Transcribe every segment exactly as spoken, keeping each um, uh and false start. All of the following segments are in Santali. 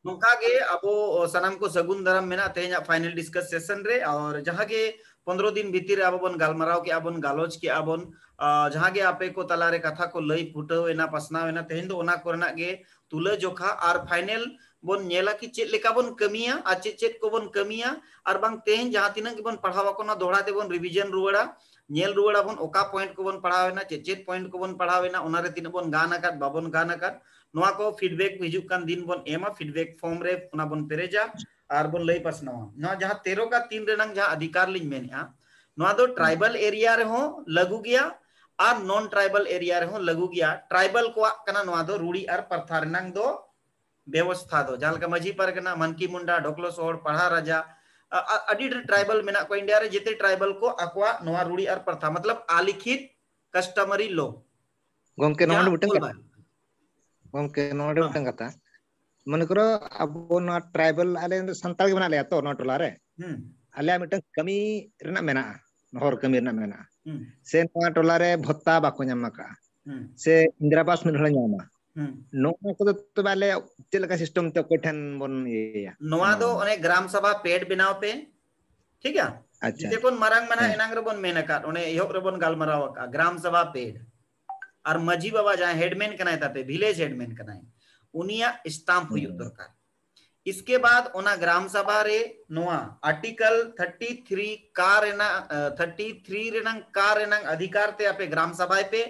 ᱱᱚᱝᱠᱟ ᱜᱮ ᱟᱵᱚ ᱥᱟᱱᱟᱢ ᱠᱚ ᱥᱟᱹᱜᱩᱱ ᱫᱟᱨᱟᱢ ᱢᱮᱱᱟᱜ ᱛᱮᱦᱮᱧᱟᱜ final discuss session ᱨᱮ᱾ ᱟᱨ ᱡᱟᱦᱟᱸ ᱜᱮ ᱯᱚᱱᱫᱽᱨᱚ ᱫᱤᱱ ᱵᱷᱤᱛᱤᱨ ᱨᱮ ᱟᱵᱚ ᱵᱚᱱ ᱜᱟᱞᱢᱟᱨᱟᱣ ᱠᱮᱜᱼᱟ ᱵᱚᱱ, ᱜᱟᱞᱚᱪ ᱠᱮᱜᱼᱟ ᱵᱚᱱ, ᱟᱨ ᱡᱟᱦᱟᱸ ᱜᱮ ᱟᱯᱮ ᱠᱚ ᱛᱟᱞᱟ ᱨᱮ ᱠᱟᱛᱷᱟ ᱠᱚ ᱞᱟᱹᱭ ᱯᱷᱩᱴᱟᱹᱣ ᱮᱱᱟ, ᱯᱟᱥᱱᱟᱣ ᱮᱱᱟ, ᱛᱮᱦᱮᱧ ᱫᱚ ᱚᱱᱟ ᱠᱚᱨᱮᱱᱟᱜ ᱜᱮ ᱛᱩᱞᱟᱹ ᱡᱚᱠᱷᱟ ᱟᱨ final ᱵᱚᱱ ᱧᱮᱞᱟ ᱠᱤ ᱪᱮᱫ ᱞᱮᱠᱟ ᱵᱚᱱ ᱠᱟᱹᱢᱤᱭᱟ ᱟᱨ ᱪᱮᱫ ᱪᱮᱫ ᱠᱚᱵᱚᱱ ᱠᱟᱹᱢᱤᱭᱟ, ᱟᱨ ᱵᱟᱝ ᱛᱮᱦᱮᱧ ᱡᱟᱦᱟᱸ ᱛᱤᱱᱟᱹᱜ ᱜᱮᱵᱚᱱ ᱯᱟᱲᱦᱟᱣ ᱟᱠᱟᱱᱟ ᱫᱚᱦᱲᱟ ᱛᱮᱵᱚᱱ revision ᱨᱩᱣᱟᱹᱲᱟ, ᱧᱮᱞ ᱨᱩᱣᱟᱹᱲ ᱟᱵᱚᱱ ᱚᱠᱟ point ᱠᱚᱵᱚᱱ ᱯᱟᱲᱦᱟᱣ ᱮᱱᱟ, ᱪᱮᱫ ᱪᱮᱫ point ᱠᱚᱵᱚᱱ ᱯᱟᱲᱦᱟᱣ ᱮᱱᱟ, ᱚᱱᱟ ᱨᱮ ᱛᱤᱱᱟᱹᱜ ᱵᱚᱱ ᱜᱟᱱ ᱟᱠᱟᱫ, ᱵᱟᱵᱚᱱ ᱜᱟᱱ ᱟᱠᱟᱫ, ᱱᱚᱣᱟ ᱠᱚ feedback ᱦᱤᱡᱩᱜ ᱠᱟᱱ ᱫᱤᱱ ᱵᱚᱱ ᱮᱢᱟ, feedback form ᱨᱮ ᱚᱱᱟ ᱵᱚᱱ ᱯᱮᱨᱮᱡᱟ ᱟᱨ ᱵᱚᱱ ᱞᱟᱹᱭ ᱯᱟᱥᱱᱟᱣᱟ᱾ ᱱᱚᱣᱟ ᱡᱟᱦᱟᱸ ᱛᱮᱨᱚ ᱠᱟ ᱛᱤᱱ ᱨᱮᱱᱟᱝ ᱡᱟᱦᱟᱸ ᱚᱫᱷᱤᱠᱟᱨ ᱞᱤᱧ ᱢᱮᱱᱮᱫᱼᱟ, ᱱᱚᱣᱟ ᱫᱚ tribal area ᱨᱮᱦᱚᱸ ᱞᱟᱹᱜᱩ ᱜᱮᱭᱟ ᱟᱨ non tribal area ᱨᱮᱦᱚᱸ ᱞᱟᱹᱜᱩ ᱜᱮᱭᱟ᱾ Tribal ᱠᱚᱣᱟᱜ ᱠᱟᱱᱟ ᱱᱚᱣᱟ ᱫᱚ ᱨᱩᱲᱤ ᱟᱨ ᱯᱨᱚᱛᱷᱟ ᱨᱮᱱᱟᱝ ᱫᱚ ᱵᱮᱵᱚᱥᱛᱷᱟ ᱫᱚ, ᱡᱟᱦᱟᱸ ᱞᱮᱠᱟ ᱢᱟᱹᱡᱷᱤ ᱯᱟᱨᱜᱟᱱᱟ, ᱢᱟᱱᱠᱤ ᱢᱩᱱᱰᱟ, ᱰᱚᱠᱞᱚ ᱥᱚᱦᱚᱲ, ᱯᱟᱲᱦᱟ ᱨᱟᱡᱟ, ᱟ-, ᱟ-, ᱟᱹᱰᱤ ᱰᱷᱮᱨ tribal ᱢᱮᱱᱟᱜ ᱠᱚᱣᱟ ᱤᱱᱰᱤᱭᱟ ᱨᱮ, ᱡᱮᱛᱮ tribal ᱠᱚ ᱟᱠᱚᱣᱟᱜ ᱱᱚᱣᱟ ᱨᱩᱲᱤ ᱟᱨ ᱯᱨᱚᱛᱷᱟ, ᱢᱚᱛᱞᱚᱵ ᱟᱞᱤᱠᱷᱤᱛ customary law᱾ ᱜᱚᱢᱠᱮ, ᱱᱚᱣᱟ ᱡᱟᱦᱟᱸ ᱢᱤᱫᱴᱟᱝ ᱚᱞ ᱠᱟᱛᱷᱟ, ᱵᱟᱝ᱾ ᱜᱚᱢᱠᱮ, ᱱᱚᱣᱟ ᱦᱮᱸ᱾ ᱢᱤᱫᱴᱟᱝ ᱠᱟᱛᱷᱟ, ᱢᱚᱱᱮ ᱠᱚᱨᱚ ᱟᱵᱚ ᱱᱚᱣᱟ tribal, ᱟᱞᱮ ᱫᱚ ᱥᱟᱱᱛᱟᱲ ᱜᱮ ᱢᱮᱱᱟᱜ ᱞᱮᱭᱟ ᱛᱚ ᱱᱚᱣᱟ ᱴᱚᱞᱟ ᱨᱮ, ᱦᱩᱸ᱾ ᱟᱞᱮᱭᱟᱜ ᱢᱤᱫᱴᱟᱝ ᱠᱟᱹᱢᱤ ᱨᱮᱱᱟᱜ ᱢᱮᱱᱟᱜᱼᱟ, ᱦᱚᱨ ᱠᱟᱹᱢᱤ ᱨᱮᱱᱟᱜ ᱢᱮᱱᱟᱜᱼᱟ, ᱦᱩᱸ᱾ ᱥᱮ ᱱᱚᱣᱟ ᱴᱚᱞᱟ ᱨᱮ ᱵᱷᱚᱛᱟ ᱵᱟᱠᱚ ᱧᱟᱢ ᱟᱠᱟᱫᱼᱟ, ᱦᱩᱸ᱾ ᱥᱮ ᱤᱱᱫᱨᱟ ᱟᱵᱟᱥ ᱢᱤᱫ ᱦᱚᱲᱮ ᱧᱟᱢᱟ, ᱦᱩᱸ᱾ ᱱᱚᱣᱟ ᱠᱚᱫᱚ ᱛᱚᱵᱮ ᱟᱞᱮ ᱪᱮᱫ ᱞᱮᱠᱟ system ᱛᱮ ᱚᱠᱚᱭ ᱴᱷᱮᱱ ᱵᱚᱱ ᱤᱭᱟᱹᱭᱟ? ᱱᱚᱣᱟ ᱫᱚ ᱚᱱᱮ ᱜᱨᱟᱢ ᱥᱟᱵᱷᱟ ᱯᱮᱰ ᱵᱮᱱᱟᱣ ᱯᱮ, ᱴᱷᱤᱠ ᱜᱮᱭᱟ? ᱟᱪᱪᱷᱟ᱾ ᱡᱮᱛᱮ ᱠᱷᱚᱱ ᱢᱟᱨᱟᱝ ᱢᱟᱱᱟ ᱦᱮᱸ᱾ ᱮᱱᱟᱝ ᱨᱮᱵᱚᱱ ᱢᱮᱱ ᱟᱠᱟᱫ, ᱚᱱᱮ ᱮᱦᱚᱵ ᱨᱮᱵᱚᱱ ᱜᱟᱞᱢᱟᱨᱟᱣ ᱟᱠᱟᱫ, ᱜᱨᱟᱢ ᱥᱟᱵᱷᱟ ᱯᱮᱰ᱾ ᱟᱨ ᱢᱟᱹᱡᱷᱤ ᱵᱟᱵᱟ ᱡᱟᱦᱟᱸᱭ headman ᱠᱟᱱᱟᱭ ᱛᱟᱯᱮ, village headman ᱠᱟᱱᱟᱭ, ᱩᱱᱤᱭᱟᱜ stamp ᱦᱩᱭᱩᱜ ᱦᱩᱸ᱾ ᱫᱚᱨᱠᱟᱨ᱾ ᱤᱥᱠᱮ ᱵᱟᱫ ᱚᱱᱟ ᱜᱨᱟᱢ ᱥᱟᱵᱷᱟ ᱨᱮ ᱱᱚᱣᱟ article thirty three ᱠᱟ ᱨᱮᱱᱟᱜ, ᱟ, thirty three ᱨᱮᱱᱟᱝ ᱠᱟ ᱨᱮᱱᱟᱝ ᱚᱫᱷᱤᱠᱟᱨ ᱛᱮ ᱟᱯᱮ ᱜᱨᱟᱢ ᱥᱟᱵᱷᱟᱭ ᱯᱮ,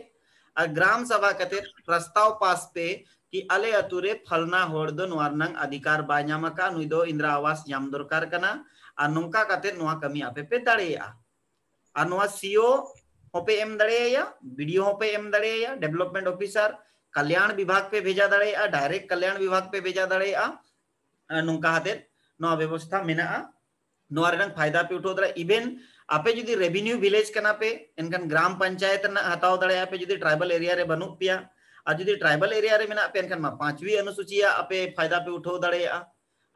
ᱟᱨ ᱜᱨᱟᱢ ᱥᱟᱵᱷᱟ ᱠᱟᱛᱮ ᱯᱨᱚᱥᱛᱟᱵ ᱯᱟᱥ ᱯᱮ ᱠᱤ ᱟᱞᱮ ᱟᱛᱩ ᱨᱮ ᱯᱷᱟᱞᱱᱟ ᱦᱚᱲ ᱫᱚ ᱱᱚᱣᱟ ᱨᱮᱱᱟᱝ ᱚᱫᱷᱤᱠᱟᱨ ᱵᱟᱭ ᱧᱟᱢ ᱟᱠᱟᱫ, ᱱᱩᱭ ᱫᱚ ᱤᱱᱫᱨᱟ ᱟᱵᱟᱥ ᱧᱟᱢ ᱫᱚᱨᱠᱟᱨ ᱠᱟᱱᱟ, ᱟᱨ ᱱᱚᱝᱠᱟ ᱠᱟᱛᱮ ᱱᱚᱣᱟ ᱠᱟᱹᱢᱤ ᱟᱯᱮ ᱯᱮ ᱫᱟᱲᱮᱭᱟᱜᱼᱟ᱾ ᱟᱨ ᱱᱚᱣᱟ ᱥᱤ ᱳ ᱦᱚᱸᱯᱮ ᱮᱢ ᱫᱟᱲᱮᱭᱟᱭᱟ, ᱵᱤ ᱰᱤ ᱳ ᱦᱚᱸᱯᱮ ᱮᱢ ᱫᱟᱲᱮᱭᱟᱭᱟ, development officer, ᱠᱟᱞᱭᱟᱱ ᱵᱤᱵᱷᱟᱜᱽ ᱯᱮ ᱵᱷᱮᱡᱟ ᱫᱟᱲᱮᱭᱟᱜᱼᱟ, direct ᱠᱟᱞᱭᱟᱱ ᱵᱤᱵᱷᱟᱜᱽ ᱯᱮ ᱵᱷᱮᱡᱟ ᱫᱟᱲᱮᱭᱟᱜᱼᱟ᱾ ᱟᱨ ᱱᱚᱝᱠᱟ ᱦᱟᱛᱮᱫ ᱱᱚᱣᱟ ᱵᱮᱵᱚᱥᱛᱷᱟ ᱢᱮᱱᱟᱜᱼᱟ, ᱱᱚᱣᱟ ᱨᱮᱱᱟᱜ ᱯᱷᱟᱭᱫᱟ ᱯᱮ ᱩᱴᱷᱟᱹᱣ ᱫᱟᱲᱮᱭᱟᱜᱼᱟ᱾ Even ᱟᱯᱮ ᱡᱩᱫᱤ revenue village ᱠᱟᱱᱟ ᱯᱮ, ᱮᱱᱠᱷᱟᱱ ᱜᱨᱟᱢ ᱯᱚᱧᱪᱟᱭᱮᱛ ᱨᱮᱱᱟᱜ ᱦᱟᱛᱟᱣ ᱫᱟᱲᱮᱭᱟᱜᱼᱟ ᱯᱮ, ᱡᱩᱫᱤ tribal area ᱨᱮ ᱵᱟᱹᱱᱩᱜ ᱯᱮᱭᱟ᱾ ᱟᱨ ᱡᱩᱫᱤ tribal area ᱨᱮ ᱢᱮᱱᱟᱜ ᱯᱮᱭᱟ, ᱮᱱᱠᱷᱟᱱ ᱢᱟ ᱯᱟᱸᱪᱣᱤ ᱚᱱᱩᱥᱩᱪᱤᱭᱟᱜ ᱟᱯᱮ ᱯᱷᱟᱭᱫᱟ ᱯᱮ ᱩᱴᱷᱟᱹᱣ ᱫᱟᱲᱮᱭᱟᱜᱼᱟ᱾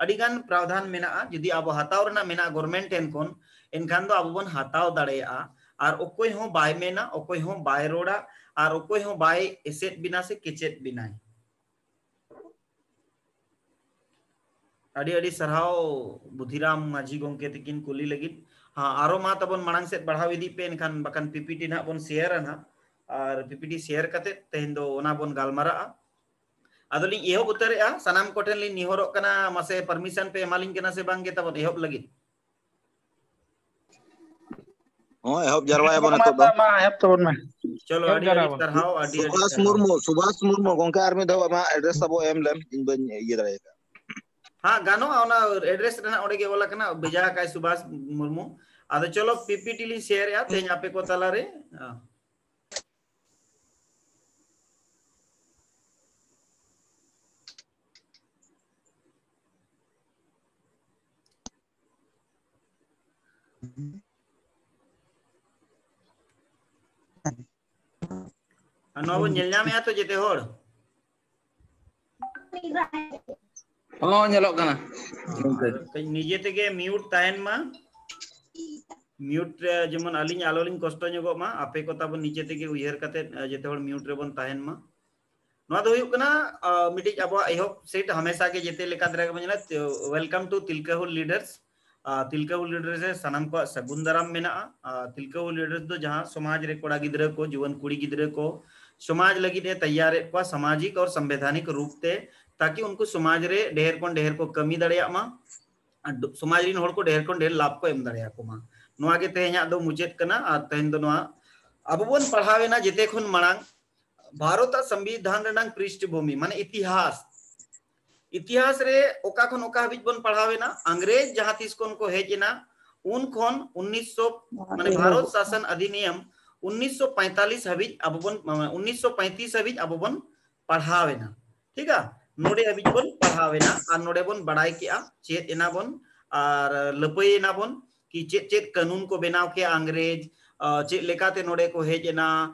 ᱟᱹᱰᱤ ᱜᱟᱱ ᱯᱨᱟᱣᱫᱷᱟᱱ ᱢᱮᱱᱟᱜᱼᱟ, ᱡᱩᱫᱤ ᱟᱵᱚ ᱦᱟᱛᱟᱣ ᱨᱮᱱᱟᱜ ᱢᱮᱱᱟᱜᱼᱟ government ᱴᱷᱮᱱ ᱠᱷᱚᱱ, ᱮᱱᱠᱷᱟᱱ ᱫᱚ ᱟᱵᱚ ᱵᱚᱱ ᱦᱟᱛᱟᱣ ᱫᱟᱲᱮᱭᱟᱜᱼᱟ᱾ ᱟᱨ ᱚᱠᱚᱭ ᱦᱚᱸ ᱵᱟᱭ ᱢᱮᱱᱟ, ᱚᱠᱚᱭ ᱦᱚᱸ ᱵᱟᱭ ᱨᱚᱲᱟ, ᱟᱨ ᱚᱠᱚᱭ ᱦᱚᱸ ᱵᱟᱭ ᱮᱥᱮᱫ ᱵᱤᱱᱟ ᱥᱮ ᱠᱮᱪᱮᱫ ᱵᱤᱱᱟᱭ᱾ ᱟᱹᱰᱤ ᱟᱹᱰᱤ ᱥᱟᱨᱦᱟᱣ ᱵᱩᱫᱷᱤᱨᱟᱢ ᱢᱟᱹᱡᱷᱤ ᱜᱚᱢᱠᱮ ᱛᱤᱠᱤᱱ ᱠᱩᱞᱤ ᱞᱟᱹᱜᱤᱫ᱾ ᱦᱮᱸ, ᱟᱨᱚ ᱢᱟ ᱛᱟᱵᱚᱱ ᱢᱟᱲᱟᱝ ᱥᱮᱫ ᱵᱟᱲᱦᱟᱣ ᱤᱫᱤᱜ ᱯᱮ, ᱮᱱᱠᱷᱟᱱ ᱵᱟᱠᱷᱟᱱ ᱯᱤᱯᱤᱴᱤ ᱱᱟᱦᱟᱜ ᱵᱚᱱ ᱥᱮᱭᱟᱨᱟ ᱱᱟᱦᱟᱜ, ᱟᱨ ᱯᱤᱯᱤᱴᱤ ᱥᱮᱭᱟᱨ ᱠᱟᱛᱮ ᱛᱮᱦᱮᱧ ᱫᱚ ᱚᱱᱟ ᱵᱚᱱ ᱜᱟᱞᱢᱟᱨᱟᱜᱼᱟ᱾ ᱟᱫᱚᱞᱤᱧ ᱮᱦᱚᱵ ᱩᱛᱟᱹᱨᱮᱜᱼᱟ, ᱥᱟᱱᱟᱢ ᱠᱚᱴᱷᱮᱱ ᱞᱤᱧ ᱱᱮᱦᱚᱨᱚᱜ ᱠᱟᱱᱟ, ᱢᱟᱥᱮ ᱯᱟᱨᱢᱤᱥᱚᱱ ᱯᱮ ᱮᱢᱟᱞᱤᱧ ᱠᱟᱱᱟ ᱥᱮ ᱵᱟᱝ ᱜᱮ ᱛᱟᱵᱚᱱ ᱮᱦᱚᱵ ᱞᱟᱹᱜᱤᱫ? ᱦᱚᱸ, ᱮᱦᱚᱵ ᱡᱟᱨᱣᱟᱭᱟᱵᱚᱱ ᱢᱟ, ᱱᱤᱛᱚᱜ ᱫᱚ᱾ ᱢᱟ, ᱮᱦᱚᱵ ᱛᱟᱵᱚᱱ ᱢᱮ᱾ ᱪᱚᱞᱚ, ᱮᱦᱚᱵ ᱟᱹᱰᱤ ᱟᱹᱰᱤ ᱡᱟᱨᱣᱟ ᱵᱚᱱ᱾ ᱥᱟᱨᱦᱟᱣ, ᱟᱹᱰᱤ ᱟᱹᱰᱤ ᱥᱩᱵᱷᱟᱥ ᱥᱟᱨᱦᱟᱣ᱾ ᱢᱩᱨᱢᱩ, ᱥᱩᱵᱷᱟᱥ ᱢᱩᱨᱢᱩ, ᱜᱚᱝᱠᱮ ᱟᱨ ᱢᱤᱫ ᱫᱷᱟᱣ ᱟᱢᱟᱜ ᱮᱰᱨᱮᱥ ᱛᱟᱵᱚ ᱮᱢ ᱞᱮᱢ, ᱤᱧ ᱵᱟᱹᱧ ᱤᱭᱟᱹ ᱫᱟᱲᱮ ᱟᱠᱟᱫ᱾ ᱦᱮᱸ, ᱜᱟᱱᱚᱜᱼᱟ, ᱚᱱᱟ ᱮᱰᱨᱮᱥ ᱨᱮᱱᱟᱜ ᱚᱸᱰᱮ ᱜᱮ ᱚᱞ ᱟᱠᱟᱱᱟ, ᱵᱷᱮᱡᱟ ᱟᱠᱟᱫ ᱥᱩᱵᱷᱟᱥ ᱢᱩᱨᱢᱩ᱾ ᱟᱫᱚ ᱪᱚᱞᱚ, ᱯᱤᱯᱤᱴᱤ ᱞᱤᱧ ᱥᱮᱭᱟᱨᱮᱜᱼᱟ ᱛᱮᱦᱮᱧ ᱟᱯᱮ ᱠᱚ ᱛᱟᱞᱟᱨᱮ᱾ ᱦᱮᱸ᱾ ᱟᱨ ᱱᱚᱣᱟ ᱵᱚᱱ ᱧᱮᱞ ᱧᱟᱢᱮᱜᱼᱟ ᱛᱚ ᱡᱮᱛᱮ ᱦᱚᱲ? ᱦᱚᱸ, ᱧᱮᱞᱚᱜ ᱠᱟᱱᱟ᱾ ᱟᱨ ᱠᱟᱹᱡ ᱱᱤᱡᱮ ᱛᱮᱜᱮ ᱢᱤᱭᱩᱴ ᱛᱟᱦᱮᱱ ᱢᱟ᱾ ᱢᱤᱭᱩᱴ ᱨᱮ ᱡᱮᱢᱚᱱ ᱟᱹᱞᱤᱧ ᱟᱞᱚᱞᱤᱧ ᱠᱚᱥᱴᱚ ᱧᱚᱜᱚᱜ ᱢᱟ, ᱟᱯᱮ ᱠᱚ ᱛᱟᱵᱚᱱ ᱱᱤᱡᱮ ᱛᱮᱜᱮ ᱩᱭᱦᱟᱹᱨ ᱠᱟᱛᱮ, ᱮ, ᱡᱮᱛᱮ ᱦᱚᱲ ᱢᱤᱭᱩᱴ ᱨᱮᱵᱚᱱ ᱛᱟᱦᱮᱱ ᱢᱟ᱾ ᱱᱚᱣᱟ ᱫᱚ ᱦᱩᱭᱩᱜ ᱠᱟᱱᱟ, ᱟ, ᱢᱤᱫᱴᱤᱡ ᱟᱵᱚᱣᱟᱜ ᱮᱦᱚᱵ ᱥᱮᱴ ᱦᱟᱢᱮᱥᱟ ᱜᱮ ᱡᱮᱛᱮ ᱞᱮᱠᱟ ᱫᱷᱟᱨᱟ ᱜᱮᱵᱚᱱ ᱧᱮᱞᱟ, ᱛᱚ, Welcome to ᱛᱤᱞᱠᱟᱹ ᱦᱩᱞ Leaders᱾ ᱟ, ᱛᱤᱞᱠᱟᱹ ᱦᱩᱞ Leaders ᱨᱮ ᱥᱟᱱᱟᱢ ᱠᱚᱣᱟᱜ ᱥᱟᱹᱜᱩᱱ ᱫᱟᱨᱟᱢ ᱢᱮᱱᱟᱜᱼᱟ᱾ ᱟ, ᱛᱤᱞᱠᱟᱹ ᱦᱩᱞ Leaders ᱫᱚ ᱡᱟᱦᱟᱸ ᱥᱚᱢᱟᱡᱽ ᱨᱮ ᱠᱚᱲᱟ ᱜᱤᱫᱽᱨᱟᱹ ᱠᱚ, ᱡᱩᱣᱟᱹᱱ ᱠᱩᱲᱤ ᱜᱤᱫᱽᱨᱟᱹ ᱠᱚ ᱥᱚᱢᱟᱡᱽ ᱞᱟᱹᱜᱤᱫ ᱮ ᱛᱮᱭᱟᱨᱮᱫ ᱠᱚᱣᱟ ᱥᱟᱢᱟᱡᱤᱠ ᱟᱨ ᱥᱚᱝᱵᱤᱫᱷᱟᱱᱤᱠ ᱨᱩᱯ ᱛᱮ, ᱛᱟᱠᱤ ᱩᱱᱠᱩ ᱥᱚᱢᱟᱡᱽ ᱨᱮ ᱰᱷᱮᱨ ᱠᱷᱚᱱ ᱰᱷᱮᱨ ᱠᱚ ᱠᱟᱹᱢᱤ ᱫᱟᱲᱮᱭᱟᱜ ᱢᱟ, ᱟᱨ ᱥᱚᱢᱟᱡᱽ ᱨᱮᱱ ᱦᱚᱲ ᱠᱚ ᱰᱷᱮᱨ ᱠᱷᱚᱱ ᱰᱷᱮᱨ ᱞᱟᱵᱷ ᱠᱚ ᱮᱢ ᱫᱟᱲᱮᱭᱟᱠᱚ ᱢᱟ᱾ ᱱᱚᱣᱟ ᱜᱮ ᱛᱮᱦᱮᱧᱟᱜ ᱫᱚ ᱢᱩᱪᱟᱹᱫ ᱠᱟᱱᱟ᱾ ᱟᱨ ᱛᱮᱦᱮᱧ ᱫᱚ ᱱᱚᱣᱟ ᱟᱵᱚ ᱵᱚᱱ ᱯᱟᱲᱦᱟᱣ ᱮᱱᱟ ᱡᱮᱛᱮ ᱠᱷᱚᱱ ᱢᱟᱲᱟᱝ ᱵᱷᱟᱨᱚᱛ ᱟᱜ ᱥᱚᱝᱵᱤᱫᱷᱟᱱ ᱨᱮᱱᱟᱝ ᱯᱨᱤᱥᱴᱵᱷᱩᱢᱤ, ᱢᱟᱱᱮ ᱤᱛᱤᱦᱟᱥ᱾ ᱤᱛᱤᱦᱟᱥ ᱨᱮ ᱚᱠᱟ ᱠᱷᱚᱱ ᱚᱠᱟ ᱦᱟᱹᱵᱤᱡ ᱵᱚᱱ ᱯᱟᱲᱦᱟᱣ ᱮᱱᱟ, ᱤᱝᱨᱮᱡᱽ ᱡᱟᱦᱟᱸ ᱛᱤᱥ ᱠᱷᱚᱱ ᱠᱚ ᱦᱮᱡ ᱮᱱᱟ, ᱩᱱ ᱠᱷᱚᱱ ᱩᱱᱤᱥᱥᱚ, ᱢᱟᱱᱮ ᱵᱷᱟᱨᱚᱛ ᱥᱟᱥᱚᱱ ᱚᱫᱷᱤᱱᱤᱭᱚᱢ ᱩᱱᱤᱥᱥᱚ ᱯᱚᱸᱭᱛᱟᱞᱞᱤᱥ ᱦᱟᱹᱵᱤᱡ ᱟᱵᱚ ᱵᱚᱱ, ᱩᱱᱤᱥᱥᱚ ᱯᱚᱸᱭᱛᱨᱤᱥ ᱦᱟᱹᱵᱤᱡ ᱟᱵᱚ ᱵᱚᱱ ᱯᱟᱲᱦᱟᱣ ᱮᱱᱟ᱾ ᱴᱷᱤᱠᱟ? ᱱᱚᱰᱮ ᱦᱟᱹᱵᱤᱡ ᱵᱚᱱ ᱯᱟᱲᱦᱟᱣ ᱮᱱᱟ ᱟᱨ ᱱᱚᱰᱮ ᱵᱚᱱ ᱵᱟᱲᱟᱭ ᱠᱮᱜᱼᱟ, ᱪᱮᱫ ᱮᱱᱟ ᱵᱚᱱ ᱟᱨ ᱞᱟᱹᱯᱟᱹᱭ ᱮᱱᱟ ᱵᱚᱱ ᱠᱤ ᱪᱮᱫ ᱪᱮᱫ ᱠᱟᱹᱱᱩᱱ ᱠᱚ ᱵᱮᱱᱟᱣ ᱠᱮᱜᱼᱟ ᱤᱝᱨᱮᱡᱽ, ᱟ, ᱪᱮᱫ ᱞᱮᱠᱟᱛᱮ ᱱᱚᱰᱮ ᱠᱚ ᱦᱮᱡ ᱮᱱᱟ,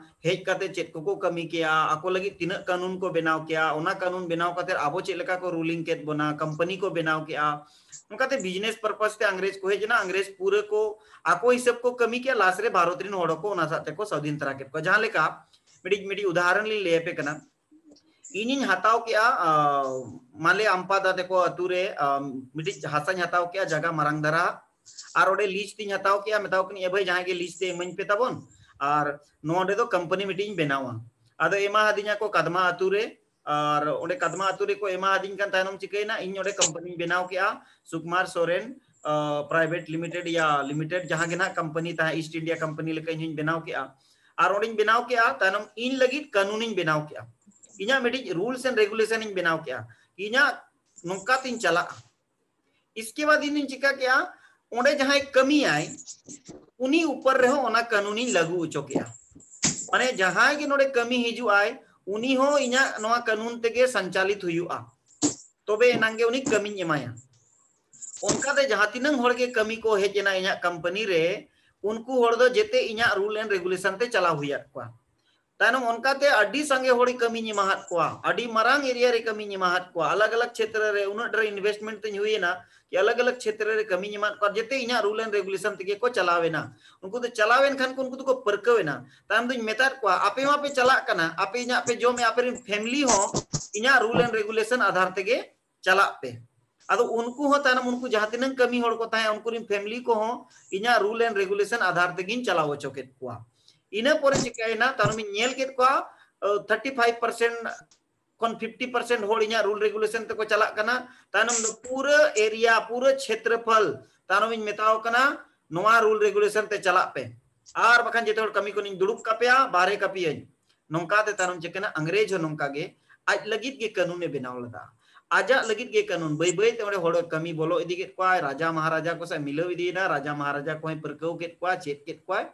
ᱦᱮᱡ ᱠᱟᱛᱮ ᱪᱮᱫ ᱠᱚᱠᱚ ᱠᱟᱹᱢᱤ ᱠᱮᱜᱼᱟ, ᱟᱠᱚ ᱞᱟᱹᱜᱤᱫ ᱛᱤᱱᱟᱹᱜ ᱠᱟᱹᱱᱩᱱ ᱠᱚ ᱵᱮᱱᱟᱣ ᱠᱮᱜᱼᱟ, ᱚᱱᱟ ᱠᱟᱹᱱᱩᱱ ᱵᱮᱱᱟᱣ ᱠᱟᱛᱮ ᱟᱵᱚ ᱪᱮᱫ ᱞᱮᱠᱟ ᱠᱚ ᱨᱩᱞᱤᱝ ᱠᱮᱫ ᱵᱚᱱᱟ, ᱠᱳᱢᱯᱟᱱᱤ ᱠᱚ ᱵᱮᱱᱟᱣ ᱠᱮᱜᱼᱟ, ᱚᱱᱠᱟᱛᱮ ᱵᱤᱡᱽᱱᱮᱥ ᱯᱟᱨᱯᱟᱥ ᱛᱮ ᱤᱝᱨᱮᱡᱽ ᱠᱚ ᱦᱮᱡ ᱮᱱᱟ, ᱤᱝᱨᱮᱡᱽ ᱯᱩᱨᱟᱹ ᱠᱚ ᱟᱠᱚ ᱦᱤᱥᱟᱹᱵ ᱠᱚ ᱠᱟᱹᱢᱤ ᱠᱮᱜᱼᱟ, ᱞᱟᱥ ᱨᱮ ᱵᱷᱟᱨᱚᱛ ᱨᱮᱱ ᱦᱚᱲ ᱦᱚᱸᱠᱚ ᱚᱱᱟ ᱥᱟᱶ ᱛᱮᱠᱚ ᱥᱟᱹᱫᱷᱤᱱ ᱛᱟᱨᱟ ᱠᱮᱫ ᱠᱚᱣᱟ᱾ ᱡᱟᱦᱟᱸ ᱞᱮᱠᱟ ᱢᱤᱫᱴᱤᱡ, ᱢᱤᱫᱴᱤᱡ ᱩᱫᱟᱦᱚᱨᱚᱱ ᱞᱤᱧ ᱞᱟᱹᱭ ᱟᱯᱮ ᱠᱟᱱᱟ᱾ ᱤᱧᱤᱧ ᱦᱟᱛᱟᱣ ᱠᱮᱜᱼᱟ, ᱟᱸ, ᱢᱟᱞᱮ ᱟᱢᱯᱟ ᱫᱟ ᱛᱟᱠᱚ ᱟᱹᱛᱩ ᱨᱮ, ᱟᱸ, ᱢᱤᱫᱴᱤᱡ ᱦᱟᱥᱟᱧ ᱦᱟᱛᱟᱣ ᱠᱮᱜᱼᱟ, ᱡᱟᱭᱜᱟ ᱢᱟᱨᱟᱝ ᱫᱷᱟᱨᱟ, ᱟᱨ ᱚᱸᱰᱮ lease ᱛᱤᱧ ᱦᱟᱛᱟᱣ ᱠᱮᱜᱼᱟ, ᱢᱮᱛᱟᱣ ᱠᱟᱹᱱᱟᱹᱧ, "ᱮ ᱵᱷᱟᱹᱭ, ᱡᱟᱦᱟᱸᱭ ᱜᱮ lease ᱛᱮ ᱤᱢᱟᱹᱧ ᱯᱮ ᱛᱟᱵᱚᱱ, ᱟᱨ ᱱᱚᱰᱮ ᱫᱚ company ᱢᱤᱫᱴᱤᱡ ᱤᱧ ᱵᱮᱱᱟᱣᱟ᱾" ᱟᱫᱚ ᱮᱢᱟ ᱦᱟᱫᱤᱧᱟ ᱠᱚ ᱠᱟᱫᱢᱟ ᱟᱹᱛᱩ ᱨᱮ, ᱟᱨ ᱚᱸᱰᱮ ᱠᱟᱫᱢᱟ ᱟᱹᱛᱩ ᱨᱮᱠᱚ ᱮᱢᱟ ᱦᱟᱫᱤᱧ ᱠᱟᱱ ᱛᱟᱭᱱᱚᱢ ᱪᱤᱠᱟᱹᱭᱮᱱᱟ, ᱤᱧ ᱚᱸᱰᱮ company ᱤᱧ ᱵᱮᱱᱟᱣ ᱠᱮᱜᱼᱟ, ᱥᱩᱠᱢᱟᱨ ᱥᱚᱨᱮᱱ, ᱟᱸ, Private Limited ᱭᱟ Limited, ᱡᱟᱦᱟᱸ ᱜᱮ ᱱᱟᱦᱟᱜ company ᱛᱟᱦᱮᱸ, East India Company ᱞᱮᱠᱟ ᱤᱧ ᱦᱚᱧ ᱵᱮᱱᱟᱣ ᱠᱮᱜᱼᱟ᱾ ᱟᱨ ᱚᱸᱰᱮᱧ ᱵᱮᱱᱟᱣ ᱠᱮᱜᱼᱟ, ᱛᱟᱭᱱᱚᱢ ᱤᱧ ᱞᱟᱹᱜᱤᱫ ᱠᱟᱹᱱᱩᱱᱤᱧ ᱵᱮᱱᱟᱣ ᱠᱮᱜᱼᱟ, ᱤᱧᱟᱹᱜ ᱢᱤᱫᱴᱤᱡ rules and regulation ᱤᱧ ᱵᱮᱱᱟᱣ ᱠᱮᱜᱼᱟ, ᱤᱧᱟᱹᱜ ᱱᱚᱝᱠᱟ ᱛᱤᱧ ᱪᱟᱞᱟᱜᱼᱟ᱾ ᱤᱥᱠᱮ ᱵᱟᱫ ᱤᱧ ᱫᱩᱧ ᱪᱤᱠᱟ ᱠᱮᱜᱼᱟ, ᱚᱸᱰᱮ ᱡᱟᱦᱟᱸᱭ ᱠᱟᱹᱢᱤᱭᱟᱭ, ᱩᱱᱤ ᱩᱯᱚᱨ ᱨᱮᱦᱚᱸ ᱚᱱᱟ ᱠᱟᱹᱱᱩᱱᱤᱧ ᱞᱟᱹᱜᱩ ᱦᱚᱪᱚ ᱠᱮᱜᱼᱟ᱾ ᱢᱟᱱᱮ ᱡᱟᱦᱟᱸᱭ ᱜᱮ ᱱᱚᱰᱮ ᱠᱟᱹᱢᱤ ᱦᱤᱡᱩᱜ ᱟᱭ, ᱩᱱᱤ ᱦᱚᱸ ᱤᱧᱟᱹᱜ ᱱᱚᱣᱟ ᱠᱟᱹᱱᱩᱱ ᱛᱮᱜᱮ ᱥᱚᱧᱪᱟᱞᱤᱛ ᱦᱩᱭᱩᱜᱼᱟ, ᱛᱚᱵᱮ ᱮᱱᱟᱝ ᱜᱮ ᱩᱱᱤ ᱠᱟᱹᱢᱤᱧ ᱮᱢᱟᱭᱟ᱾ ᱚᱱᱠᱟᱛᱮ ᱡᱟᱦᱟᱸ ᱛᱤᱱᱟᱹᱝ ᱦᱚᱲ ᱜᱮ ᱠᱟᱹᱢᱤ ᱠᱚ ᱦᱮᱡ ᱮᱱᱟ ᱤᱧᱟᱹᱜ company ᱨᱮ, ᱩᱱᱠᱩ ᱦᱚᱲ ᱫᱚ ᱡᱮᱛᱮ ᱤᱧᱟᱹᱜ rule and regulation ᱛᱮ ᱪᱟᱞᱟᱣ ᱦᱩᱭᱟᱫ ᱠᱚᱣᱟ᱾ ᱛᱟᱭᱱᱚᱢ ᱚᱱᱠᱟᱛᱮ ᱟᱹᱰᱤ ᱥᱟᱸᱜᱮ ᱦᱚᱲ ᱠᱟᱹᱢᱤᱧ ᱮᱢᱟᱦᱟᱫ ᱠᱚᱣᱟ, ᱟᱹᱰᱤ ᱢᱟᱨᱟᱝ area ᱨᱮ ᱠᱟᱹᱢᱤᱧ ᱮᱢᱟᱦᱟᱫ ᱠᱚᱣᱟ, ᱟᱞᱟᱜᱽ ᱟᱞᱟᱜᱽ ᱪᱷᱮᱛᱨᱚ ᱨᱮ ᱩᱱᱟᱹᱜ ᱰᱷᱮᱨ investment ᱛᱤᱧ ᱦᱩᱭᱮᱱᱟ ᱠᱤ ᱟᱞᱟᱜᱽ ᱟᱞᱟᱜᱽ ᱪᱷᱮᱛᱨᱚ ᱨᱮ ᱠᱟᱹᱢᱤᱧ ᱮᱢᱟᱫ ᱠᱚᱣᱟ, ᱡᱮᱛᱮ ᱤᱧᱟᱹᱜ rule and regulation ᱛᱮᱜᱮ ᱠᱚ ᱪᱟᱞᱟᱣᱮᱱᱟ᱾ ᱩᱱᱠᱩ ᱫᱚ ᱪᱟᱞᱟᱣᱮᱱ ᱠᱷᱟᱱ ᱠᱚ ᱩᱱᱠᱩ ᱫᱚᱠᱚ ᱯᱟᱹᱨᱠᱟᱹᱣᱮᱱᱟ᱾ ᱛᱟᱭᱚᱢ ᱫᱚᱧ ᱢᱮᱛᱟᱫ ᱠᱚᱣᱟ, "ᱟᱯᱮ ᱢᱟᱯᱮ ᱪᱟᱞᱟᱜ ᱠᱟᱱᱟ, ᱟᱯᱮ ᱤᱧᱟᱹᱜ ᱯᱮ ᱡᱚᱢᱮᱫ, ᱟᱯᱮ ᱨᱮᱱ family ᱦᱚᱸ ᱤᱧᱟᱹᱜ rule and regulation ᱟᱫᱷᱟᱨ ᱛᱮᱜᱮ ᱪᱟᱞᱟᱜ ᱯᱮ᱾" ᱟᱫᱚ ᱩᱱᱠᱩ ᱦᱚᱸ ᱛᱟᱭᱱᱚᱢ ᱩᱱᱠᱩ ᱡᱟᱦᱟᱸ ᱛᱤᱱᱟᱹᱝ ᱠᱟᱹᱢᱤ ᱦᱚᱲ ᱠᱚ ᱛᱟᱦᱮᱸ, ᱩᱱᱠᱩ ᱨᱮᱱ family ᱠᱚᱦᱚᱸ ᱤᱧᱟᱹᱜ rule and regulation ᱟᱫᱷᱟᱨ ᱛᱮᱜᱤᱧ ᱪᱟᱞᱟᱣ ᱦᱚᱪᱚ ᱠᱮᱫ ᱠᱚᱣᱟ᱾ ᱤᱱᱟᱹ ᱯᱚᱨᱮ ᱪᱤᱠᱟᱹᱭᱮᱱᱟ, ᱛᱟᱭᱱᱚᱢᱤᱧ ᱧᱮᱞ ᱠᱮᱫ ᱠᱚᱣᱟ, ᱟᱸ, thirty five percent ᱠᱷᱚᱱ fifty percent ᱦᱚᱲ ᱤᱧᱟᱹᱜ rule regulation ᱛᱮᱠᱚ ᱪᱟᱞᱟᱜ ᱠᱟᱱᱟ᱾ ᱛᱟᱭᱱᱚᱢ ᱫᱚ ᱯᱩᱨᱟᱹ area, ᱯᱩᱨᱟᱹ ᱪᱷᱮᱛᱨᱚᱯᱷᱚᱞ ᱛᱟᱭᱱᱚᱢᱤᱧ ᱢᱮᱛᱟᱣ ᱠᱟᱱᱟ, "ᱱᱚᱣᱟ rule regulation ᱛᱮ ᱪᱟᱞᱟᱜ ᱯᱮ, ᱟᱨ ᱵᱟᱠᱷᱟᱱ ᱡᱮᱛᱮ ᱦᱚᱲ ᱠᱟᱹᱢᱤ ᱠᱷᱚᱱᱤᱧ ᱫᱩᱲᱩᱵ ᱠᱟᱯᱮᱭᱟ, ᱵᱟᱦᱨᱮ ᱠᱟᱯᱮᱭᱟᱹᱧ᱾" ᱱᱚᱝᱠᱟᱛᱮ ᱛᱟᱭᱱᱚᱢ ᱪᱤᱠᱟᱹᱭᱮᱱᱟ, ᱟᱝᱨᱮᱡᱽ ᱦᱚᱸ ᱱᱚᱝᱠᱟ ᱜᱮ ᱟᱡ ᱞᱟᱹᱜᱤᱫ ᱜᱮ ᱠᱟᱹᱱᱩᱱᱮ ᱵᱮᱱᱟᱣ ᱞᱮᱫᱟ, ᱟᱡᱟᱜ ᱞᱟᱹᱜᱤᱫ ᱜᱮ ᱠᱟᱹᱱᱩᱱ᱾ ᱵᱟᱹᱭ ᱵᱟᱹᱭ ᱛᱮ ᱚᱸᱰᱮ ᱦᱚᱲ ᱠᱟᱹᱢᱤ ᱵᱚᱞᱚ ᱤᱫᱤ ᱠᱮᱫ ᱠᱚᱣᱟᱭ, ᱨᱟᱡᱟ ᱢᱟᱦᱟᱨᱟᱡᱟ ᱠᱚ ᱥᱟᱶ ᱢᱤᱞᱟᱹᱣ ᱤᱫᱤᱭᱮᱱᱟ, ᱨᱟᱡᱟ ᱢᱟᱦᱟᱨᱟᱡᱟ ᱠᱚᱦᱚᱸᱭ ᱯᱟᱹᱨᱠᱟᱹᱣ ᱠᱮᱫ ᱠᱚᱣᱟ, ᱪᱮᱫ ᱠᱮᱫ ᱠᱚᱣᱟᱭ᱾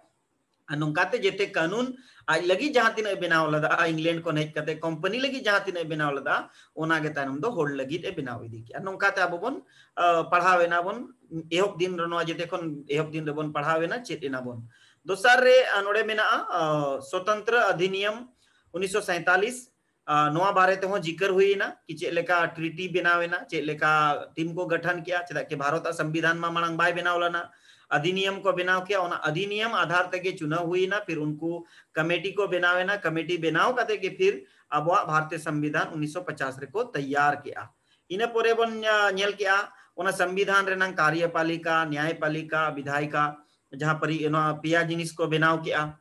ᱟᱨ ᱱᱚᱝᱠᱟᱛᱮ ᱡᱮᱛᱮ ᱠᱟᱹᱱᱩᱱ ᱟᱡ ᱞᱟᱹᱜᱤᱫ ᱡᱟᱦᱟᱸ ᱛᱤᱱᱟᱹᱜ ᱮ ᱵᱮᱱᱟᱣ ᱞᱮᱫᱟ, England ᱠᱷᱚᱱ ᱦᱮᱡ ᱠᱟᱛᱮ company ᱞᱟᱹᱜᱤᱫ ᱡᱟᱦᱟᱸ ᱛᱤᱱᱟᱹᱜ ᱮ ᱵᱮᱱᱟᱣ ᱞᱮᱫᱟ, ᱚᱱᱟ ᱜᱮ ᱛᱟᱭᱱᱚᱢ ᱫᱚ ᱦᱚᱲ ᱞᱟᱹᱜᱤᱫ ᱮ ᱵᱮᱱᱟᱣ ᱤᱫᱤ ᱠᱮᱜᱼᱟ᱾ ᱱᱚᱝᱠᱟᱛᱮ ᱟᱵᱚ ᱵᱚᱱ, ᱟᱸ, ᱯᱟᱲᱦᱟᱣ ᱮᱱᱟ ᱵᱚᱱ, ᱮᱦᱚᱵ ᱫᱤᱱ ᱨᱮ, ᱱᱚᱣᱟ ᱡᱮᱛᱮ ᱠᱷᱚᱱ ᱮᱦᱚᱵ ᱫᱤᱱ ᱨᱮᱵᱚᱱ ᱯᱟᱲᱦᱟᱣ ᱮᱱᱟ, ᱪᱮᱫ ᱮᱱᱟ ᱵᱚᱱ᱾ ᱫᱚᱥᱟᱨ ᱨᱮ, ᱟᱸ, ᱱᱚᱰᱮ ᱢᱮᱱᱟᱜᱼᱟ, ᱟᱸ, ᱥᱚᱛᱚᱱᱛᱨᱚ ᱚᱫᱷᱤᱱᱤᱭᱚᱢ ᱩᱱᱤᱥᱥᱚ ᱥᱟᱭᱛᱟᱞᱤᱥ, ᱟᱸ, ᱱᱚᱣᱟ ᱵᱟᱨᱮ ᱛᱮᱦᱚᱸ ᱡᱤᱠᱟᱹᱨ ᱦᱩᱭ ᱮᱱᱟ ᱠᱤ ᱪᱮᱫ ᱞᱮᱠᱟ treaty ᱵᱮᱱᱟᱣ ᱮᱱᱟ, ᱪᱮᱫ ᱞᱮᱠᱟ team ᱠᱚ ᱜᱚᱴᱷᱚᱱ ᱠᱮᱜᱼᱟ, ᱪᱮᱫᱟᱜ ᱠᱤ ᱵᱷᱟᱨᱚᱛ ᱟᱜ ᱥᱚᱝᱵᱤᱫᱷᱟᱱ ᱢᱟ ᱢᱟᱲᱟᱝ ᱵᱟᱭ ᱵᱮᱱᱟᱣ ᱞᱮᱱᱟ᱾ ᱚᱫᱷᱤᱱᱤᱭᱚᱢ ᱠᱚ ᱵᱮᱱᱟᱣ ᱠᱮᱜᱼᱟ, ᱚᱱᱟ ᱚᱫᱷᱤᱱᱤᱭᱚᱢ ᱟᱫᱷᱟᱨ ᱛᱮᱜᱮ ᱪᱩᱱᱟᱣ ᱦᱩᱭᱱᱟ, ᱯᱷᱤᱨ ᱩᱱᱠᱩ ᱠᱚᱢᱤᱴᱤ ᱠᱚ ᱵᱮᱱᱟᱣ ᱮᱱᱟ, ᱠᱚᱢᱤᱴᱤ ᱵᱮᱱᱟᱣ ᱠᱟᱛᱮ ᱜᱮ ᱯᱷᱤᱨ ᱟᱵᱚᱣᱟᱜ ᱵᱷᱟᱨᱚᱛᱤᱭᱚ ᱥᱚᱝᱵᱤᱫᱷᱟᱱ ᱩᱱᱤᱥᱥᱚ ᱯᱚᱪᱟᱥ ᱨᱮᱠᱚ ᱛᱮᱭᱟᱨ ᱠᱮᱜᱼᱟ᱾ ᱤᱱᱟᱹ ᱯᱚᱨᱮ ᱵᱚᱱ ᱧᱟ-, ᱧᱮᱞ ᱠᱮᱜᱼᱟ ᱚᱱᱟ ᱥᱚᱝᱵᱤᱫᱷᱟᱱ ᱨᱮᱱᱟᱝ ᱠᱟᱨᱭᱚᱯᱟᱞᱤᱠᱟ, ᱱᱭᱟᱭᱯᱟᱞᱤᱠᱟ, ᱵᱤᱫᱷᱟᱭᱤᱠᱟ, ᱡᱟᱦᱟᱸ ᱯᱟᱹᱨᱤ ᱱᱚᱣᱟ ᱯᱮᱭᱟ ᱡᱤᱱᱤᱥ ᱠᱚ ᱵᱮᱱᱟᱣ ᱠᱮᱜᱼᱟ᱾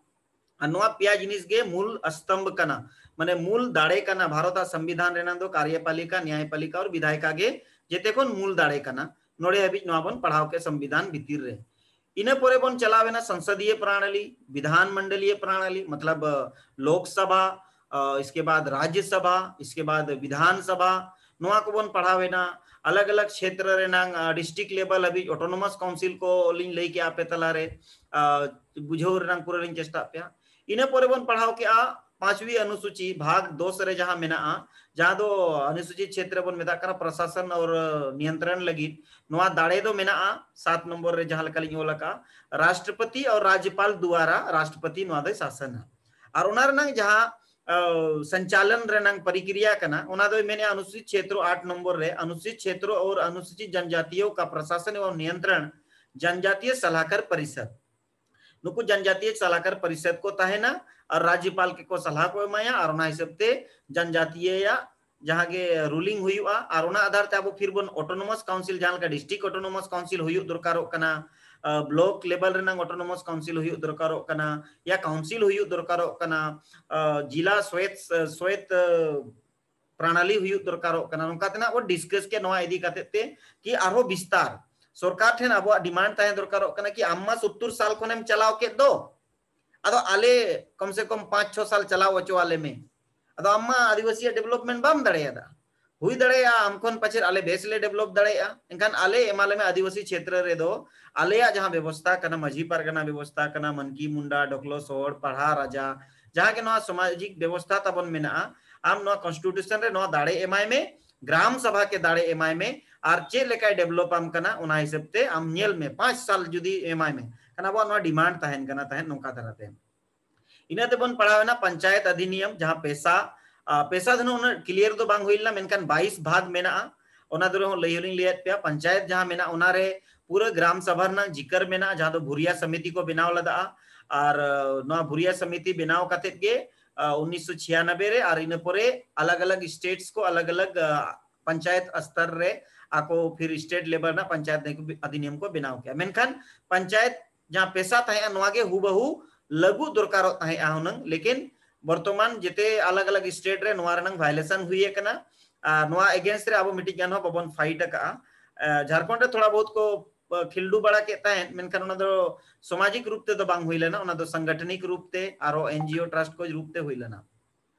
ᱟᱨ ᱱᱚᱣᱟ ᱯᱮᱭᱟ ᱡᱤᱱᱤᱥ ᱜᱮ ᱢᱩᱞ ᱟᱥᱛᱚᱢᱵᱷ ᱠᱟᱱᱟ, ᱢᱟᱱᱮ ᱢᱩᱞ ᱫᱟᱲᱮ ᱠᱟᱱᱟ ᱵᱷᱟᱨᱚᱛ ᱟᱜ ᱥᱚᱝᱵᱤᱫᱷᱟᱱ ᱨᱮᱱᱟᱜ ᱫᱚ ᱠᱟᱨᱭᱚᱯᱟᱞᱤᱠᱟ, ᱱᱭᱟᱭᱯᱟᱞᱤᱠᱟ ᱟᱨ ᱵᱤᱫᱷᱟᱭᱤᱠᱟ ᱜᱮ ᱡᱮᱛᱮ ᱠᱷᱚᱱ ᱢᱩᱞ ᱫᱟᱲᱮ ᱠᱟᱱᱟ᱾ ᱱᱚᱰᱮ ᱦᱟᱹᱵᱤᱡ ᱱᱚᱣᱟ ᱵᱚᱱ ᱯᱟᱲᱦᱟᱣ ᱠᱮᱫ ᱥᱚᱝᱵᱤᱫᱷᱟᱱ ᱵᱷᱤᱛᱤᱨ ᱨᱮ᱾ ᱤᱱᱟᱹ ᱯᱚᱨᱮ ᱵᱚᱱ ᱪᱟᱞᱟᱣ ᱮᱱᱟ ᱥᱚᱝᱥᱚᱫᱤᱭ ᱯᱨᱟᱬᱟᱞᱤ, ᱵᱤᱫᱷᱟᱱ ᱢᱚᱱᱰᱚᱞᱤᱭ ᱯᱨᱟᱬᱟᱞᱤ, ᱢᱚᱛᱞᱚᱵ ᱞᱳᱠ ᱥᱚᱵᱷᱟ, ᱟ, ᱤᱥᱠᱮ ᱵᱟᱫ ᱨᱟᱡᱽᱭᱚ ᱥᱚᱵᱷᱟ, ᱤᱥᱠᱮ ᱵᱟᱫ ᱵᱤᱫᱷᱟᱱ ᱥᱚᱵᱷᱟ, ᱱᱚᱣᱟ ᱠᱚᱵᱚᱱ ᱯᱟᱲᱦᱟᱣ ᱮᱱᱟ᱾ ᱟᱞᱟᱜᱽ ᱟᱞᱟᱜᱽ ᱠᱷᱮᱛᱨᱚ ᱨᱮᱱᱟᱝ, ᱟ, ᱰᱤᱥᱴᱨᱤᱠᱴ ᱞᱮᱵᱮᱞ ᱦᱟᱹᱵᱤᱡ ᱚᱴᱳᱱᱚᱢᱟᱥ ᱠᱟᱣᱩᱱᱥᱤᱞ ᱠᱚ ᱞᱤᱧ ᱞᱟᱹᱭ ᱠᱮᱜᱼᱟ ᱟᱯᱮ ᱛᱟᱞᱟᱨᱮ, ᱟ, ᱵᱩᱡᱷᱟᱹᱣ ᱨᱮᱱᱟᱝ ᱯᱩᱨᱟᱹ ᱞᱤᱧ ᱪᱮᱥᱴᱟᱜ ᱯᱮᱭᱟ᱾ ᱤᱱᱟᱹ ᱯᱚᱨᱮ ᱵᱚᱱ ᱯᱟᱲᱦᱟᱣ ᱠᱮᱜᱼᱟ ᱯᱟᱸᱪᱣᱤ ᱚᱱᱩᱥᱩᱪᱤ ᱵᱷᱟᱜᱽ ᱫᱚᱥ ᱨᱮ ᱡᱟᱦᱟᱸ ᱢᱮᱱᱟᱜᱼᱟ, ᱡᱟᱦᱟᱸ ᱫᱚ ᱚᱱᱩᱥᱩᱪᱤ ᱪᱷᱮᱛᱨᱚ ᱵᱚᱱ ᱢᱮᱛᱟᱜ ᱠᱟᱱᱟ ᱯᱨᱚᱥᱟᱥᱚᱱ ᱟᱨ ᱱᱤᱭᱚᱱᱛᱨᱚᱱ ᱞᱟᱹᱜᱤᱫ, ᱱᱚᱣᱟ ᱫᱟᱲᱮ ᱫᱚ ᱢᱮᱱᱟᱜᱼᱟ ᱥᱟᱛ ᱱᱚᱢᱵᱚᱨ ᱨᱮ ᱡᱟᱦᱟᱸ ᱞᱮᱠᱟ ᱞᱤᱧ ᱚᱞ ᱟᱠᱟᱜᱼᱟ, ᱨᱟᱥᱴᱨᱚᱯᱚᱛᱤ ᱟᱨ ᱨᱟᱡᱽᱭᱚᱯᱟᱞ ᱫᱩᱣᱟᱨᱟ ᱨᱟᱥᱴᱨᱚᱯᱚᱛᱤ ᱱᱚᱣᱟ ᱫᱚᱭ ᱥᱟᱥᱚᱱᱟ᱾ ᱟᱨ ᱚᱱᱟ ᱨᱮᱱᱟᱝ ᱡᱟᱦᱟᱸ, ᱟ, ᱥᱚᱧᱪᱟᱞᱚᱱ ᱨᱮᱱᱟᱝ ᱯᱨᱚᱠᱨᱤᱭᱟ ᱠᱟᱱᱟ, ᱚᱱᱟ ᱫᱚᱭ ᱢᱮᱱᱮᱜᱼᱟ ᱚᱱᱩᱥᱩᱪᱤᱛ ᱪᱷᱮᱛᱨᱚ ᱟᱴ ᱱᱚᱢᱵᱚᱨ ᱨᱮ ᱚᱱᱩᱥᱩᱪᱤᱛ ᱪᱷᱮᱛᱨᱚ ᱟᱨ ᱚᱱᱩᱥᱩᱪᱤᱛ ᱡᱚᱱᱡᱟᱛᱤᱭᱚ ᱠᱟ ᱯᱨᱚᱥᱟᱥᱚᱱ ᱮᱵᱚᱝ ᱱᱤᱭᱚᱱᱛᱨᱚᱱ ᱡᱚᱱᱡᱟᱛᱤᱭᱚ ᱥᱟᱞᱟᱦᱠᱟᱨ ᱯᱚᱨᱤᱥᱚᱫ᱾ ᱱᱩᱠᱩ ᱡᱚᱱᱡᱟᱛᱤᱭᱚ ᱥᱟᱞᱟᱦᱠᱟᱨ ᱯᱚᱨᱤᱥᱚᱫ ᱠᱚ ᱛᱟᱦᱮᱱᱟ ᱟᱨ ᱨᱟᱡᱽᱭᱚᱯᱟᱞ ᱠᱚ ᱥᱟᱞᱦᱟ ᱠᱚ ᱮᱢᱟᱭᱟ ᱟᱨ ᱚᱱᱟ ᱦᱤᱥᱟᱹᱵ ᱛᱮ ᱡᱚᱱᱡᱟᱛᱤᱭᱚᱭᱟᱜ ᱡᱟᱦᱟᱸ ᱜᱮ ᱨᱩᱞᱤᱝ ᱦᱩᱭᱩᱜᱼᱟ ᱟᱨ ᱚᱱᱟ ᱟᱫᱷᱟᱨ ᱛᱮ ᱟᱵᱚ ᱯᱷᱤᱨ ᱵᱚᱱ ᱚᱴᱳᱱᱚᱢᱟᱥ ᱠᱟᱣᱩᱱᱥᱤᱞ, ᱡᱟᱦᱟᱸ ᱞᱮᱠᱟ ᱰᱤᱥᱴᱨᱤᱠᱴ ᱚᱴᱳᱱᱚᱢᱟᱥ ᱠᱟᱣᱩᱱᱥᱤᱞ ᱦᱩᱭᱩᱜ ᱫᱚᱨᱠᱟᱨᱚᱜ ᱠᱟᱱᱟ, ᱟ, ᱵᱞᱚᱠ ᱞᱮᱵᱮᱞ ᱨᱮᱱᱟᱝ ᱚᱴᱳᱱᱚᱢᱟᱥ ᱠᱟᱣᱩᱱᱥᱤᱞ ᱦᱩᱭᱩᱜ ᱫᱚᱨᱠᱟᱨᱚᱜ ᱠᱟᱱᱟ, ᱭᱟ ᱠᱟᱣᱩᱱᱥᱤᱞ ᱦᱩᱭᱩᱜ ᱫᱚᱨᱠᱟᱨᱚᱜ ᱠᱟᱱᱟ, ᱟ, ᱡᱤᱞᱟ ᱥᱚᱭᱮᱛ, ᱥᱚᱭᱮᱛ, ᱟ, ᱯᱨᱟᱬᱟᱞᱤ ᱦᱩᱭᱩᱜ ᱫᱚᱨᱠᱟᱨᱚᱜ ᱠᱟᱱᱟ, ᱱᱚᱝᱠᱟ ᱛᱮᱱᱟᱜ ᱵᱚ ᱰᱤᱥᱠᱟᱥ ᱠᱮᱫ ᱱᱚᱣᱟ ᱤᱫᱤ ᱠᱟᱛᱮ ᱛᱮ ᱠᱤ ᱟᱨᱦᱚᱸ ᱵᱤᱥᱛᱟᱨ ᱥᱚᱨᱠᱟᱨ ᱴᱷᱮᱱ ᱟᱵᱚᱣᱟᱜ ᱰᱤᱢᱟᱱᱰ ᱛᱟᱦᱮᱸ ᱫᱚᱨᱠᱟᱨᱚᱜ ᱠᱟᱱᱟ ᱠᱤ ᱟᱢ ᱢᱟ ᱥᱳᱛᱛᱳᱨ ᱥᱟᱞ ᱠᱷᱚᱱᱮᱢ ᱪᱟᱞᱟᱣ ᱠᱮᱫ ᱫᱚ, ᱟᱫᱚ ᱟᱞᱮ ᱠᱚᱢ ᱥᱮ ᱠᱚᱢ ᱯᱟᱸᱪ ᱪᱷᱚ ᱥᱟᱞ ᱪᱟᱞᱟᱣ ᱦᱚᱪᱚ ᱟᱞᱮ ᱢᱮ, ᱟᱫᱚ ᱟᱢ ᱢᱟ ᱟᱹᱫᱤᱵᱟᱹᱥᱤᱭᱟᱜ ᱰᱮᱵᱷᱞᱚᱯᱢᱮᱱᱴ ᱵᱟᱢ ᱫᱟᱲᱮᱭᱟᱫᱟ᱾ ᱦᱩᱭ ᱫᱟᱲᱮᱭᱟᱜᱼᱟ ᱟᱢ ᱠᱷᱚᱱ ᱯᱟᱪᱮᱫ ᱟᱞᱮ ᱵᱮᱥ ᱞᱮ ᱰᱮᱵᱷᱞᱚᱯ ᱫᱟᱲᱮᱭᱟᱜᱼᱟ, ᱮᱱᱠᱷᱟᱱ ᱟᱞᱮ ᱮᱢᱟ ᱞᱮ ᱢᱮ ᱟᱹᱫᱤᱵᱟᱹᱥᱤ ᱪᱷᱮᱛᱨᱚ ᱨᱮᱫᱚ ᱟᱞᱮᱭᱟᱜ ᱡᱟᱦᱟᱸ ᱵᱮᱵᱚᱥᱛᱷᱟ ᱠᱟᱱᱟ, ᱢᱟᱹᱡᱷᱤ ᱯᱟᱨᱜᱟᱱᱟ ᱵᱮᱵᱚᱥᱛᱷᱟ ᱠᱟᱱᱟ, ᱢᱟᱱᱠᱤ ᱢᱩᱱᱰᱟ, ᱰᱚᱠᱞᱚ ᱥᱚᱦᱚᱲ, ᱯᱟᱲᱦᱟ ᱨᱟᱡᱟ, ᱡᱟᱦᱟᱸ ᱜᱮ ᱱᱚᱣᱟ ᱥᱟᱢᱟᱡᱤᱠ ᱵᱮᱵᱚᱥᱛᱷᱟ ᱛᱟᱵᱚᱱ ᱢᱮᱱᱟᱜᱼᱟ, ᱟᱢ ᱱᱚᱣᱟ ᱠᱚᱱᱥᱴᱤᱴᱤᱭᱩᱥᱚᱱ ᱨᱮ ᱱᱚᱣᱟ ᱫᱟᱲᱮ ᱮᱢᱟᱭ ᱢᱮ, ᱜᱨᱟᱢ ᱥᱟᱵᱷᱟ ᱠᱮ ᱫᱟᱲᱮ ᱮᱢᱟᱭ ᱢᱮ, ᱟᱨ ᱪᱮᱫ ᱞᱮᱠᱟᱭ ᱰᱮᱵᱷᱞᱚᱯ ᱟᱢ ᱠᱟᱱᱟ ᱚᱱᱟ ᱦᱤᱥᱟᱹᱵ ᱛᱮ ᱟᱢ ᱧᱮᱞ ᱢᱮ, ᱯᱟᱸᱪ ᱥᱟᱞ ᱡᱩᱫᱤ ᱮᱢᱟᱭ ᱢᱮ ᱠᱷᱟᱱ ᱟᱵᱚᱣᱟᱜ ᱱᱚᱣᱟ ᱰᱤᱢᱟᱱᱰ ᱛᱟᱦᱮᱱ ᱠᱟᱱᱟ ᱛᱟᱦᱮᱸᱫ ᱱᱚᱝᱠᱟ ᱫᱷᱟᱨᱟᱛᱮ᱾ ᱤᱱᱟᱹ ᱛᱮᱵᱚᱱ ᱯᱟᱲᱦᱟᱣ ᱮᱱᱟ ᱯᱚᱧᱪᱟᱭᱮᱛ ᱚᱫᱷᱤᱱᱤᱭᱚᱢ, ᱡᱟᱦᱟᱸ ᱯᱮᱥᱟ, ᱟ, ᱯᱮᱥᱟ ᱫᱚ ᱩᱱᱟᱹᱜ ᱠᱞᱤᱭᱟᱨ ᱫᱚ ᱵᱟᱝ ᱦᱩᱭ ᱞᱮᱱᱟ, ᱢᱮᱱᱠᱷᱟᱱ ᱵᱟᱭᱤᱥ ᱵᱷᱟᱜᱽ ᱢᱮᱱᱟᱜᱼᱟ᱾ ᱚᱱᱟ ᱫᱚ ᱨᱮᱦᱚᱸ ᱞᱟᱹᱭ ᱦᱚᱸᱞᱤᱧ ᱞᱟᱹᱭᱟᱫ ᱯᱮᱭᱟ, ᱯᱚᱧᱪᱟᱭᱮᱛ ᱡᱟᱦᱟᱸ ᱢᱮᱱᱟᱜᱼᱟ, ᱚᱱᱟᱨᱮ ᱯᱩᱨᱟᱹ ᱜᱨᱟᱢ ᱥᱟᱵᱷᱟ ᱨᱮᱱᱟᱜ ᱡᱤᱠᱟᱹᱨ ᱢᱮᱱᱟᱜᱼᱟ, ᱡᱟᱦᱟᱸ ᱫᱚ ᱵᱷᱩᱨᱤᱭᱟ ᱥᱚᱢᱤᱛᱤ ᱠᱚ ᱵᱮᱱᱟᱣ ᱞᱮᱫᱟᱜᱼᱟ᱾ ᱟᱨ, ᱟᱸ, ᱱᱚᱣᱟ ᱵᱷᱩᱨᱤᱭᱟ ᱥᱚᱢᱤᱛᱤ ᱵᱮᱱᱟᱣ ᱠᱟᱛᱮᱫ ᱜᱮ, ᱟᱸ, ᱩᱱᱤᱥᱥᱚ ᱪᱷᱤᱭᱟᱱᱚᱵᱵᱳᱭ ᱨᱮ, ᱟᱨ ᱤᱱᱟᱹ ᱯᱚᱨᱮ ᱟᱞᱟᱜᱽ ᱟᱞᱟᱜᱽ states ᱠᱚ ᱟᱞᱟᱜᱽ ᱟᱞᱟᱜᱽ, ᱟᱸ, ᱯᱚᱧᱪᱟᱭᱮᱛ ᱥᱛᱚᱨ ᱨᱮ ᱟᱠᱚ ᱯᱷᱤᱨ state level ᱨᱮᱱᱟᱜ ᱯᱚᱧᱪᱟᱭᱮᱛ ᱚᱫᱷᱤᱱᱤᱭᱚᱢ ᱠᱚ ᱵᱮᱱᱟᱣ ᱠᱮᱜᱼᱟ᱾ ᱢᱮᱱᱠᱷᱟᱱ ᱯᱚᱧᱪᱟᱭᱮᱛ ᱡᱟᱦᱟᱸ ᱯᱮᱥᱟ ᱛᱟᱦᱮᱸᱜᱼᱟ, ᱱᱚᱣᱟ ᱜᱮ ᱦᱩᱵᱟᱦᱩ ᱞᱟᱹᱜᱩ ᱫᱚᱨᱠᱟᱨᱚᱜ ᱛᱟᱦᱮᱸᱜᱼᱟ ᱦᱩᱱᱟᱹᱝ, ᱞᱮᱠᱤᱱ ᱵᱚᱨᱛᱚᱢᱟᱱ ᱡᱮᱛᱮ ᱟᱞᱟᱜᱽ ᱟᱞᱟᱜᱽ state ᱨᱮ ᱱᱚᱣᱟ ᱨᱮᱱᱟᱝ violation ᱦᱩᱭ ᱟᱠᱟᱱᱟ᱾ ᱟᱨ ᱱᱚᱣᱟ against ᱨᱮ ᱟᱵᱚ ᱢᱤᱫᱴᱤᱡ ᱜᱟᱱ ᱦᱚᱸ ᱵᱟᱵᱚᱱ fight ᱟᱠᱟᱜᱼᱟ᱾ ᱟᱨ ᱡᱷᱟᱲᱠᱷᱚᱸᱰ ᱨᱮ ᱛᱷᱚᱲᱟ ᱵᱚᱦᱩᱛ ᱠᱚ, ᱟ, ᱠᱷᱤᱞᱰᱩ ᱵᱟᱲᱟ ᱠᱮᱫ ᱛᱟᱦᱮᱸᱫ, ᱢᱮᱱᱠᱷᱟᱱ ᱚᱱᱟ ᱫᱚ ᱥᱟᱢᱟᱡᱤᱠ ᱨᱩᱯ ᱛᱮᱫᱚ ᱵᱟᱝ ᱦᱩᱭ ᱞᱮᱱᱟ, ᱚᱱᱟ ᱫᱚ ᱥᱟᱝᱜᱚᱴᱷᱚᱱᱤᱠ ᱨᱩᱯ ᱛᱮ ᱟᱨᱦᱚᱸ NGO trust ᱠᱚ ᱨᱩᱯ ᱛᱮ ᱦᱩᱭ ᱞᱮᱱᱟ᱾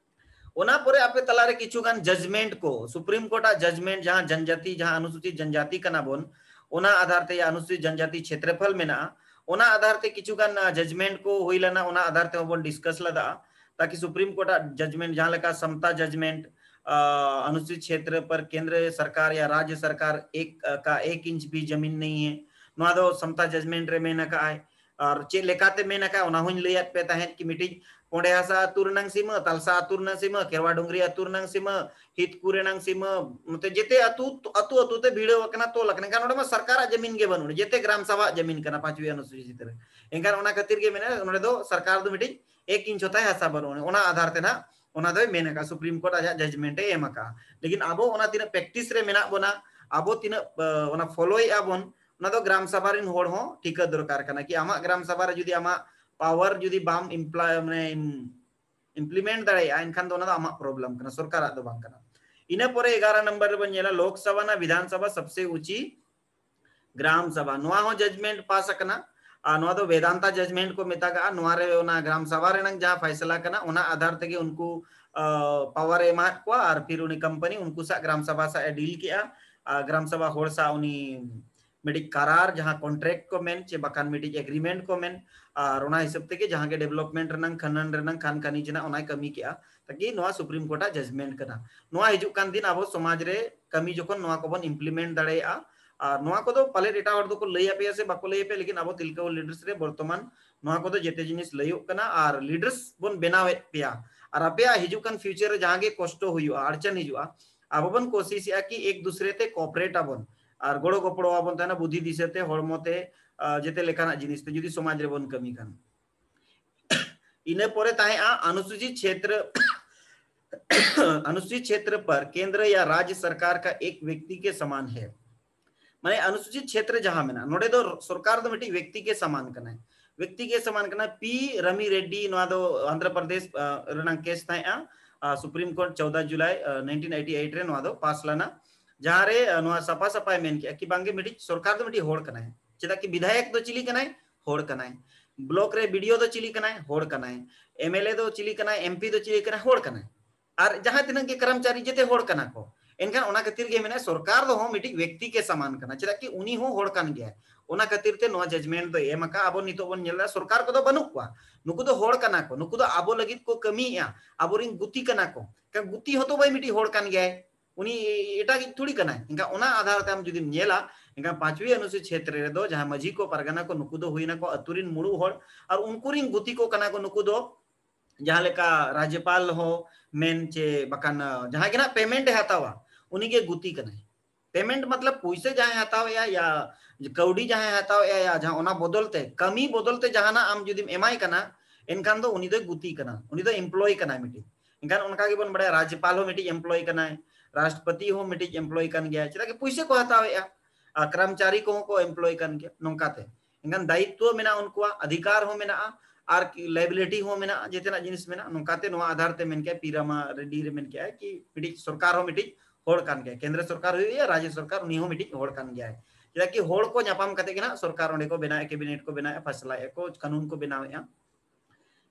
ᱚᱱᱟ ᱯᱚᱨᱮ ᱟᱯᱮ ᱛᱟᱞᱟᱨᱮ ᱠᱤᱪᱷᱩ ᱜᱟᱱ judgement ᱠᱚ, Supreme Court ᱟᱜ judgement, ᱡᱟᱦᱟᱸ ᱡᱚᱱᱡᱟᱛᱤ, ᱡᱟᱦᱟᱸ ᱚᱱᱩᱥᱩᱪᱤᱛ ᱡᱚᱱᱡᱟᱛᱤ ᱠᱟᱱᱟ ᱵᱚᱱ, ᱚᱱᱟ ᱟᱫᱷᱟᱨ ᱛᱮ ᱚᱱᱩᱥᱩᱪᱤᱛ ᱡᱚᱱᱡᱟᱛᱤ ᱪᱷᱮᱛᱨᱚᱯᱷᱚᱞ ᱢᱮᱱᱟᱜᱼᱟ, ᱚᱱᱟ ᱟᱫᱷᱟᱨ ᱛᱮ ᱠᱤᱪᱷᱩ ᱜᱟᱱ, ᱟ, judgement ᱠᱚ ᱦᱩᱭ ᱞᱮᱱᱟ, ᱚᱱᱟ ᱟᱫᱷᱟᱨ ᱛᱮᱦᱚᱸ ᱵᱚᱱ discuss ᱞᱮᱫᱟ᱾ ᱛᱟᱠᱤ Supreme Court ᱟᱜ judgement, ᱡᱟᱦᱟᱸ ᱞᱮᱠᱟ ᱥᱟᱢᱛᱟ judgement, ᱟ, ᱚᱱᱩᱥᱩᱪᱤᱛ ᱪᱷᱮᱛᱨᱚ ᱯᱚᱨ ᱠᱮᱱᱫᱨᱚ ᱥᱚᱨᱠᱟᱨ ᱭᱟ ᱨᱟᱡᱽᱭᱚ ᱥᱚᱨᱠᱟᱨ ᱮᱠ, ᱟ, ᱠᱟ ᱮᱠ ᱤᱧᱪ ᱵᱷᱤ ᱡᱟᱢᱤᱱ ᱱᱟᱦᱤ ᱦᱮ, ᱱᱚᱣᱟ ᱫᱚ ᱥᱟᱢᱛᱟ judgement ᱨᱮ ᱢᱮᱱ ᱟᱠᱟᱫ ᱟᱭ᱾ ᱟᱨ ᱪᱮᱫ ᱞᱮᱠᱟᱛᱮ ᱢᱮᱱ ᱟᱠᱟᱫ, ᱚᱱᱟ ᱦᱚᱸᱧ ᱞᱟᱹᱭᱟᱫ ᱯᱮ ᱛᱟᱦᱮᱸᱫ ᱠᱤ ᱢᱤᱫᱴᱤᱡ ᱯᱚᱸᱰᱮ ᱦᱟᱸᱥᱫᱟ ᱟᱹᱛᱩ ᱨᱮᱱᱟᱝ ᱥᱤᱢᱟᱹ, ᱛᱟᱞᱥᱟ ᱟᱹᱛᱩ ᱨᱮᱱᱟᱝ ᱥᱤᱢᱟᱹ, ᱠᱮᱨᱣᱟ ᱰᱩᱝᱨᱤ ᱟᱹᱛᱩ ᱨᱮᱱᱟᱝ ᱥᱤᱢᱟᱹ, ᱦᱤᱛᱠᱩ ᱨᱮᱱᱟᱝ ᱥᱤᱢᱟᱹ, ᱱᱚᱛᱮ ᱡᱮᱛᱮ ᱟᱹᱛᱩ, ᱟᱹᱛᱩ, ᱟᱹᱛᱩ ᱛᱮ ᱵᱷᱤᱲᱟᱹᱣ ᱟᱠᱟᱱᱟ, ᱛᱚᱞ ᱟᱠᱟᱱᱟ᱾ ᱮᱱᱠᱷᱟᱱ ᱚᱸᱰᱮ ᱢᱟ ᱥᱚᱨᱠᱟᱨᱟᱜ ᱡᱟᱢᱤᱱ ᱜᱮ ᱵᱟᱹᱱᱩᱜᱼᱟ, ᱡᱮᱛᱮ ᱜᱨᱟᱢ ᱥᱟᱵᱷᱟᱣᱟᱜ ᱡᱟᱢᱤᱱ ᱠᱟᱱᱟ ᱯᱟᱸᱪᱣᱤ ᱚᱱᱩᱥᱩᱪᱤ ᱪᱷᱮᱛᱨᱚ᱾ ᱮᱱᱠᱷᱟᱱ ᱚᱱᱟ ᱠᱷᱟᱹᱛᱤᱨ ᱜᱮ ᱢᱮᱱᱟ, ᱱᱚᱸᱰᱮ ᱫᱚ ᱥᱚᱨᱠᱟᱨ ᱫᱚ ᱢᱤᱫᱴᱤᱡ ᱮᱠ ᱤᱧᱪ ᱦᱚᱸᱛᱟᱭ ᱦᱟᱥᱟ ᱵᱟᱹᱱᱩᱜᱼᱟ, ᱚᱱᱟ ᱟᱫᱷᱟᱨ ᱛᱮ ᱱᱟᱦᱟᱜ ᱚᱱᱟ ᱫᱚᱭ ᱢᱮᱱ ᱟᱠᱟᱫᱼᱟ, Supreme Court ᱟᱡᱟᱜ judgement ᱮ ᱮᱢ ᱟᱠᱟᱫᱼᱟ᱾ ᱞᱮᱠᱤᱱ ᱟᱵᱚ ᱚᱱᱟ ᱛᱤᱱᱟᱹᱜ practice ᱨᱮ ᱢᱮᱱᱟᱜ ᱵᱚᱱᱟ, ᱟᱵᱚ ᱛᱤᱱᱟᱹᱜ, ᱟ, ᱚᱱᱟ followᱮᱫᱼᱟ ᱵᱚᱱ, ᱚᱱᱟ ᱫᱚ ᱜᱨᱟᱢ ᱥᱟᱵᱷᱟ ᱨᱮᱱ ᱦᱚᱲ ᱦᱚᱸ ᱴᱷᱤᱠᱟᱹ ᱫᱚᱨᱠᱟᱨ ᱠᱟᱱᱟ ᱠᱤ ᱟᱢᱟᱜ ᱜᱨᱟᱢ ᱥᱟᱵᱷᱟ ᱨᱮ ᱡᱩᱫᱤ ᱟᱢᱟᱜ power ᱡᱩᱫᱤ ᱵᱟᱢ imply-, ᱢᱟᱱᱮ, implement ᱫᱟᱲᱮᱭᱟᱜᱼᱟ, ᱮᱱᱠᱷᱟᱱ ᱫᱚ ᱚᱱᱟ ᱫᱚ ᱟᱢᱟᱜ problem ᱠᱟᱱᱟ, ᱥᱚᱨᱠᱟᱨᱟᱜ ᱫᱚ ᱵᱟᱝ ᱠᱟᱱᱟ᱾ ᱤᱱᱟᱹ ᱯᱚᱨᱮ ᱮᱜᱟᱨᱚ ᱱᱚᱢᱵᱚᱨ ᱨᱮᱵᱚᱱ ᱧᱮᱞᱟ, ᱞᱳᱠ ᱥᱟᱵᱷᱟ ᱱᱟ ᱵᱤᱫᱷᱟᱱ ᱥᱟᱵᱷᱟ ᱥᱚᱵᱥᱮ ᱩᱪᱤ ᱜᱨᱟᱢ ᱥᱟᱵᱷᱟ, ᱱᱚᱣᱟ ᱦᱚᱸ judgement ᱯᱟᱥ ᱟᱠᱟᱱᱟ᱾ ᱟᱨ ᱱᱚᱣᱟ ᱫᱚ ᱵᱮᱫᱟᱱᱛᱟ judgement ᱠᱚ ᱢᱮᱛᱟᱜᱟᱜᱼᱟ᱾ ᱱᱚᱣᱟ ᱨᱮ ᱚᱱᱟ ᱜᱨᱟᱢ ᱥᱟᱵᱷᱟ ᱨᱮᱱᱟᱝ ᱡᱟᱦᱟᱸ ᱯᱷᱟᱭᱥᱟᱞᱟ ᱠᱟᱱᱟ, ᱚᱱᱟ ᱟᱫᱷᱟᱨ ᱛᱮᱜᱮ ᱩᱱᱠᱩ, ᱟ, power ᱮ ᱮᱢᱟᱫ ᱠᱚᱣᱟ ᱟᱨ ᱯᱷᱤᱨ ᱩᱱᱤ company ᱩᱱᱠᱩ ᱥᱟᱶ ᱜᱨᱟᱢ ᱥᱟᱵᱷᱟ ᱥᱟᱶ ᱮ deal ᱠᱮᱜᱼᱟ᱾ ᱟᱨ ᱜᱨᱟᱢ ᱥᱟᱵᱷᱟ ᱦᱚᱲ ᱥᱟᱶ ᱩᱱᱤ ᱢᱤᱫᱴᱤᱡ ᱠᱟᱨᱟᱨ, ᱡᱟᱦᱟᱸ contract ᱠᱚ ᱢᱮᱱ ᱪᱮ ᱵᱟᱠᱷᱟᱱ ᱢᱤᱫᱴᱤᱡ agreement ᱠᱚ ᱢᱮᱱ, ᱟᱨ ᱚᱱᱟ ᱦᱤᱥᱟᱹᱵ ᱛᱮᱜᱮ ᱡᱟᱦᱟᱸ ᱜᱮ development ᱨᱮᱱᱟᱝ, ᱠᱷᱟᱱᱟᱱ ᱨᱮᱱᱟᱝ, ᱠᱷᱟᱱ ᱠᱷᱟᱱᱤᱡ ᱨᱮᱱᱟᱜ ᱚᱱᱟᱭ ᱠᱟᱹᱢᱤ ᱠᱮᱜᱼᱟ᱾ ᱛᱟᱠᱤ ᱱᱚᱣᱟ Supreme Court ᱟᱜ judgement ᱠᱟᱱᱟ᱾ ᱱᱚᱣᱟ ᱦᱤᱡᱩᱜ ᱠᱟᱱ ᱫᱤᱱ ᱟᱵᱚ ᱥᱚᱢᱟᱡᱽ ᱨᱮ ᱠᱟᱹᱢᱤ ᱡᱚᱠᱷᱚᱱ ᱱᱚᱣᱟ ᱠᱚᱵᱚᱱ implement ᱫᱟᱲᱮᱭᱟᱜᱼᱟ, ᱟᱨ ᱱᱚᱣᱟ ᱠᱚᱫᱚ ᱯᱟᱞᱮᱫ ᱮᱴᱟᱜ ᱦᱚᱲ ᱫᱚᱠᱚ ᱞᱟᱹᱭ ᱟᱯᱮᱭᱟ ᱥᱮ ᱵᱟᱠᱚ ᱞᱟᱹᱭ ᱟᱯᱮᱭᱟ, ᱞᱮᱠᱤᱱ ᱟᱵᱚ ᱛᱤᱞᱠᱟᱹ ᱦᱩᱞ leaders ᱨᱮ ᱵᱚᱨᱛᱚᱢᱟᱱ ᱱᱚᱣᱟ ᱠᱚᱫᱚ ᱡᱮᱛᱮ ᱡᱤᱱᱤᱥ ᱞᱟᱹᱭᱚᱜ ᱠᱟᱱᱟ, ᱟᱨ leaders ᱵᱚᱱ ᱵᱮᱱᱟᱣᱮᱫ ᱯᱮᱭᱟ᱾ ᱟᱨ ᱟᱯᱮᱭᱟᱜ ᱦᱤᱡᱩᱜ ᱠᱟᱱ future ᱨᱮ ᱡᱟᱦᱟᱸ ᱜᱮ ᱠᱚᱥᱴᱚ ᱦᱩᱭᱩᱜᱼᱟ, ᱟᱲᱪᱟᱱ ᱦᱤᱡᱩᱜᱼᱟ, ᱟᱵᱚ ᱵᱚᱱ ᱠᱳᱥᱤᱥᱮᱜᱼᱟ ᱠᱤ ᱮᱠ ᱫᱩᱥᱨᱮ ᱛᱮ cooperate ᱟᱵᱚᱱ ᱟᱨ ᱜᱚᱲᱚ ᱜᱚᱯᱚᱲᱚ ᱟᱵᱚᱱ ᱛᱟᱦᱮᱱᱟ, ᱵᱩᱫᱷᱤ ᱫᱤᱥᱟᱹ ᱛᱮ, ᱦᱚᱲᱢᱚ ᱛᱮ, ᱟᱨ ᱡᱮᱛᱮ ᱞᱮᱠᱟᱱᱟᱜ ᱡᱤᱱᱤᱥ ᱛᱮ, ᱡᱩᱫᱤ ᱥᱚᱢᱟᱡᱽ ᱨᱮᱵᱚᱱ ᱠᱟᱹᱢᱤ ᱠᱷᱟᱱ᱾ ᱤᱱᱟᱹ ᱯᱚᱨᱮ ᱛᱟᱦᱮᱸᱜᱼᱟ ᱚᱱᱩᱥᱩᱪᱤᱛ ᱠᱷᱮᱛᱨᱚ, ᱚᱱᱩᱥᱩᱪᱤᱛ ᱠᱷᱮᱛᱨᱚ ᱯᱟᱨ ᱠᱮᱱᱫᱨᱚ ᱭᱟ ᱨᱟᱡᱽᱭᱚ ᱥᱚᱨᱠᱟᱨ ᱠᱟ ᱮᱠ ᱵᱮᱠᱛᱤ ᱠᱮ ᱥᱚᱢᱟᱱ ᱦᱮ᱾ ᱢᱟᱱᱮ ᱚᱱᱩᱥᱩᱪᱤᱛ ᱠᱷᱮᱛᱨᱚ ᱡᱟᱦᱟᱸ ᱢᱮᱱᱟᱜᱼᱟ, ᱱᱚᱰᱮ ᱫᱚ ᱥᱚᱨᱠᱟᱨ ᱫᱚ ᱢᱤᱫᱴᱤᱡ ᱵᱮᱠᱛᱤ ᱜᱮ ᱥᱚᱢᱟᱱ ᱠᱟᱱᱟᱭ, ᱵᱮᱠᱛᱤ ᱜᱮ ᱥᱚᱢᱟᱱ ᱠᱟᱱᱟ᱾ ᱯᱤ ᱨᱟᱢᱤ ᱨᱮᱰᱰᱤ, ᱱᱚᱣᱟ ᱫᱚ ᱟᱱᱫᱷᱨᱚ ᱯᱨᱚᱫᱮᱥ ᱨᱮᱱᱟᱜ ᱠᱮᱥ ᱛᱟᱦᱮᱸᱜᱼᱟ, ᱥᱩᱯᱨᱤᱢ ᱠᱳᱨᱴ ᱪᱳᱫᱟ ᱡᱩᱞᱟᱭ ᱱᱟᱭᱤᱱᱴᱤᱱ ᱮᱭᱤᱴᱤ ᱮᱭᱤᱴ ᱨᱮ ᱱᱚᱣᱟ ᱫᱚ ᱯᱟᱥ ᱞᱮᱱᱟ, ᱡᱟᱦᱟᱸ ᱨᱮ ᱱᱚᱣᱟ ᱥᱟᱯᱷᱟ ᱥᱟᱯᱷᱟᱭ ᱢᱮᱱ ᱠᱮᱜᱼᱟ ᱠᱤ ᱵᱟᱝᱜᱮ ᱢᱤᱫᱴᱤᱡ ᱥᱚᱨᱠᱟᱨ ᱫᱚ ᱢᱤᱫᱴᱤᱡ ᱦᱚᱲ ᱠᱟᱱᱟᱭ᱾ ᱪᱮᱫᱟᱜ ᱠᱤ ᱵᱤᱫᱷᱟᱭᱚᱠ ᱫᱚ ᱪᱤᱞᱤ ᱠᱟᱱᱟᱭ? ᱦᱚᱲ ᱠᱟᱱᱟᱭ᱾ ᱵᱞᱚᱠ ᱨᱮ ᱵᱤᱰᱤᱳ ᱫᱚ ᱪᱤᱞᱤ ᱠᱟᱱᱟᱭ? ᱦᱚᱲ ᱠᱟᱱᱟᱭ᱾ ᱮᱢᱮᱞᱮ ᱫᱚ ᱪᱤᱞᱤ ᱠᱟᱱᱟᱭ? ᱮᱢᱯᱤ ᱫᱚ ᱪᱤᱞᱤ ᱠᱟᱱᱟᱭ? ᱦᱚᱲ ᱠᱟᱱᱟᱭ᱾ ᱟᱨ ᱡᱟᱦᱟᱸ ᱛᱤᱱᱟᱹᱜ ᱜᱮ ᱠᱚᱨᱢᱪᱟᱨᱤ, ᱡᱮᱛᱮ ᱦᱚᱲ ᱠᱟᱱᱟ ᱠᱚ᱾ ᱮᱱᱠᱷᱟᱱ ᱚᱱᱟ ᱠᱷᱟᱹᱛᱤᱨ ᱜᱮ ᱢᱮᱱᱟ ᱥᱚᱨᱠᱟᱨ ᱫᱚ ᱦᱚᱸ ᱢᱤᱫᱴᱤᱡ ᱵᱮᱠᱛᱤ ᱜᱮ ᱥᱚᱢᱟᱱ ᱠᱟᱱᱟ, ᱪᱮᱫᱟᱜ ᱠᱤ ᱩᱱᱤ ᱦᱚᱸ ᱦᱚᱲ ᱠᱟᱱ ᱜᱮᱭᱟᱭ᱾ ᱚᱱᱟ ᱠᱷᱟᱹᱛᱤᱨ ᱛᱮ ᱱᱚᱣᱟ ᱡᱟᱡᱽᱢᱮᱱᱴ ᱫᱚ ᱮᱢ ᱟᱠᱟᱫ᱾ ᱟᱵᱚ ᱱᱤᱛᱚᱜ ᱵᱚᱱ ᱧᱮᱞ ᱮᱫᱟ ᱥᱚᱨᱠᱟᱨ ᱠᱚᱫᱚ ᱵᱟᱹᱱᱩᱜ ᱠᱚᱣᱟ, ᱱᱩᱠᱩ ᱫᱚ ᱦᱚᱲ ᱠᱟᱱᱟ ᱠᱚ, ᱱᱩᱠᱩ ᱫᱚ ᱟᱵᱚ ᱞᱟᱹᱜᱤᱫ ᱠᱚ ᱠᱟᱹᱢᱤᱭᱮᱫᱼᱟ, ᱟᱵᱚᱨᱤᱱ ᱜᱩᱛᱤ ᱠᱟᱱᱟ ᱠᱚ᱾ ᱮᱱᱠᱷᱟᱱ ᱜᱩᱛᱤ ᱦᱚᱸᱛᱚ ᱵᱟᱭ ᱢᱤᱫᱴᱤᱡ ᱦᱚᱲ ᱠᱟᱱ ᱜᱮᱭᱟᱭ, ᱩᱱᱤ ᱮᱴᱟᱜᱤᱡ ᱛᱷᱩᱲᱤ ᱠᱟᱱᱟᱭ᱾ ᱮᱱᱠᱷᱟᱱ ᱚᱱᱟ ᱟᱫᱷᱟᱨ ᱛᱮ ᱟᱢ ᱡᱩᱫᱤᱢ ᱧᱮᱞᱟ, ᱮᱱᱠᱷᱟᱱ ᱯᱟᱸᱪᱣᱤ ᱚᱱᱩᱥᱩᱪᱤᱛ ᱠᱷᱮᱛᱨᱚ ᱨᱮᱫᱚ ᱡᱟᱦᱟᱸ ᱢᱟᱹᱡᱷᱤ ᱠᱚ, ᱯᱟᱨᱜᱟᱱᱟ ᱠᱚ, ᱱᱩᱠᱩ ᱫᱚ ᱦᱩᱭᱱᱟ ᱠᱚ ᱟᱹᱛᱩ ᱨᱤᱱ ᱢᱩᱬᱩ ᱦᱚᱲ, ᱟᱨ ᱩᱱᱠᱩ ᱨᱤᱱ ᱜᱩᱛᱤ ᱠᱚ ᱠᱟᱱᱟ ᱠᱚ ᱱᱩᱠᱩ ᱫᱚ, ᱡᱟᱦᱟᱸ ᱞᱮᱠᱟ ᱨᱟᱡᱽᱡᱚᱯᱟᱞ ᱦᱚᱸ ᱢᱮᱱ ᱪᱮ ᱵᱟᱠᱷᱟᱱ ᱡᱟᱦᱟᱸᱭ ᱜᱮ ᱱᱟᱜ ᱯᱮᱢᱮᱱᱴ ᱮ ᱦᱟᱛᱟᱣᱟ, ᱩᱱᱤ ᱜᱮ ᱜᱩᱛᱤ ᱠᱟᱱᱟᱭ᱾ ᱯᱮᱢᱮᱱᱴ ᱢᱚᱛᱞᱚᱵ ᱯᱩᱭᱥᱟᱹ ᱡᱟᱦᱟᱸᱭ ᱦᱟᱛᱟᱣᱮᱜᱼᱟ ᱭᱟ ᱠᱟᱹᱣᱰᱤ ᱡᱟᱦᱟᱸᱭ ᱦᱟᱛᱟᱣᱮᱜᱼᱟ ᱭᱟ ᱡᱟᱦᱟᱸ ᱚᱱᱟ ᱵᱚᱫᱚᱞ ᱛᱮ, ᱠᱟᱹᱢᱤ ᱵᱚᱫᱚᱞ ᱛᱮ ᱡᱟᱦᱟᱱᱟᱜ ᱟᱢ ᱡᱩᱫᱤᱢ ᱮᱢᱟᱭ ᱠᱟᱱᱟ, ᱮᱱᱠᱷᱟᱱ ᱫᱚ ᱩᱱᱤ ᱫᱚᱭ ᱜᱩᱛᱤ ᱠᱟᱱᱟ, ᱩᱱᱤ ᱫᱚ ᱮᱢᱯᱞᱚᱭ ᱠᱟᱱᱟᱭ ᱢᱤᱫᱴᱤᱡ᱾ ᱮᱱᱠᱷᱟᱱ ᱚᱱᱠᱟ ᱜᱮᱵᱚᱱ ᱵᱟᱲᱟᱭᱟ ᱨᱟᱡᱽᱡᱚᱯᱟᱞ ᱦᱚᱸ ᱢᱤᱫᱴᱤᱡ ᱮᱢᱯᱞᱚᱭ ᱠᱟᱱᱟᱭ, ᱨᱟᱥᱴᱨᱚᱯᱚᱛᱤ ᱦᱚᱸ ᱢᱤᱫᱴᱤᱡ ᱮᱢᱯᱞᱚᱭ ᱠᱟᱱ ᱜᱮᱭᱟ, ᱪᱮᱫᱟᱜ ᱠᱤ ᱯᱩᱭᱥᱟᱹ ᱠᱚ ᱦᱟᱛᱟᱣᱮᱜᱼᱟ, ᱟᱨ ᱠᱚᱨᱢᱪᱟᱨᱤ ᱠᱚᱦᱚᱸ ᱠᱚ ᱮᱢᱯᱞᱚᱭ ᱠᱟᱱ ᱜᱮᱭᱟ᱾ ᱱᱚᱝᱠᱟᱛᱮ ᱮᱱᱠᱷᱟᱱ ᱫᱟᱭᱤᱛᱛᱚ ᱢᱮᱱᱟᱜᱼᱟ, ᱩᱱᱠᱩᱣᱟᱜ ᱚᱫᱷᱤᱠᱟᱨ ᱦᱚᱸ ᱢᱮᱱᱟᱜᱼᱟ, ᱟᱨ ᱞᱟᱭᱵᱤᱞᱤᱴᱤ ᱦᱚᱸ ᱢᱮᱱᱟᱜᱼᱟ, ᱡᱮᱛᱮᱱᱟᱜ ᱡᱤᱱᱤᱥ ᱢᱮᱱᱟᱜᱼᱟ᱾ ᱱᱚᱝᱠᱟᱛᱮ ᱱᱚᱣᱟ ᱟᱫᱷᱟᱨ ᱛᱮ ᱢᱮᱱ ᱠᱮᱜᱼᱟ, ᱯᱤ ᱨᱟᱢᱟ ᱨᱮᱰᱰᱤ ᱨᱮ ᱢᱮᱱ ᱠᱮᱜᱼᱟᱭ ᱠᱤ ᱢᱤᱫᱴᱤᱡ ᱥᱚᱨᱠᱟᱨ ᱦᱚᱸ ᱢᱤᱫᱴᱤᱡ ᱦᱚᱲ ᱠᱟᱱ ᱜᱮᱭᱟᱭ, ᱠᱮᱱᱫᱨᱚ ᱥᱚᱨᱠᱟᱨ ᱦᱩᱭᱩᱜ ᱭᱟ, ᱨᱟᱡᱽᱡᱚ ᱥᱚᱨᱠᱟᱨ, ᱩᱱᱤ ᱦᱚᱸ ᱢᱤᱫᱴᱤᱡ ᱦᱚᱲ ᱠᱟᱱ ᱜᱮᱭᱟᱭ᱾ ᱪᱮᱫᱟᱜ ᱠᱤ ᱦᱚᱲ ᱠᱚ ᱧᱟᱯᱟᱢ ᱠᱟᱛᱮ ᱜᱮ ᱱᱟᱜ ᱥᱚᱨᱠᱟᱨ ᱚᱸᱰᱮ ᱠᱚ ᱵᱮᱱᱟᱣᱮᱫᱼᱟ, ᱠᱮᱵᱤᱱᱮᱴ ᱠᱚ ᱵᱮᱱᱟᱣᱮᱫᱼᱟ, ᱯᱷᱟᱥᱞᱟᱭᱮᱫᱼᱟ ᱠᱚ, ᱠᱟᱹᱱᱩᱱ ᱠᱚ ᱵᱮᱱᱟᱣᱮᱫᱼᱟ᱾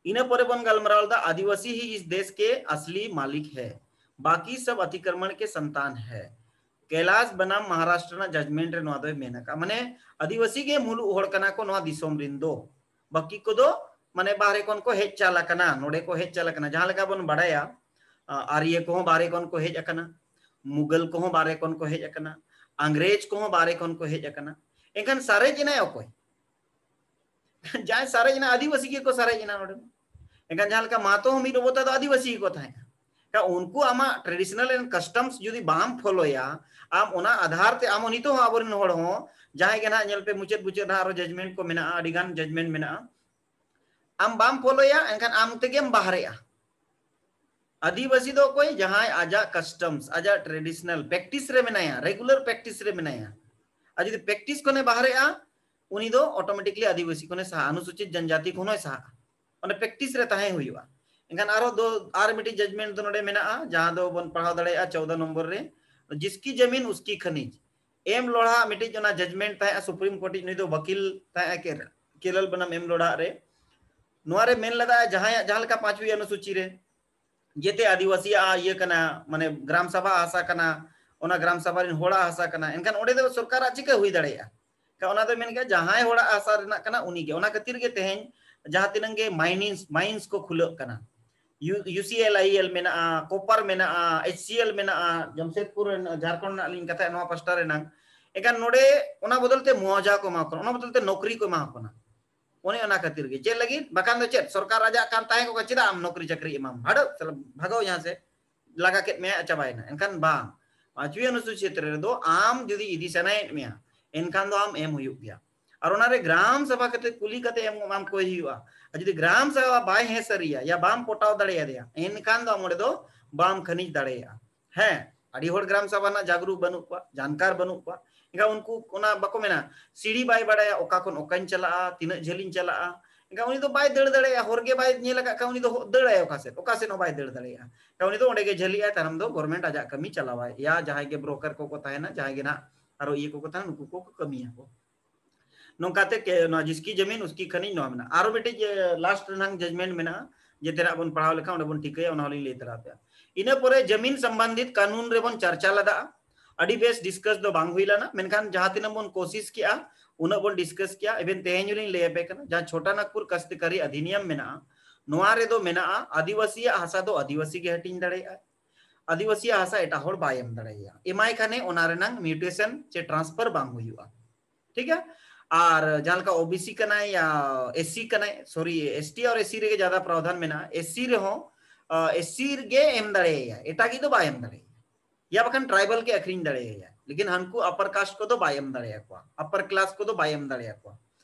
ᱤᱱᱟᱹ ᱯᱚᱨᱮ ᱵᱚᱱ ᱜᱟᱞᱢᱟᱨᱟᱣ ᱞᱮᱫᱟ, ᱟᱹᱫᱤᱵᱟᱹᱥᱤ ᱦᱤ ᱤᱥ ᱫᱮᱥ ᱠᱮ ᱟᱥᱞᱤ ᱢᱟᱞᱤᱠ ᱦᱮ, ᱵᱟᱠᱤ ᱥᱟᱵ ᱟᱛᱤᱠᱨᱢᱚᱬ ᱠᱮ ᱥᱟᱱᱛᱟᱱ ᱦᱮ᱾ ᱠᱮᱞᱟᱥ ᱵᱟᱱᱟᱢ ᱢᱚᱦᱟᱨᱟᱥᱴᱨᱚ ᱨᱮᱱᱟᱜ ᱡᱟᱡᱽᱢᱮᱱᱴ ᱨᱮ ᱱᱚᱣᱟ ᱫᱚᱭ ᱢᱮᱱ ᱟᱠᱟᱫ, ᱢᱟᱱᱮ ᱟᱹᱫᱤᱵᱟᱹᱥᱤ ᱜᱮ ᱢᱩᱞᱩᱜ ᱦᱚᱲ ᱠᱟᱱᱟ ᱠᱚ ᱱᱚᱣᱟ ᱫᱤᱥᱚᱢ ᱨᱤᱱ ᱫᱚ, ᱵᱟᱹᱠᱤ ᱠᱚᱫᱚ ᱢᱟᱱᱮ ᱵᱟᱦᱨᱮ ᱠᱷᱚᱱ ᱠᱚ ᱦᱮᱡ ᱪᱟᱞ ᱟᱠᱟᱱᱟ, ᱱᱚᱰᱮ ᱠᱚ ᱦᱮᱡ ᱪᱟᱞ ᱟᱠᱟᱱᱟ᱾ ᱡᱟᱦᱟᱸ ᱞᱮᱠᱟ ᱵᱚᱱ ᱵᱟᱲᱟᱭᱟ, ᱟ, ᱟᱨᱭᱚ ᱠᱚᱦᱚᱸ ᱵᱟᱦᱨᱮ ᱠᱷᱚᱱ ᱠᱚ ᱦᱮᱡ ᱟᱠᱟᱱᱟ, ᱢᱩᱜᱚᱞ ᱠᱚᱦᱚᱸ ᱵᱟᱦᱨᱮ ᱠᱷᱚᱱ ᱠᱚ ᱦᱮᱡ ᱟᱠᱟᱱᱟ, ᱟᱝᱨᱮᱡᱽ ᱠᱚᱦᱚᱸ ᱵᱟᱦᱨᱮ ᱠᱷᱚᱱ ᱠᱚ ᱦᱮᱡ ᱟᱠᱟᱱᱟ᱾ ᱮᱱᱠᱷᱟᱱ ᱥᱟᱨᱮᱡ ᱮᱱᱟᱭ ᱚᱠᱚᱭ? ᱡᱟᱦᱟᱸᱭ ᱥᱟᱨᱮᱡ ᱮᱱᱟ, ᱟᱹᱫᱤᱵᱟᱹᱥᱤ ᱜᱮᱠᱚ ᱥᱟᱨᱮᱡ ᱮᱱᱟ ᱱᱚᱰᱮ᱾ ᱮᱱᱠᱷᱟᱱ ᱡᱟᱦᱟᱸ ᱞᱮᱠᱟ ᱢᱟᱦᱟᱛᱚ ᱦᱚᱸ ᱢᱤᱫ ᱚᱵᱚᱛᱟ ᱫᱚ ᱟᱹᱫᱤᱵᱟᱹᱥᱤ ᱜᱮᱠᱚ ᱛᱟᱦᱮᱸ ᱠᱟᱱᱟ᱾ ᱩᱱᱠᱩ ᱟᱢᱟᱜ traditional and customs ᱡᱩᱫᱤ ᱵᱟᱢ ᱯᱷᱚᱞᱳᱭᱟ, ᱟᱢ ᱚᱱᱟ ᱟᱫᱷᱟᱨ ᱛᱮ ᱟᱢ ᱱᱤᱛᱚᱜ ᱦᱚᱸ ᱟᱵᱚᱨᱮᱱ ᱦᱚᱲ ᱦᱚᱸ ᱡᱟᱦᱟᱸᱭ ᱜᱮ ᱱᱟᱦᱟᱜ ᱧᱮᱞ ᱯᱮ, ᱢᱩᱪᱟᱹᱫ ᱢᱩᱪᱟᱹᱫ ᱱᱟᱦᱟᱜ ᱟᱨᱚ ᱡᱟᱡᱽᱢᱮᱱᱴ ᱠᱚ ᱢᱮᱱᱟᱜᱼᱟ, ᱟᱹᱰᱤ ᱜᱟᱱ ᱡᱟᱡᱽᱢᱮᱱᱴ ᱢᱮᱱᱟᱜᱼᱟ, ᱟᱢ ᱵᱟᱢ ᱯᱷᱚᱞᱳᱭᱟ, ᱮᱱᱠᱷᱟᱱ ᱟᱢ ᱛᱮᱜᱮᱢ ᱵᱟᱦᱨᱮᱜᱼᱟ᱾ ᱟᱹᱫᱤᱵᱟᱹᱥᱤ ᱫᱚ ᱚᱠᱚᱭ? ᱡᱟᱦᱟᱸᱭ ᱟᱡᱟᱜ ᱠᱟᱥᱴᱚᱢᱥ, ᱟᱡᱟᱜ ᱴᱨᱮᱰᱤᱥᱚᱱᱟᱞ ᱯᱨᱮᱠᱴᱤᱥ ᱨᱮ ᱢᱮᱱᱟᱭᱟ, ᱨᱮᱜᱩᱞᱟᱨ ᱯᱨᱮᱠᱴᱤᱥ ᱨᱮ ᱢᱮᱱᱟᱭᱟ᱾ ᱟᱨ ᱡᱩᱫᱤ ᱯᱨᱮᱠᱴᱤᱥ ᱠᱷᱚᱱᱮ ᱵᱟᱦᱨᱮᱜᱼᱟ, ᱩᱱᱤ ᱫᱚ ᱚᱴᱳᱢᱮᱴᱤᱠᱞᱤ ᱟᱹᱫᱤᱵᱟᱹᱥᱤ ᱠᱷᱚᱱᱮ ᱥᱟᱦᱟᱜᱼᱟ, ᱚᱱᱩᱥᱩᱪᱤᱛ ᱡᱚᱱᱡᱟᱛᱤ ᱠᱷᱚᱱ ᱦᱚᱸᱭ ᱥᱟᱦᱟᱜᱼᱟ᱾ ᱚᱸᱰᱮ ᱯᱨᱮᱠᱴᱤᱥ ᱨᱮ ᱛᱟᱦᱮᱸ ᱦᱩᱭᱩᱜᱼᱟ᱾ ᱮᱱᱠᱷᱟᱱ ᱟᱨᱚ ᱫᱚ ᱟᱨ ᱢᱤᱫᱴᱤᱡ ᱡᱟᱡᱽᱢᱮᱱᱴ ᱫᱚ ᱱᱚᱰᱮ ᱢᱮᱱᱟᱜᱼᱟ, ᱡᱟᱦᱟᱸ ᱫᱚ ᱵᱚᱱ ᱯᱟᱲᱦᱟᱣ ᱫᱟᱲᱮᱭᱟᱜᱼᱟ ᱪᱳᱣᱫᱟ ᱱᱚᱢᱵᱚᱨ ᱨᱮ, ᱡᱤᱥᱠᱤ ᱡᱟᱢᱤᱱ ᱩᱥᱠᱤ ᱠᱷᱟᱱᱤᱡ᱾ ᱮᱢ ᱞᱚᱲᱦᱟ ᱢᱤᱫᱴᱤᱡ ᱚᱱᱟ ᱡᱟᱡᱽᱢᱮᱱᱴ ᱛᱟᱦᱮᱸᱜᱼᱟ ᱥᱩᱯᱨᱤᱢ ᱠᱳᱨᱴ ᱨᱤᱡ, ᱱᱩᱭ ᱫᱚ ᱵᱟᱹᱠᱤᱞ ᱛᱟᱦᱮᱸᱜᱼᱟ, ᱠᱮ-, ᱠᱮᱞᱟᱞ ᱵᱚᱱᱟᱢ ᱮᱢ ᱞᱚᱲᱦᱟ ᱨᱮ᱾ ᱱᱚᱣᱟ ᱨᱮ ᱢᱮᱱ ᱞᱮᱫᱟ ᱡᱟᱦᱟᱸᱭᱟᱜ ᱡᱟᱦᱟᱸ ᱞᱮᱠᱟ ᱯᱟᱸᱪᱣᱤ ᱚᱱᱩᱥᱩᱪᱤ ᱨᱮ ᱡᱮᱛᱮ ᱟᱹᱫᱤᱵᱟᱹᱥᱤᱭᱟᱜ ᱤᱭᱟᱹ ᱠᱟᱱᱟ, ᱢᱟᱱᱮ ᱜᱨᱟᱢ ᱥᱟᱵᱷᱟ ᱦᱟᱥᱟ ᱠᱟᱱᱟ, ᱚᱱᱟ ᱜᱨᱟᱢ ᱥᱟᱵᱷᱟ ᱨᱮᱱ ᱦᱚᱲᱟᱜ ᱦᱟᱥᱟ ᱠᱟᱱᱟ, ᱮᱱᱠᱷᱟᱱ ᱚᱸᱰᱮ ᱫᱚ ᱥᱚᱨᱠᱟᱨᱟᱜ ᱪᱤᱠᱟᱹ ᱦᱩᱭ ᱫᱟᱲᱮᱭᱟᱜᱼᱟ? ᱮᱱᱠᱷᱟᱱ ᱚᱱᱟ ᱫᱚ ᱢᱮᱱ ᱜᱮᱭᱟ ᱡᱟᱦᱟᱸᱭ ᱦᱚᱲᱟᱜ ᱦᱟᱥᱟ ᱨᱮᱱᱟᱜ ᱠᱟᱱᱟ ᱩᱱᱤᱜᱮ᱾ ᱚᱱᱟ ᱠᱷᱟᱹᱛᱤᱨ ᱜᱮ ᱛᱮᱦᱮᱧ ᱡᱟᱦᱟᱸ ᱛᱤᱱᱟᱹᱜ ᱜᱮ ᱢᱟᱭᱱᱤᱝᱥ, ᱢᱟᱭᱤᱱᱥ ᱠᱚ ᱠᱷᱩᱞᱟᱹᱜ ᱠᱟᱱᱟ, U-, U C I L ᱮᱞ ᱢᱮᱱᱟᱜᱼᱟ, ᱠᱚᱯᱟᱨ ᱢᱮᱱᱟᱜᱼᱟ, ᱮᱭᱤᱪ ᱥᱤ ᱮᱞ ᱢᱮᱱᱟᱜᱼᱟ, ᱡᱟᱢᱥᱮᱫᱽᱯᱩᱨ ᱨᱮᱱ, ᱡᱷᱟᱲᱠᱷᱚᱸᱰ ᱨᱮᱱᱟᱜ ᱞᱤᱧ ᱠᱟᱛᱷᱟᱭᱟ, ᱱᱚᱣᱟ ᱯᱟᱥᱴᱟ ᱨᱮᱱᱟᱝ᱾ ᱮᱱᱠᱷᱟᱱ ᱱᱚᱰᱮ ᱚᱱᱟ ᱵᱚᱫᱚᱞ ᱛᱮ ᱢᱩᱣᱟᱣᱡᱟ ᱠᱚ ᱮᱢᱟ ᱠᱚ ᱠᱟᱱᱟ, ᱚᱱᱟ ᱵᱚᱫᱚᱞ ᱛᱮ ᱱᱚᱠᱨᱤ ᱠᱚ ᱮᱢᱟ ᱠᱚ ᱠᱟᱱᱟ᱾ ᱚᱱᱮ ᱚᱱᱟ ᱠᱷᱟᱹᱛᱤᱨ ᱜᱮ᱾ ᱪᱮᱫ ᱞᱟᱹᱜᱤᱫ? ᱵᱟᱠᱷᱟᱱ ᱫᱚ ᱪᱮᱫ, ᱥᱚᱨᱠᱟᱨ ᱟᱡᱟᱜ ᱠᱟᱱ ᱛᱟᱦᱮᱸ ᱠᱚᱜᱼᱟ, ᱪᱮᱫᱟᱜ ᱟᱢ ᱱᱚᱠᱨᱤ ᱪᱟᱹᱠᱨᱤ ᱮᱢᱟᱢ? ᱦᱟᱹᱰᱟᱹᱜ, ᱥᱟᱞᱟ ᱵᱷᱟᱜᱟᱣ ᱡᱟᱦᱟᱸ ᱥᱮᱫ, ᱞᱟᱜᱟ ᱠᱮᱫ ᱢᱮᱭᱟ, ᱪᱟᱵᱟᱭᱮᱱᱟ᱾ ᱮᱱᱠᱷᱟᱱ ᱵᱟᱝ, ᱯᱟᱸᱪᱣᱤ ᱚᱱᱩᱥᱩᱪᱤ ᱠᱷᱮᱛᱨᱮ ᱨᱮᱫᱚ ᱟᱢ ᱡᱩᱫᱤ ᱤᱫᱤ ᱥᱟᱱᱟᱭᱮᱫ ᱢᱮᱭᱟ, ᱮᱱᱠᱷᱟᱱ ᱫᱚ ᱟᱢ ᱮᱢ ᱦᱩᱭᱩᱜ ᱜᱮᱭᱟ᱾ ᱟᱨ ᱚᱱᱟᱨᱮ ᱜᱨᱟᱢ ᱥᱟᱵᱷᱟ ᱠᱟᱛᱮ ᱠᱩᱞᱤ ᱠᱟᱛᱮ ᱮᱢ, ᱟᱢ ᱠᱚᱭ ᱦᱩᱭᱩᱜᱼᱟ᱾ ᱟᱨ ᱡᱩᱫᱤ ᱜᱨᱟᱢ ᱥᱟᱵᱷᱟ ᱵᱟᱭ ᱦᱮᱸ ᱥᱟᱹᱨᱤᱭᱟ ᱭᱟ ᱵᱟᱢ ᱯᱚᱴᱟᱣ ᱫᱟᱲᱮᱭᱟᱫᱮᱭᱟ, ᱮᱱᱠᱷᱟᱱ ᱫᱚ ᱟᱢ ᱚᱸᱰᱮ ᱫᱚ ᱵᱟᱢ ᱠᱷᱟᱹᱱᱤᱡ ᱫᱟᱲᱮᱭᱟᱜᱼᱟ᱾ ᱦᱮᱸ, ᱟᱹᱰᱤ ᱦᱚᱲ ᱜᱨᱟᱢ ᱥᱟᱵᱷᱟ ᱨᱮᱱᱟᱜ ᱡᱟᱜᱽᱨᱩᱠ ᱵᱟᱹᱱᱩᱜ ᱠᱚᱣᱟ, ᱡᱟᱱᱠᱟᱨ ᱵᱟᱹᱱᱩᱜ ᱠᱚᱣᱟ᱾ ᱮᱱᱠᱷᱟᱱ ᱩᱱᱠᱩ ᱚᱱᱟ ᱵᱟᱠᱚ ᱢᱮᱱᱟ, ᱥᱤᱲᱤ ᱵᱟᱭ ᱵᱟᱲᱟᱭᱟ, ᱚᱠᱟ ᱠᱷᱚᱱ ᱚᱠᱟᱧ ᱪᱟᱞᱟᱜᱼᱟ, ᱛᱤᱱᱟᱹᱜ ᱡᱷᱟᱹᱞᱤᱧ ᱪᱟᱞᱟᱜᱼᱟ᱾ ᱮᱱᱠᱷᱟᱱ ᱩᱱᱤ ᱫᱚ ᱵᱟᱭ ᱫᱟᱹᱲ ᱫᱟᱲᱮᱭᱟᱜᱼᱟ, ᱦᱚᱨ ᱜᱮ ᱵᱟᱭ ᱧᱮᱞ ᱟᱠᱟᱫ ᱠᱷᱟᱱ ᱩᱱᱤ ᱫᱚ ᱦᱚ-, ᱫᱟᱹᱲᱟᱭ ᱚᱠᱟ ᱥᱮᱫ? ᱚᱠᱟ ᱥᱮᱫ ᱦᱚᱸ ᱵᱟᱭ ᱫᱟᱹᱲ ᱫᱟᱲᱮᱭᱟᱜᱼᱟ᱾ ᱮᱱᱠᱷᱟᱱ ᱩᱱᱤ ᱫᱚ ᱚᱸᱰᱮ ᱜᱮ ᱡᱷᱟᱹᱞᱤᱜᱼᱟᱭ, ᱛᱟᱭᱱᱚᱢ ᱫᱚ ᱜᱚᱵᱷᱚᱨᱢᱮᱱᱴ ᱟᱡᱟᱜ ᱠᱟᱹᱢᱤ ᱪᱟᱞᱟᱣᱟᱭ᱾ ᱭᱟ ᱡᱟᱦᱟᱸᱭ ᱜᱮ ᱵᱨᱳᱠᱟᱨ ᱠᱚᱠᱚ ᱛᱟᱦᱮᱱᱟ, ᱡᱟᱦᱟᱸᱭ ᱜᱮ ᱱᱟᱦᱟᱜ ᱟᱨᱚ ᱤᱭᱟᱹ ᱠᱚᱠᱚ ᱛᱟᱦᱮᱱᱟ, ᱱᱩᱠᱩ ᱠᱚᱠᱚ ᱠᱟᱹᱢᱤᱭᱟᱠᱚ᱾ ᱱᱚᱝᱠᱟᱛᱮ ᱠᱮ-, ᱱᱚᱣᱟ ᱡᱤᱥᱠᱤ ᱡᱟᱢᱤᱱ ᱩᱥᱠᱤ ᱠᱷᱟᱱᱤᱡ ᱱᱚᱣᱟ ᱢᱮᱱᱟᱜᱼᱟ᱾ ᱟᱨᱚ ᱢᱤᱫᱴᱤᱡ, ᱮ, ᱞᱟᱥᱴ ᱨᱮᱱᱟᱝ ᱡᱟᱡᱽᱢᱮᱱᱴ ᱢᱮᱱᱟᱜᱼᱟ, ᱡᱮᱛᱮᱱᱟᱜ ᱵᱚᱱ ᱯᱟᱲᱦᱟᱣ ᱞᱮᱠᱷᱟᱱ ᱚᱸᱰᱮ ᱵᱚᱱ ᱴᱷᱤᱠᱟᱹᱭᱟ, ᱚᱱᱟ ᱦᱚᱸᱞᱤᱧ ᱞᱟᱹᱭ ᱛᱟᱨᱟ ᱟᱯᱮᱭᱟ᱾ ᱤᱱᱟᱹ ᱯᱚᱨᱮ ᱡᱟᱢᱤᱱ ᱥᱚᱢᱵᱚᱱᱫᱷᱤᱛ ᱠᱟᱹᱱᱩᱱ ᱨᱮᱵᱚᱱ ᱪᱟᱨᱪᱟ ᱞᱮᱫᱟ᱾ ᱟᱹᱰᱤ ᱵᱮᱥ ᱰᱤᱥᱠᱟᱥ ᱫᱚ ᱵᱟᱝ ᱦᱩᱭ ᱞᱮᱱᱟ, ᱢᱮᱱᱠᱷᱟᱱ ᱡᱟᱦᱟᱸ ᱛᱤᱱᱟᱹᱜ ᱵᱚᱱ ᱠᱳᱥᱤᱥ ᱠᱮᱜᱼᱟ, ᱩᱱᱟᱹᱜ ᱵᱚᱱ ᱰᱤᱥᱠᱟᱥ ᱠᱮᱜᱼᱟ᱾ ᱤᱵᱷᱮᱱ ᱛᱮᱦᱮᱧ ᱦᱚᱸᱞᱤᱧ ᱞᱟᱹᱭ ᱟᱯᱮ ᱠᱟᱱᱟ, ᱡᱟᱦᱟᱸ ᱪᱷᱳᱴᱟ ᱱᱟᱜᱽᱯᱩᱨ ᱠᱟᱥᱛᱠᱟᱨᱤ ᱚᱫᱷᱤᱱᱤᱭᱚᱢ ᱢᱮᱱᱟᱜᱼᱟ, ᱱᱚᱣᱟ ᱨᱮᱫᱚ ᱢᱮᱱᱟᱜᱼᱟ, ᱟᱹᱫᱤᱵᱟᱹᱥᱤᱭᱟᱜ ᱦᱟᱥᱟ ᱫᱚ ᱟᱹᱫᱤᱵᱟᱹᱥᱤ ᱜᱮ ᱦᱟᱹᱴᱤᱧ ᱫᱟᱲᱮᱭᱟᱜᱼᱟ, ᱟᱹᱫᱤᱵᱟᱹᱥᱤᱭᱟᱜ ᱦᱟᱥᱟ ᱮᱴᱟᱜ ᱦᱚᱲ ᱵᱟᱭ ᱮᱢ ᱫᱟᱲᱮᱭᱟᱭᱟ᱾ ᱮᱢᱟᱭ ᱠᱷᱟᱱᱮ ᱚᱱᱟ ᱨᱮᱱᱟᱝ ᱢᱤᱭᱩᱴᱮᱥᱚᱱ ᱪᱮ ᱴᱨᱟᱱᱥᱯᱷᱟᱨ ᱵᱟᱝ ᱦᱩᱭᱩᱜᱼᱟ᱾ ᱴᱷᱤᱠ ᱜᱮᱭᱟ? ᱟᱨ ᱡᱟᱦᱟᱸ ᱞᱮᱠᱟ ᱳᱵᱤᱥᱤ ᱠᱟᱱᱟᱭ ᱭᱟ ᱮᱥᱥᱤ ᱠᱟᱱᱟᱭ, ᱥᱚᱨᱤ, ᱮᱥᱴᱤ ᱟᱨ ᱮᱥᱥᱤ ᱨᱮᱜᱮ ᱡᱟᱫᱟ ᱯᱨᱟᱣᱫᱷᱟᱱ ᱢᱮᱱᱟᱜᱼᱟ᱾ ᱮᱥᱥᱤ ᱨᱮᱦᱚᱸ ᱮᱥᱥᱤ ᱜᱮ ᱮᱢ ᱫᱟᱲᱮᱭᱟᱭᱟ, ᱮᱴᱟᱜᱤᱡ ᱫᱚ ᱵᱟᱭ ᱮᱢ ᱫᱟᱲᱮᱭᱟᱭᱟ᱾ ᱭᱟ ᱵᱟᱠᱷᱟᱱ ᱴᱨᱟᱭᱵᱟᱞ ᱜᱮ ᱟᱹᱠᱷᱨᱤᱧ ᱫᱟᱲᱮᱭᱟᱭᱟ, ᱞᱮᱠᱤᱱ ᱦᱟᱱᱠᱩ ᱟᱯᱟᱨ ᱠᱟᱥᱴ ᱠᱚᱫᱚ ᱵᱟᱭ ᱮᱢ ᱫᱟᱲᱮᱭᱟᱠᱚᱣᱟ, ᱟᱯᱟᱨ ᱠᱞᱟᱥ ᱠᱚᱫᱚ ᱵᱟᱭ ᱮᱢ ᱫᱟᱲᱮᱭᱟᱠᱚᱣᱟ᱾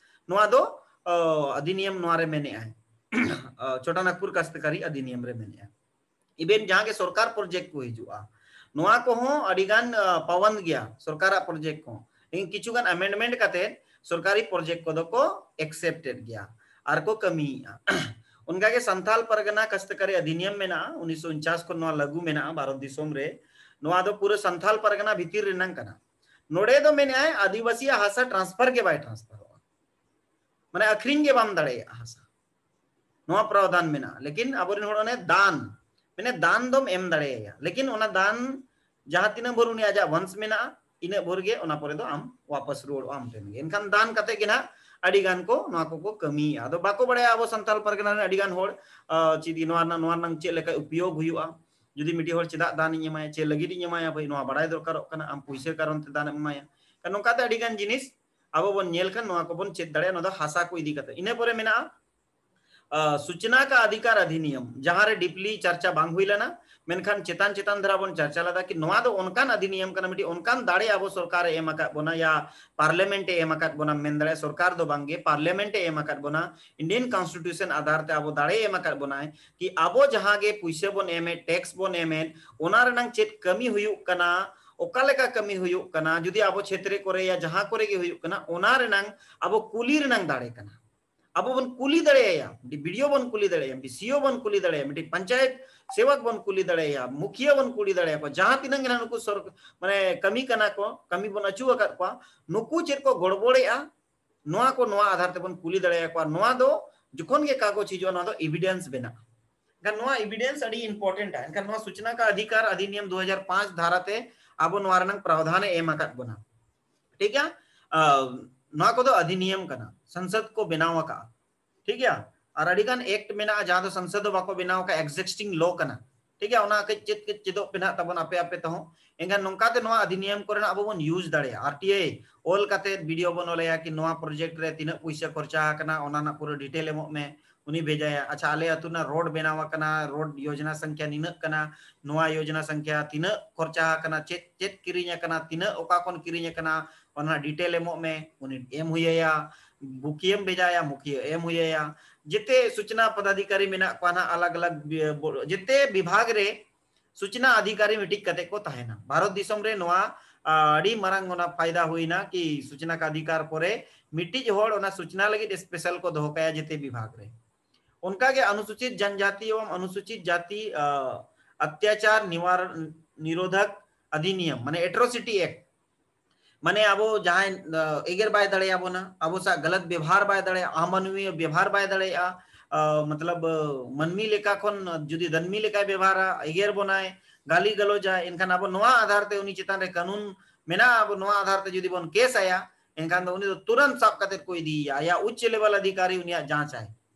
ᱱᱚᱣᱟ ᱫᱚ ᱚ, ᱚᱫᱷᱤᱱᱤᱭᱚᱢ ᱱᱚᱣᱟ ᱨᱮ ᱢᱮᱱᱮᱜᱼᱟᱭ, ᱚ, ᱪᱷᱳᱴᱟ ᱱᱟᱜᱽᱯᱩᱨ ᱠᱟᱥᱛᱠᱟᱨᱤ ᱚᱫᱷᱤᱱᱤᱭᱚᱢ ᱨᱮ ᱢᱮᱱᱮᱜᱼᱟ᱾ ᱤᱵᱷᱮᱱ ᱡᱟᱦᱟᱸ ᱜᱮ ᱥᱚᱨᱠᱟᱨ ᱯᱨᱚᱡᱮᱠᱴ ᱠᱚ ᱦᱤᱡᱩᱜᱼᱟ, ᱱᱚᱣᱟ ᱠᱚᱦᱚᱸ ᱟᱹᱰᱤ ᱜᱟᱱ ᱯᱟᱣᱟᱱ ᱜᱮᱭᱟ ᱥᱚᱨᱠᱟᱨᱟᱜ ᱯᱨᱚᱡᱮᱠᱴ ᱠᱚ, ᱞᱮᱠᱤᱱ ᱠᱤᱪᱷᱩ ᱜᱟᱱ ᱟᱢᱮᱱᱰᱢᱮᱱᱴ ᱠᱟᱛᱮ ᱥᱚᱨᱠᱟᱨᱤ ᱯᱨᱚᱡᱮᱠᱴ ᱠᱚᱫᱚ ᱠᱚ ᱮᱠᱥᱮᱯᱴᱮᱰ ᱜᱮᱭᱟ ᱟᱨ ᱠᱚ ᱠᱟᱹᱢᱤᱭᱮᱫᱼᱟ᱾ ᱚᱱᱠᱟᱜᱮ ᱥᱟᱱᱛᱟᱞ ᱯᱟᱨᱜᱟᱱᱟ ᱠᱟᱥᱛᱠᱟᱨᱤ ᱚᱫᱷᱤᱱᱤᱭᱚᱢ ᱢᱮᱱᱟᱜᱼᱟ, ᱩᱱᱤᱥᱥᱚ ᱩᱱᱪᱟᱥ ᱠᱷᱚᱱ ᱱᱚᱣᱟ ᱞᱟᱹᱜᱩ ᱢᱮᱱᱟᱜᱼᱟ ᱵᱷᱟᱨᱚᱛ ᱫᱤᱥᱚᱢ ᱨᱮ᱾ ᱱᱚᱣᱟ ᱫᱚ ᱯᱩᱨᱟᱹ ᱥᱟᱱᱛᱟᱞ ᱯᱟᱨᱜᱟᱱᱟ ᱵᱷᱤᱛᱤᱨ ᱨᱮᱱᱟᱝ ᱠᱟᱱᱟ᱾ ᱱᱚᱰᱮ ᱫᱚ ᱢᱮᱱᱮᱜᱼᱟᱭ ᱟᱹᱫᱤᱵᱟᱹᱥᱤᱭᱟᱜ ᱦᱟᱥᱟ ᱴᱨᱟᱱᱥᱯᱷᱟᱨ ᱜᱮ ᱵᱟᱭ ᱴᱨᱟᱱᱥᱯᱷᱟᱨᱚᱜᱼᱟ, ᱢᱟᱱᱮ ᱟᱹᱠᱷᱨᱤᱧ ᱜᱮ ᱵᱟᱢ ᱫᱟᱲᱮᱭᱟᱜᱼᱟ ᱦᱟᱥᱟ᱾ ᱱᱚᱣᱟ ᱯᱨᱟᱣᱫᱷᱟᱱ ᱢᱮᱱᱟᱜᱼᱟ᱾ ᱞᱮᱠᱤᱱ ᱟᱵᱚᱨᱮᱱ ᱦᱚᱲ ᱚᱱᱮ ᱫᱟᱱ, ᱢᱟᱱᱮ ᱫᱟᱱ ᱫᱚᱢ ᱮᱢ ᱫᱟᱲᱮᱭᱟᱭᱟ, ᱞᱮᱠᱤᱱ ᱚᱱᱟ ᱫᱟᱱ ᱡᱟᱦᱟᱸ ᱛᱤᱱᱟᱹᱜ ᱵᱷᱳᱨ ᱩᱱᱤ ᱟᱡᱟᱜ ᱵᱚᱝᱥ ᱢᱮᱱᱟᱜᱼᱟ, ᱤᱱᱟᱹᱜ ᱵᱷᱳᱨ ᱜᱮ ᱚᱱᱟ ᱯᱚᱨᱮ ᱫᱚ ᱟᱢ ᱣᱟᱯᱟᱥ ᱨᱩᱣᱟᱹᱲᱚᱜᱼᱟ ᱟᱢ ᱴᱷᱮᱱ ᱜᱮ᱾ ᱮᱱᱠᱷᱟᱱ ᱫᱟᱱ ᱠᱟᱛᱮ ᱜᱮ ᱱᱟᱦᱟᱜ ᱟᱹᱰᱤ ᱜᱟᱱ ᱠᱚ ᱱᱚᱣᱟ ᱠᱚᱠᱚ ᱠᱟᱹᱢᱤᱭᱮᱫᱼᱟ᱾ ᱟᱫᱚ ᱵᱟᱠᱚ ᱵᱟᱲᱟᱭᱟ ᱟᱵᱚ ᱥᱟᱱᱛᱟᱲ ᱯᱟᱨᱜᱟᱱᱟ ᱨᱮᱱ ᱟᱹᱰᱤ ᱜᱟᱱ ᱦᱚᱲ, ᱟ, ᱪᱮᱫ ᱱᱚᱣᱟ ᱨᱮᱱᱟᱜ, ᱱᱚᱣᱟ ᱨᱮᱱᱟᱜ ᱪᱮᱫ ᱞᱮᱠᱟ ᱩᱯᱭᱳᱜᱽ ᱦᱩᱭᱩᱜᱼᱟ, ᱡᱩᱫᱤ ᱢᱤᱫᱴᱤᱡ ᱦᱚᱲ ᱪᱮᱫᱟᱜ ᱫᱟᱱ ᱤᱧ ᱮᱢᱟᱭᱟ, ᱪᱮᱫ ᱞᱟᱹᱜᱤᱫ ᱤᱧ ᱮᱢᱟᱭᱟ, ᱵᱷᱟᱹᱭ ᱱᱚᱣᱟ ᱵᱟᱲᱟᱭ ᱫᱚᱨᱠᱟᱨᱚᱜ ᱠᱟᱱᱟ, ᱟᱢ ᱯᱩᱭᱥᱟᱹ ᱠᱟᱨᱚᱱ ᱛᱮ ᱫᱟᱱ ᱮᱢ ᱮᱢᱟᱭᱟ᱾ ᱱᱚᱝᱠᱟᱛᱮ ᱟᱹᱰᱤ ᱜᱟᱱ ᱡᱤᱱᱤᱥ ᱟᱵᱚ ᱵᱚᱱ ᱧᱮᱞ ᱠᱷᱟᱱ ᱱᱚᱣᱟ ᱠᱚᱵᱚᱱ ᱪᱮᱫ ᱫᱟᱲᱮᱭᱟᱜᱼᱟ, ᱱᱚᱣᱟ ᱫᱚ ᱦᱟᱥᱟ ᱠᱚ ᱤᱫᱤ ᱠᱟᱛᱮ᱾ ᱤᱱᱟᱹ ᱯᱚᱨᱮ ᱢᱮᱱᱟᱜᱼᱟ, ᱟ, ᱥᱩᱪᱱᱟ ᱠᱟ ᱟᱫᱷᱤᱠᱟᱨ ᱚᱫᱷᱤᱱᱤᱭᱚᱢ, ᱡᱟᱦᱟᱸ ᱨᱮ ᱰᱤᱯᱞᱤ ᱪᱟᱨᱪᱟ ᱵᱟᱝ ᱦᱩᱭ ᱞᱮᱱᱟ, ᱢᱮᱱᱠᱷᱟᱱ ᱪᱮᱛᱟᱱ ᱪᱮᱛᱟᱱ ᱫᱷᱟᱨᱟ ᱵᱚᱱ ᱪᱟᱨᱪᱟ ᱞᱮᱫᱟ ᱠᱤ ᱱᱚᱣᱟ ᱫᱚ ᱚᱱᱠᱟᱱ ᱚᱫᱷᱤᱱᱤᱭᱚᱢ ᱠᱟᱱᱟ, ᱢᱤᱫᱴᱤᱡ ᱚᱱᱠᱟᱱ ᱫᱟᱲᱮ ᱟᱵᱚ ᱥᱚᱨᱠᱟᱨ ᱮ ᱮᱢ ᱟᱠᱟᱫ ᱵᱚᱱᱟ ᱭᱟ ᱯᱟᱨᱞᱟᱢᱮᱱᱴ ᱮ ᱮᱢ ᱟᱠᱟᱫ ᱵᱚᱱᱟ, ᱢᱮᱱ ᱫᱟᱲᱮᱭᱟᱜᱼᱟ ᱥᱚᱨᱠᱟᱨ ᱫᱚ ᱵᱟᱝᱜᱮ, ᱯᱟᱨᱞᱟᱢᱮᱱᱴ ᱮ ᱮᱢ ᱟᱠᱟᱫ ᱵᱚᱱᱟ, ᱤᱱᱰᱤᱭᱟᱱ ᱠᱚᱱᱥᱴᱤᱴᱤᱭᱩᱥᱚᱱ ᱟᱫᱷᱟᱨ ᱛᱮ ᱟᱵᱚ ᱫᱟᱲᱮ ᱮ ᱮᱢ ᱟᱠᱟᱫ ᱵᱚᱱᱟᱭ ᱠᱤ ᱟᱵᱚ ᱡᱟᱦᱟᱸ ᱜᱮ ᱯᱩᱭᱥᱟᱹ ᱵᱚᱱ ᱮᱢᱮᱫ, ᱴᱮᱠᱥ ᱵᱚᱱ ᱮᱢᱮᱫ, ᱚᱱᱟ ᱨᱮᱱᱟᱝ ᱪᱮᱫ ᱠᱟᱹᱢᱤ ᱦᱩᱭᱩᱜ ᱠᱟᱱᱟ, ᱚᱠᱟ ᱞᱮᱠᱟ ᱠᱟᱹᱢᱤ ᱦᱩᱭᱩᱜ ᱠᱟᱱᱟ, ᱡᱩᱫᱤ ᱟᱵᱚ ᱪᱷᱮᱛᱨᱮ ᱠᱚᱨᱮ ᱭᱟ ᱡᱟᱦᱟᱸ ᱠᱚᱨᱮ ᱜᱮ ᱦᱩᱭᱩᱜ ᱠᱟᱱᱟ, ᱚᱱᱟ ᱨᱮᱱᱟᱝ ᱟᱵᱚ ᱠᱩᱞᱤ ᱨᱮᱱᱟᱝ ᱫᱟᱲᱮ ᱠᱟᱱᱟ᱾ ᱟᱵᱚ ᱵᱚᱱ ᱠᱩᱞᱤ ᱫᱟᱲᱮᱭᱟᱭᱟ, ᱢᱤᱫᱴᱤᱡ ᱵᱤᱰᱤᱭᱳ ᱵᱚᱱ ᱠᱩᱞᱤ ᱫᱟᱲᱮᱭᱟᱭᱟ, ᱢᱤᱫᱴᱤᱡ ᱥᱤᱭᱳ ᱵᱚᱱ ᱠᱩᱞᱤ ᱫᱟᱲᱮᱭᱟᱭᱟ, ᱢᱤᱫᱴᱤᱡ ᱯᱚᱧᱪᱟᱭᱮᱛ ᱥᱮᱵᱚᱠ ᱵᱚᱱ ᱠᱩᱞᱤ ᱫᱟᱲᱮᱭᱟᱭᱟ, ᱢᱩᱠᱷᱤᱭᱟᱹ ᱵᱚᱱ ᱠᱩᱞᱤ ᱫᱟᱲᱮᱭᱟᱠᱚᱣᱟ, ᱡᱟᱦᱟᱸ ᱛᱤᱱᱟᱹᱜ ᱜᱮ ᱱᱟᱦᱟᱜ ᱱᱩᱠᱩ ᱥᱚᱨ-, ᱢᱟᱱᱮ ᱠᱟᱹᱢᱤ ᱠᱟᱱᱟ ᱠᱚ, ᱠᱟᱹᱢᱤ ᱵᱚᱱ ᱟᱹᱪᱩ ᱟᱠᱟᱫ ᱠᱚᱣᱟ, ᱱᱩᱠᱩ ᱪᱮᱫ ᱠᱚ ᱜᱚᱲᱵᱚᱲᱮᱜᱼᱟ, ᱱᱚᱣᱟ ᱠᱚ ᱱᱚᱣᱟ ᱟᱫᱷᱟᱨ ᱛᱮᱵᱚᱱ ᱠᱩᱞᱤ ᱫᱟᱲᱮᱭᱟᱠᱚᱣᱟ᱾ ᱱᱚᱣᱟ ᱫᱚ ᱡᱚᱠᱷᱚᱱ ᱜᱮ ᱠᱟᱜᱚᱡᱽ ᱦᱤᱡᱩᱜᱼᱟ, ᱱᱚᱣᱟ ᱫᱚ ᱮᱵᱷᱤᱰᱮᱱᱥ ᱵᱮᱱᱟᱜᱼᱟ᱾ ᱮᱱᱠᱷᱟᱱ ᱱᱚᱣᱟ ᱮᱵᱷᱤᱰᱮᱱᱥ ᱟᱹᱰᱤ ᱤᱢᱯᱚᱨᱴᱮᱱᱴ ᱟ᱾ ᱮᱱᱠᱷᱟᱱ ᱱᱚᱣᱟ ᱥᱩᱪᱱᱟ ᱠᱟ ᱟᱫᱷᱤᱠᱟᱨ ᱚᱫᱷᱤᱱᱤᱭᱚᱢ ᱫᱩ ᱦᱟᱡᱟᱨ ᱯᱟᱸᱪ ᱫᱷᱟᱨᱟ ᱛᱮ ᱟᱵᱚ ᱱᱚᱣᱟ ᱨᱮᱱᱟᱝ ᱯᱨᱟᱣᱫᱷᱟᱱ ᱮ ᱮᱢ ᱟᱠᱟᱫ ᱵᱚᱱᱟ᱾ ᱴᱷᱤᱠ ᱜᱮᱭᱟ? ᱟᱨ ᱱᱚᱣᱟ ᱠᱚᱫᱚ ᱚᱫᱷᱤᱱᱤᱭᱚᱢ ᱠᱟᱱᱟ, ᱥᱚᱝᱥᱚᱫ ᱠᱚ ᱵᱮᱱᱟᱣ ᱟᱠᱟᱫᱼᱟ᱾ ᱴᱷᱤᱠ ᱜᱮᱭᱟ? ᱟᱨ ᱟᱹᱰᱤ ᱜᱟᱱ ᱮᱠᱴ ᱢᱮᱱᱟᱜᱼᱟ ᱡᱟᱦᱟᱸ ᱫᱚ ᱥᱚᱝᱥᱚᱫ ᱫᱚ ᱵᱟᱠᱚ ᱵᱮᱱᱟᱣ ᱟᱠᱟᱫᱼᱟ, ᱮᱠᱡᱤᱥᱴᱤᱝ ᱞᱚ ᱠᱟᱱᱟ᱾ ᱴᱷᱤᱠ ᱜᱮᱭᱟ? ᱚᱱᱟ ᱠᱟᱹᱡ ᱪᱮᱫ ᱠᱟᱹᱡ ᱪᱮᱫᱚᱜ ᱯᱮ ᱱᱟᱦᱟᱜ ᱛᱟᱵᱚᱱ ᱟᱯᱮ ᱟᱯᱮ ᱛᱮᱦᱚᱸ᱾ ᱮᱱᱠᱷᱟᱱ ᱱᱚᱝᱠᱟ ᱛᱮ ᱱᱚᱣᱟ ᱚᱫᱷᱤᱱᱤᱭᱚᱢ ᱠᱚᱨᱮᱱᱟᱜ ᱟᱵᱚ ᱵᱚᱱ ᱤᱭᱩᱡᱽ ᱫᱟᱲᱮᱭᱟᱜᱼᱟ᱾ ᱟᱨ ᱴᱤ ᱟᱭ ᱚᱞ ᱠᱟᱛᱮ ᱵᱤᱰᱤᱭᱳ ᱵᱚᱱ ᱚᱞᱮᱭᱟ ᱠᱤ ᱱᱚᱣᱟ ᱯᱨᱚᱡᱮᱠᱴ ᱨᱮ ᱛᱤᱱᱟᱹᱜ ᱯᱩᱭᱥᱟᱹ ᱠᱷᱚᱨᱪᱟ ᱟᱠᱟᱱᱟ, ᱚᱱᱟ ᱨᱮᱱᱟᱜ ᱯᱩᱨᱟᱹ ᱰᱤᱴᱮᱞ ᱮᱢᱚᱜ ᱢᱮ᱾ ᱩᱱᱤ ᱵᱷᱮᱡᱟᱭᱟ, ᱟᱪᱪᱷᱟ, ᱟᱞᱮ ᱟᱹᱛᱩ ᱨᱮᱱᱟᱜ ᱨᱳᱰ ᱵᱮᱱᱟᱣ ᱟᱠᱟᱱᱟ, ᱨᱳᱰ ᱭᱳᱡᱽᱱᱟ ᱥᱚᱝᱠᱷᱭᱟ ᱱᱤᱱᱟᱹᱜ ᱠᱟᱱᱟ, ᱱᱚᱣᱟ ᱭᱳᱡᱽᱱᱟ ᱥᱚᱝᱠᱷᱭᱟ ᱛᱤᱱᱟᱹᱜ ᱠᱷᱚᱨᱪᱟ ᱟᱠᱟᱱᱟ, ᱪᱮᱫ ᱪᱮᱫ ᱠᱤᱨᱤᱧ ᱟᱠᱟᱱᱟ, ᱛᱤᱱᱟᱹᱜ ᱚᱠᱟ ᱠᱷᱚᱱ ᱠᱤᱨᱤᱧ ᱟᱠᱟᱱᱟ, ᱚᱱᱟ ᱰᱤᱴᱮᱞ ᱮᱢᱚᱜ ᱢᱮ, ᱩᱱᱤ ᱮᱢ ᱦᱩᱭᱟᱭᱟ, ᱢᱩᱠᱷᱤᱭᱟᱹᱢ ᱵᱷᱮᱡᱟᱭᱟ, ᱢᱩᱠᱷᱤᱭᱟᱹ ᱮᱢ ᱦᱩᱭᱟᱭᱟ᱾ ᱡᱮᱛᱮ ᱥᱩᱪᱱᱟ ᱯᱚᱫᱟᱫᱷᱤᱠᱟᱨᱤ ᱢᱮᱱᱟᱜ ᱠᱚᱣᱟ ᱱᱟᱦᱟᱜ ᱟᱞᱟᱜᱽ ᱟᱞᱟᱜᱽ ᱵᱤ-, ᱵᱚ-, ᱡᱮᱛᱮ ᱵᱤᱵᱷᱟᱜᱽ ᱨᱮ ᱥᱩᱪᱱᱟ ᱚᱫᱷᱤᱠᱟᱨᱤ ᱢᱤᱫᱴᱤᱡ ᱠᱟᱛᱮ ᱠᱚ ᱛᱟᱦᱮᱱᱟ᱾ ᱵᱷᱟᱨᱚᱛ ᱫᱤᱥᱚᱢ ᱨᱮ ᱱᱚᱣᱟ, ᱟ, ᱟᱹᱰᱤ ᱢᱟᱨᱟᱝ ᱚᱱᱟ ᱯᱷᱟᱭᱫᱟ ᱦᱩᱭᱱᱟ ᱠᱤ ᱥᱩᱪᱱᱟ ᱠᱟ ᱚᱫᱷᱤᱠᱟᱨ ᱯᱚᱨᱮ ᱢᱤᱫᱴᱤᱡ ᱦᱚᱲ ᱚᱱᱟ ᱥᱩᱪᱱᱟ ᱞᱟᱹᱜᱤᱫ ᱥᱯᱮᱥᱟᱞ ᱠᱚ ᱫᱚᱦᱚ ᱠᱟᱭᱟ ᱡᱮᱛᱮ ᱵᱤᱵᱷᱟᱜᱽ ᱨᱮ᱾ ᱚᱱᱠᱟᱜᱮ ᱚᱱᱩᱥᱩᱪᱤᱛ ᱡᱟᱱᱡᱟᱛᱤ ᱮᱵᱚᱝ ᱚᱱᱩᱥᱩᱪᱤᱛ ᱡᱟᱛᱤ, ᱟ, ᱚᱛᱛᱟᱪᱟᱨ ᱱᱤᱣᱟᱨ-, ᱱᱤᱨᱳᱫᱷᱚᱠ ᱚᱫᱷᱤᱱᱤᱭᱚᱢ, ᱢᱟᱱᱮ ᱮᱴᱨᱳᱥᱤᱴᱤ ᱮᱠᱴ, ᱢᱟᱱᱮ ᱟᱵᱚ ᱡᱟᱦᱟᱸᱭ, ᱟ, ᱮᱜᱮᱨ ᱵᱟᱭ ᱫᱟᱲᱮᱭᱟᱵᱚᱱᱟ, ᱟᱵᱚ ᱥᱟᱶ ᱜᱟᱞᱟᱛ ᱵᱮᱵᱷᱟᱨ ᱵᱟᱭ ᱫᱟᱲᱮᱭᱟᱜᱼᱟ, ᱟᱢᱟᱱᱣᱤᱭᱚ ᱵᱮᱵᱷᱟᱨ ᱵᱟᱭ ᱫᱟᱲᱮᱭᱟᱜᱼᱟ, ᱟ, ᱢᱚᱛᱞᱚᱵ, ᱟ, ᱢᱟᱹᱱᱢᱤ ᱞᱮᱠᱟ ᱠᱷᱚᱱ ᱡᱩᱫᱤ ᱫᱟᱹᱱᱢᱤ ᱞᱮᱠᱟᱭ ᱵᱮᱵᱷᱟᱨᱟ, ᱮᱜᱮᱨ ᱵᱚᱱᱟᱭ, ᱜᱟᱞᱤ ᱜᱟᱞᱚᱪᱟᱭ, ᱮᱱᱠᱷᱟᱱ ᱟᱵᱚ ᱱᱚᱣᱟ ᱟᱫᱷᱟᱨ ᱛᱮ ᱩᱱᱤ ᱪᱮᱛᱟᱱ ᱨᱮ ᱠᱟᱹᱱᱩᱱ ᱢᱮᱱᱟᱜᱼᱟ, ᱟᱵᱚ ᱱᱚᱣᱟ ᱟᱫᱷᱟᱨ ᱛᱮ ᱡᱩᱫᱤ ᱵᱚᱱ ᱠᱮᱥ ᱟᱭᱟ, ᱮᱱᱠᱷᱟᱱ ᱫᱚ ᱩᱱᱤ ᱫᱚ ᱛᱩᱨᱟᱹᱱᱛ ᱥᱟᱵ ᱠᱟᱛᱮ ᱠᱚ ᱤᱫᱤᱭᱮᱭᱟ, ᱟᱭᱟᱜ ᱩᱪᱪᱚ ᱞᱮᱵᱮᱞ ᱚᱫᱷᱤᱠᱟᱨᱤ ᱩᱱᱤᱭᱟᱜ ᱡᱟᱸᱪᱟᱭ᱾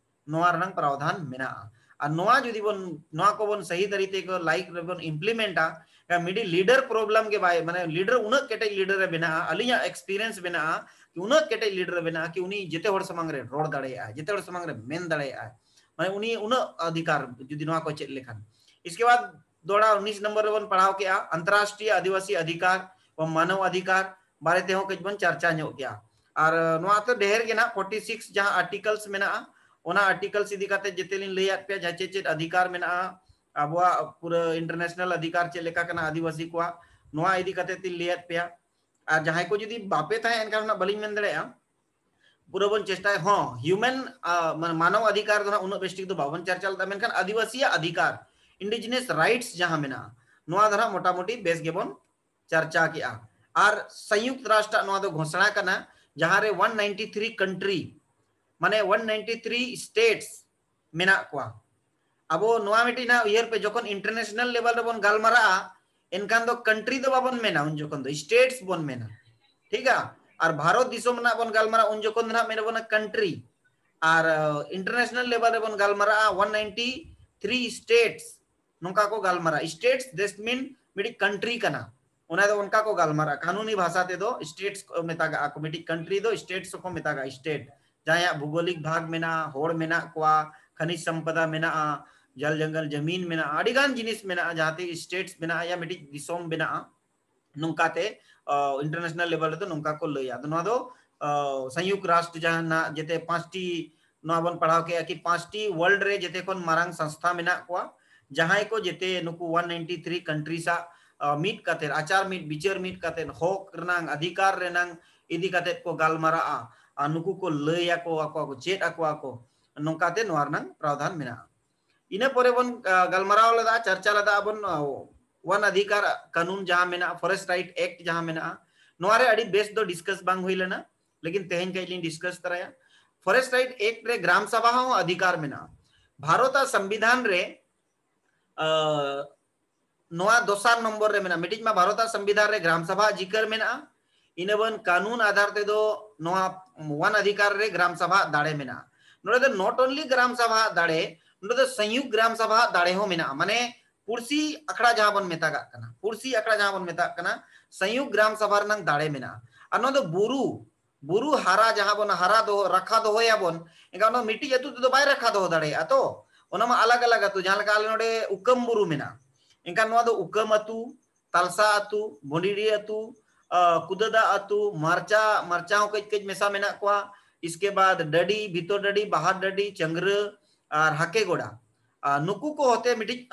ᱱᱚᱣᱟ ᱨᱮᱱᱟᱜ ᱯᱨᱟᱣᱫᱷᱟᱱ ᱢᱮᱱᱟᱜᱼᱟ᱾ ᱟᱨ ᱱᱚᱣᱟ ᱡᱩᱫᱤ ᱵᱚᱱ, ᱱᱚᱣᱟ ᱠᱚᱵᱚᱱ ᱥᱟᱦᱤ ᱛᱟᱹᱨᱤᱛᱮ ᱠᱚ ᱞᱟᱭᱤᱠ ᱨᱮᱵᱚᱱ ᱤᱢᱯᱞᱤᱢᱮᱱᱴᱟ, ᱢᱤᱫᱴᱤᱡ ᱞᱤᱰᱟᱨ ᱯᱨᱚᱵᱞᱮᱢ ᱜᱮ ᱵᱟᱭ, ᱢᱟᱱᱮ ᱞᱤᱰᱟᱨ ᱩᱱᱟᱹᱜ ᱠᱮᱴᱮᱡ ᱞᱤᱰᱟᱨ ᱮ ᱵᱮᱱᱟᱜᱼᱟ, ᱟᱹᱞᱤᱧᱟᱜ ᱮᱠᱥᱯᱤᱨᱤᱭᱮᱱᱥ ᱢᱮᱱᱟᱜᱼᱟ, ᱩᱱᱟᱹᱜ ᱠᱮᱴᱮᱡ ᱞᱤᱰᱟᱨ ᱮ ᱵᱮᱱᱟᱜᱼᱟ ᱠᱤ ᱩᱱᱤ ᱡᱮᱛᱮ ᱦᱚᱲ ᱥᱟᱢᱟᱝ ᱨᱮ ᱨᱚᱲ ᱫᱟᱲᱮᱭᱟᱜᱼᱟ, ᱡᱮᱛᱮ ᱦᱚᱲ ᱥᱟᱢᱟᱝ ᱨᱮ ᱢᱮᱱ ᱫᱟᱲᱮᱭᱟᱜᱼᱟ, ᱢᱟᱱᱮ ᱩᱱᱤ ᱩᱱᱟᱹᱜ ᱚᱫᱷᱤᱠᱟᱨ ᱡᱩᱫᱤ ᱱᱚᱣᱟ ᱠᱚ ᱪᱮᱫ ᱞᱮᱠᱷᱟᱱ᱾ ᱤᱥᱠᱮ ᱵᱟᱫ ᱫᱚᱦᱲᱟ ᱩᱱᱤᱥ ᱱᱚᱢᱵᱚᱨ ᱨᱮᱵᱚᱱ ᱯᱟᱲᱦᱟᱣ ᱠᱮᱜᱼᱟ, ᱟᱱᱛᱚᱨᱨᱟᱥᱴᱨᱤᱭᱚ ᱟᱹᱫᱤᱵᱟᱹᱥᱤ ᱚᱫᱷᱤᱠᱟᱨ ᱵᱟ ᱢᱟᱱᱚᱣ ᱚᱫᱷᱤᱠᱟᱨ ᱵᱟᱨᱮ ᱛᱮᱦᱚᱸ ᱠᱟᱹᱡ ᱵᱚᱱ ᱪᱟᱨᱪᱟ ᱧᱚᱜ ᱠᱮᱜᱼᱟ᱾ ᱟᱨ, ᱱᱚᱣᱟ ᱛᱚ ᱰᱷᱮᱨ ᱜᱮ ᱱᱟᱜ, ᱯᱷᱳᱨᱴᱤ ᱥᱤᱠᱥ ᱡᱟᱦᱟᱸ ᱟᱨᱴᱤᱠᱚᱞᱥ ᱢᱮᱱᱟᱜᱼᱟ, ᱚᱱᱟ ᱟᱨᱴᱤᱠᱚᱞᱥ ᱤᱫᱤ ᱠᱟᱛᱮ ᱡᱮᱛᱮ ᱞᱤᱧ ᱞᱟᱹᱭᱟᱫ ᱯᱮᱭᱟ, ᱡᱟᱦᱟᱸ ᱪᱮᱫ ᱪᱮᱫ ᱚᱫᱷᱤᱠᱟᱨ ᱢᱮᱱᱟᱜᱼᱟ, ᱟᱵᱚᱣᱟᱜ ᱯᱩᱨᱟᱹ ᱤᱱᱴᱟᱨᱱᱮᱥᱱᱟᱞ ᱚᱫᱷᱤᱠᱟᱨ ᱪᱮᱫ ᱞᱮᱠᱟ ᱠᱟᱱᱟ ᱟᱹᱫᱤᱵᱟᱹᱥᱤ ᱠᱚᱣᱟᱜ, ᱱᱚᱣᱟ ᱤᱫᱤ ᱠᱟᱛᱮ ᱛᱤᱧ ᱞᱟᱹᱭᱟᱫ ᱯᱮᱭᱟ᱾ ᱟᱨ ᱡᱟᱦᱟᱸᱭ ᱠᱚ ᱡᱩᱫᱤ ᱵᱟᱯᱮ ᱛᱟᱦᱮᱸ, ᱮᱱᱠᱷᱟᱱ ᱱᱟᱜ ᱵᱟᱹᱞᱤᱧ ᱢᱮᱱ ᱫᱟᱲᱮᱭᱟᱜᱼᱟ᱾ ᱯᱩᱨᱟᱹ ᱵᱚᱱ ᱪᱮᱥᱴᱟᱭᱟ, ᱦᱚᱸ, ᱦᱤᱭᱩᱢᱮᱱ, ᱟ, ᱢᱟᱱᱮ ᱢᱟᱱᱚᱣ ᱚᱫᱷᱤᱠᱟᱨ ᱫᱚ ᱱᱟᱜ ᱩᱱᱟᱹᱜ ᱵᱮᱥ ᱴᱷᱤᱠ ᱫᱚ ᱵᱟᱵᱚᱱ ᱪᱟᱨᱪᱟ ᱞᱮᱫᱟ, ᱢᱮᱱᱠᱷᱟᱱ ᱟᱹᱫᱤᱵᱟᱹᱥᱤᱭᱟᱜ ᱚᱫᱷᱤᱠᱟᱨ, ᱤᱱᱰᱤᱡᱤᱱᱟᱥ ᱨᱟᱭᱤᱴᱥ ᱡᱟᱦᱟᱸ ᱢᱮᱱᱟᱜᱼᱟ, ᱱᱚᱣᱟ ᱫᱚ ᱱᱟᱜ ᱢᱚᱴᱟᱢᱩᱴᱤ ᱵᱮᱥ ᱜᱮᱵᱚᱱ ᱪᱟᱨᱪᱟ ᱠᱮᱜᱼᱟ᱾ ᱟᱨ ᱥᱚᱭᱩᱠᱛ ᱨᱟᱥᱴᱨ ᱱᱚᱣᱟ ᱫᱚ ᱜᱷᱳᱥᱚᱱᱟ ᱠᱟᱱᱟ, ᱡᱟᱦᱟᱸ ᱨᱮ ᱚᱣᱟᱱ ᱱᱟᱭᱤᱱᱴᱤ ᱛᱷᱨᱤ ᱠᱟᱱᱴᱨᱤ, ᱢᱟᱱᱮ ᱚᱣᱟᱱ ᱱᱟᱭᱤᱱᱴᱤ ᱛᱷᱨᱤ ᱥᱴᱮᱴᱥ ᱢᱮᱱᱟᱜ ᱠᱚᱣᱟ᱾ ᱟᱵᱚ ᱱᱚᱣᱟ ᱢᱤᱫᱴᱤᱡ ᱱᱟᱜ ᱩᱭᱦᱟᱹᱨ ᱯᱮ, ᱡᱚᱠᱷᱚᱱ ᱤᱱᱴᱟᱨᱱᱮᱥᱱᱟᱞ ᱞᱮᱵᱮᱞ ᱨᱮᱵᱚᱱ ᱜᱟᱞᱢᱟᱨᱟᱜᱼᱟ, ᱮᱱᱠᱷᱟᱱ ᱫᱚ ᱠᱟᱱᱴᱨᱤ ᱫᱚ ᱵᱟᱵᱚᱱ ᱢᱮᱱᱟ, ᱩᱱ ᱡᱚᱠᱷᱚᱱ ᱫᱚ ᱥᱴᱮᱴᱥ ᱵᱚᱱ ᱢᱮᱱᱟ, ᱴᱷᱤᱠᱟ? ᱟᱨ ᱵᱷᱟᱨᱚᱛ ᱫᱤᱥᱚᱢ ᱨᱮᱱᱟᱜ ᱵᱚᱱ ᱜᱟᱞᱢᱟᱨᱟᱜᱼᱟ, ᱩᱱ ᱡᱚᱠᱷᱚᱱ ᱫᱚ ᱱᱟᱜ ᱢᱮᱱ ᱟᱵᱚᱱ ᱠᱟᱱᱴᱨᱤ᱾ ᱟᱨ, ᱟ, ᱤᱱᱴᱟᱨᱱᱮᱥᱱᱟᱞ ᱞᱮᱵᱮᱞ ᱨᱮᱵᱚᱱ ᱜᱟᱞᱢᱟᱨᱟᱜᱼᱟ, ᱚᱣᱟᱱ ᱱᱟᱭᱤᱱᱴᱤ ᱛᱷᱨᱤ ᱥᱴᱮᱴᱥ, ᱱᱚᱝᱠᱟ ᱠᱚ ᱜᱟᱞᱢᱟᱨᱟᱜᱼᱟ᱾ ᱥᱴᱮᱴᱥ ᱫᱮᱥ ᱢᱤᱱ ᱢᱤᱫᱴᱤᱡ ᱠᱟᱱᱴᱨᱤ ᱠᱟᱱᱟ, ᱚᱱᱟ ᱫᱚ ᱚᱱᱠᱟ ᱠᱚ ᱜᱟᱞᱢᱟᱨᱟᱜᱼᱟ᱾ ᱠᱟᱹᱱᱩᱱᱤ ᱵᱷᱟᱥᱟ ᱛᱮᱫᱚ ᱥᱴᱮᱴᱥ ᱠᱚ ᱢᱮᱛᱟᱜᱟᱜᱼᱟ, ᱠᱚ ᱢᱤᱫᱴᱤᱡ ᱠᱟᱱᱴᱨᱤ ᱫᱚ ᱥᱴᱮᱴᱥ ᱦᱚᱸᱠᱚ ᱢᱮᱛᱟᱜᱟᱜᱼᱟ, ᱥᱴᱮᱴ᱾ ᱡᱟᱦᱟᱸᱭᱟᱜ ᱵᱷᱩᱜᱳᱞᱤᱠ ᱵᱷᱟᱜᱽ ᱢᱮᱱᱟᱜᱼᱟ, ᱦᱚᱲ ᱢᱮᱱᱟᱜ ᱠᱚᱣᱟ, ᱠᱷᱟᱱᱤᱡᱽ ᱥᱚᱢᱯᱚᱫᱟ ᱢᱮᱱᱟᱜᱼᱟ, ᱡᱚᱞ ᱡᱚᱝᱜᱚᱞ ᱡᱟᱢᱤᱱ ᱢᱮᱱᱟᱜᱼᱟ, ᱟᱹᱰᱤ ᱜᱟᱱ ᱡᱤᱱᱤᱥ ᱢᱮᱱᱟᱜᱼᱟ, ᱡᱟᱦᱟᱸ ᱛᱮ states ᱢᱮᱱᱟᱜᱼᱟ ᱭᱟ ᱢᱤᱫᱴᱤᱡ ᱫᱤᱥᱚᱢ ᱢᱮᱱᱟᱜᱼᱟ᱾ ᱱᱚᱝᱠᱟᱛᱮ international level ᱨᱮᱫᱚ ᱱᱚᱝᱠᱟ ᱠᱚ ᱞᱟᱹᱭᱟ᱾ ᱟᱫᱚ ᱱᱚᱣᱟ ᱫᱚ ᱥᱚᱝᱭᱩᱠᱛ ᱨᱟᱥᱴᱨ ᱡᱟᱦᱟᱸ ᱱᱟᱜ ᱡᱮᱛᱮ ᱯᱟᱸᱪᱴᱤ, ᱱᱚᱣᱟ ᱵᱚᱱ ᱯᱟᱲᱦᱟᱣ ᱠᱮᱜᱼᱟ ᱠᱤ ᱯᱟᱸᱪᱴᱤ world ᱨᱮ ᱡᱮᱛᱮ ᱠᱷᱚᱱ ᱢᱟᱨᱟᱝ ᱥᱚᱝᱥᱛᱷᱟ ᱢᱮᱱᱟᱜ ᱠᱚᱣᱟ, ᱡᱟᱦᱟᱸᱭ ᱠᱚ ᱡᱮᱛᱮ ᱱᱩᱠᱩ one ninety three countries ᱟᱜ ᱢᱤᱫ ᱠᱟᱛᱮ, ᱟᱪᱟᱨ ᱢᱤᱫ ᱵᱤᱪᱟᱹᱨ ᱢᱤᱫ ᱠᱟᱛᱮ, ᱦᱚᱠ ᱨᱮᱱᱟᱝ ᱚᱫᱷᱤᱠᱟᱨ ᱨᱮᱱᱟᱝ ᱤᱫᱤ ᱠᱟᱛᱮ ᱠᱚ ᱜᱟᱞᱢᱟᱨᱟᱜᱼᱟ᱾ ᱟᱨ ᱱᱩᱠᱩ ᱠᱚ ᱞᱟᱹᱭ ᱟᱠᱚ ᱟᱠᱚᱣᱟ ᱠᱚ, ᱪᱮᱫ ᱟᱠᱚᱣᱟ ᱠᱚ, ᱱᱚᱝᱠᱟᱛᱮ ᱱᱚᱣᱟ ᱨᱮᱱᱟᱝ ᱯᱨᱟᱣᱫᱷᱟᱱ ᱢᱮᱱᱟᱜᱼᱟ᱾ ᱤᱱᱟᱹ ᱯᱚᱨᱮ ᱵᱚᱱ ᱜᱟᱞᱢᱟᱨᱟᱣ ᱞᱮᱫᱟ, ᱪᱟᱨᱪᱟ ᱞᱮᱫᱟ ᱵᱚᱱ वन अधिकार कानून ᱡᱟᱦᱟᱸ ᱢᱮᱱᱟᱜᱼᱟ, Forest Right Act ᱡᱟᱦᱟᱸ ᱢᱮᱱᱟᱜᱼᱟ, ᱱᱚᱣᱟ ᱨᱮ ᱟᱹᱰᱤ ᱵᱮᱥ ᱫᱚ discuss ᱵᱟᱝ ᱦᱩᱭ ᱞᱮᱱᱟ, ᱞᱮᱠᱤᱱ ᱛᱮᱦᱮᱧ ᱠᱟᱹᱡ ᱞᱤᱧ discuss ᱛᱟᱨᱟᱭᱟ᱾ Forest Right Act ᱨᱮ ᱜᱨᱟᱢ ᱥᱟᱵᱷᱟ ᱦᱚᱸ ᱚᱫᱷᱤᱠᱟᱨ ᱢᱮᱱᱟᱜᱼᱟ᱾ ᱵᱷᱟᱨᱚᱛ ᱟᱜ ᱥᱚᱝᱵᱤᱫᱷᱟᱱ ᱨᱮ ᱱᱚᱣᱟ ᱫᱚᱥᱟᱨ ᱱᱚᱢᱵᱚᱨ ᱨᱮ ᱢᱮᱱᱟᱜᱼᱟ᱾ ᱢᱤᱫᱴᱤᱡ ᱢᱟ ᱵᱷᱟᱨᱚᱛ ᱟᱜ ᱥᱚᱝᱵᱤᱫᱷᱟᱱ ᱨᱮ ᱜᱨᱟᱢ ᱥᱟᱵᱷᱟ ᱡᱤᱠᱟᱹᱨ ᱢᱮᱱᱟᱜᱼᱟ, ᱤᱱᱟᱹ ᱵᱟᱹᱱ ᱠᱟᱹᱱᱩᱱ ᱟᱫᱷᱟᱨ ᱛᱮᱫᱚ ᱱᱚᱣᱟ वन अधिकार ᱨᱮ ᱜᱨᱟᱢ ᱥᱟᱵᱷᱟ ᱫᱟᱲᱮ ᱢᱮᱱᱟᱜᱼᱟ᱾ ᱱᱚᱰᱮ ᱫᱚ not only ᱜᱨᱟᱢ ᱥᱟᱵᱷᱟ ᱫᱟᱲᱮ, ᱱᱚᱰᱮ ᱫᱚ ᱥᱚᱝᱭᱩᱠᱛ ᱜᱨᱟᱢ ᱥᱟᱵᱷᱟ ᱫᱟᱲᱮ ᱦᱚᱸ ᱢᱮᱱᱟᱜᱼᱟ᱾ ᱢᱟᱱᱮ ᱯᱩᱲᱥᱤ ᱟᱠᱷᱲᱟ ᱡᱟᱦᱟᱸ ᱵᱚᱱ ᱢᱮᱛᱟᱜᱟᱜ ᱠᱟᱱᱟ, ᱯᱩᱲᱥᱤ ᱟᱠᱷᱲᱟ ᱡᱟᱦᱟᱸ ᱵᱚᱱ ᱢᱮᱛᱟᱜ ᱠᱟᱱᱟ, ᱥᱚᱝᱭᱩᱠᱛ ᱜᱨᱟᱢ ᱥᱟᱵᱷᱟ ᱨᱮᱱᱟᱝ ᱫᱟᱲᱮ ᱢᱮᱱᱟᱜᱼᱟ᱾ ᱟᱨ ᱱᱚᱣᱟ ᱫᱚ ᱵᱩᱨᱩ, ᱵᱩᱨᱩ ᱦᱟᱨᱟ ᱡᱟᱦᱟᱸ ᱵᱚᱱ ᱦᱟᱨᱟ ᱫᱚᱦᱚ, ᱨᱟᱠᱷᱟ ᱫᱚᱦᱚᱭᱟᱵᱚᱱ, ᱮᱱᱠᱷᱟᱱ ᱚᱱᱟ ᱢᱤᱫᱴᱤᱡ ᱟᱹᱛᱩ ᱛᱮᱫᱚ ᱵᱟᱭ ᱨᱟᱠᱷᱟ ᱫᱚᱦᱚ ᱫᱟᱲᱮᱭᱟᱜᱼᱟ᱾ ᱛᱚ ᱚᱱᱟ ᱢᱟ ᱟᱞᱟᱜᱽ ᱟᱞᱟᱜᱽ ᱟᱹᱛᱩ, ᱡᱟᱦᱟᱸ ᱞᱮᱠᱟ ᱟᱞᱮ ᱱᱚᱰᱮ ᱩᱠᱟᱹᱢ ᱵᱩᱨᱩ ᱢᱮᱱᱟᱜᱼᱟ, ᱮᱱᱠᱷᱟᱱ ᱱᱚᱣᱟ ᱫᱚ ᱩᱠᱟᱹᱢ ᱟᱹᱛᱩ, ᱛᱟᱞᱥᱟ ᱟᱹᱛᱩ, ᱵᱷᱚᱸᱰᱤᱰᱤ ᱟᱹᱛᱩ, ᱠᱩᱫᱟᱹᱫᱟ ᱟᱹᱛᱩ, ᱢᱟᱨᱪᱟ, ᱢᱟᱨᱪᱟ ᱦᱚᱸ ᱠᱟᱹᱡ ᱠᱟᱹᱡ ᱢᱮᱥᱟ ᱢᱮᱱᱟᱜ ᱠᱚᱣᱟ, ᱤᱥᱠᱮ ᱵᱟᱫ ᱰᱟᱹᱰᱤ, ᱵᱷᱤᱛᱚᱨ ᱰᱟᱹᱰᱤ, ᱵᱟᱦᱟᱨ ᱰᱟᱹᱰᱤ, ᱪᱟᱝᱜᱽᱨᱟᱹ ᱟᱨ ᱦᱟᱠᱮᱜᱚᱲᱟ᱾ ᱱᱩᱠᱩ ᱠᱚ ᱦᱚᱛᱮ ᱢᱤᱫᱴᱤᱡ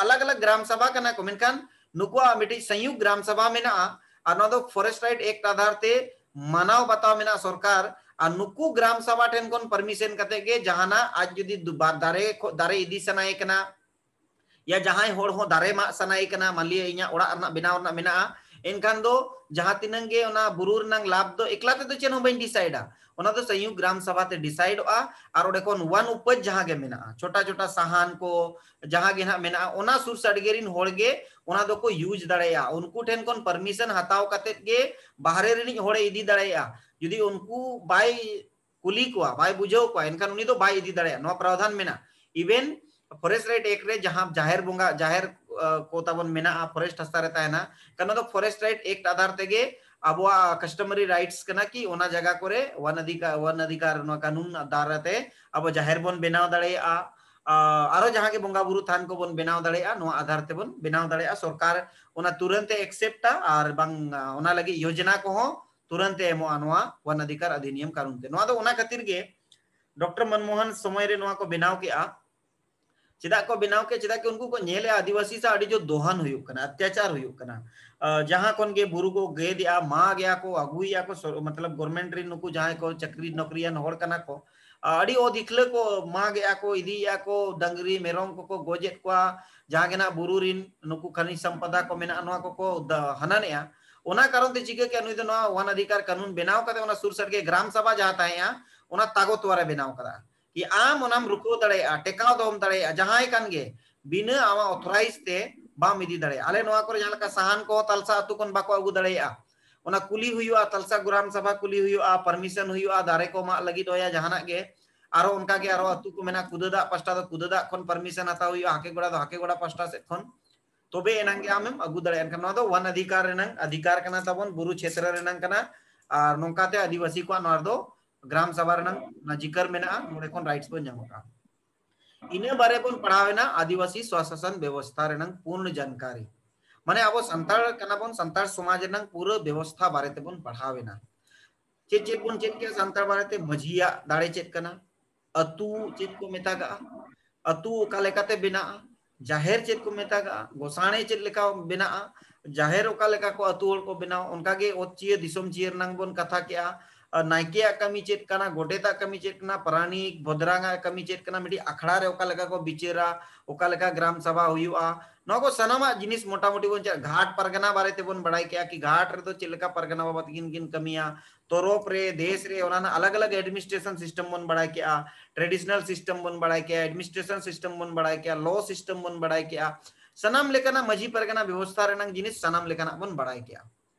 ᱟᱞᱟᱜᱽ ᱟᱞᱟᱜᱽ ᱜᱨᱟᱢ ᱥᱟᱵᱷᱟ ᱠᱟᱱᱟ ᱠᱚ, ᱢᱮᱱᱠᱷᱟᱱ ᱱᱩᱠᱩᱣᱟᱜ ᱢᱤᱫᱴᱤᱡ ᱥᱚᱝᱭᱩᱠᱛ ᱜᱨᱟᱢ ᱥᱟᱵᱷᱟ ᱢᱮᱱᱟᱜᱼᱟ᱾ ᱟᱨ ᱱᱚᱣᱟ ᱫᱚ Forest Right Act ᱟᱫᱷᱟᱨ ᱛᱮ ᱢᱟᱱᱟᱣ ᱵᱟᱛᱟᱣ ᱢᱮᱱᱟᱜᱼᱟ ᱥᱚᱨᱠᱟᱨ᱾ ᱟᱨ ᱱᱩᱠᱩ ᱜᱨᱟᱢ ᱥᱟᱵᱷᱟ ᱴᱷᱮᱱ ᱠᱷᱚᱱ permission ᱠᱟᱛᱮ ᱜᱮ ᱡᱟᱦᱟᱱᱟᱜ ᱟᱡ ᱡᱩᱫᱤ ᱫᱟᱨᱮ ᱤᱫᱤ ᱥᱟᱱᱟᱭᱮ ᱠᱟᱱᱟ, ᱭᱟ ᱡᱟᱦᱟᱸᱭ ᱦᱚᱲ ᱦᱚᱸ ᱫᱟᱨᱮ ᱢᱟᱜ ᱥᱟᱱᱟᱭᱮ ᱠᱟᱱᱟ, ᱢᱟᱱᱞᱤᱭᱟ ᱤᱧᱟᱹᱜ ᱚᱲᱟᱜ ᱨᱮᱱᱟᱜ ᱵᱮᱱᱟᱣ ᱨᱮᱱᱟᱜ ᱢᱮᱱᱟᱜᱼᱟ, ᱮᱱᱠᱷᱟᱱ ᱫᱚ ᱡᱟᱦᱟᱸ ᱛᱤᱱᱟᱹᱝ ᱜᱮ ᱚᱱᱟ ᱵᱩᱨᱩ ᱨᱮᱱᱟᱝ ᱞᱟᱵᱷ ᱫᱚ ᱮᱠᱞᱟ ᱛᱮᱫᱚ ᱪᱮᱫ ᱦᱚᱸ ᱵᱟᱹᱧ ᱰᱤᱥᱟᱭᱤᱰᱟ, ᱚᱱᱟ ᱫᱚ ᱥᱚᱝᱭᱩᱠᱛ ᱜᱨᱟᱢ ᱥᱟᱵᱷᱟ ᱛᱮ ᱰᱤᱥᱟᱭᱤᱰᱚᱜᱼᱟ᱾ ᱟᱨ ᱚᱸᱰᱮ ᱠᱷᱚᱱ वन उपज ᱡᱟᱦᱟᱸ ᱜᱮ ᱢᱮᱱᱟᱜᱼᱟ, ᱪᱷᱳᱴᱟ ᱪᱷᱳᱴᱟ ᱥᱟᱦᱟᱱ ᱠᱚ ᱡᱟᱦᱟᱸ ᱜᱮ ᱱᱟᱦᱟᱜ ᱢᱮᱱᱟᱜᱼᱟ, ᱚᱱᱟ ᱥᱩᱨ ᱥᱟᱰᱜᱮ ᱨᱤᱱ ᱦᱚᱲ ᱜᱮ ᱚᱱᱟ ᱫᱚᱠᱚ use ᱫᱟᱲᱮᱭᱟᱜᱼᱟ᱾ ᱩᱱᱠᱩ ᱴᱷᱮᱱ ᱠᱷᱚᱱ permission ᱦᱟᱛᱟᱣ ᱠᱟᱛᱮᱫ ᱜᱮ ᱵᱟᱦᱨᱮ ᱨᱤᱱᱤᱡ ᱦᱚᱲᱮ ᱤᱫᱤ ᱫᱟᱲᱮᱭᱟᱜᱼᱟ᱾ ᱡᱩᱫᱤ ᱩᱱᱠᱩ ᱵᱟᱭ ᱠᱩᱞᱤ ᱠᱚᱣᱟ, ᱵᱟᱭ ᱵᱩᱡᱷᱟᱹᱣ ᱠᱚᱣᱟ, ᱮᱱᱠᱷᱟᱱ ᱩᱱᱤ ᱫᱚ ᱵᱟᱭ ᱤᱫᱤ ᱫᱟᱲᱮᱭᱟᱜᱼᱟ᱾ ᱱᱚᱣᱟ ᱯᱨᱟᱣᱫᱷᱟᱱ ᱢᱮᱱᱟᱜᱼᱟ᱾ Even Forest Right Act ᱨᱮ ᱡᱟᱦᱟᱸ ᱡᱟᱦᱮᱨ ᱵᱚᱸᱜᱟ, ᱡᱟᱦᱮᱨ ᱠᱚ ᱛᱟᱵᱚᱱ ᱢᱮᱱᱟᱜᱼᱟ, forest ᱦᱟᱥᱟ ᱨᱮ ᱛᱟᱦᱮᱱᱟ, ᱠᱟᱨᱚᱱ ᱫᱚ Forest Right Act ᱟᱫᱷᱟᱨ ᱛᱮᱜᱮ ᱟᱵᱚᱣᱟᱜ customary rights ᱠᱟᱱᱟ ᱠᱤ ᱚᱱᱟ ᱡᱟᱭᱜᱟ ᱠᱚᱨᱮ वन अधिकार, वन अधिकार ᱱᱚᱣᱟ ᱠᱟᱹᱱᱩᱱ ᱫᱟᱨᱟᱭ ᱛᱮ ᱟᱵᱚ ᱡᱟᱦᱮᱨ ᱵᱚᱱ ᱵᱮᱱᱟᱣ ᱫᱟᱲᱮᱭᱟᱜᱼᱟ, ᱟᱨᱚ ᱡᱟᱦᱟᱸ ᱜᱮ ᱵᱚᱸᱜᱟ ᱵᱩᱨᱩ ᱛᱷᱟᱱ ᱠᱚᱵᱚᱱ ᱵᱮᱱᱟᱣ ᱫᱟᱲᱮᱭᱟᱜᱼᱟ, ᱱᱚᱣᱟ ᱟᱫᱷᱟᱨ ᱛᱮᱵᱚᱱ ᱵᱮᱱᱟᱣ ᱫᱟᱲᱮᱭᱟᱜᱼᱟ᱾ ᱥᱚᱨᱠᱟᱨ ᱚᱱᱟ ᱛᱩᱨᱟᱹᱱᱛ ᱮ accept ᱟ ᱟᱨ ᱵᱟᱝ ᱚᱱᱟ ᱞᱟᱹᱜᱤᱫ ᱭᱳᱡᱽᱱᱟ ᱠᱚᱦᱚᱸ ᱛᱩᱨᱟᱹᱱᱛ ᱮ ᱮᱢᱚᱜᱼᱟ ᱱᱚᱣᱟ वन अधिकार अधिनियम ᱠᱟᱹᱱᱩᱱ ᱛᱮ᱾ ᱱᱚᱣᱟ ᱫᱚ ᱚᱱᱟ ᱠᱷᱟᱹᱛᱤᱨ ᱜᱮ ᱰᱚᱠᱴᱚᱨ ᱢᱚᱱᱢᱳᱦᱚᱱ ᱥᱚᱢᱚᱭ ᱨᱮ ᱱᱚᱣᱟ ᱠᱚ ᱵᱮᱱᱟᱣ ᱠᱮᱜᱼᱟ᱾ ᱪᱮᱫᱟᱜ ᱠᱚ ᱵᱮᱱᱟᱣ ᱠᱮᱜᱼᱟ? ᱪᱮᱫᱟᱜ ᱠᱤ ᱩᱱᱠᱩ ᱠᱚ ᱧᱮᱞᱮᱜᱼᱟ ᱟᱹᱫᱤᱵᱟᱹᱥᱤ ᱥᱟᱶ ᱟᱹᱰᱤ ᱡᱳᱨ ᱫᱚᱦᱚᱱ ᱦᱩᱭᱩᱜ ᱠᱟᱱᱟ, ᱚᱛᱛᱟᱪᱟᱨ ᱦᱩᱭᱩᱜ ᱠᱟᱱᱟ᱾ ᱡᱟᱦᱟᱸ ᱠᱷᱚᱱ ᱜᱮ ᱵᱩᱨᱩ ᱠᱚ ᱜᱮᱫᱮᱜᱼᱟ, ᱢᱟᱜᱮᱜᱼᱟ ᱠᱚ, ᱟᱹᱜᱩᱭᱮᱜᱼᱟ ᱠᱚ, ᱢᱚᱛᱞᱚᱵ ᱜᱚᱨᱢᱮᱱᱴ ᱨᱮᱱ ᱱᱩᱠᱩ ᱡᱟᱦᱟᱸᱭ ᱠᱚ ᱪᱟᱹᱠᱨᱤ ᱱᱚᱠᱨᱤᱭᱟᱱ ᱦᱚᱲ ᱠᱟᱱᱟ ᱠᱚ, ᱟᱹᱰᱤ ᱚᱫᱷᱤᱠᱞᱟᱹ ᱠᱚ ᱢᱟᱜᱮᱜᱼᱟ ᱠᱚ, ᱤᱫᱤᱭᱮᱜᱼᱟ ᱠᱚ, ᱰᱟᱝᱨᱤ ᱢᱮᱨᱚᱢ ᱠᱚᱠᱚ ᱜᱚᱡᱮᱫ ᱠᱚᱣᱟ, ᱡᱟᱦᱟᱸ ᱜᱮ ᱱᱟᱜ ᱵᱩᱨᱩ ᱨᱮᱱ ᱱᱩᱠᱩ ᱠᱷᱟᱱᱤᱡ ᱥᱟᱢᱯᱟᱫᱟ ᱠᱚ ᱢᱮᱱᱟᱜᱼᱟ, ᱱᱚᱣᱟ ᱠᱚᱠᱚ ᱦᱟᱱᱟᱱᱮᱜᱼᱟ᱾ ᱚᱱᱟ ᱠᱟᱨᱚᱱ ᱛᱮ ᱪᱤᱠᱟᱹ ᱠᱮᱜᱼᱟ? ᱱᱩᱭ ᱫᱚ ᱱᱚᱣᱟ वन अधिकार ᱠᱟᱹᱱᱩᱱ ᱵᱮᱱᱟᱣ ᱠᱟᱛᱮ ᱚᱱᱟ ᱥᱩᱨ ᱥᱟᱰᱜᱮ ᱜᱨᱟᱢ ᱥᱟᱵᱷᱟ ᱡᱟᱦᱟᱸ ᱛᱟᱦᱮᱸᱜᱼᱟ, ᱚᱱᱟ ᱛᱟᱜᱚᱛᱣᱟᱨ ᱮ ᱵᱮᱱᱟᱣ ᱠᱟᱫᱟ᱾ ᱠᱤ ᱟᱢ ᱚᱱᱟᱢ ᱨᱩᱠᱷᱟᱹᱣ ᱫᱟᱲᱮᱭᱟᱜᱼᱟ, ᱴᱮᱠᱟᱣ ᱫᱚᱦᱚᱢ ᱫᱟᱲᱮᱭᱟᱜᱼᱟ, ᱡᱟᱦᱟᱸᱭ ᱠᱟᱱ ᱜᱮ ᱵᱤᱱᱟᱹ ᱟᱢᱟᱜ authorize ᱛᱮ ᱵᱟᱢ ᱤᱫᱤ ᱫᱟᱲᱮᱭᱟᱜᱼᱟ᱾ ᱟᱞᱮ ᱱᱚᱣᱟ ᱠᱚᱨᱮ ᱡᱟᱦᱟᱸ ᱞᱮᱠᱟ ᱥᱟᱦᱟᱱ ᱠᱚᱦᱚᱸ ᱛᱟᱞᱥᱟ ᱟᱹᱛᱩ ᱠᱷᱚᱱ ᱵᱟᱠᱚ ᱟᱹᱜᱩ ᱫᱟᱲᱮᱭᱟᱜᱼᱟ, ᱚᱱᱟ ᱠᱩᱞᱤ ᱦᱩᱭᱩᱜᱼᱟ, ᱛᱟᱞᱥᱟ ᱜᱨᱟᱢ ᱥᱟᱵᱷᱟ ᱠᱩᱞᱤ ᱦᱩᱭᱩᱜᱼᱟ, permission ᱦᱩᱭᱩᱜᱼᱟ, ᱫᱟᱨᱮ ᱠᱚ ᱢᱟᱜ ᱞᱟᱹᱜᱤᱫ ᱦᱚᱸᱭᱟ ᱡᱟᱦᱟᱱᱟᱜ ᱜᱮ᱾ ᱟᱨᱚ ᱚᱱᱠᱟ ᱜᱮ ᱟᱨᱚ ᱟᱹᱛᱩ ᱠᱚ ᱢᱮᱱᱟᱜᱼᱟ, ᱠᱩᱫᱟᱹᱫᱟᱜ ᱯᱟᱥᱴᱟ ᱫᱚ ᱠᱩᱫᱟᱹᱫᱟᱜ ᱠᱷᱚᱱ permission ᱦᱟᱛᱟᱣ ᱦᱩᱭᱩᱜᱼᱟ, ᱦᱟᱠᱮᱜᱚᱲᱟ ᱫᱚ ᱦᱟᱠᱮᱜᱚᱲᱟ ᱯᱟᱥᱴᱟ ᱥᱮᱫ ᱠᱷᱚᱱ, ᱛᱚᱵᱮ ᱮᱱᱟᱝ ᱜᱮ ᱟᱢᱮᱢ ᱟᱹᱜᱩ ᱫᱟᱲᱮᱭᱟᱜᱼᱟ᱾ ᱮᱱᱠᱷᱟᱱ ᱱᱚᱣᱟ ᱫᱚ वन अधिकार ᱨᱮᱱᱟᱝ ᱚᱫᱷᱤᱠᱟᱨ ᱠᱟᱱᱟ ᱛᱟᱵᱚᱱ, ᱵᱩᱨᱩ ᱪᱷᱮᱛᱨᱚ ᱨᱮᱱᱟᱝ ᱠᱟᱱᱟ᱾ ᱟᱨ ᱱᱚᱝᱠᱟᱛᱮ ᱟᱹᱫᱤᱵᱟᱹᱥᱤ ᱠᱚᱣᱟᱜ ᱱᱚᱣᱟ ᱨᱮᱫᱚ ᱜᱨᱟᱢ ᱥᱟᱵᱷᱟ ᱨᱮᱱᱟᱝ ᱚᱱᱟ ᱡᱤᱠᱟᱹᱨ ᱢᱮᱱᱟᱜᱼᱟ, ᱱᱚᱰᱮ ᱠᱷᱚᱱ rights ᱵᱚᱱ ᱧᱟᱢ ᱟᱠᱟᱫᱼᱟ᱾ ᱤᱱᱟᱹ ᱵᱟᱨᱮ ᱵᱚᱱ ᱯᱟᱲᱦᱟᱣ ᱮᱱᱟ ᱟᱹᱫᱤᱵᱟᱹᱥᱤ ᱥᱣᱟᱥᱟᱥᱚᱱ ᱵᱮᱵᱚᱥᱛᱷᱟ ᱨᱮᱱᱟᱝ ᱯᱩᱨᱱ ᱡᱟᱱᱠᱟᱨᱤ, ᱢᱟᱱᱮ ᱟᱵᱚ ᱥᱟᱱᱛᱟᱲ ᱠᱟᱱᱟ ᱵᱚᱱ, ᱥᱟᱱᱛᱟᱲ ᱥᱚᱢᱟᱡᱽ ᱨᱮᱱᱟᱝ ᱯᱩᱨᱟᱹ ᱵᱮᱵᱚᱥᱛᱷᱟ ᱵᱟᱨᱮ ᱛᱮᱵᱚᱱ ᱯᱟᱲᱦᱟᱣ ᱮᱱᱟ᱾ ᱪᱮᱫ ᱪᱮᱫ ᱵᱚᱱ ᱪᱮᱫ ᱠᱮᱜᱼᱟ ᱥᱟᱱᱛᱟᱲ ᱵᱟᱨᱮᱛᱮ? ᱢᱟᱹᱡᱷᱤᱭᱟᱜ ᱫᱟᱲᱮ ᱪᱮᱫ ᱠᱟᱱᱟ, ᱟᱹᱛᱩ ᱪᱮᱫ ᱠᱚ ᱢᱮᱛᱟᱜᱟᱜᱼᱟ, ᱟᱹᱛᱩ ᱚᱠᱟ ᱞᱮᱠᱟᱛᱮ ᱵᱮᱱᱟᱜᱼᱟ, ᱡᱟᱦᱮᱨ ᱪᱮᱫ ᱠᱚ ᱢᱮᱛᱟᱜᱟᱜᱼᱟ, ᱜᱚᱥᱟᱬᱮ ᱪᱮᱫ ᱞᱮᱠᱟ ᱵᱮᱱᱟᱜᱼᱟ, ᱡᱟᱦᱮᱨ ᱚᱠᱟ ᱞᱮᱠᱟ ᱠᱚ ᱟᱹᱛᱩ ᱦᱚᱲ ᱠᱚ ᱵᱮᱱᱟᱣᱟ, ᱚᱱᱠᱟᱜᱮ ᱚᱛ ᱪᱤᱭᱟᱹ ᱫᱤᱥᱚᱢ ᱪᱤᱭᱟᱹ ᱨᱮᱱᱟᱝ ᱵᱚᱱ ᱠᱟᱛᱷᱟ ᱠᱮᱜᱼᱟ᱾ ᱟᱨ ᱱᱟᱭᱠᱮᱭᱟᱜ ᱠᱟᱹᱢᱤ ᱪᱮᱫ ᱠᱟᱱᱟ, ᱜᱚᱰᱮᱛᱟᱜ ᱠᱟᱹᱢᱤ ᱪᱮᱫ ᱠᱟᱱᱟ, ᱯᱟᱨᱟᱱᱤᱠ ᱵᱷᱚᱫᱨᱟᱝᱟᱜ ᱠᱟᱹᱢᱤ ᱪᱮᱫ ᱠᱟᱱᱟ, ᱢᱤᱫᱴᱤᱡ ᱟᱠᱷᱲᱟ ᱨᱮ ᱚᱠᱟ ᱞᱮᱠᱟ ᱠᱚ ᱵᱤᱪᱟᱹᱨᱟ, ᱚᱠᱟ ᱞᱮᱠᱟ ᱜᱨᱟᱢ ᱥᱟᱵᱷᱟ ᱦᱩᱭᱩᱜᱼᱟ, ᱱᱚᱣᱟ ᱠᱚ ᱥᱟᱱᱟᱢᱟᱜ ᱡᱤᱱᱤᱥ ᱢᱚᱴᱟᱢᱩᱴᱤ ᱵᱚᱱ ᱪᱮᱫ, ᱜᱷᱟᱴ ᱯᱟᱨᱜᱟᱱᱟ ᱵᱟᱨᱮ ᱛᱮᱵᱚᱱ ᱵᱟᱲᱟᱭ ᱠᱮᱜᱼᱟ ᱠᱤ ᱜᱷᱟᱴ ᱨᱮᱫᱚ ᱪᱮᱫ ᱞᱮᱠᱟ ᱯᱟᱨᱜᱟᱱᱟ ᱵᱟᱵᱟ ᱛᱟᱹᱠᱤᱱ ᱠᱤᱱ ᱠᱟᱹᱢᱤᱭᱟ, ᱛᱚᱨᱚᱯ ᱨᱮ, ᱫᱮᱥ ᱨᱮ, ᱚᱱᱟ ᱨᱮᱱᱟᱜ ᱟᱞᱟᱜᱽ ᱟᱞᱟᱜᱽ administration system ᱵᱚᱱ ᱵᱟᱲᱟᱭ ᱠᱮᱜᱼᱟ, traditional system ᱵᱚᱱ ᱵᱟᱲᱟᱭ ᱠᱮᱜᱼᱟ, administration system ᱵᱚᱱ ᱵᱟᱲᱟᱭ ᱠᱮᱜᱼᱟ, law system ᱵᱚᱱ ᱵᱟᱲᱟᱭ ᱠᱮᱜᱼᱟ, ᱥᱟᱱᱟᱢ ᱞᱮᱠᱟᱱᱟᱜ ᱢᱟᱹᱡᱷᱤ ᱯᱟᱨᱜᱟᱱᱟ ᱵᱮᱵᱚᱥᱛᱷᱟ ᱨᱮᱱᱟᱜ ᱡᱤᱱᱤᱥ ᱥᱟᱱᱟᱢ ᱞᱮᱠᱟᱱᱟᱜ ᱵᱚᱱ ᱵᱟᱲᱟᱭ ᱠᱮᱜᱼᱟ᱾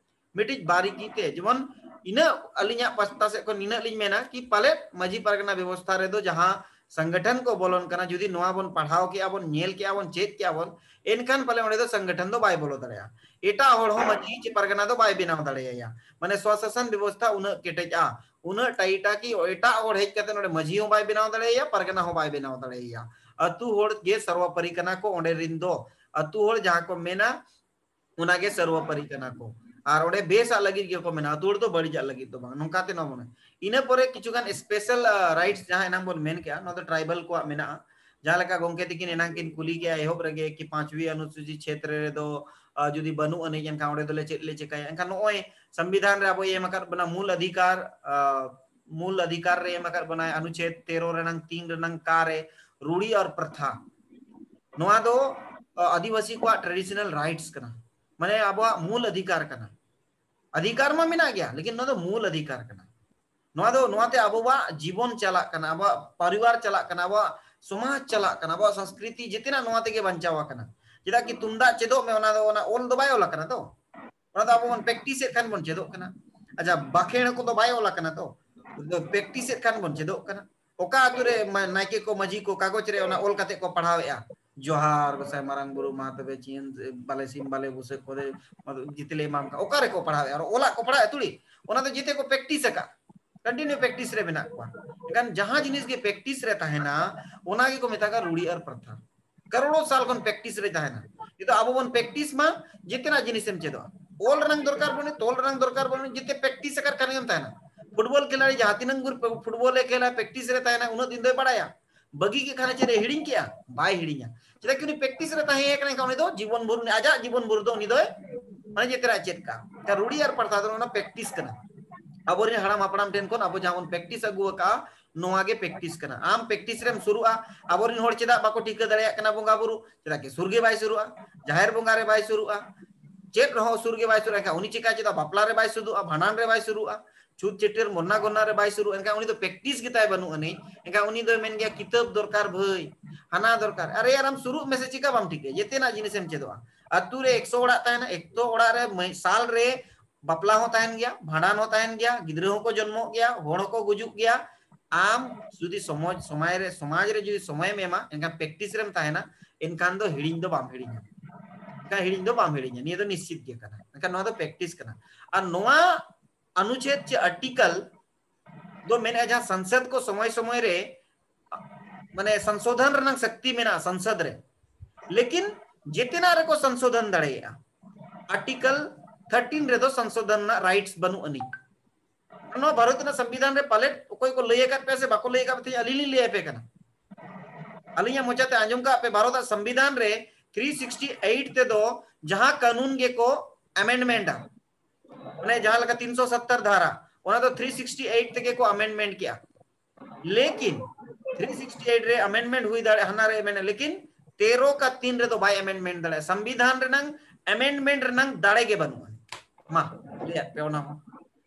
ᱢᱤᱫᱴᱤᱡ ᱵᱟᱨᱤᱠᱤ ᱛᱮ, ᱡᱮᱢᱚᱱ ᱤᱱᱟᱹᱜ ᱟᱹᱞᱤᱧᱟᱜ ᱯᱟᱥᱴᱟ ᱥᱮᱫ ᱠᱷᱚᱱ ᱱᱤᱱᱟᱹᱜ ᱞᱤᱧ ᱢᱮᱱᱟ ᱠᱤ ᱯᱟᱞᱮᱫ ᱢᱟᱹᱡᱷᱤ ᱯᱟᱨᱜᱟᱱᱟ ᱵᱮᱵᱚᱥᱛᱷᱟ ᱨᱮᱫᱚ ᱡᱟᱦᱟᱸ ᱥᱚᱝᱜᱚᱴᱷᱚᱱ ᱠᱚ ᱵᱚᱞᱚᱱ ᱠᱟᱱᱟ, ᱡᱩᱫᱤ ᱱᱚᱣᱟ ᱵᱚᱱ ᱯᱟᱲᱦᱟᱣ ᱠᱮᱜᱼᱟ ᱵᱚᱱ, ᱧᱮᱞ ᱠᱮᱜᱼᱟ ᱵᱚᱱ, ᱪᱮᱫ ᱠᱮᱜᱼᱟ ᱵᱚᱱ, ᱮᱱᱠᱷᱟᱱ ᱯᱟᱞᱮ ᱚᱸᱰᱮ ᱫᱚ ᱥᱚᱝᱜᱚᱴᱷᱚᱱ ᱫᱚ ᱵᱟᱭ ᱵᱚᱞᱚ ᱫᱟᱲᱮᱭᱟᱜᱼᱟ᱾ ᱮᱴᱟᱜ ᱦᱚᱲ ᱦᱚᱸ ᱢᱟᱹᱡᱷᱤ ᱪᱮ ᱯᱟᱨᱜᱟᱱᱟ ᱫᱚ ᱵᱟᱭ ᱵᱮᱱᱟᱣ ᱫᱟᱲᱮᱭᱟᱭᱟ᱾ ᱢᱟᱱᱮ ᱥᱣᱟᱥᱟᱥᱚᱱ ᱵᱮᱵᱚᱥᱛᱷᱟ ᱩᱱᱟᱹᱜ ᱠᱮᱴᱮᱡᱼᱟ, ᱩᱱᱟᱹᱜ ᱴᱟᱭᱤᱴᱟ ᱠᱤ ᱮᱴᱟᱜ ᱦᱚᱲ ᱦᱮᱡ ᱠᱟᱛᱮ ᱱᱚᱰᱮ ᱢᱟᱹᱡᱷᱤ ᱦᱚᱸ ᱵᱟᱭ ᱵᱮᱱᱟᱣ ᱫᱟᱲᱮᱭᱟᱭᱟ, ᱯᱟᱨᱜᱟᱱᱟ ᱦᱚᱸ ᱵᱟᱭ ᱵᱮᱱᱟᱣ ᱫᱟᱲᱮᱭᱟᱭᱟ᱾ ᱟᱹᱛᱩ ᱦᱚᱲ ᱜᱮ ᱥᱚᱨᱵᱚᱯᱟᱨᱤ ᱠᱟᱱᱟ ᱠᱚ ᱚᱸᱰᱮ ᱨᱤᱱ ᱫᱚ᱾ ᱟᱹᱛᱩ ᱦᱚᱲ ᱡᱟᱦᱟᱸ ᱠᱚ ᱢᱮᱱᱟ, ᱚᱱᱟᱜᱮ ᱥᱚᱨᱵᱚᱯᱟᱨᱤ ᱠᱟᱱᱟ ᱠᱚ᱾ ᱟᱨ ᱚᱸᱰᱮ ᱵᱮᱥᱟᱜ ᱞᱟᱹᱜᱤᱫ ᱜᱮᱠᱚ ᱢᱮᱱᱟ, ᱟᱹᱛᱩ ᱦᱚᱲ ᱫᱚ ᱵᱟᱹᱲᱤᱡᱟᱜ ᱞᱟᱹᱜᱤᱫ ᱫᱚ ᱵᱟᱝ᱾ ᱱᱚᱝᱠᱟᱛᱮ ᱱᱚᱣᱟ ᱢᱚᱱᱮ᱾ ᱤᱱᱟᱹ ᱯᱚᱨᱮ ᱠᱤᱪᱷᱩ ᱜᱟᱱ special rights ᱡᱟᱦᱟᱸ ᱮᱱᱟᱝ ᱵᱚᱱ ᱢᱮᱱ ᱠᱮᱜᱼᱟ, ᱱᱚᱣᱟ ᱫᱚ tribal ᱠᱚᱣᱟᱜ ᱢᱮᱱᱟᱜᱼᱟ᱾ ᱡᱟᱦᱟᱸ ᱞᱮᱠᱟ ᱜᱚᱝᱠᱮ ᱛᱤᱠᱤᱱ ᱮᱱᱟᱝ ᱠᱤᱱ ᱠᱩᱞᱤ ᱠᱮᱜᱼᱟ ᱮᱦᱚᱵ ᱨᱮᱜᱮ ᱠᱤ ᱯᱟᱸᱪᱣᱤ ᱚᱱᱩᱥᱩᱪᱤ ᱪᱷᱮᱛᱨᱚ ᱨᱮᱫᱚ, ᱟ, ᱡᱩᱫᱤ ᱵᱟᱹᱱᱩᱜ ᱟᱹᱱᱤᱡ ᱮᱱᱠᱷᱟᱱ ᱚᱸᱰᱮ ᱫᱚᱞᱮ ᱪᱮᱫ ᱞᱮ ᱪᱮᱠᱟᱭᱟ? ᱮᱱᱠᱷᱟᱱ ᱱᱚᱜᱼᱚᱭ ᱥᱚᱝᱵᱤᱫᱷᱟᱱ ᱨᱮ ᱟᱵᱚᱭ ᱮᱢ ᱟᱠᱟᱫ ᱵᱚᱱᱟ ᱢᱩᱞ ᱚᱫᱷᱤᱠᱟᱨ, ᱟ, ᱢᱩᱞ ᱚᱫᱷᱤᱠᱟᱨ ᱨᱮ ᱮᱢ ᱟᱠᱟᱫ ᱵᱚᱱᱟᱭ ᱚᱱᱩᱪᱷᱮᱫ ᱛᱮᱨᱚ ᱨᱮᱱᱟᱝ ᱛᱤᱱ ᱨᱮᱱᱟᱝ ᱠᱟ ᱨᱮ ᱨᱩᱲᱤ ᱟᱨ ᱯᱨᱚᱛᱷᱟ᱾ ᱱᱚᱣᱟ ᱫᱚ, ᱟ, ᱟᱹᱫᱤᱵᱟᱹᱥᱤ ᱠᱚᱣᱟᱜ traditional rights ᱠᱟᱱᱟ, ᱢᱟᱱᱮ ᱟᱵᱚᱣᱟᱜ ᱢᱩᱞ ᱚᱫᱷᱤᱠᱟᱨ ᱠᱟᱱᱟ᱾ ᱚᱫᱷᱤᱠᱟᱨ ᱢᱟ ᱢᱮᱱᱟᱜ ᱜᱮᱭᱟ, ᱞᱮᱠᱤᱱ ᱱᱚᱣᱟ ᱫᱚ ᱢᱩᱞ ᱚᱫᱷᱤᱠᱟᱨ ᱠᱟᱱᱟ᱾ ᱱᱚᱣᱟ ᱫᱚ, ᱱᱚᱣᱟᱛᱮ ᱟᱵᱚᱣᱟᱜ ᱡᱤᱵᱚᱱ ᱪᱟᱞᱟᱜ ᱠᱟᱱᱟ, ᱟᱵᱚᱣᱟᱜ ᱯᱚᱨᱤᱵᱟᱨ ᱪᱟᱞᱟᱜ ᱠᱟᱱᱟ, ᱟᱵᱚᱣᱟᱜ ᱥᱚᱢᱟᱡᱽ ᱪᱟᱞᱟᱜ ᱠᱟᱱᱟ, ᱟᱵᱚᱣᱟᱜ ᱥᱚᱝᱥᱠᱨᱤᱛᱤ ᱡᱮᱛᱮᱱᱟᱜ ᱱᱚᱣᱟ ᱛᱮᱜᱮ ᱵᱟᱧᱪᱟᱣ ᱟᱠᱟᱱᱟ᱾ ᱪᱮᱫᱟᱜ ᱠᱤ ᱛᱩᱢᱫᱟᱜ ᱪᱮᱫᱚᱜ ᱢᱮ, ᱚᱱᱟ ᱫᱚ, ᱚᱱᱟ ᱚᱞ ᱫᱚ ᱵᱟᱭ ᱚᱞ ᱟᱠᱟᱱᱟ ᱛᱚ, ᱚᱱᱟ ᱫᱚ ᱟᱵᱚ ᱵᱚᱱ practice ᱮᱫ ᱠᱷᱟᱱ ᱵᱚᱱ ᱪᱮᱫᱚᱜ ᱠᱟᱱᱟ᱾ ᱟᱪᱪᱷᱟ, ᱵᱟᱠᱷᱮᱬ ᱠᱚᱫᱚ ᱵᱟᱭ ᱚᱞ ᱟᱠᱟᱱᱟ ᱛᱚ, practice ᱮᱫ ᱠᱷᱟᱱ ᱵᱚᱱ ᱪᱮᱫᱚᱜ ᱠᱟᱱᱟ᱾ ᱚᱠᱟ ᱟᱹᱛᱩ ᱨᱮ ᱢᱟ-, ᱱᱟᱭᱠᱮ ᱠᱚ, ᱢᱟᱹᱡᱷᱤ ᱠᱚ ᱠᱟᱜᱚᱡᱽ ᱨᱮ ᱚᱱᱟ ᱚᱞ ᱠᱟᱛᱮ ᱠᱚ ᱯᱟᱲᱦᱟᱣᱮᱫᱼᱟ, "ᱡᱚᱦᱟᱨ ᱜᱚᱸᱥᱟᱭ ᱢᱟᱨᱟᱝ ᱵᱩᱨᱩ, ᱢᱟ ᱛᱚᱵᱮ ᱪᱤᱱ ᱵᱟᱞᱮ ᱥᱤᱢ ᱵᱟᱞᱮ ᱵᱩᱥᱟᱹᱜ ᱠᱚᱨᱮ ᱡᱤᱛᱤ ᱞᱮ ᱮᱢᱟᱢ ᱠᱟᱱᱟ", ᱚᱠᱟ ᱨᱮᱠᱚ ᱯᱟᱲᱦᱟᱣᱮᱫᱼᱟ? ᱟᱨ ᱚᱞᱟᱜ ᱠᱚ ᱯᱟᱲᱦᱟᱣᱮᱫᱼᱟ ᱛᱩᱲᱤ, ᱚᱱᱟ ᱫᱚ ᱡᱮᱛᱮ ᱠᱚ practice ᱟᱠᱟᱫ, continue practice ᱨᱮ ᱢᱮᱱᱟᱜ ᱠᱚᱣᱟ᱾ ᱮᱱᱠᱷᱟᱱ ᱡᱟᱦᱟᱸ ᱡᱤᱱᱤᱥ ᱜᱮ practice ᱨᱮ ᱛᱟᱦᱮᱱᱟ, ᱚᱱᱟ ᱜᱮᱠᱚ ᱢᱮᱛᱟᱜᱼᱟ ᱨᱩᱲᱤ ᱟᱨ ᱯᱨᱚᱛᱷᱟ᱾ ᱠᱟᱨᱳᱲᱚ ᱥᱟᱞ ᱠᱷᱚᱱ practice ᱨᱮ ᱛᱟᱦᱮᱱᱟ᱾ ᱱᱤᱛᱚᱜ ᱟᱵᱚ ᱵᱚᱱ practice ᱢᱟ, ᱡᱮᱛᱮᱱᱟᱜ ᱡᱤᱱᱤᱥ ᱮᱢ ᱪᱮᱫᱚᱜᱼᱟ᱾ ᱚᱞ ᱨᱮᱱᱟᱝ ᱫᱚᱨᱠᱟᱨ ᱵᱟᱹᱱᱩᱜ, ᱛᱚᱞ ᱨᱮᱱᱟᱝ ᱫᱚᱨᱠᱟᱨ ᱵᱟᱹᱱᱩᱜ, ᱡᱮᱛᱮ practice ᱟᱠᱟᱫ ᱠᱷᱟᱱ ᱜᱮᱢ ᱛᱟᱦᱮᱱᱟ᱾ ᱯᱷᱩᱴᱵᱚᱞ ᱠᱷᱤᱞᱟᱲᱤ ᱡᱟᱦᱟᱸ ᱛᱤᱱᱟᱹᱜ ᱜᱩᱨ ᱯᱷᱩᱴᱵᱚᱞ ᱮ ᱠᱷᱮᱞᱟ, practice ᱨᱮ ᱛᱟᱦᱮᱱᱟ, ᱩᱱᱟᱹᱜ ᱫᱤᱱ ᱫᱚᱭ ᱵᱟᱲᱟᱭᱟ᱾ ᱵᱟᱹᱜᱤ ᱠᱮᱫ ᱠᱷᱟᱱ ᱪᱮᱫ ᱮ ᱦᱤᱲᱤᱧ ᱠᱮᱜᱼᱟ? ᱵᱟᱭ ᱦᱤᱲᱤᱧᱟ᱾ ᱪᱮᱫᱟᱜ ᱠᱤ ᱩᱱᱤ practice ᱨᱮ ᱛᱟᱦᱮᱸ ᱠᱟᱱᱟ, ᱮᱱᱠᱷᱟᱱ ᱩᱱᱤ ᱫᱚ ᱡᱤᱵᱚᱱ ᱵᱷᱳᱨ, ᱩᱱᱤ ᱟᱡᱟᱜ ᱡᱤᱵᱚᱱ ᱵᱷᱳᱨ ᱫᱚ ᱩᱱᱤ ᱫᱚᱭ, ᱢᱟᱱᱮ, ᱡᱮᱛᱮᱱᱟᱜ ᱪᱮᱫ ᱠᱟᱜᱼᱟ᱾ ᱮᱱᱠᱷᱟᱱ ᱨᱩᱲᱤ ᱟᱨ ᱯᱨᱚᱛᱷᱟ ᱫᱚ ᱚᱱᱟ practice ᱠᱟᱱᱟ᱾ ᱟᱵᱚᱨᱮᱱ ᱦᱟᱲᱟᱢ ᱦᱟᱯᱲᱟᱢ ᱴᱷᱮᱱ ᱠᱷᱚᱱ ᱟᱵᱚ ᱡᱟᱦᱟᱸ ᱵᱚᱱ practice ᱟᱹᱜᱩ ᱟᱠᱟᱫᱼᱟ, ᱱᱚᱣᱟ ᱜᱮ practice ᱠᱟᱱᱟ᱾ ᱟᱢ practice ᱨᱮᱢ ᱥᱩᱨᱩᱜᱼᱟ᱾ ᱟᱵᱚᱨᱮᱱ ᱦᱚᱲ ᱪᱮᱫᱟᱜ ᱵᱟᱠᱚ ᱴᱷᱤᱠᱟᱹ ᱫᱟᱲᱮᱭᱟᱜ ᱠᱟᱱᱟ ᱵᱚᱸᱜᱟ ᱵᱩᱨᱩ? ᱪᱮᱫᱟᱜ ᱠᱤ ᱥᱩᱨ ᱜᱮ ᱵᱟᱭ ᱥᱩᱨᱩᱜᱼᱟ, ᱡᱟᱦᱮᱨ ᱵᱚᱸᱜᱟ ᱨᱮ ᱵᱟᱭ ᱥᱩᱨᱩᱜᱼᱟ, ᱪᱮᱫ ᱨᱮᱦᱚᱸ ᱥᱩᱨ ᱜᱮ ᱵᱟᱭ ᱥᱩᱨᱩᱜᱼᱟ᱾ ᱮᱱᱠᱷᱟᱱ ᱩᱱᱤ ᱪᱮᱠᱟ ᱪᱮᱫᱟᱜ ᱵᱟᱯᱞᱟ ᱨᱮ ᱵᱟᱭ ᱥᱩᱨᱩᱜᱼᱟ, ᱵᱷᱟᱸᱰᱟᱱ ᱨᱮ ᱵᱟᱭ ᱥᱩᱨᱩᱜᱼᱟ, ᱪᱷᱩᱛ ᱪᱷᱟᱹᱴᱭᱟᱹᱨ ᱢᱚᱨᱱᱟ ᱜᱚᱨᱱᱟ ᱨᱮ ᱵᱟᱭ ᱥᱩᱨᱩᱜᱼᱟ? ᱮᱱᱠᱷᱟᱱ ᱩᱱᱤ ᱫᱚ practice ᱜᱮᱛᱟᱭ ᱵᱟᱹᱱᱩᱜ ᱟᱹᱱᱤᱡ᱾ ᱮᱱᱠᱷᱟᱱ ᱩᱱᱤ ᱫᱚᱭ ᱢᱮᱱ ᱜᱮᱭᱟ, "ᱠᱤᱛᱟᱹᱵ ᱫᱚᱨᱠᱟᱨ ᱵᱷᱟᱹᱭ, ᱦᱟᱱᱟ ᱫᱚᱨᱠᱟᱨ᱾" ᱟᱨᱮ ᱭᱟᱨ, ᱟᱢ ᱥᱩᱨᱩᱜ ᱢᱮᱥᱮ, ᱪᱮᱠᱟ ᱵᱟᱢ ᱴᱷᱤᱠᱟᱹᱭᱟ? ᱡᱮᱛᱮᱱᱟᱜ ᱡᱤᱱᱤᱥᱮᱢ ᱪᱮᱫᱚᱜᱼᱟ᱾ ᱟᱹᱛᱩ ᱨᱮ ᱮᱠᱥᱚ ᱚᱲᱟᱜ ᱛᱟᱦᱮᱱᱟ, ᱮᱠᱥᱚ ᱚᱲᱟᱜ ᱨᱮ ᱢᱟᱹᱭ-, ᱥᱟᱞ ᱨᱮ ᱵᱟᱯᱞᱟ ᱦᱚᱸ ᱛᱟᱦᱮᱱ ᱜᱮᱭᱟ, ᱵᱷᱟᱸᱰᱟᱱ ᱦᱚᱸ ᱛᱟᱦᱮᱱ ᱜᱮᱭᱟ, ᱜᱤᱫᱽᱨᱟᱹ ᱦᱚᱸᱠᱚ ᱡᱚᱱᱢᱚᱜ ᱜᱮᱭᱟ, ᱦᱚᱲ ᱦᱚᱸᱠᱚ ᱜᱩᱡᱩᱜ ᱜᱮᱭᱟ, ᱟᱢ ᱡᱩᱫᱤ ᱥᱚᱢᱟᱡᱽ ᱥᱚᱢᱟᱡᱽ ᱨᱮ ᱥᱚᱢᱟᱡᱽ ᱨᱮ ᱡᱩᱫᱤ ᱥᱚᱢᱚᱭᱮᱢ ᱮᱢᱟ, ᱮᱱᱠᱷᱟᱱ ᱯᱨᱮᱠᱴᱤᱥ ᱨᱮᱢ ᱛᱟᱦᱮᱱᱟ, ᱮᱱᱠᱷᱟᱱ ᱫᱚ ᱦᱤᱲᱤᱧ ᱫᱚ ᱵᱟᱢ ᱦᱤᱲᱤᱧᱟ᱾ ᱮᱱᱠᱷᱟᱱ ᱦᱤᱲᱤᱧ ᱫᱚ ᱵᱟᱢ ᱦᱤᱲᱤᱧᱟ, ᱱᱤᱭᱟᱹ ᱫᱚ ᱱᱤᱥᱪᱤᱛ ᱜᱮ ᱠᱟᱱᱟ᱾ ᱮᱱᱠᱷᱟᱱ ᱱᱚᱣᱟ ᱫᱚ ᱯᱨᱮᱠᱴᱤᱥ ᱠᱟᱱᱟ᱾ ᱟᱨ ᱱᱚᱣᱟ ᱚᱱᱩᱪᱷᱮᱫ ᱪᱮ ᱟᱨᱴᱤᱠᱟᱞ ᱫᱚ ᱢᱮᱱᱮᱫᱼᱟ, ᱡᱟᱦᱟᱸ ᱥᱚᱝᱥᱚᱫ ᱠᱚ ᱥᱚᱢᱚᱭ ᱥᱚᱢᱚᱭ ᱨᱮ ᱢᱟᱱᱮ ᱥᱚᱝᱥᱳᱫᱷᱚᱱ ᱨᱮᱱᱟᱜ ᱥᱚᱠᱛᱤ ᱢᱮᱱᱟᱜᱼᱟ ᱥᱚᱝᱥᱚᱫ ᱨᱮ, ᱞᱮᱠᱤᱱ ᱡᱮᱛᱮᱱᱟᱜ ᱨᱮᱠᱚ ᱥᱚᱝᱥᱳᱫᱷᱚᱱ ᱫᱟᱲᱮᱭᱟᱜᱼᱟ᱾ ᱟᱨᱴᱤᱠᱟᱞ ᱛᱷᱟᱨᱴᱤᱱ ᱨᱮᱫᱚ ᱥᱚᱝᱥᱳᱫᱷᱚᱱ ᱨᱮᱱᱟᱜ ᱨᱟᱭᱤᱴᱥ ᱵᱟᱹᱱᱩᱜ ᱟᱹᱱᱤᱡ᱾ ᱱᱚᱣᱟ ᱵᱷᱟᱨᱚᱛ ᱨᱮᱱᱟᱜ ᱥᱚᱝᱵᱤᱫᱷᱟᱱ ᱨᱮ ᱯᱟᱞᱮᱫ ᱚᱠᱚᱭ ᱠᱚ ᱞᱟᱹᱭ ᱟᱠᱟᱫ ᱯᱮᱭᱟ ᱥᱮ ᱵᱟᱠᱚ ᱞᱟᱹᱭ ᱟᱠᱟᱫ ᱯᱮ, ᱟᱹᱞᱤᱧ ᱞᱤᱧ ᱞᱟᱹᱭ ᱟᱯᱮ ᱠᱟᱱᱟ᱾ ᱟᱹᱞᱤᱧᱟᱜ ᱢᱚᱪᱟᱛᱮ ᱟᱸᱡᱚᱢ ᱠᱟᱜ ᱯᱮ, ᱵᱷᱟᱨᱚᱛ ᱟᱜ ᱥᱚᱝᱵᱤᱫᱷᱟᱱ ᱨᱮ ᱛᱷᱨᱤ ᱥᱤᱠᱥᱴᱤ ᱮᱭᱤᱴ ᱛᱮᱫᱚ ᱡᱟᱦᱟᱸ ᱠᱟᱹᱱᱩᱱ ᱜᱮᱠᱚ ᱟᱢᱮᱱᱰᱢᱮᱱᱴᱟ, ᱢᱟᱱᱮ ᱡᱟᱦᱟᱸ ᱞᱮᱠᱟ ᱛᱤᱱᱥᱚ ᱥᱚᱛᱛᱚᱨ ᱫᱷᱟᱨᱟ, ᱚᱱᱟ ᱫᱚ ᱛᱷᱨᱤ ᱥᱤᱠᱥᱴᱤ ᱮᱭᱤᱴ ᱛᱮᱜᱮ ᱠᱚ ᱟᱢᱮᱱᱰᱢᱮᱱᱴ ᱠᱮᱜᱼᱟ᱾ ᱞᱮᱠᱤᱱ ᱛᱷᱨᱤ ᱥᱤᱠᱥᱴᱤ ᱮᱭᱤᱴ ᱨᱮ ᱟᱢᱮᱱᱰᱢᱮᱱᱴ ᱦᱩᱭ ᱫᱟᱲᱮᱭᱟᱜᱼᱟ, ᱦᱟᱱᱟ ᱨᱮ ᱢᱮᱱᱟ, ᱞᱮᱠᱤᱱ ᱛᱮᱨᱚ ᱠᱟ ᱛᱤᱱ ᱨᱮᱫᱚ ᱵᱟᱭ ᱟᱢᱮᱱᱰᱢᱮᱱᱴ ᱫᱟᱲᱮᱭᱟᱜᱼᱟ᱾ ᱥᱚᱝᱵᱤᱫᱷᱟᱱ ᱨᱮᱱᱟᱝ ᱟᱢᱮᱱᱰᱢᱮᱱᱴ ᱨᱮᱱᱟᱝ ᱫᱟᱲᱮ ᱜᱮ ᱵᱟᱹᱱᱩᱜᱼᱟ᱾ ᱢᱟ ᱞᱟᱹᱭᱟᱫ ᱯᱮ ᱚᱱᱟ ᱦᱚᱸ,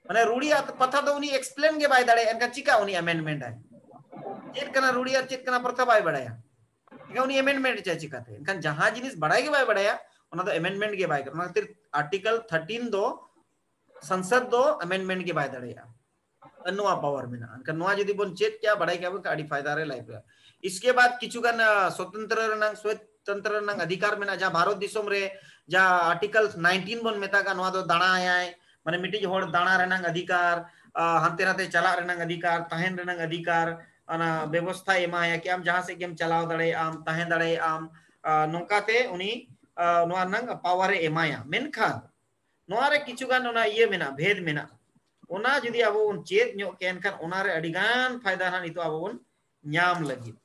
ᱢᱟᱱᱮ ᱨᱩᱲᱤᱭᱟᱜ ᱠᱟᱛᱷᱟ ᱫᱚ ᱩᱱᱤ ᱮᱠᱥᱯᱞᱮᱱ ᱜᱮ ᱵᱟᱭ ᱫᱟᱲᱮᱭᱟᱜᱼᱟ, ᱮᱱᱠᱷᱟᱱ ᱪᱤᱠᱟ ᱩᱱᱤ ᱟᱢᱮᱱᱰᱢᱮᱱᱴ ᱟᱭ? ᱪᱮᱫ ᱠᱟᱱᱟ ᱨᱩᱲᱤ ᱟᱨ ᱪᱮᱫ ᱠᱟᱱᱟ ᱯᱨᱚᱛᱷᱟ ᱵᱟᱭ ᱵᱟᱲᱟᱭᱟ, ᱮᱱᱠᱷᱟᱱ ᱩᱱᱤ ᱟᱢᱮᱱᱰᱢᱮᱱᱴ ᱪᱟᱭ ᱪᱤᱠᱟᱛᱮ? ᱮᱱᱠᱷᱟᱱ ᱡᱟᱦᱟᱸ ᱡᱤᱱᱤᱥ ᱵᱟᱲᱟᱭ ᱜᱮ ᱵᱟᱭ ᱵᱟᱲᱟᱭᱟ, ᱚᱱᱟ ᱫᱚ ᱟᱢᱮᱱᱰᱢᱮᱱᱴ ᱜᱮ ᱵᱟᱭ ᱜᱟᱱᱚᱜᱼᱟ᱾ ᱚᱱᱟ ᱠᱷᱟᱹᱛᱤᱨ ᱟᱨᱴᱤᱠᱟᱞ ᱛᱷᱟᱨᱴᱤᱱ ᱫᱚ ᱥᱚᱝᱥᱚᱫ ᱫᱚ ᱟᱢᱮᱱᱰᱢᱮᱱᱴ ᱜᱮ ᱵᱟᱭ ᱫᱟᱲᱮᱭᱟᱜᱼᱟ᱾ ᱱᱚᱣᱟ ᱯᱟᱣᱟᱨ ᱢᱮᱱᱟᱜᱼᱟ᱾ ᱮᱱᱠᱷᱟᱱ ᱱᱚᱣᱟ ᱡᱩᱫᱤ ᱵᱚᱱ ᱪᱮᱫ ᱠᱮᱭᱟ, ᱵᱟᱲᱟᱭ ᱠᱮᱭᱟ ᱵᱚᱱ, ᱟᱹᱰᱤ ᱯᱷᱟᱭᱫᱟ ᱨᱮ ᱞᱟᱭ ᱠᱚᱜᱼᱟ᱾ ᱤᱥᱠᱮ ᱵᱟᱫ ᱠᱤᱪᱷᱩ ᱜᱟᱱ, ᱟ, ᱥᱚᱛᱚᱱᱛᱨᱚ ᱨᱮᱱᱟᱝ, ᱥᱚᱛᱚᱱᱛᱨᱚ ᱨᱮᱱᱟᱝ ᱚᱫᱷᱤᱠᱟᱨ ᱢᱮᱱᱟᱜᱼᱟ, ᱡᱟᱦᱟᱸ ᱵᱷᱟᱨᱚᱛ ᱫᱤᱥᱚᱢ ᱨᱮ ᱡᱟᱦᱟᱸ ᱟᱨᱴᱤᱠᱟᱞ ᱱᱟᱭᱤᱱᱴᱤᱱ ᱵᱚᱱ ᱢᱮᱛᱟᱜ ᱠᱟᱱ, ᱱᱚᱣᱟ ᱫᱚ ᱫᱟᱬᱟᱭᱟᱭ, ᱢᱟᱱᱮ ᱢᱤᱫᱴᱤᱡ ᱦᱚᱲ ᱫᱟᱬᱟ ᱨᱮᱱᱟᱝ ᱚᱫᱷᱤᱠᱟᱨ, ᱟ, ᱦᱟᱱᱛᱮ ᱱᱟᱛᱮ ᱪᱟᱞᱟᱜ ᱨᱮᱱᱟᱝ ᱚᱫᱷᱤᱠᱟᱨ, ᱛᱟᱦᱮᱱ ᱨᱮᱱᱟᱝ ᱚᱫᱷᱤᱠᱟᱨ, ᱚᱱᱟ ᱵᱮᱵᱚᱥᱛᱷᱟ ᱮᱢᱟᱭᱟ ᱠᱤ ᱟᱢ ᱡᱟᱦᱟᱸ ᱥᱮᱫ ᱜᱮᱢ ᱪᱟᱞᱟᱣ ᱫᱟᱲᱮᱭᱟᱜᱼᱟᱢ, ᱛᱟᱦᱮᱸ ᱫᱟᱲᱮᱭᱟᱜᱼᱟᱢ, ᱟ, ᱱᱚᱝᱠᱟᱛᱮ ᱩᱱᱤ, ᱟ, ᱱᱚᱣᱟ ᱨᱮᱱᱟᱝ ᱯᱟᱣᱟᱨ ᱮ ᱮᱢᱟᱭᱟ᱾ ᱢᱮᱱᱠᱷᱟᱱ ᱱᱚᱣᱟ ᱨᱮ ᱠᱤᱪᱷᱩ ᱜᱟᱱ ᱚᱱᱟ ᱤᱭᱟᱹ ᱢᱮᱱᱟᱜᱼᱟ, ᱵᱷᱮᱫ ᱢᱮᱱᱟᱜᱼᱟ᱾ ᱚᱱᱟ ᱡᱩᱫᱤ ᱟᱵᱚ ᱵᱚᱱ ᱪᱮᱫ ᱧᱚᱜ ᱠᱮᱭᱟ, ᱮᱱᱠᱷᱟᱱ ᱚᱱᱟ ᱨᱮ ᱟᱹᱰᱤ ᱜᱟᱱ ᱯᱷᱟᱭᱫᱟ ᱦᱟᱸᱜ ᱱᱤᱛᱚᱜ ᱟᱵᱚ ᱵᱚᱱ ᱧᱟᱢ ᱞᱟᱹᱜᱤᱫ᱾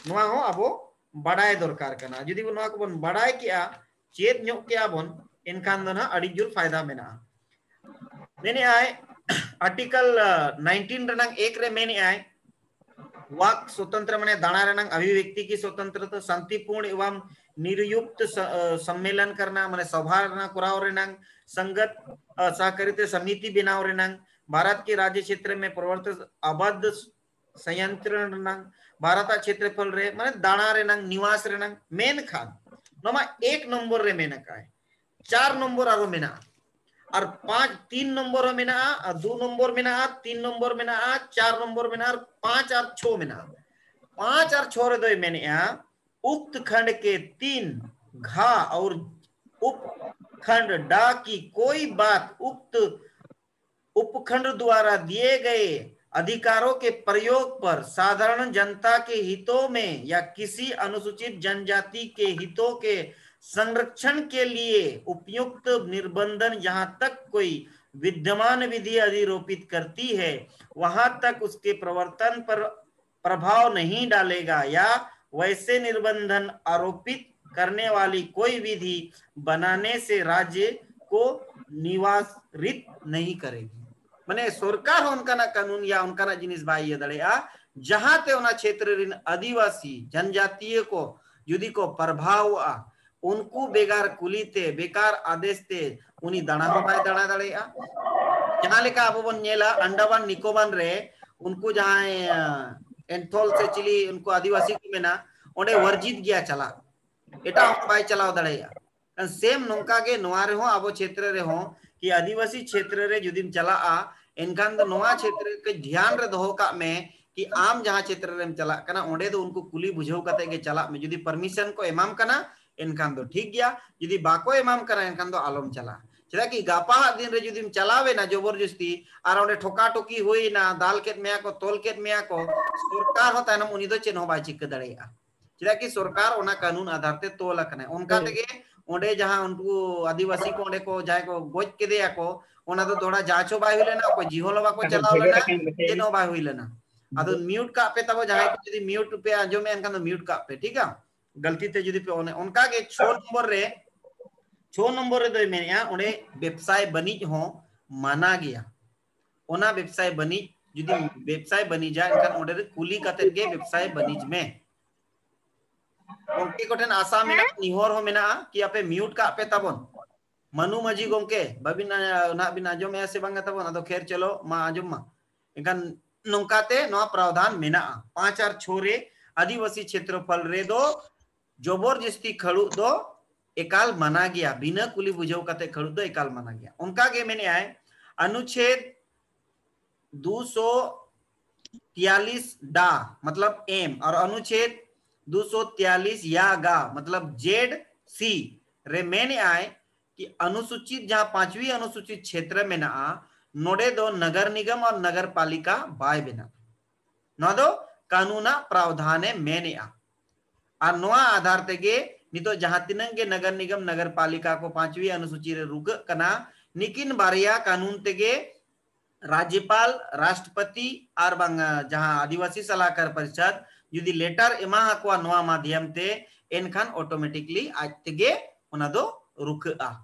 ᱱᱚᱣᱟ ᱦᱚᱸ ᱟᱵᱚ ᱵᱟᱰᱟᱭ ᱫᱚᱨᱠᱟᱨ ᱠᱟᱱᱟ᱾ ᱡᱩᱫᱤ ᱱᱚᱣᱟ ᱠᱚᱵᱚᱱ ᱵᱟᱰᱟᱭ ᱠᱮᱜᱼᱟ, ᱪᱮᱫ ᱧᱚᱜ ᱠᱮᱜᱼᱟ ᱵᱚᱱ, ᱮᱱᱠᱷᱟᱱ ᱫᱚ ᱱᱟᱦᱟᱜ ᱟᱹᱰᱤ ᱡᱳᱨ ᱯᱷᱟᱭᱫᱟ ᱢᱮᱱᱟᱜᱼᱟ᱾ ᱢᱮᱱᱮᱜᱼᱟᱭ, ᱟᱨᱴᱤᱠᱟᱞ, ᱟ, ᱱᱟᱭᱤᱱᱴᱤᱱ ᱨᱮᱱᱟᱝ ᱮᱠ ᱨᱮ ᱢᱮᱱᱮᱜᱼᱟᱭ, ᱣᱟᱠ ᱥᱚᱛᱚᱱᱛᱨᱚ ᱢᱟᱱᱮ ᱫᱟᱬᱟ ᱨᱮᱱᱟᱝ, ᱚᱵᱷᱤᱵᱷᱚᱠᱛᱤ ᱠᱤ ᱥᱚᱛᱚᱱᱛᱨᱚᱛᱟ, ᱥᱟᱱᱛᱤᱯᱩᱨᱱ ᱮᱵᱚᱝ ᱱᱤᱨᱩᱭᱩᱠᱛ ᱥᱚ-, ᱟ, ᱥᱚᱢᱢᱮᱞᱚᱱ ᱠᱟᱨᱱᱟ, ᱢᱟᱱᱮ ᱥᱚᱵᱷᱟ ᱨᱮᱱᱟᱜ ᱠᱚᱨᱟᱣ ᱨᱮᱱᱟᱝ, ᱥᱚᱝᱜᱚᱛ, ᱟ, ᱥᱚᱦᱚᱠᱟᱨᱤᱛᱟ ᱥᱚᱢᱤᱛᱤ ᱵᱮᱱᱟᱣ ᱨᱮᱱᱟᱝ, ᱵᱷᱟᱨᱚᱛ ᱠᱤ ᱨᱟᱡᱽᱡᱚ ᱠᱷᱮᱛᱨᱚ ᱢᱮ ᱯᱨᱚᱵᱚᱨᱛᱚ ᱟᱵᱟᱫᱽ ᱥᱚᱭᱚᱱᱛᱨᱚᱱ ᱨᱮᱱᱟᱝ, ᱵᱷᱟᱨᱚᱛ ᱟᱜ ᱠᱷᱮᱛᱨᱚᱯᱷᱚᱞ ᱨᱮ ᱢᱟᱱᱮ ᱫᱟᱬᱟ ᱨᱮᱱᱟᱝ, ᱱᱤᱣᱟᱥ ᱨᱮᱱᱟᱝ᱾ ᱢᱮᱱᱠᱷᱟᱱ ᱱᱚᱣᱟ ᱢᱟ ᱮᱠ ᱱᱚᱢᱵᱚᱨ ᱨᱮ ᱢᱮᱱ ᱟᱠᱟᱫ, ᱪᱟᱨ ᱱᱚᱢᱵᱚᱨ ᱟᱨᱚ ᱢᱮᱱᱟᱜᱼᱟ᱾ ᱟᱨ ᱯᱟᱸᱪ, ᱛᱤᱱ ᱱᱚᱢᱵᱚᱨ ᱦᱚᱸ ᱢᱮᱱᱟᱜᱼᱟ, ᱟᱨ ᱫᱩ ᱱᱚᱢᱵᱚᱨ ᱢᱮᱱᱟᱜᱼᱟ, ᱛᱤᱱ ᱱᱚᱢᱵᱚᱨ ᱢᱮᱱᱟᱜᱼᱟ, ᱪᱟᱨ ᱱᱚᱢᱵᱚᱨ ᱢᱮᱱᱟᱜᱼᱟ, ᱟᱨ ᱯᱟᱸᱪ ᱟᱨ ᱪᱷᱚ ᱢᱮᱱᱟᱜᱼᱟ᱾ ᱯᱟᱸᱪ ᱟᱨ ᱪᱷᱚ ᱨᱮᱫᱚᱭ ᱢᱮᱱᱮᱜᱼᱟ, उक्त खंड के तीन घ और उपखंड ड की कोई बात उक्त उपखंड द्वारा दिए गए अधिकारों के प्रयोग पर साधारण जनता के हितों में या किसी अनुसूचित जनजाति के हितों के संरक्षण के लिए उपयुक्त निबंधन जहां तक कोई विद्यमान विधि अधिरोपित करती है, वहां तक उसके प्रवर्तन पर प्रभाव नहीं डालेगा या वैसे निबंधन आरोपित करने वाली कोई विधि बनाने से राज्य को निवारित नहीं करेगी। ᱢᱟᱱᱮ ᱥᱚᱨᱠᱟᱨ ᱦᱚᱸ ᱚᱱᱠᱟᱱᱟᱜ ᱠᱟᱹᱱᱩᱱ ᱭᱟ ᱚᱱᱠᱟᱱᱟᱜ ᱡᱤᱱᱤᱥ ᱵᱟᱭ ᱤᱭᱟᱹ ᱫᱟᱲᱮᱭᱟᱜᱼᱟ, ᱡᱟᱦᱟᱸᱛᱮ ᱚᱱᱟ ᱪᱷᱮᱛᱨᱚ ᱨᱮᱱ ᱟᱹᱫᱤᱵᱟᱹᱥᱤ ᱡᱟᱱᱡᱟᱛᱤᱭᱟᱹ ᱠᱚ ᱡᱩᱫᱤ ᱠᱚ ᱯᱨᱚᱵᱷᱟᱣᱚᱜᱼᱟ, ᱩᱱᱠᱩ ᱵᱮᱜᱟᱨ ᱠᱩᱞᱤ ᱛᱮ, ᱵᱮᱠᱟᱨ ᱟᱫᱮᱥ ᱛᱮ ᱩᱱᱤ ᱫᱟᱬᱟ ᱦᱚᱸ ᱵᱟᱭ ᱫᱟᱬᱟ ᱫᱟᱲᱮᱭᱟᱜᱼᱟ᱾ ᱡᱟᱦᱟᱸ ᱞᱮᱠᱟ ᱟᱵᱚ ᱵᱚᱱ ᱧᱮᱞᱟ ᱟᱱᱰᱟᱢᱟᱱ ᱱᱤᱠᱳᱵᱟᱨ ᱨᱮ ᱩᱱᱠᱩ ᱡᱟᱦᱟᱸᱭ, ᱟᱸ, ᱮᱱᱛᱷᱚᱞ ᱥᱮ ᱪᱤᱞᱤ ᱩᱱᱠᱩ ᱟᱹᱫᱤᱵᱟᱹᱥᱤ ᱠᱚ ᱢᱮᱱᱟ, ᱚᱸᱰᱮ ᱣᱟᱨᱡᱤᱛ ᱜᱮᱭᱟ ᱪᱟᱞᱟᱜ, ᱮᱴᱟᱜ ᱦᱚᱲ ᱵᱟᱭ ᱪᱟᱞᱟᱣ ᱫᱟᱲᱮᱭᱟᱜᱼᱟ᱾ ᱥᱮᱢ ᱱᱚᱝᱠᱟ ᱜᱮ ᱱᱚᱣᱟ ᱨᱮᱦᱚᱸ ᱟᱵᱚ ᱪᱷᱮᱛᱨᱚ ᱨᱮᱦᱚᱸ ᱠᱤ ᱟᱹᱫᱤᱵᱟᱹᱥᱤ ᱪᱷᱮᱛᱨᱚ ᱨᱮ ᱡᱩᱫᱤᱢ ᱪᱟᱞᱟᱜᱼᱟ, ᱮᱱᱠᱷᱟᱱ ᱫᱚ ᱱᱚᱣᱟ ᱪᱷᱮᱛᱨᱚ ᱠᱟᱹᱡ ᱫᱷᱮᱭᱟᱱ ᱨᱮ ᱫᱚᱦᱚ ᱠᱟᱜ ᱢᱮ ᱠᱤ ᱟᱢ ᱡᱟᱦᱟᱸ ᱪᱷᱮᱛᱨᱚ ᱨᱮᱢ ᱪᱟᱞᱟᱜ ᱠᱟᱱᱟ, ᱚᱸᱰᱮ ᱫᱚ ᱩᱱᱠᱩ ᱠᱩᱞᱤ ᱵᱩᱡᱷᱟᱹᱣ ᱠᱟᱛᱮ ᱜᱮ ᱪᱟᱞᱟᱜ ᱢᱮ᱾ ᱡᱩᱫᱤ ᱯᱟᱨᱢᱤᱥᱚᱱ ᱠᱚ ᱮᱢᱟᱢ ᱠᱟᱱᱟ, ᱮᱱᱠᱷᱟᱱ ᱫᱚ ᱴᱷᱤᱠ ᱜᱮᱭᱟ, ᱡᱩᱫᱤ ᱵᱟᱠᱚ ᱮᱢᱟᱢ ᱠᱟᱱᱟ, ᱮᱱᱠᱷᱟᱱ ᱫᱚ ᱟᱞᱚᱢ ᱪᱟᱞᱟᱜᱼᱟ᱾ ᱪᱮᱫᱟᱜ ᱠᱤ ᱜᱟᱯᱟ ᱦᱟᱜ ᱫᱤᱱ ᱨᱮ ᱡᱩᱫᱤᱢ ᱪᱟᱞᱟᱣ ᱮᱱᱟ ᱡᱚᱵᱚᱨ ᱡᱚᱥᱛᱤ ᱟᱨ ᱚᱸᱰᱮ ᱴᱷᱚᱠᱟ ᱴᱷᱚᱠᱤ ᱦᱩᱭ ᱮᱱᱟ, ᱫᱟᱞ ᱠᱮᱫ ᱢᱮᱭᱟ ᱠᱚ, ᱛᱚᱞ ᱠᱮᱫ ᱢᱮᱭᱟ ᱠᱚ, ᱥᱚᱨᱠᱟᱨ ᱦᱚᱸ ᱛᱟᱭᱱᱚᱢ ᱩᱱᱤ ᱫᱚ ᱪᱮᱫ ᱦᱚᱸ ᱵᱟᱭ ᱪᱤᱠᱟᱹ ᱫᱟᱲᱮᱭᱟᱜᱼᱟ᱾ ᱪᱮᱫᱟᱜ ᱠᱤ ᱥᱚᱨᱠᱟᱨ ᱚᱱᱟ ᱠᱟᱹᱱᱩᱱ ᱟᱫᱷᱟᱨ ᱛᱮ ᱛᱚᱞ ᱟᱠᱟᱱᱟᱭ᱾ ᱚᱱᱠᱟ ᱦᱳᱭ᱾ ᱛᱮᱜᱮ ᱚᱸᱰᱮ ᱡᱟᱦᱟᱸ ᱩᱱᱠᱩ ᱟᱹᱫᱤᱵᱟᱹᱥᱤ ᱠᱚ ᱚᱸᱰᱮ ᱠᱚ ᱡᱟᱦᱟᱸᱭ ᱠᱚ ᱜᱚᱡ ᱠᱮᱫᱮᱭᱟ ᱠᱚ, ᱚᱱᱟ ᱫᱚ ᱫᱚᱦᱲᱟ ᱡᱟᱸᱪ ᱦᱚᱸ ᱵᱟᱭ ᱦᱩᱭ ᱞᱮᱱᱟ, ᱚᱠᱚᱭ ᱡᱤᱦᱚᱞ ᱦᱚᱸ ᱵᱟᱠᱚ ᱟᱫᱚ ᱪᱟᱞᱟᱣ ᱵᱷᱮᱜᱟᱨ ᱞᱮᱱᱟ, ᱟᱠᱟᱱ ᱞᱮᱠᱟ ᱪᱮᱫ ᱜᱮ᱾ ᱦᱚᱸ ᱵᱟᱭ ᱦᱩᱭ ᱞᱮᱱᱟ᱾ ᱟᱫᱚ ᱢᱤᱭᱩᱴ ᱠᱟᱜ ᱯᱮ ᱛᱟᱵᱚ, ᱡᱟᱦᱟᱸᱭ ᱠᱚ ᱡᱩᱫᱤ ᱢᱤᱭᱩᱴ ᱯᱮ ᱟᱸᱡᱚᱢᱮᱫᱼᱟ, ᱮᱱᱠᱷᱟᱱ ᱫᱚ ᱢᱤᱭᱩᱴ ᱠᱟᱜ ᱯᱮ, ᱴᱷᱤᱠᱟ? ᱜᱟᱹᱞᱛᱤ ᱛᱮ ᱡᱩᱫᱤ ᱯᱮ ᱚᱱᱮ ᱚᱱᱠᱟ ᱜᱮ ᱪᱷᱚ ᱱᱚᱢᱵᱚᱨ ᱨᱮ, ᱪᱷᱚ ᱱᱚᱢᱵᱚᱨ ᱨᱮᱫᱚᱭ ᱢᱮᱱᱮᱫᱼᱟ ᱚᱸᱰᱮ ᱵᱮᱵᱽᱥᱟᱭ ᱵᱟᱹᱱᱤᱡ ᱦᱚᱸ ᱢᱟᱱᱟ ᱜᱮᱭᱟ᱾ ᱚᱱᱟ ᱵᱮᱵᱽᱥᱟᱭ ᱵᱟᱹᱱᱤᱡ ᱡᱩᱫᱤ ᱵᱮᱵᱽᱥᱟᱭ ᱵᱟᱹᱱᱤᱡᱟ, ᱮᱱᱠᱷᱟᱱ ᱚᱸᱰᱮ ᱨᱮ ᱠᱩᱞᱤ ᱠᱟᱛᱮᱫ ᱜᱮ ᱵᱮᱵᱽᱥᱟᱭ ᱵᱟᱹᱱᱤᱡ ᱢᱮ᱾ ᱜᱚᱢᱠᱮ ᱠᱚᱴᱷᱮᱱ ᱟᱥᱟ ᱢᱮᱱᱟᱜᱼᱟ, ᱱᱮᱦᱚᱨ ᱦᱚᱸ ᱢᱮᱱᱟᱜᱼᱟ ᱠᱤ ᱟᱯᱮ ᱢᱤᱭᱩᱴ ᱠᱟᱜ ᱯᱮ ᱛᱟᱵᱚᱱ᱾ ᱢᱟᱱᱩ ᱢᱟᱹᱡᱷᱤ ᱜᱚᱢᱠᱮ, ᱵᱟᱵᱤᱱ, ᱟ, ᱱᱟᱦᱟᱜ ᱵᱤᱱ ᱟᱸᱡᱚᱢᱮᱜᱼᱟ ᱥᱮ ᱵᱟᱝᱟ ᱛᱟᱵᱚᱱ? ᱟᱫᱚ ᱠᱷᱮᱨ ᱪᱚᱞᱚ, ᱢᱟ ᱟᱸᱡᱚᱢ ᱢᱟ᱾ ᱮᱱᱠᱷᱟᱱ ᱱᱚᱝᱠᱟᱛᱮ ᱱᱚᱣᱟ ᱯᱨᱟᱣᱫᱷᱟᱱ ᱢᱮᱱᱟᱜᱼᱟ᱾ ᱯᱟᱸᱪ ᱟᱨ ᱪᱷᱚ ᱨᱮ ᱟᱹᱫᱤᱵᱟᱹᱥᱤ ᱪᱷᱮᱛᱨᱚᱯᱷᱚᱞ ᱨᱮᱫᱚ ᱡᱚᱵᱚᱨ ᱡᱟᱹᱥᱛᱤ ᱠᱷᱟᱹᱲᱩᱜ ᱫᱚ ᱮᱠᱟᱞ ᱢᱟᱱᱟ ᱜᱮᱭᱟ, ᱵᱤᱱᱟᱹ ᱠᱩᱞᱤ ᱵᱩᱡᱷᱟᱹᱣ ᱠᱟᱛᱮ ᱠᱷᱟᱹᱲᱩᱫ ᱫᱚ ᱮᱠᱟᱞ ᱢᱟᱱᱟ ᱜᱮᱭᱟ᱾ ᱚᱱᱠᱟ ᱜᱮ ᱢᱮᱱᱮᱜᱼᱟᱭ ᱚᱱᱩᱪᱷᱮᱫ ᱫᱩᱥᱚ ᱛᱤᱭᱟᱞᱤᱥ ᱰᱟ ᱢᱚᱛᱞᱚᱵ ᱮᱢ ᱟᱨ ᱚᱱᱩᱪᱷᱮᱫ ᱫᱩᱥᱚ ᱛᱤᱭᱟᱞᱤᱥ ᱭᱟ ᱜᱟ ᱢᱚᱛᱞᱚᱵ ᱡᱮᱰ ᱥᱤ ᱨᱮ ᱢᱮᱱᱮᱜᱼᱟᱭ ᱠᱤ ᱚᱱᱩᱥᱩᱪᱤᱛ, ᱡᱟᱦᱟᱸ ᱯᱟᱸᱪᱣᱤ ᱚᱱᱩᱥᱩᱪᱤᱛ ᱪᱷᱮᱛᱨᱚ ᱢᱮᱱᱟᱜᱼᱟ, ᱱᱚᱰᱮ ᱫᱚ ᱱᱚᱜᱚᱨ ᱱᱤᱜᱚᱢ ᱟᱨ ᱱᱚᱜᱚᱨ ᱯᱟᱞᱤᱠᱟ ᱵᱟᱭ ᱵᱮᱱᱟᱜᱼᱟ᱾ ᱱᱚᱣᱟ ᱫᱚ ᱠᱟᱹᱱᱩᱱᱟᱜ ᱯᱨᱟᱣᱫᱷᱟᱱᱮ ᱢᱮᱱᱮᱜᱼᱟ᱾ ᱟᱨ ᱱᱚᱣᱟ ᱟᱫᱷᱟᱨ ᱛᱮᱜᱮ ᱱᱤᱛᱚᱜ ᱡᱟᱦᱟᱸ ᱛᱤᱱᱟᱹᱜ ᱜᱮ ᱱᱚᱜᱚᱨ ᱱᱤᱜᱚᱢ, ᱱᱚᱜᱚᱨ ᱯᱟᱞᱤᱠᱟ ᱠᱚ ᱯᱟᱸᱪᱣᱤ ᱚᱱᱩᱥᱩᱪᱤ ᱨᱮ ᱨᱩᱠᱟᱹᱜ ᱠᱟᱱᱟ, ᱱᱤᱠᱤᱱ ᱵᱟᱨᱭᱟ ᱠᱟᱹᱱᱩᱱ ᱛᱮᱜᱮ ᱨᱟᱡᱽᱭᱚᱯᱟᱞ, ᱨᱟᱥᱴᱨᱚᱯᱚᱛᱤ ᱟᱨ ᱵᱟᱝ ᱡᱟᱦᱟᱸ ᱟᱹᱫᱤᱵᱟᱹᱥᱤ ᱥᱟᱞᱟᱠᱟᱨ ᱯᱚᱨᱤᱥᱚᱫ ᱡᱩᱫᱤ ᱞᱮᱴᱟᱨ ᱮᱢᱟ ᱟᱠᱚᱣᱟ ᱱᱚᱣᱟ ᱢᱟᱫᱷᱭᱚᱢ ᱛᱮ, ᱮᱱᱠᱷᱟᱱ ᱚᱴᱳᱢᱮᱴᱤᱠᱞᱤ ᱟᱡ ᱛᱮᱜᱮ ᱚᱱᱟ ᱫᱚ ᱨᱩᱠᱷᱟᱹᱜᱼᱟ,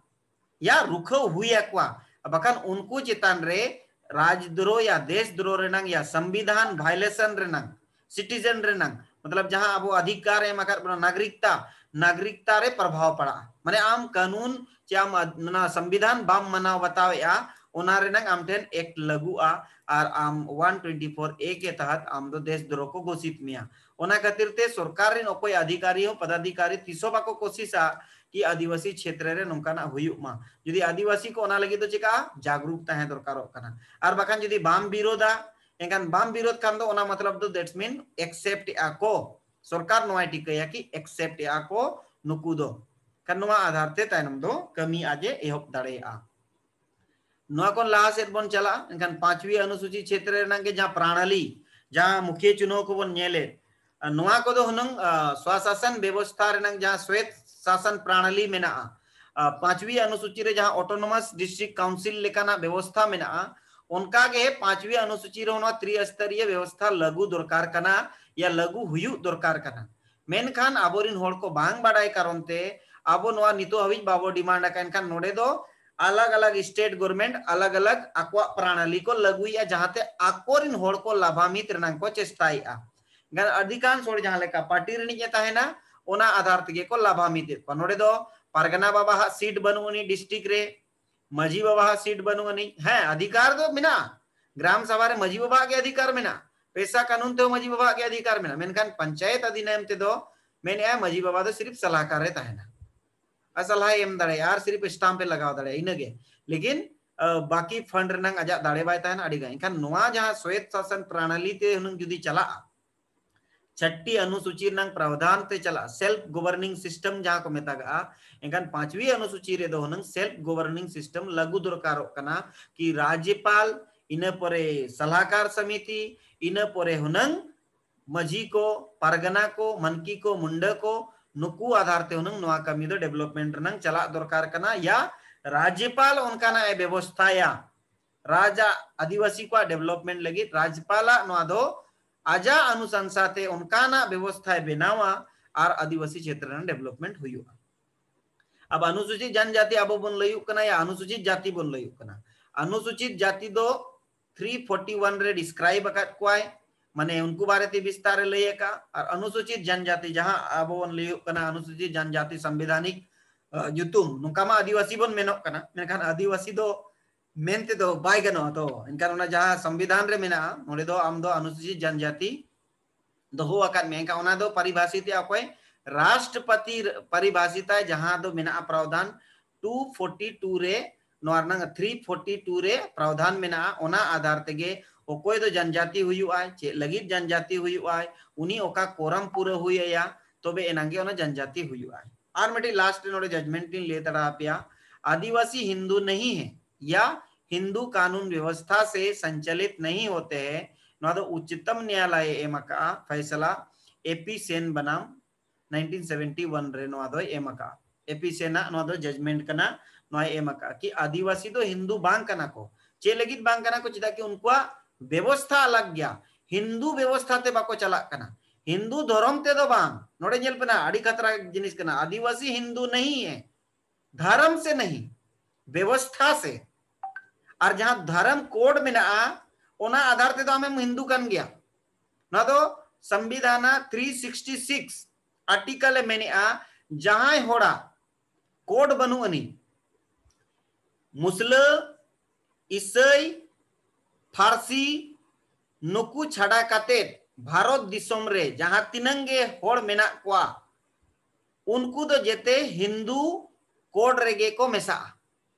ᱭᱟ ᱨᱩᱠᱷᱟᱹᱣ ᱦᱩᱭ ᱟᱠᱚᱣᱟ᱾ ᱵᱟᱠᱷᱟᱱ ᱩᱱᱠᱩ ᱪᱮᱛᱟᱱ ᱨᱮ ᱨᱟᱡᱽᱫᱨᱳᱦ ᱭᱟ ᱫᱮᱥᱫᱨᱳᱦ ᱨᱮᱱᱟᱝ ᱭᱟ ᱥᱚᱝᱵᱤᱫᱷᱟᱱ ᱵᱷᱟᱭᱞᱮᱥᱚᱱ ᱨᱮᱱᱟᱝ, ᱥᱤᱴᱤᱡᱮᱱ ᱨᱮᱱᱟᱝ, ᱢᱚᱛᱞᱚᱵ ᱡᱟᱦᱟᱸ ᱟᱵᱚ ᱚᱫᱷᱤᱠᱟᱨ ᱮᱢ ᱟᱠᱟᱫ ᱵᱚᱱᱟ ᱱᱟᱜᱚᱨᱤᱠᱛᱟ, ᱱᱟᱜᱚᱨᱤᱠᱛᱟ ᱨᱮ ᱯᱨᱚᱵᱷᱟᱣ ᱯᱟᱲᱟᱜᱼᱟ᱾ ᱢᱟᱱᱮ ᱟᱢ ᱠᱟᱹᱱᱩᱱ ᱪᱮ ᱟᱢ ᱟᱫ-, ᱚᱱᱟ ᱥᱚᱝᱵᱤᱫᱷᱟᱱ ᱵᱟᱢ ᱢᱟᱱᱟᱣ ᱵᱟᱛᱟᱣᱮᱜᱼᱟ, ᱚᱱᱟ ᱨᱮᱱᱟᱝ ᱟᱢ ᱴᱷᱮᱱ ᱮᱠᱴ ᱞᱟᱹᱜᱩᱜᱼᱟ ᱟᱨ ᱟᱢ ᱚᱣᱟᱱ ᱴᱩᱭᱮᱱᱴᱤ ᱯᱷᱳᱨ ᱮ ᱠᱮ ᱛᱟᱦᱟᱛ ᱟᱢ ᱫᱚ ᱫᱮᱥᱫᱨᱳᱦ ᱠᱚ ᱜᱷᱳᱥᱤᱛ ᱢᱮᱭᱟ᱾ ᱚᱱᱟ ᱠᱷᱟᱹᱛᱤᱨ ᱛᱮ ᱥᱚᱨᱠᱟᱨ ᱨᱮᱱ ᱚᱠᱚᱭ ᱚᱫᱷᱤᱠᱟᱨᱤ ᱦᱚᱸ ᱯᱚᱫᱟᱫᱷᱤᱠᱟᱨᱤ ᱛᱤᱥ ᱦᱚᱸ ᱵᱟᱠᱚ ᱠᱳᱥᱤᱥᱟ ᱠᱤ ᱟᱹᱫᱤᱵᱟᱹᱥᱤ ᱪᱷᱮᱛᱨᱚ ᱨᱮ ᱱᱚᱝᱠᱟᱱᱟᱜ ᱦᱩᱭᱩᱜ ᱢᱟ᱾ ᱡᱩᱫᱤ ᱟᱹᱫᱤᱵᱟᱹᱥᱤ ᱠᱚ ᱚᱱᱟ ᱞᱟᱹᱜᱤᱫ ᱫᱚ ᱪᱮᱠᱟᱜᱼᱟ, ᱡᱟᱜᱽᱨᱩᱠ ᱛᱟᱦᱮᱸ ᱫᱚᱨᱠᱟᱨᱚᱜ ᱠᱟᱱᱟ᱾ ᱟᱨ ᱵᱟᱠᱷᱟᱱ ᱡᱩᱫᱤ ᱵᱟᱢ ᱵᱤᱨᱳᱫᱟ, ᱮᱱᱠᱷᱟᱱ ᱵᱟᱢ ᱵᱤᱨᱳᱫ ᱠᱷᱟᱱ ᱫᱚ ᱚᱱᱟ ᱢᱚᱛᱞᱚᱵ ᱫᱚ that's mean accept ᱮᱜᱼᱟ ᱠᱚ, ᱥᱚᱨᱠᱟᱨ ᱱᱚᱣᱟᱭ ᱴᱷᱤᱠᱟᱹᱭᱟ ᱠᱤ accept ᱮᱜᱼᱟ ᱠᱚ ᱱᱩᱠᱩ ᱫᱚ᱾ ᱠᱷᱟᱱ ᱱᱚᱣᱟ ᱟᱫᱷᱟᱨ ᱛᱮ ᱛᱟᱭᱱᱚᱢ ᱫᱚ ᱠᱟᱹᱢᱤ ᱟᱡ ᱮ ᱮᱦᱚᱵ ᱫᱟᱲᱮᱭᱟᱜᱼᱟ᱾ ᱱᱚᱣᱟ ᱠᱷᱚᱱ ᱞᱟᱦᱟ ᱥᱮᱫ ᱵᱚᱱ ᱪᱟᱞᱟᱜᱼᱟ, ᱮᱱᱠᱷᱟᱱ ᱯᱟᱸᱪᱣᱤ ᱚᱱᱩᱥᱩᱪᱤ ᱪᱷᱮᱛᱨᱚ ᱨᱮᱱᱟᱜ ᱜᱮ ᱡᱟᱦᱟᱸ ᱯᱨᱟᱬᱟᱞᱤ, ᱡᱟᱦᱟᱸ ᱢᱩᱠᱷᱤᱭᱟᱹ ᱪᱩᱱᱦᱟᱹ ᱠᱚᱵᱚᱱ ᱧᱮᱞᱮᱫ, ᱟᱨ ᱱᱚᱣᱟ ᱠᱚᱫᱚ ᱦᱩᱱᱟᱹᱝ, ᱟ, ᱥᱣᱟᱥᱟᱥᱚᱱ ᱵᱮᱵᱚᱥᱛᱷᱟ ᱨᱮᱱᱟᱝ ᱡᱟᱦᱟᱸ ᱥᱣᱮᱛ ᱥᱟᱥᱚᱱ ᱯᱨᱟᱬᱟᱞᱤ ᱢᱮᱱᱟᱜᱼᱟ, ᱟ, ᱯᱟᱸᱪᱣᱤ ᱚᱱᱩᱥᱩᱪᱤ ᱨᱮ ᱡᱟᱦᱟᱸ autonomous district council ᱞᱮᱠᱟᱱᱟᱜ ᱵᱮᱵᱚᱥᱛᱷᱟ ᱢᱮᱱᱟᱜᱼᱟ, ᱚᱱᱠᱟ ᱜᱮ ᱯᱟᱸᱪᱣᱤ ᱚᱱᱩᱥᱩᱪᱤ ᱨᱮᱦᱚᱸ ᱱᱚᱣᱟ ᱛᱨᱤᱥᱛᱚᱨᱤᱭᱚ ᱵᱮᱵᱚᱥᱛᱷᱟ ᱞᱟᱹᱜᱩ ᱫᱚᱨᱠᱟᱨ ᱠᱟᱱᱟ ᱭᱟ ᱞᱟᱹᱜᱩ ᱦᱩᱭᱩᱜ ᱫᱚᱨᱠᱟᱨ ᱠᱟᱱᱟ᱾ ᱢᱮᱱᱠᱷᱟᱱ ᱟᱵᱚᱨᱤᱱ ᱦᱚᱲ ᱠᱚ ᱵᱟᱝ ᱵᱟᱰᱟᱭ ᱠᱟᱨᱚᱱ ᱛᱮ ᱟᱵᱚ ᱱᱚᱣᱟ ᱱᱤᱛᱚᱜ ᱦᱟᱹᱵᱤᱡ ᱵᱟᱵᱚ demand ᱟᱠᱟᱫ, ᱮᱱᱠᱷᱟᱱ ᱱᱚᱰᱮ ᱫᱚ ᱟᱞᱟᱜᱽ ᱟᱞᱟᱜᱽ state government ᱟᱞᱟᱜᱽ ᱟᱞᱟᱜᱽ ᱟᱠᱚᱣᱟᱜ ᱯᱨᱟᱬᱟᱞᱤ ᱠᱚ ᱞᱟᱹᱜᱩᱭᱮᱫᱼᱟ, ᱡᱟᱦᱟᱸᱛᱮ ᱟᱠᱚᱨᱤᱱ ᱦᱚᱲ ᱠᱚ ᱞᱟᱵᱷᱟᱱᱵᱤᱛ ᱨᱮᱱᱟᱜ ᱠᱚ ᱪᱮᱥᱴᱟᱭᱮᱫᱼᱟ᱾ ᱜᱟᱱ ᱚᱫᱷᱤᱠᱟᱝᱥ ᱦᱚᱲ ᱡᱟᱦᱟᱸ ᱞᱮᱠᱟ party ᱨᱤᱱᱤᱡ ᱮ ᱛᱟᱦᱮᱱᱟ, ᱚᱱᱟ ᱟᱫᱷᱟᱨ ᱛᱮᱜᱮ ᱠᱚ ᱞᱟᱵᱷᱟᱱᱵᱤᱛ ᱮᱫ ᱠᱚᱣᱟ᱾ ᱱᱚᱰᱮ ᱫᱚ ᱯᱟᱨᱜᱟᱱᱟ ᱵᱟᱵᱟᱣᱟᱜ seat ᱵᱟᱹᱱᱩᱜ ᱟᱹᱱᱤᱡ district ᱨᱮ, ᱢᱟᱹᱡᱷᱤ ᱵᱟᱵᱟᱣᱟᱜ seat ᱵᱟᱹᱱᱩᱜ ᱟᱹᱱᱤᱡ᱾ ᱦᱮᱸ, ᱚᱫᱷᱤᱠᱟᱨ ᱫᱚ ᱢᱮᱱᱟᱜᱼᱟ, ᱜᱨᱟᱢ ᱥᱟᱵᱷᱟ ᱨᱮ ᱢᱟᱹᱡᱷᱤ ᱵᱟᱵᱟᱣᱟᱜ ᱜᱮ ᱚᱫᱷᱤᱠᱟᱨ ᱢᱮᱱᱟᱜᱼᱟ, ᱯᱮᱥᱟ ᱠᱟᱹᱱᱩᱱ ᱛᱮᱦᱚᱸ ᱢᱟᱹᱡᱷᱤ ᱵᱟᱵᱟᱣᱟᱜ ᱜᱮ ᱚᱫᱷᱤᱠᱟᱨ ᱢᱮᱱᱟᱜᱼᱟ, ᱢᱮᱱᱠᱷᱟᱱ ᱯᱚᱧᱪᱟᱭᱮᱛ ᱚᱫᱷᱤᱱᱤᱭᱚᱢ ᱛᱮᱫᱚ ᱢᱮᱱᱮᱜᱼᱟ ᱢᱟᱹᱡᱷᱤ ᱵᱟᱵᱟ ᱫᱚ ᱥᱤᱨᱤᱯ ᱥᱟᱞᱟᱦᱠᱟᱨ ᱨᱮ ᱛᱟᱦᱮᱱᱟ᱾ ᱟᱨ ᱥᱟᱞᱦᱟᱭ ᱮᱢ ᱫᱟᱲᱮᱭᱟᱜᱼᱟ ᱟᱨ ᱥᱤᱨᱤᱯ ᱥᱴᱟᱢᱯ ᱮ ᱞᱟᱜᱟᱣ ᱫᱟᱲᱮᱭᱟᱜᱼᱟ, ᱤᱱᱟᱹᱜᱮ᱾ ᱞᱮᱠᱤᱱ ᱵᱟᱠᱤ ᱯᱷᱟᱱᱰ ᱨᱮᱱᱟᱜ ᱟᱡᱟᱜ ᱫᱟᱲᱮ ᱵᱟᱭ ᱛᱟᱦᱮᱱᱟ ᱟᱹᱰᱤ ᱜᱟᱱ᱾ ᱮᱱᱠᱷᱟᱱ ᱱᱚᱣᱟ ᱡᱟᱦᱟᱸ ᱥᱚᱭᱮᱛ ᱥᱟᱥᱚᱱ ᱯᱨᱟᱱᱟᱞᱤ ᱛᱮ ᱦᱩᱱᱟᱹᱝ ᱡᱩᱫᱤ ᱪᱟᱞᱟᱜᱼᱟ, ᱪᱷᱟᱴᱴᱤ ᱚᱱᱩᱥᱩᱪᱤ ᱨᱮᱱᱟᱜ ᱯᱨᱟᱣᱫᱷᱟᱱ ᱛᱮ ᱪᱟᱞᱟᱜᱼᱟ, self governing system ᱡᱟᱦᱟᱸ ᱠᱚ ᱢᱮᱛᱟᱜᱟᱜᱼᱟ, ᱮᱱᱠᱷᱟᱱ ᱯᱟᱸᱪᱣᱤ ᱚᱱᱩᱥᱩᱪᱤ ᱨᱮᱫᱚ ᱦᱩᱱᱟᱹᱝ self governing system ᱞᱟᱹᱜᱩ ᱫᱚᱨᱠᱟᱨᱚᱜ ᱠᱟᱱᱟ ᱠᱤ ᱨᱟᱡᱽᱭᱚᱯᱟᱞ, ᱤᱱᱟᱹ ᱯᱚᱨᱮ ᱥᱟᱞᱟᱦᱠᱟᱨ ᱥᱚᱢᱤᱛᱤ, ᱤᱱᱟᱹ ᱯᱚᱨᱮ ᱦᱩᱱᱟᱹᱝ ᱢᱟᱹᱡᱷᱤ ᱠᱚ, ᱯᱟᱨᱜᱟᱱᱟ ᱠᱚ, ᱢᱟᱱᱠᱤ ᱠᱚ, ᱢᱩᱱᱰᱟᱹ ᱠᱚ, ᱱᱩᱠᱩ ᱟᱫᱷᱟᱨ ᱛᱮ ᱦᱩᱱᱟᱹᱝ ᱱᱚᱣᱟ ᱠᱟᱹᱢᱤ ᱫᱚ ᱰᱮᱵᱷᱞᱚᱯᱢᱮᱱᱴ ᱨᱮᱱᱟᱝ ᱪᱟᱞᱟᱜ ᱫᱚᱨᱠᱟᱨ ᱠᱟᱱᱟ, ᱭᱟ ᱨᱟᱡᱽᱭᱚᱯᱟᱞ ᱚᱱᱠᱟᱱᱟᱜ ᱮ ᱵᱮᱵᱚᱥᱛᱷᱟᱭᱟ᱾ ᱨᱟᱡᱽ ᱟᱜ ᱟᱹᱫᱤᱵᱟᱹᱥᱤ ᱠᱚᱣᱟᱜ ᱰᱮᱵᱷᱞᱚᱯᱢᱮᱱᱴ ᱞᱟᱹᱜᱤᱫ ᱨᱟᱡᱽᱭᱚᱯᱟᱞᱟᱜ ᱱᱚᱣᱟ ᱫᱚ ᱟᱡᱟᱜ ᱚᱱᱩᱥᱟᱱᱥᱟ ᱛᱮ ᱚᱱᱠᱟᱱᱟᱜ ᱵᱮᱵᱚᱥᱛᱷᱟᱭ ᱵᱮᱱᱟᱣᱟ ᱟᱨ ᱟᱹᱫᱤᱵᱟᱹᱥᱤ ᱪᱷᱮᱛᱨᱚ ᱨᱮᱱᱟᱜ ᱰᱮᱵᱷᱞᱚᱯᱢᱮᱱᱴ ᱦᱩᱭᱩᱜᱼᱟ᱾ ᱟᱵ ᱚᱱᱩᱥᱩᱪᱤᱛ ᱡᱟᱱᱡᱟᱛᱤ ᱟᱵᱚ ᱵᱚᱱ ᱞᱟᱹᱭᱩᱜ ᱠᱟᱱᱟ ᱭᱟ ᱚᱱᱩᱥᱩᱪᱤᱛ ᱡᱟᱛᱤ ᱵᱚᱱ ᱞᱟᱹᱭᱩᱜ ᱠᱟᱱᱟ, ᱚᱱᱩᱥᱩᱪᱤᱛ ᱡᱟᱛᱤ ᱫᱚ ᱛᱷᱨᱤ ᱯᱷᱳᱨᱴᱤ ᱣᱟᱱ ᱨᱮ ᱰᱤᱥᱠᱨᱟᱭᱤᱵ ᱟᱠᱟᱫ ᱠᱚᱣᱟᱭ, ᱢᱟᱱᱮ ᱩᱱᱠᱩ ᱵᱟᱨᱮᱛᱮ ᱵᱤᱥᱛᱟᱨ ᱮ ᱞᱟᱹᱭ ᱟᱠᱟᱫ᱾ ᱟᱨ ᱚᱱᱩᱥᱩᱪᱤᱛ ᱡᱟᱱᱡᱟᱛᱤ ᱡᱟᱦᱟᱸ ᱟᱵᱚ ᱵᱚᱱ ᱞᱟᱹᱭᱩᱜ ᱠᱟᱱᱟ ᱚᱱᱩᱥᱩᱪᱤᱛ ᱡᱟᱱᱡᱟᱛᱤ ᱥᱟᱝᱵᱤᱫᱷᱟᱱᱤᱠ ᱧᱩᱛᱩᱢ, ᱱᱚᱝᱠᱟ ᱢᱟ ᱟᱹᱫᱤᱵᱟᱹᱥᱤ ᱵᱚᱱ ᱢᱮᱱᱚᱜ ᱠᱟᱱᱟ, ᱢᱮᱱᱠᱷᱟᱱ ᱟᱹᱫᱤᱵᱟᱹᱥᱤ ᱫᱚ ᱢᱮᱱ ᱛᱮᱫᱚ ᱵᱟᱭ ᱜᱟᱱᱚᱜᱼᱟ᱾ ᱛᱚ ᱮᱱᱠᱷᱟᱱ ᱚᱱᱟ ᱡᱟᱦᱟᱸ ᱥᱚᱝᱵᱤᱫᱷᱟᱱ ᱨᱮ ᱢᱮᱱᱟᱜᱼᱟ, ᱱᱚᱰᱮ ᱫᱚ ᱟᱢ ᱫᱚ ᱚᱱᱩᱥᱩᱪᱤᱛ ᱡᱟᱱᱡᱟᱛᱤ ᱫᱚᱦᱚ ᱟᱠᱟᱫ ᱢᱮᱭᱟ᱾ ᱮᱱᱠᱷᱟᱱ ᱚᱱᱟ ᱫᱚ ᱯᱟᱨᱤᱵᱷᱟᱥᱤᱛ ᱮᱫᱟ ᱚᱠᱚᱭ? ᱨᱟᱥᱴᱨᱚᱯᱚᱛᱤ ᱯᱟᱨᱤᱵᱷᱟᱥᱤᱛᱟᱭ, ᱡᱟᱦᱟᱸ ᱫᱚ ᱢᱮᱱᱟᱜᱼᱟ ᱯᱨᱟᱣᱫᱷᱟᱱ ᱴᱩ ᱯᱷᱳᱨᱴᱤ ᱴᱩ ᱨᱮ, ᱱᱚᱣᱟ ᱨᱮᱱᱟᱜ ᱛᱷᱨᱤ ᱯᱷᱳᱨᱴᱤ ᱴᱩ ᱨᱮ ᱯᱨᱟᱣᱫᱷᱟᱱ ᱢᱮᱱᱟᱜᱼᱟ᱾ ᱚᱱᱟ ᱟᱫᱷᱟᱨ ᱛᱮᱜᱮ ᱚᱠᱚᱭ ᱫᱚ ᱡᱟᱱᱡᱟᱛᱤ ᱦᱩᱭᱩᱜᱼᱟᱭ, ᱪᱮᱫ ᱞᱟᱹᱜᱤᱫ ᱡᱟᱱᱡᱟᱛᱤ ᱦᱩᱭᱩᱜᱼᱟᱭ, ᱩᱱᱤ ᱚᱠᱟ ᱠᱳᱨᱟᱢ ᱯᱩᱨᱟᱹ ᱦᱩᱭ ᱟᱭᱟ, ᱛᱚᱵᱮ ᱮᱱᱟᱝ ᱜᱮ ᱚᱱᱟ ᱡᱟᱱᱡᱟᱛᱤ ᱦᱩᱭᱩᱜᱼᱟᱭ᱾ ᱟᱨ ᱢᱤᱫᱴᱤᱡ ᱞᱟᱥᱴ ᱨᱮ ᱱᱚᱰᱮ ᱡᱟᱡᱢᱮᱱᱴ ᱤᱧ ᱞᱟᱹᱭ ᱛᱟᱨᱟ ᱟᱯᱮᱭᱟ, ᱟᱹᱫᱤᱵᱟᱹᱥᱤ ᱦᱤᱱᱫᱩ ᱱᱟᱦᱤ ᱦᱮ ᱭᱟ ᱦᱤᱱᱫᱩ ᱠᱟᱱᱩᱱ ᱵᱮᱵᱚᱥᱛᱷᱟ ᱥᱮ ᱥᱚᱧᱪᱟᱞᱤᱛ ᱱᱟᱦᱤ ᱦᱳᱛᱮ ᱦᱮ, ᱱᱚᱣᱟ ᱫᱚ ᱩᱪᱪᱚᱛᱚᱢ ᱱᱮᱭᱟᱞᱚᱭ ᱮ ᱮᱢ ᱟᱠᱟᱜᱼᱟ ᱯᱷᱟᱭᱥᱟᱞᱟ, ᱮ ᱯᱤ ᱥᱮᱱ ᱵᱟᱱᱟᱢ ᱱᱟᱭᱤᱱᱴᱤᱱ ᱥᱮᱵᱷᱮᱱᱴᱤ ᱣᱟᱱ ᱨᱮ ᱱᱚᱣᱟ ᱫᱚᱭ ᱮᱢ ᱟᱠᱟᱜᱼᱟ᱾ ᱮ ᱯᱤ ᱥᱮᱱ ᱟᱜ ᱱᱚᱣᱟ ᱫᱚ ᱡᱟᱡᱢᱮᱱᱴ ᱠᱟᱱᱟ, ᱱᱚᱣᱟᱭ ᱮᱢ ᱟᱠᱟᱜᱼᱟ ᱠᱤ ᱟᱹᱫᱤᱵᱟᱹᱥᱤ ᱫᱚ ᱦᱤᱱᱫᱩ ᱵᱟᱝ ᱠᱟᱱᱟ ᱠᱚ᱾ ᱪᱮᱫ ᱞᱟᱹᱜᱤᱫ ᱵᱟᱝ ᱠᱟᱱᱟ ᱠᱚ? ᱪᱮᱫᱟᱜ ᱠᱤ ᱩᱱᱠᱩᱣᱟᱜ ᱵᱮᱵᱚᱥᱛᱷᱟ ᱟᱞᱟᱜᱽ ᱜᱮᱭᱟ, ᱦᱤᱱᱫᱩ ᱵᱮᱵᱚᱥᱛᱷᱟ ᱛᱮ ᱵᱟᱠᱚ ᱪᱟᱞᱟᱜ ᱠᱟᱱᱟ, ᱦᱤᱱᱫᱩ ᱫᱷᱚᱨᱚᱢ ᱛᱮᱫᱚ ᱵᱟᱝ᱾ ᱱᱚᱰᱮ ᱧᱮᱞ ᱯᱮ ᱱᱟ, ᱟᱹᱰᱤ ᱠᱷᱟᱛᱨᱟ ᱡᱤᱱᱤᱥ ᱠᱟᱱᱟ, ᱟᱹᱫᱤᱵᱟᱹᱥᱤ ᱦᱤᱱᱫᱩ ᱱᱟᱦᱤ ᱦᱮ, ᱫᱷᱚᱨᱚᱢ ᱥᱮ ᱱᱟᱦᱤ, ᱵᱮᱵᱚᱥᱛᱷᱟ ᱥᱮ᱾ ᱟᱨ ᱡᱟᱦᱟᱸ ᱫᱷᱚᱨᱚᱢ ᱠᱳᱰ ᱢᱮᱱᱟᱜᱼᱟ, ᱚᱱᱟ ᱟᱫᱷᱟᱨ ᱛᱮᱫᱚ ᱟᱢᱮᱢ ᱦᱤᱱᱫᱩ ᱠᱟᱱ ᱜᱮᱭᱟ᱾ ᱱᱚᱣᱟ ᱫᱚ ᱥᱚᱝᱵᱤᱫᱷᱟᱱ ᱛᱷᱨᱤ ᱥᱤᱠᱥᱴᱤ ᱥᱤᱠᱥ ᱟᱨᱴᱤᱠᱮᱞ ᱮ ᱢᱮᱱᱮᱜᱼᱟ, ᱡᱟᱦᱟᱸᱭ ᱦᱚᱲᱟᱜ ᱠᱳᱰ ᱵᱟᱹᱱᱩᱜ ᱟᱹᱱᱤᱡ, ᱢᱩᱥᱞᱟᱹ, ᱤᱥᱟᱹᱭ, ᱯᱷᱟᱨᱥᱤ, ᱱᱩᱠᱩ ᱪᱷᱟᱰᱟ ᱠᱟᱛᱮᱫ ᱵᱷᱟᱨᱚᱛ ᱫᱤᱥᱚᱢ ᱨᱮ ᱡᱟᱦᱟᱸ ᱛᱤᱱᱟᱹᱝ ᱜᱮ ᱦᱚᱲ ᱢᱮᱱᱟᱜ ᱠᱚᱣᱟ, ᱩᱱᱠᱩ ᱫᱚ ᱡᱮᱛᱮ ᱦᱤᱱᱫᱩ ᱠᱳᱰ ᱨᱮᱜᱮ ᱠᱚ ᱢᱮᱥᱟᱜᱼᱟ᱾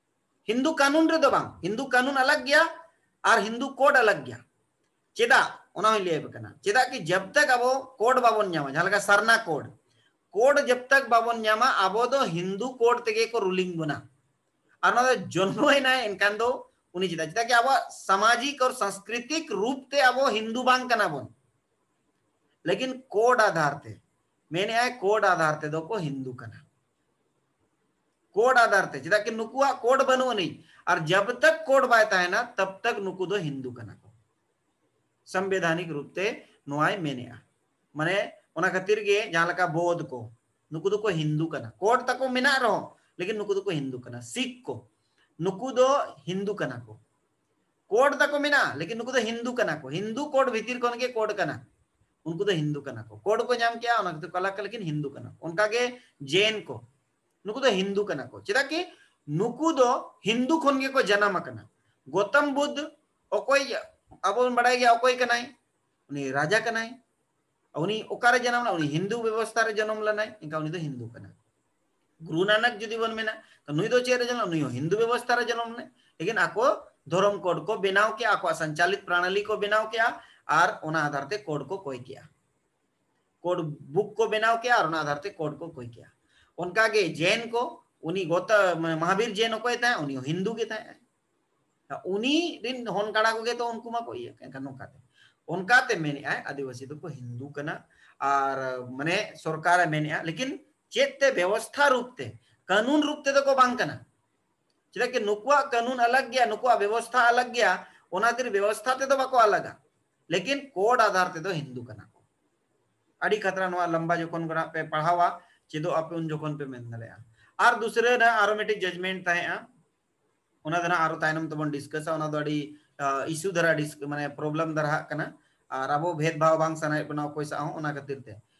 ᱦᱤᱱᱫᱩ ᱠᱟᱹᱱᱩᱱ ᱨᱮᱫᱚ ᱵᱟᱝ, ᱦᱤᱱᱫᱩ ᱠᱟᱹᱱᱩᱱ ᱟᱞᱟᱜᱽ ᱜᱮᱭᱟ ᱟᱨ ᱦᱤᱱᱫᱩ ᱠᱳᱰ ᱟᱞᱟᱜᱽ ᱜᱮᱭᱟ᱾ ᱪᱮᱫᱟᱜ, ᱚᱱᱟ ᱦᱚᱸᱧ ᱞᱟᱹᱭ ᱟᱯᱮ ᱠᱟᱱᱟ᱾ ᱪᱮᱫᱟᱜ ᱠᱤ ᱡᱟᱵ ᱛᱟᱠ ᱟᱵᱚ ᱠᱳᱰ ᱵᱟᱵᱚᱱ ᱧᱟᱢᱟ, ᱡᱟᱦᱟᱸ ᱞᱮᱠᱟ ᱥᱟᱨᱱᱟ ᱠᱳᱰ, ᱠᱳᱰ ᱡᱟᱵ ᱛᱟᱠ ᱵᱟᱵᱚᱱ ᱧᱟᱢᱟ, ᱟᱵᱚ ᱫᱚ ᱦᱤᱱᱫᱩ ᱠᱳᱰ ᱛᱮᱜᱮ ᱠᱚ ᱨᱩᱞᱤᱝ ᱵᱚᱱᱟ᱾ ᱟᱨ ᱱᱚᱣᱟ ᱫᱚ ᱡᱚᱱᱢᱚᱭᱮᱱᱟᱭ ᱮᱱᱠᱷᱟᱱ ᱫᱚ ᱩᱱᱤ ᱪᱮᱫᱟᱜ? ᱪᱮᱫᱟᱜ ᱠᱤ ᱟᱵᱚᱣᱟᱜ ᱥᱟᱢᱟᱡᱤᱠ ᱟᱨ ᱥᱟᱝᱥᱠᱨᱤᱛᱤᱠ ᱨᱩᱯ ᱛᱮ ᱟᱵᱚ ᱦᱤᱱᱫᱩ ᱵᱟᱝ ᱠᱟᱱᱟ ᱵᱚᱱ, ᱞᱮᱠᱤᱱ ᱠᱳᱰ ᱟᱫᱷᱟᱨ ᱛᱮ, ᱢᱮᱱᱮᱜᱼᱟᱭ ᱠᱳᱰ ᱟᱫᱷᱟᱨ ᱛᱮᱫᱚ ᱠᱚ ᱦᱤᱱᱫᱩ ᱠᱟᱱᱟ᱾ ᱠᱳᱰ ᱟᱫᱷᱟᱨ ᱛᱮ, ᱪᱮᱫᱟᱜ ᱠᱤ ᱱᱩᱠᱩᱣᱟᱜ ᱠᱳᱰ ᱵᱟᱹᱱᱩᱜ ᱟᱹᱱᱤᱡ, ᱟᱨ ᱡᱟᱵ ᱛᱟᱠ ᱠᱳᱰ ᱵᱟᱭ ᱛᱟᱦᱮᱱᱟ ᱛᱟᱵ ᱛᱟᱠ ᱱᱩᱠᱩ ᱫᱚ ᱦᱤᱱᱫᱩ ᱠᱟᱱᱟ ᱠᱚ᱾ ᱥᱚᱝᱵᱤᱫᱷᱟᱱᱤᱠ ᱨᱩᱯ ᱛᱮ ᱱᱚᱣᱟᱭ ᱢᱮᱱᱮᱜᱼᱟ᱾ ᱢᱟᱱᱮ ᱚᱱᱟ ᱠᱷᱟᱹᱛᱤᱨ ᱜᱮ ᱡᱟᱦᱟᱸ ᱞᱮᱠᱟ ᱵᱳᱫᱷ ᱠᱚ, ᱱᱩᱠᱩ ᱫᱚᱠᱚ ᱦᱤᱱᱫᱩ ᱠᱟᱱᱟ, ᱠᱳᱰ ᱛᱟᱠᱚ ᱢᱮᱱᱟᱜ ᱨᱮᱦᱚᱸ, ᱞᱮᱠᱤᱱ ᱱᱩᱠᱩ ᱫᱚᱠᱚ ᱦᱤᱱᱫᱩ ᱠᱟᱱᱟ᱾ ᱥᱤᱠᱷ ᱠᱚ, ᱱᱩᱠᱩ ᱫᱚ ᱦᱤᱱᱫᱩ ᱠᱟᱱᱟ ᱠᱚ, ᱠᱳᱰ ᱛᱟᱠᱚ ᱢᱮᱱᱟᱜᱼᱟ, ᱞᱮᱠᱤᱱ ᱱᱩᱠᱩ ᱫᱚ ᱦᱤᱱᱫᱩ ᱠᱟᱱᱟ ᱠᱚ᱾ ᱦᱤᱱᱫᱩ ᱠᱳᱰ ᱵᱷᱤᱛᱤᱨ ᱠᱷᱚᱱ ᱜᱮ ᱠᱳᱰ ᱠᱟᱱᱟ, ᱩᱱᱠᱩ ᱫᱚ ᱦᱤᱱᱫᱩ ᱠᱟᱱᱟ ᱠᱚ᱾ ᱠᱳᱰ ᱠᱚ ᱧᱟᱢ ᱠᱮᱜᱼᱟ, ᱚᱱᱟ ᱠᱷᱟᱹᱛᱤᱨ ᱠᱚ ᱟᱞᱟᱜᱽ, ᱞᱮᱠᱤᱱ ᱦᱤᱱᱫᱩ ᱠᱟᱱᱟ ᱠᱚ᱾ ᱚᱱᱠᱟ ᱜᱮ ᱡᱮᱱ ᱠᱚ, ᱱᱩᱠᱩ ᱫᱚ ᱦᱤᱱᱫᱩ ᱠᱟᱱᱟ ᱠᱚ᱾ ᱪᱮᱫᱟᱜ ᱠᱤ ᱱᱩᱠᱩ ᱫᱚ ᱦᱤᱱᱫᱩ ᱠᱷᱚᱱ ᱜᱮᱠᱚ ᱡᱟᱱᱟᱢ ᱟᱠᱟᱱᱟ᱾ ᱜᱳᱛᱚᱢ ᱵᱩᱫᱷ ᱚᱠᱚᱭ, ᱟᱵᱚ ᱵᱚᱱ ᱵᱟᱲᱟᱭ ᱜᱮᱭᱟ ᱚᱠᱚᱭ ᱠᱟᱱᱟᱭ, ᱩᱱᱤ ᱨᱟᱡᱟ ᱠᱟᱱᱟᱭ᱾ ᱩᱱᱤ ᱚᱠᱟᱨᱮ ᱡᱟᱱᱟᱢ ᱞᱮᱱᱟ? ᱩᱱᱤ ᱦᱤᱱᱫᱩ ᱵᱮᱵᱚᱥᱛᱷᱟ ᱨᱮ ᱡᱟᱱᱟᱢ ᱞᱮᱱᱟᱭ, ᱮᱱᱠᱷᱟᱱ ᱩᱱᱤ ᱫᱚ ᱦᱤᱱᱫᱩ ᱠᱟᱱᱟ᱾ ᱜᱩᱨᱩ ᱱᱟᱱᱟᱠ ᱡᱩᱫᱤ ᱵᱚᱱ ᱢᱮᱱᱟ, ᱛᱚ ᱱᱩᱭ ᱫᱚ ᱪᱮᱫ ᱨᱮ ᱡᱟᱱᱟᱢ? ᱱᱩᱭ ᱦᱚᱸ ᱦᱤᱱᱫᱩ ᱵᱮᱵᱚᱥᱛᱷᱟ ᱨᱮ ᱡᱟᱱᱟᱢ ᱞᱮᱱᱟᱭ, ᱞᱮᱠᱤᱱ ᱟᱠᱚ ᱫᱷᱚᱨᱚᱢ ᱠᱳᱰ ᱠᱚ ᱵᱮᱱᱟᱣ ᱠᱮᱜᱼᱟ, ᱟᱠᱚᱣᱟᱜ ᱥᱚᱧᱪᱟᱞᱤᱛ ᱯᱨᱟᱬᱟᱞᱤ ᱠᱚ ᱵᱮᱱᱟᱣ ᱠᱮᱜᱼᱟ, ᱟᱨ ᱚᱱᱟ ᱟᱫᱷᱟᱨ ᱛᱮ ᱠᱳᱰ ᱠᱚ ᱠᱚᱭ ᱠᱮᱜᱼᱟ᱾ ᱠᱳᱰ ᱵᱩᱠ ᱠᱚ ᱵᱮᱱᱟᱣ ᱠᱮᱜᱼᱟ ᱟᱨ ᱚᱱᱟ ᱟᱫᱷᱟᱨ ᱛᱮ ᱠᱳᱰ ᱠᱚ ᱠᱚᱭ ᱠᱮᱜᱼᱟ᱾ ᱚᱱᱠᱟ ᱜᱮ ᱡᱮᱱ ᱠᱚ, ᱩᱱᱤ ᱜᱚᱛᱚ, ᱢᱟᱦᱟᱵᱤᱨ ᱡᱮᱱ ᱚᱠᱚᱭ ᱛᱟᱦᱮᱸ, ᱩᱱᱤ ᱦᱚᱸ ᱦᱤᱱᱫᱩ ᱜᱮ ᱛᱟᱦᱮᱸ᱾ ᱩᱱᱤ ᱨᱤᱱ ᱦᱚᱱ ᱠᱟᱲᱟ ᱠᱚᱜᱮ ᱛᱚ ᱩᱱᱠᱩ ᱢᱟᱠᱚ ᱤᱭᱟᱹ᱾ ᱮᱱᱠᱷᱟᱱ ᱱᱚᱝᱠᱟᱛᱮ, ᱚᱱᱠᱟᱛᱮ ᱢᱮᱱᱮᱜᱼᱟᱭ ᱟᱹᱫᱤᱵᱟᱹᱥᱤ ᱫᱚᱠᱚ ᱦᱤᱱᱫᱩ ᱠᱟᱱᱟ᱾ ᱟᱨ ᱢᱟᱱᱮ ᱥᱚᱨᱠᱟᱨᱮ ᱢᱮᱱᱮᱜᱼᱟ, ᱞᱮᱠᱤᱱ ᱪᱮᱫ ᱛᱮ? ᱵᱮᱵᱚᱥᱛᱷᱟ ᱨᱩᱯ ᱛᱮ, ᱠᱟᱹᱱᱩᱱ ᱨᱩᱯ ᱛᱮᱫᱚ ᱠᱚ ᱵᱟᱝ ᱠᱟᱱᱟ᱾ ᱪᱮᱫᱟᱜ ᱠᱤ ᱱᱩᱠᱩᱣᱟᱜ ᱠᱟᱹᱱᱩᱱ ᱟᱞᱟᱜᱽ ᱜᱮᱭᱟ, ᱱᱩᱠᱩᱣᱟᱜ ᱵᱮᱵᱚᱥᱛᱷᱟ ᱟᱞᱟᱜᱽ ᱜᱮᱭᱟ, ᱚᱱᱟ ᱠᱷᱟᱹᱛᱤᱨ ᱵᱮᱵᱚᱥᱛᱷᱟ ᱛᱮᱫᱚ ᱵᱟᱠᱚ ᱟᱞᱟᱜᱟ, ᱞᱮᱠᱤᱱ ᱠᱳᱰ ᱟᱫᱷᱟᱨ ᱛᱮᱫᱚ ᱦᱤᱱᱫᱩ ᱠᱟᱱᱟ ᱠᱚ᱾ ᱟᱹᱰᱤ ᱠᱷᱟᱛᱨᱟ ᱱᱚᱣᱟ ᱞᱟᱢᱵᱟ ᱡᱚᱠᱷᱚᱱ ᱠᱷᱚᱱᱟᱜ ᱯᱮ ᱯᱟᱲᱦᱟᱣᱟ, ᱪᱮᱫᱚᱜ ᱟᱯᱮ ᱩᱱ ᱡᱚᱠᱷᱚᱱ ᱯᱮ ᱢᱮᱱ ᱫᱟᱲᱮᱭᱟᱜᱼᱟ᱾ ᱟᱨ ᱫᱩᱥᱨᱟᱹ ᱨᱮ ᱟᱨᱚ ᱢᱤᱫᱴᱤᱡ ᱡᱟᱡᱽᱢᱮᱱᱴ ᱛᱟᱦᱮᱸᱜᱼᱟ, ᱚᱱᱟ ᱫᱚ ᱱᱟᱜ ᱟᱨᱚ ᱛᱟᱭᱱᱚᱢ ᱛᱮᱵᱚᱱ ᱰᱤᱥᱠᱟᱥᱟ᱾ ᱚᱱᱟ ᱫᱚ ᱟᱹᱰᱤ ᱤᱥᱩ ᱫᱷᱟᱨᱟ ᱰᱤᱥ-, ᱢᱟᱱᱮ ᱯᱨᱚᱵᱞᱮᱢ ᱫᱷᱟᱨᱟ ᱦᱟᱜ ᱠᱟᱱᱟ᱾ ᱟᱨ ᱟᱵᱚ ᱵᱷᱮᱫᱽ ᱵᱷᱟᱣ ᱵᱟᱝ ᱥᱟᱱᱟᱭᱮᱫ ᱵᱚᱱᱟ ᱚᱠᱚᱭ ᱥᱟᱶ ᱦᱚᱸ, ᱚᱱᱟ ᱠᱷᱟᱹᱛᱤᱨ ᱛᱮ᱾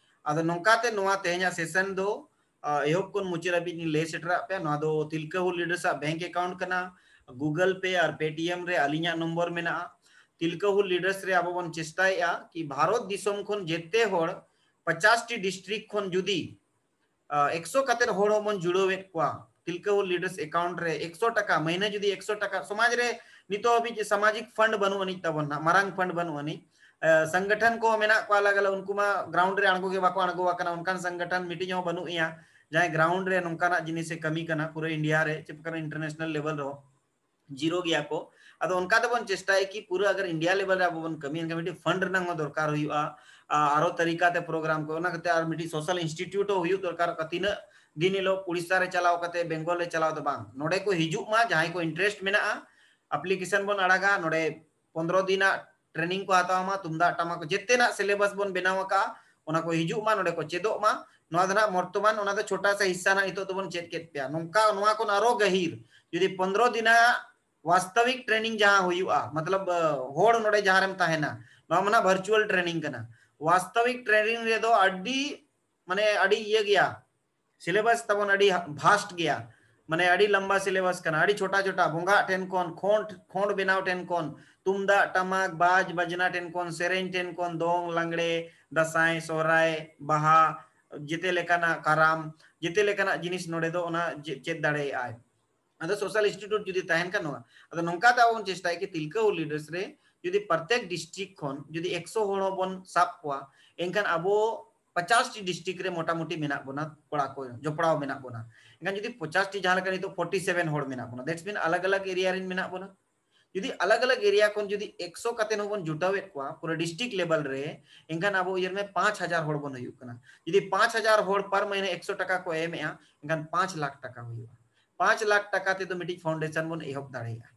ᱟᱫᱚ ᱱᱚᱝᱠᱟᱛᱮ ᱱᱚᱣᱟ ᱛᱮᱦᱮᱧᱟᱜ ᱥᱮᱥᱚᱱ ᱫᱚ, ᱟ, ᱮᱦᱚᱵ ᱠᱷᱚᱱ ᱢᱩᱪᱟᱹᱫ ᱦᱟᱹᱵᱤᱡ ᱞᱤᱧ ᱞᱟᱹᱭ ᱥᱮᱴᱮᱨᱟᱜ ᱯᱮᱭᱟ᱾ ᱱᱚᱣᱟ ᱫᱚ ᱛᱤᱞᱠᱟᱹ ᱦᱩᱞ ᱞᱤᱰᱟᱨᱥ ᱟᱜ ᱵᱮᱝᱠ ᱮᱠᱟᱣᱩᱱᱴ ᱠᱟᱱᱟ᱾ ᱜᱩᱜᱚᱞ ᱯᱮ ᱟᱨ ᱯᱮᱴᱤᱮᱢ ᱨᱮ ᱟᱹᱞᱤᱧᱟᱜ ᱱᱚᱢᱵᱚᱨ ᱢᱮᱱᱟᱜᱼᱟ᱾ ᱛᱤᱞᱠᱟᱹ ᱦᱩᱞ ᱞᱤᱰᱟᱨᱥ ᱨᱮ ᱟᱵᱚ ᱵᱚᱱ ᱪᱮᱥᱴᱟᱭᱮᱫᱼᱟ ᱠᱤ ᱵᱷᱟᱨᱚᱛ ᱫᱤᱥᱚᱢ ᱠᱷᱚᱱ ᱡᱮᱛᱮ ᱦᱚᱲ ᱯᱚᱪᱟᱥ ᱴᱤ ᱰᱤᱥᱴᱨᱤᱠᱴ ᱠᱷᱚᱱ ᱡᱩᱫᱤ ᱮᱠᱥᱚ ᱠᱟᱛᱮ ᱦᱚᱲ ᱦᱚᱸᱵᱚᱱ ᱡᱩᱲᱟᱹᱣᱮᱫ ᱠᱚᱣᱟ ᱛᱤᱞᱠᱟᱹ ᱦᱩᱞ ᱞᱤᱰᱟᱨᱥ ᱮᱠᱟᱣᱩᱱᱴ ᱨᱮ᱾ ᱮᱠᱥᱚ ᱴᱟᱠᱟ ᱢᱟᱹᱦᱱᱟᱹ ᱡᱩᱫᱤ ᱮᱠᱥᱚ ᱴᱟᱠᱟ, ᱥᱚᱢᱟᱡᱽ ᱨᱮ ᱱᱤᱛᱚᱜ ᱦᱟᱹᱵᱤᱡ ᱥᱟᱢᱟᱡᱤᱠ ᱯᱷᱟᱱᱰ ᱵᱟᱹᱱᱩᱜ ᱟᱹᱱᱤᱡ ᱛᱟᱵᱚᱱ ᱱᱟᱜ, ᱢᱟᱨᱟᱝ ᱯᱷᱟᱱᱰ ᱵᱟᱹᱱᱩᱜ ᱟᱹᱱᱤᱡ᱾ ᱥᱚᱝᱜᱚᱴᱷᱚᱱ ᱠᱚ ᱢᱮᱱᱟᱜ ᱠᱚᱣᱟ ᱟᱞᱟᱜᱽ ᱟᱞᱟᱜᱽ, ᱩᱱᱠᱩ ᱢᱟ ᱜᱨᱟᱣᱩᱱᱰ ᱨᱮ ᱟᱬᱜᱚ ᱜᱮ ᱵᱟᱠᱚ ᱟᱬᱜᱚ ᱟᱠᱟᱱᱟ, ᱚᱱᱠᱟᱱ ᱥᱚᱝᱜᱚᱴᱷᱚᱱ ᱢᱤᱫᱴᱤᱡ ᱦᱚᱸ ᱵᱟᱹᱱᱩᱜ ᱮᱭᱟ ᱡᱟᱦᱟᱸᱭ ᱜᱨᱟᱣᱩᱱᱰ ᱨᱮ ᱱᱚᱝᱠᱟᱱᱟᱜ ᱡᱤᱱᱤᱥ ᱮ ᱠᱟᱹᱢᱤ ᱠᱟᱱᱟ ᱯᱩᱨᱟᱹ ᱤᱱᱰᱤᱭᱟ ᱨᱮ, ᱪᱮᱫ ᱠᱟᱱᱟ ᱤᱱᱴᱟᱨᱱᱮᱥᱱᱟᱞ ᱞᱮᱵᱮᱞ ᱨᱮᱦᱚᱸ ᱡᱤᱨᱳ ᱜᱮᱭᱟ ᱠᱚ᱾ ᱟᱫᱚ ᱚᱱᱠᱟ ᱛᱮᱵᱚᱱ ᱪᱮᱥᱴᱟᱭᱟ ᱠᱤ ᱯᱩᱨᱟᱹ ᱟᱜᱟᱨ ᱤᱱᱰᱤᱭᱟ ᱞᱮᱵᱮᱞ ᱨᱮ ᱟᱵᱚ ᱵᱚᱱ ᱠᱟᱹᱢᱤᱭᱟ, ᱮᱱᱠᱷᱟᱱ ᱢᱤᱫᱴᱤᱡ ᱯᱷᱟᱱᱰ ᱨᱮᱱᱟᱜ ᱦᱚᱸ ᱫᱚᱨᱠᱟᱨ ᱦᱩᱭᱩᱜᱼᱟ, ᱟᱨᱚ ᱛᱟᱹᱨᱤᱠᱟ ᱛᱮ ᱯᱨᱳᱜᱨᱟᱢ ᱠᱚ, ᱚᱱᱟ ᱠᱷᱟᱹᱛᱤᱨ ᱟᱨ ᱢᱤᱫᱴᱤᱡ ᱥᱳᱥᱟᱞ ᱤᱱᱥᱴᱤᱴᱤᱭᱩᱴ ᱦᱚᱸ ᱦᱩᱭᱩᱜ ᱫᱚᱨᱠᱟᱨᱚᱜ ᱠᱟᱱᱟ᱾ ᱛᱤᱱᱟᱹᱜ ᱫᱤᱱ ᱦᱤᱞᱳᱜ ᱩᱲᱤᱥᱥᱟ ᱨᱮ ᱪᱟᱞᱟᱣ ᱠᱟᱛᱮ ᱵᱮᱝᱜᱚᱞ ᱨᱮ ᱪᱟᱞᱟᱣ ᱫᱚ ᱵᱟᱝ, ᱱᱚᱰᱮ ᱠᱚ ᱦᱤᱡᱩᱜ ᱢᱟ ᱡᱟᱦᱟᱸᱭ ᱠᱚ ᱤᱱᱴᱟᱨᱮᱥᱴ ᱢᱮᱱᱟᱜᱼᱟ, ᱟᱯᱞᱤᱠᱮᱥᱚᱱ ᱵᱚᱱ ᱟᱲᱟᱜᱟ, ᱱᱚᱰᱮ ᱯᱚᱱᱫᱽᱨᱚ ᱫᱤᱱᱟᱜ ᱴᱨᱮᱱᱤᱝ ᱠᱚ ᱦᱟᱛᱟᱣ ᱢᱟ, ᱛᱩᱢᱫᱟᱜ ᱴᱟᱢᱟᱠ ᱡᱮᱛᱮᱱᱟᱜ ᱥᱤᱞᱮᱵᱟᱥ ᱵᱚᱱ ᱵᱮᱱᱟᱣ ᱟᱠᱟᱫᱼᱟ, ᱚᱱᱟ ᱠᱚ ᱦᱤᱡᱩᱜ ᱢᱟ, ᱱᱚᱰᱮ ᱠᱚ ᱪᱮᱫᱚᱜ ᱢᱟ᱾ ᱱᱚᱣᱟ ᱫᱚ ᱱᱟᱜ ᱵᱚᱨᱛᱚᱢᱟᱱ ᱚᱱᱟ ᱫᱚ ᱪᱷᱳᱴᱟ ᱥᱟ ᱦᱤᱥᱥᱟ ᱱᱟᱜ ᱱᱤᱛᱚᱜ ᱫᱚᱵᱚᱱ ᱪᱮᱫ ᱠᱮᱫ ᱯᱮᱭᱟ᱾ ᱱᱚᱝᱠᱟ ᱱᱚᱣᱟ ᱠᱷᱚᱱ ᱟᱨᱚ ᱜᱟᱹᱦᱤᱨ ᱡᱩᱫᱤ ᱯᱚᱱᱫᱽᱨᱚ ᱫᱤᱱᱟᱜ ᱣᱟᱥᱛᱚᱵᱤᱠ ᱴᱨᱮᱱᱤᱝ ᱡᱟᱦᱟᱸ ᱦᱩᱭᱩᱜᱼᱟ, ᱢᱚᱛᱞᱚᱵ ᱦᱚᱲ ᱱᱚᱰᱮ ᱡᱟᱦᱟᱸ ᱨᱮᱢ ᱛᱟᱦᱮᱱᱟ, ᱱᱚᱣᱟ ᱢᱟ ᱱᱟᱜ ᱵᱷᱟᱨᱪᱩᱣᱟᱞ ᱴᱨᱮᱱᱤᱝ ᱠᱟᱱᱟ᱾ ᱣᱟᱥᱛᱚᱵᱤᱠ ᱴᱨᱮᱱᱤᱝ ᱨᱮᱫᱚ ᱟᱹᱰᱤ ᱢᱟᱱᱮ ᱟᱹᱰᱤ ᱤᱭᱟᱹ ᱜᱮᱭᱟ, ᱥᱤᱞᱮᱵᱟᱥ ᱛᱟᱵᱚᱱ ᱟᱹᱰᱤ ᱵᱷᱟᱥᱴ ᱜᱮᱭᱟ, ᱢᱟᱱᱮ ᱟᱹᱰᱤ ᱞᱟᱢᱵᱟ ᱥᱤᱞᱮᱵᱟᱥ ᱠᱟᱱᱟ, ᱟᱹᱰᱤ ᱪᱷᱳᱴᱟ ᱪᱷᱳᱴᱟ, ᱵᱚᱸᱜᱟᱜ ᱴᱷᱮᱱ ᱠᱷᱚᱱ, ᱠᱷᱚᱸᱰ ᱠᱷᱚᱸᱰ ᱵᱮᱱᱟᱣ ᱴᱷᱮᱱ ᱠᱷᱚᱱ, ᱛᱩᱢᱫᱟᱜ ᱴᱟᱢᱟᱠ ᱵᱟᱡᱽ ᱵᱟᱡᱽᱱᱟ ᱴᱷᱮᱱ ᱠᱷᱚᱱ, ᱥᱮᱨᱮᱧ ᱴᱷᱮᱱ ᱠᱷᱚᱱ, ᱫᱚᱝ ᱞᱟᱜᱽᱲᱮ, ᱫᱟᱸᱥᱟᱭ ᱥᱚᱦᱨᱟᱭ ᱵᱟᱦᱟ, ᱡᱮᱛᱮ ᱞᱮᱠᱟᱱᱟᱜ ᱠᱟᱨᱟᱢ, ᱡᱮᱛᱮ ᱞᱮᱠᱟᱱᱟᱜ ᱡᱤᱱᱤᱥ ᱱᱚᱰᱮ ᱫᱚ ᱚᱱᱟ ᱪᱮᱫ ᱫᱟᱲᱮᱭᱟᱜᱼᱟᱭ᱾ ᱟᱫᱚ ᱥᱳᱥᱟᱞ ᱤᱱᱥᱴᱤᱴᱤᱭᱩᱴ ᱡᱩᱫᱤ ᱛᱟᱦᱮᱱ ᱠᱷᱟᱱ ᱱᱚᱣᱟ, ᱟᱫᱚ ᱱᱚᱝᱠᱟ ᱛᱮ ᱟᱵᱚ ᱵᱚᱱ ᱪᱮᱥᱴᱟᱭᱟ ᱠᱤ ᱛᱤᱞᱠᱟᱹ ᱦᱩᱞ ᱞᱤᱰᱟᱨᱥ ᱨᱮ ᱡᱩᱫᱤ ᱯᱨᱚᱛᱮᱠ ᱰᱤᱥᱴᱨᱤᱠᱴ ᱠᱷᱚᱱ ᱡᱩᱫᱤ ᱮᱠᱥᱚ ᱦᱚᱲ ᱦᱚᱸᱵᱚᱱ ᱥᱟᱵ ᱠᱚᱣᱟ, ᱮᱱᱠᱷᱟᱱ ᱟᱵᱚ ᱯᱚᱪᱟᱥ ᱴᱤ ᱰᱤᱥᱴᱨᱤᱠᱴ ᱨᱮ ᱢᱚᱴᱟᱢᱩᱴᱤ ᱢᱮᱱᱟᱜ ᱵᱚᱱᱟ, ᱠᱚᱲᱟ ᱠᱚ ᱡᱚᱯᱲᱟᱣ ᱢᱮᱱᱟᱜ ᱵᱚᱱᱟ᱾ ᱮᱱᱠᱷᱟᱱ ᱡᱩᱫᱤ ᱯᱚᱪᱟᱥ ᱴᱤ, ᱡᱟᱦᱟᱸ ᱞᱮᱠᱟ ᱱᱤᱛᱚᱜ ᱯᱷᱳᱨᱴᱤ ᱥᱮᱵᱷᱮᱱ ᱦᱚᱲ ᱢᱮᱱᱟᱜ ᱵᱚᱱᱟ, ᱫᱮᱴᱥ ᱢᱤᱱ ᱟᱞᱟᱜᱽ ᱟᱞᱟᱜᱽ ᱮᱨᱤᱭᱟ ᱨᱮᱱ ᱢᱮᱱᱟᱜ ᱵᱚᱱᱟ᱾ ᱡᱩᱫᱤ ᱟᱞᱟᱜᱽ ᱟᱞᱟᱜᱽ ᱮᱨᱤᱭᱟ ᱠᱷᱚᱱ ᱡᱩᱫᱤ ᱮᱠᱥᱚ ᱠᱟᱛᱮ ᱦᱚᱸᱵᱚᱱ ᱡᱩᱴᱟᱹᱣᱮᱫ ᱠᱚᱣᱟ ᱯᱩᱨᱟᱹ ᱰᱤᱥᱴᱨᱤᱠᱴ ᱞᱮᱵᱮᱞ ᱨᱮ, ᱮᱱᱠᱷᱟᱱ ᱟᱵᱚ ᱩᱭᱦᱟᱹᱨ ᱢᱮ ᱯᱟᱸᱪ ᱦᱟᱡᱟᱨ ᱦᱚᱲ ᱵᱚᱱ ᱦᱩᱭᱩᱜ ᱠᱟᱱᱟ᱾ ᱡᱩᱫᱤ ᱯᱟᱸᱪ ᱦᱟᱡᱟᱨ ᱦᱚᱲ ᱯᱟᱨ ᱢᱟᱹᱦᱱᱟᱹ ᱮᱠᱥᱚ ᱴᱟᱠᱟ ᱠᱚ ᱮᱢᱮᱜᱼᱟ, ᱮᱱᱠᱷᱟᱱ ᱯᱟᱸᱪ ᱞᱟᱠᱷ ᱴᱟᱠᱟ ᱦᱩᱭᱩᱜᱼᱟ᱾ ᱯᱟᱸᱪ ᱞᱟᱠᱷ ᱴᱟᱠᱟ ᱛᱮᱫᱚ ᱢᱤᱫᱴᱤᱡ ᱯᱷᱟᱣᱩᱱᱰᱮᱥᱚᱱ ᱵᱚᱱ ᱮᱦᱚᱵ ᱫᱟᱲᱮᱭᱟᱜᱼᱟ᱾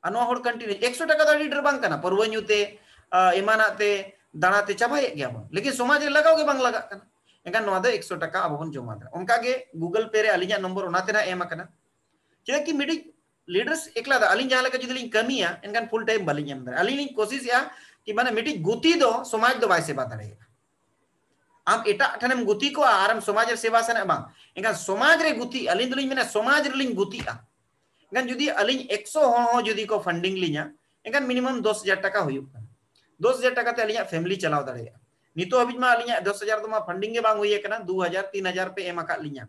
ᱟᱨ ᱱᱚᱣᱟ ᱦᱚᱲ ᱠᱚᱱᱴᱤᱱᱤᱭᱩ, ᱮᱠᱥᱚ ᱴᱟᱠᱟ ᱫᱚ ᱟᱹᱰᱤ ᱰᱷᱮᱨ ᱵᱟᱝ ᱠᱟᱱᱟ, ᱯᱟᱹᱨᱣᱟᱹ ᱧᱩ ᱛᱮ, ᱟ, ᱮᱢᱟᱱᱟᱜ ᱛᱮ, ᱫᱟᱬᱟ ᱛᱮ ᱪᱟᱵᱟᱭᱮᱫ ᱜᱮᱭᱟ ᱵᱚᱱ, ᱞᱮᱠᱤᱱ ᱥᱚᱢᱟᱡᱽ ᱨᱮ ᱞᱟᱜᱟᱣ ᱜᱮ ᱵᱟᱝ ᱞᱟᱜᱟᱜ ᱠᱟᱱᱟ᱾ ᱮᱱᱠᱷᱟᱱ ᱱᱚᱣᱟ ᱫᱚ ᱮᱠᱥᱚ ᱴᱟᱠᱟ ᱟᱵᱚ ᱵᱚᱱ ᱡᱚᱢᱟ ᱫᱟᱲᱮᱭᱟᱜᱼᱟ᱾ ᱚᱱᱠᱟ ᱜᱮ ᱜᱩᱜᱚᱞ ᱯᱮ ᱨᱮ ᱟᱹᱞᱤᱧᱟᱜ ᱱᱚᱢᱵᱚᱨ ᱚᱱᱟ ᱛᱮ ᱱᱟᱜ ᱮᱢ ᱟᱠᱟᱱᱟ᱾ ᱪᱮᱫᱟᱜ ᱠᱤ ᱢᱤᱫᱴᱤᱡ ᱞᱤᱰᱟᱨᱥ ᱮᱠᱞᱟ ᱫᱚ ᱟᱹᱞᱤᱧ ᱡᱟᱦᱟᱸ ᱞᱮᱠᱟ ᱡᱩᱫᱤ ᱞᱤᱧ ᱠᱟᱹᱢᱤᱭᱟ, ᱮᱱᱠᱷᱟᱱ ᱯᱷᱩᱞ ᱴᱟᱭᱤᱢ ᱵᱟᱹᱞᱤᱧ ᱮᱢ ᱫᱟᱲᱮᱭᱟᱜᱼᱟ᱾ ᱟᱹᱞᱤᱧ ᱞᱤᱧ ᱠᱳᱥᱤᱥᱮᱜᱼᱟ ᱠᱤ ᱢᱟᱱᱮ ᱢᱤᱫᱴᱤᱡ ᱜᱩᱛᱤ ᱫᱚ ᱥᱚᱢᱟᱡᱽ ᱫᱚ ᱵᱟᱭ ᱥᱮᱵᱟ ᱫᱟᱲᱮᱭᱟᱜᱼᱟ᱾ ᱟᱢ ᱮᱴᱟᱜ ᱴᱷᱮᱱᱮᱢ ᱜᱩᱛᱤ ᱠᱚᱜᱼᱟ ᱟᱨᱮᱢ ᱥᱚᱢᱟᱡᱽ ᱨᱮ ᱥᱮᱵᱟ ᱥᱟᱱᱟᱜ ᱵᱟᱝ, ᱮᱱᱠᱷᱟᱱ ᱥᱚᱢᱟᱡᱽ ᱨᱮ ᱜᱩᱛᱤ, ᱟᱹᱞᱤᱧ ᱫᱚᱞᱤᱧ ᱢᱮᱱᱟ ᱥᱚᱢᱟᱡᱽ ᱨᱮᱞᱤᱧ ᱜᱩᱛᱤᱜᱼᱟ᱾ ᱮᱱᱠᱷᱟᱱ ᱡᱩᱫᱤ ᱟᱹᱞᱤᱧ ᱮᱠᱥᱚ ᱦᱚᱲ ᱦᱚᱸ ᱡᱩᱫᱤ ᱠᱚ ᱯᱷᱟᱱᱰᱤᱝ ᱞᱤᱧᱟ, ᱮᱱᱠᱷᱟᱱ ᱢᱤᱱᱤᱢᱟᱢ ᱫᱚᱥ ᱦᱟᱡᱟᱨ ᱴᱟᱠᱟ ᱦᱩᱭᱩᱜ ᱠᱟᱱᱟ᱾ ᱫᱚᱥ ᱦᱟᱡᱟᱨ ᱴᱟᱠᱟ ᱛᱮ ᱟᱹᱞᱤᱧᱟᱜ ᱯᱷᱮᱢᱤᱞᱤ ᱪᱟᱞᱟᱣ ᱫᱟᱲᱮᱭᱟᱜᱼᱟ᱾ ᱱᱤᱛᱚᱜ ᱦᱟᱹᱵᱤᱡ ᱢᱟ ᱟᱹᱞᱤᱧᱟᱜ ᱫᱚᱥ ᱦᱟᱡᱟᱨ ᱫᱚ ᱢᱟ funding ᱜᱮ ᱵᱟᱝ ᱦᱩᱭ ᱟᱠᱟᱱᱟ, ᱫᱩ ᱦᱟᱡᱟᱨ ᱛᱤᱱ ᱦᱟᱡᱟᱨ ᱯᱮ ᱮᱢ ᱟᱠᱟᱫ ᱞᱤᱧᱟ᱾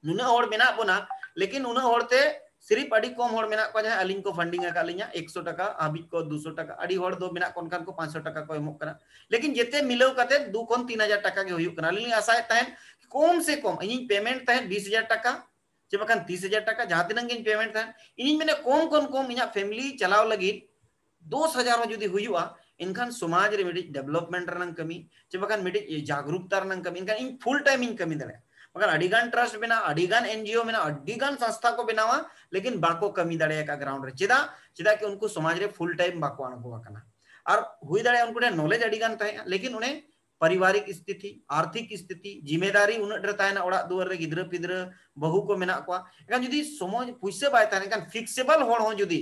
ᱱᱩᱱᱟᱹᱜ ᱦᱚᱲ ᱢᱮᱱᱟᱜ ᱵᱚᱱᱟ, ᱞᱮᱠᱤᱱ ᱩᱱᱟᱹᱜ ᱦᱚᱲ ᱛᱮ ᱥᱤᱨᱤᱯ ᱟᱹᱰᱤ ᱠᱚᱢ ᱦᱚᱲ ᱢᱮᱱᱟᱜ ᱠᱚᱣᱟ ᱡᱟᱦᱟᱸᱭ ᱟᱹᱞᱤᱧ ᱠᱚ funding ᱟᱠᱟᱫ ᱞᱤᱧᱟ, ᱮᱠᱥᱚ ᱴᱟᱠᱟ ᱦᱟᱹᱵᱤᱡ ᱠᱚ, ᱫᱩᱥᱚ ᱴᱟᱠᱟ, ᱟᱹᱰᱤ ᱦᱚᱲ ᱫᱚ ᱢᱮᱱᱟᱜ ᱠᱚ ᱚᱱᱠᱟᱱ ᱠᱚ ᱯᱟᱸᱪᱥᱚ ᱴᱟᱠᱟ ᱠᱚ ᱮᱢᱚᱜ ᱠᱟᱱᱟ᱾ ᱞᱮᱠᱤᱱ ᱡᱮᱛᱮ ᱢᱤᱞᱟᱹᱣ ᱠᱟᱛᱮ ᱫᱩ ᱠᱷᱚᱱ ᱛᱤᱱ ᱦᱟᱡᱟᱨ ᱴᱟᱠᱟ ᱜᱮ ᱦᱩᱭᱩᱜ ᱠᱟᱱᱟ᱾ ᱟᱹᱞᱤᱧ ᱞᱤᱧ ᱟᱥᱟᱭᱮᱫ ᱛᱟᱦᱮᱸᱫ ᱠᱚᱢ ᱥᱮ ᱠᱚᱢ ᱤᱧᱤᱧ payment ᱛᱟᱦᱮᱸᱫ ᱵᱤᱥ ᱦᱟᱡᱟᱨ ᱴᱟᱠᱟ ᱪᱮ ᱵᱟᱠᱷᱟᱱ ᱛᱤᱥ ᱦᱟᱡᱟᱨ ᱴᱟᱠᱟ, ᱡᱟᱦᱟᱸ ᱛᱤᱱᱟᱹᱜ ᱜᱤᱧ payment ᱛᱟᱦᱮᱸᱫ, ᱤᱧᱤᱧ ᱢᱮᱱᱟ ᱠᱚᱢ ᱠᱷᱚᱱ ᱠᱚᱢ ᱤᱧᱟᱹᱜ family ᱪᱟᱞᱟᱣ ᱞᱟᱹᱜᱤᱫ ᱫᱚᱥ ᱦᱟᱡᱟᱨ ᱦᱚᱸ ᱡᱩᱫᱤ ᱦᱩᱭᱩᱜᱼᱟ, ᱮᱱᱠᱷᱟᱱ ᱥᱚᱢᱟᱡᱽ ᱨᱮ ᱢᱤᱫᱴᱤᱡ development ᱨᱮᱱᱟᱜ ᱠᱟᱹᱢᱤ ᱪᱮ ᱵᱟᱠᱷᱟᱱ ᱢᱤᱫᱴᱤᱡ ᱡᱟᱜᱽᱨᱩᱠᱛᱟ ᱨᱮᱱᱟᱜ ᱠᱟᱹᱢᱤ, ᱮᱱᱠᱷᱟᱱ ᱤᱧ full time ᱤᱧ ᱠᱟᱹᱢᱤ ᱫᱟᱲᱮᱭᱟᱜᱼᱟ᱾ ᱵᱟᱠᱷᱟᱱ ᱟᱹᱰᱤ ᱜᱟᱱ trust ᱢᱮᱱᱟᱜᱼᱟ, ᱟᱹᱰᱤ ᱜᱟᱱ NGO ᱢᱮᱱᱟᱜᱼᱟ, ᱟᱹᱰᱤ ᱜᱟᱱ ᱥᱚᱝᱥᱛᱷᱟ ᱠᱚ ᱵᱮᱱᱟᱣᱟ, ᱞᱮᱠᱤᱱ ᱵᱟᱠᱚ ᱠᱟᱹᱢᱤ ᱫᱟᱲᱮᱭᱟᱜᱼᱟ ground ᱨᱮ᱾ ᱪᱮᱫᱟᱜ? ᱪᱮᱫᱟᱜ ᱠᱤ ᱩᱱᱠᱩ ᱥᱚᱢᱟᱡᱽ ᱨᱮ full time ᱵᱟᱠᱚ ᱟᱬᱜᱚ ᱟᱠᱟᱱᱟ᱾ ᱟᱨ ᱦᱩᱭ ᱫᱟᱲᱮᱭᱟᱜᱼᱟ ᱩᱱᱠᱩ ᱴᱷᱮᱱ knowledge ᱟᱹᱰᱤ ᱜᱟᱱ ᱛᱟᱦᱮᱸᱜᱼᱟ, ᱞᱮᱠᱤᱱ ᱚᱱᱮ ᱯᱟᱨᱤᱵᱟᱨᱤᱠ ᱥᱛᱷᱤᱛᱤ, ᱟᱨᱛᱷᱤᱠ ᱥᱛᱷᱤᱛᱤ, ᱡᱤᱢᱮᱫᱟᱨᱤ ᱩᱱᱟᱹᱜ ᱰᱷᱮᱨ ᱛᱟᱦᱮᱱᱟ ᱚᱲᱟᱜ ᱫᱩᱣᱟᱹᱨ ᱨᱮ, ᱜᱤᱫᱽᱨᱟᱹ ᱯᱤᱫᱽᱨᱟᱹ, ᱵᱟᱹᱦᱩ ᱠᱚ ᱢᱮᱱᱟᱜ ᱠᱚᱣᱟ᱾ ᱮᱱᱠᱷᱟᱱ ᱡᱩᱫᱤ ᱥᱚᱢᱟᱡᱽ ᱯᱩᱭᱥᱟᱹ ᱵᱟᱭ ᱛᱟᱦᱮᱱ ᱠᱷᱟᱱ fixable ᱦᱚᱲ ᱦᱚᱸ ᱡᱩᱫᱤ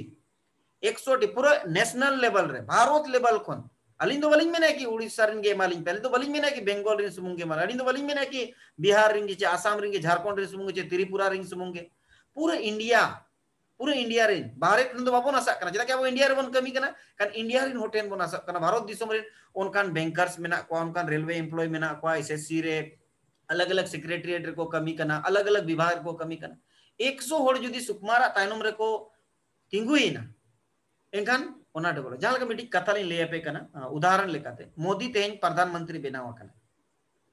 ᱮᱠᱥᱚ ᱴᱤ ᱯᱩᱨᱟᱹ national level ᱨᱮ, ᱵᱷᱟᱨᱚᱛ level ᱠᱷᱚᱱ, ᱟᱹᱞᱤᱧ ᱫᱚ ᱵᱟᱹᱞᱤᱧ ᱢᱮᱱᱟ ᱠᱤ ᱩᱲᱤᱥᱥᱟ ᱨᱮᱱ ᱜᱮ ᱮᱢᱟᱞᱤᱧ ᱯᱮ, ᱟᱹᱞᱤᱧ ᱫᱚ ᱵᱟᱹᱞᱤᱧ ᱢᱮᱱᱟ ᱠᱤ ᱵᱮᱝᱜᱚᱞ ᱨᱮᱱ ᱥᱩᱢᱩᱝ ᱜᱮ ᱮᱢᱟᱞᱤᱧ, ᱟᱹᱞᱤᱧ ᱫᱚ ᱵᱟᱹᱞᱤᱧ ᱢᱮᱱᱟ ᱠᱤ ᱵᱤᱦᱟᱨ ᱨᱮᱱ ᱜᱮ ᱪᱮ ᱟᱥᱟᱢ ᱨᱮᱱ ᱜᱮ, ᱡᱷᱟᱲᱠᱷᱚᱸᱰ ᱨᱮᱱ ᱥᱩᱢᱩᱝ ᱜᱮ ᱪᱮ ᱛᱨᱤᱯᱩᱨᱟ ᱨᱮᱱ ᱥᱩᱢᱩᱝ ᱜᱮ, ᱯᱩᱨᱟᱹ ᱤᱱᱰᱤᱭᱟ, ᱯᱩᱨᱟᱹ ᱤᱱᱰᱤᱭᱟ ᱨᱮᱱ, ᱵᱟᱦᱨᱮ ᱨᱮᱱ ᱫᱚ ᱵᱟᱵᱚᱱ ᱟᱥᱟᱜ ᱠᱟᱱᱟ, ᱪᱮᱫᱟᱜ ᱠᱤ ᱟᱵᱚ ᱤᱱᱰᱤᱭᱟ ᱨᱮᱵᱚᱱ ᱠᱟᱹᱢᱤ ᱠᱟᱱᱟ, ᱠᱷᱟᱱ ᱤᱱᱰᱤᱭᱟ ᱨᱮᱱ ᱦᱚᱲ ᱴᱷᱮᱱ ᱵᱚᱱ ᱟᱥᱟᱜ ᱠᱟᱱᱟ᱾ ᱵᱷᱟᱨᱚᱛ ᱫᱤᱥᱚᱢ ᱨᱮᱱ ᱚᱱᱠᱟᱱ bankers ᱢᱮᱱᱟᱜ ᱠᱚᱣᱟ, ᱚᱱᱠᱟᱱ railway employee ᱢᱮᱱᱟᱜ ᱠᱚᱣᱟ, SSC ᱨᱮ ᱟᱞᱟᱜᱽ ᱟᱞᱟᱜᱽ secretariat ᱨᱮᱠᱚ ᱠᱟᱹᱢᱤ ᱠᱟᱱᱟ, ᱟᱞᱟᱜᱽ ᱟᱞᱟᱜᱽ ᱵᱤᱵᱷᱟᱜᱽ ᱨᱮᱠᱚ ᱠᱟᱹᱢᱤ ᱠᱟᱱᱟ᱾ ᱮᱠᱥᱚ ᱦᱚᱲ ᱡᱩᱫᱤ ᱥᱩᱠᱢᱟᱨᱟᱜ ᱛᱟᱭᱱᱚᱢ ᱨᱮᱠᱚ ᱛᱤᱸᱜᱩᱭᱮᱱᱟ, ᱮᱱᱠᱷᱟᱱ ᱚᱱᱟ develop, ᱡᱟᱦᱟᱸ ᱞᱮᱠᱟ ᱢᱤᱫᱴᱤᱡ ᱠᱟᱛᱷᱟ ᱞᱤᱧ ᱞᱟᱹᱭ ᱟᱯᱮ ᱠᱟᱱᱟ, ᱟᱸ, ᱩᱫᱟᱦᱚᱨᱚᱱ ᱞᱮᱠᱟᱛᱮ, ᱢᱳᱫᱤ ᱛᱮᱦᱮᱧ ᱯᱨᱚᱫᱷᱟᱱ ᱢᱚᱱᱛᱨᱤ ᱵᱮᱱᱟᱣ ᱟᱠᱟᱱᱟ᱾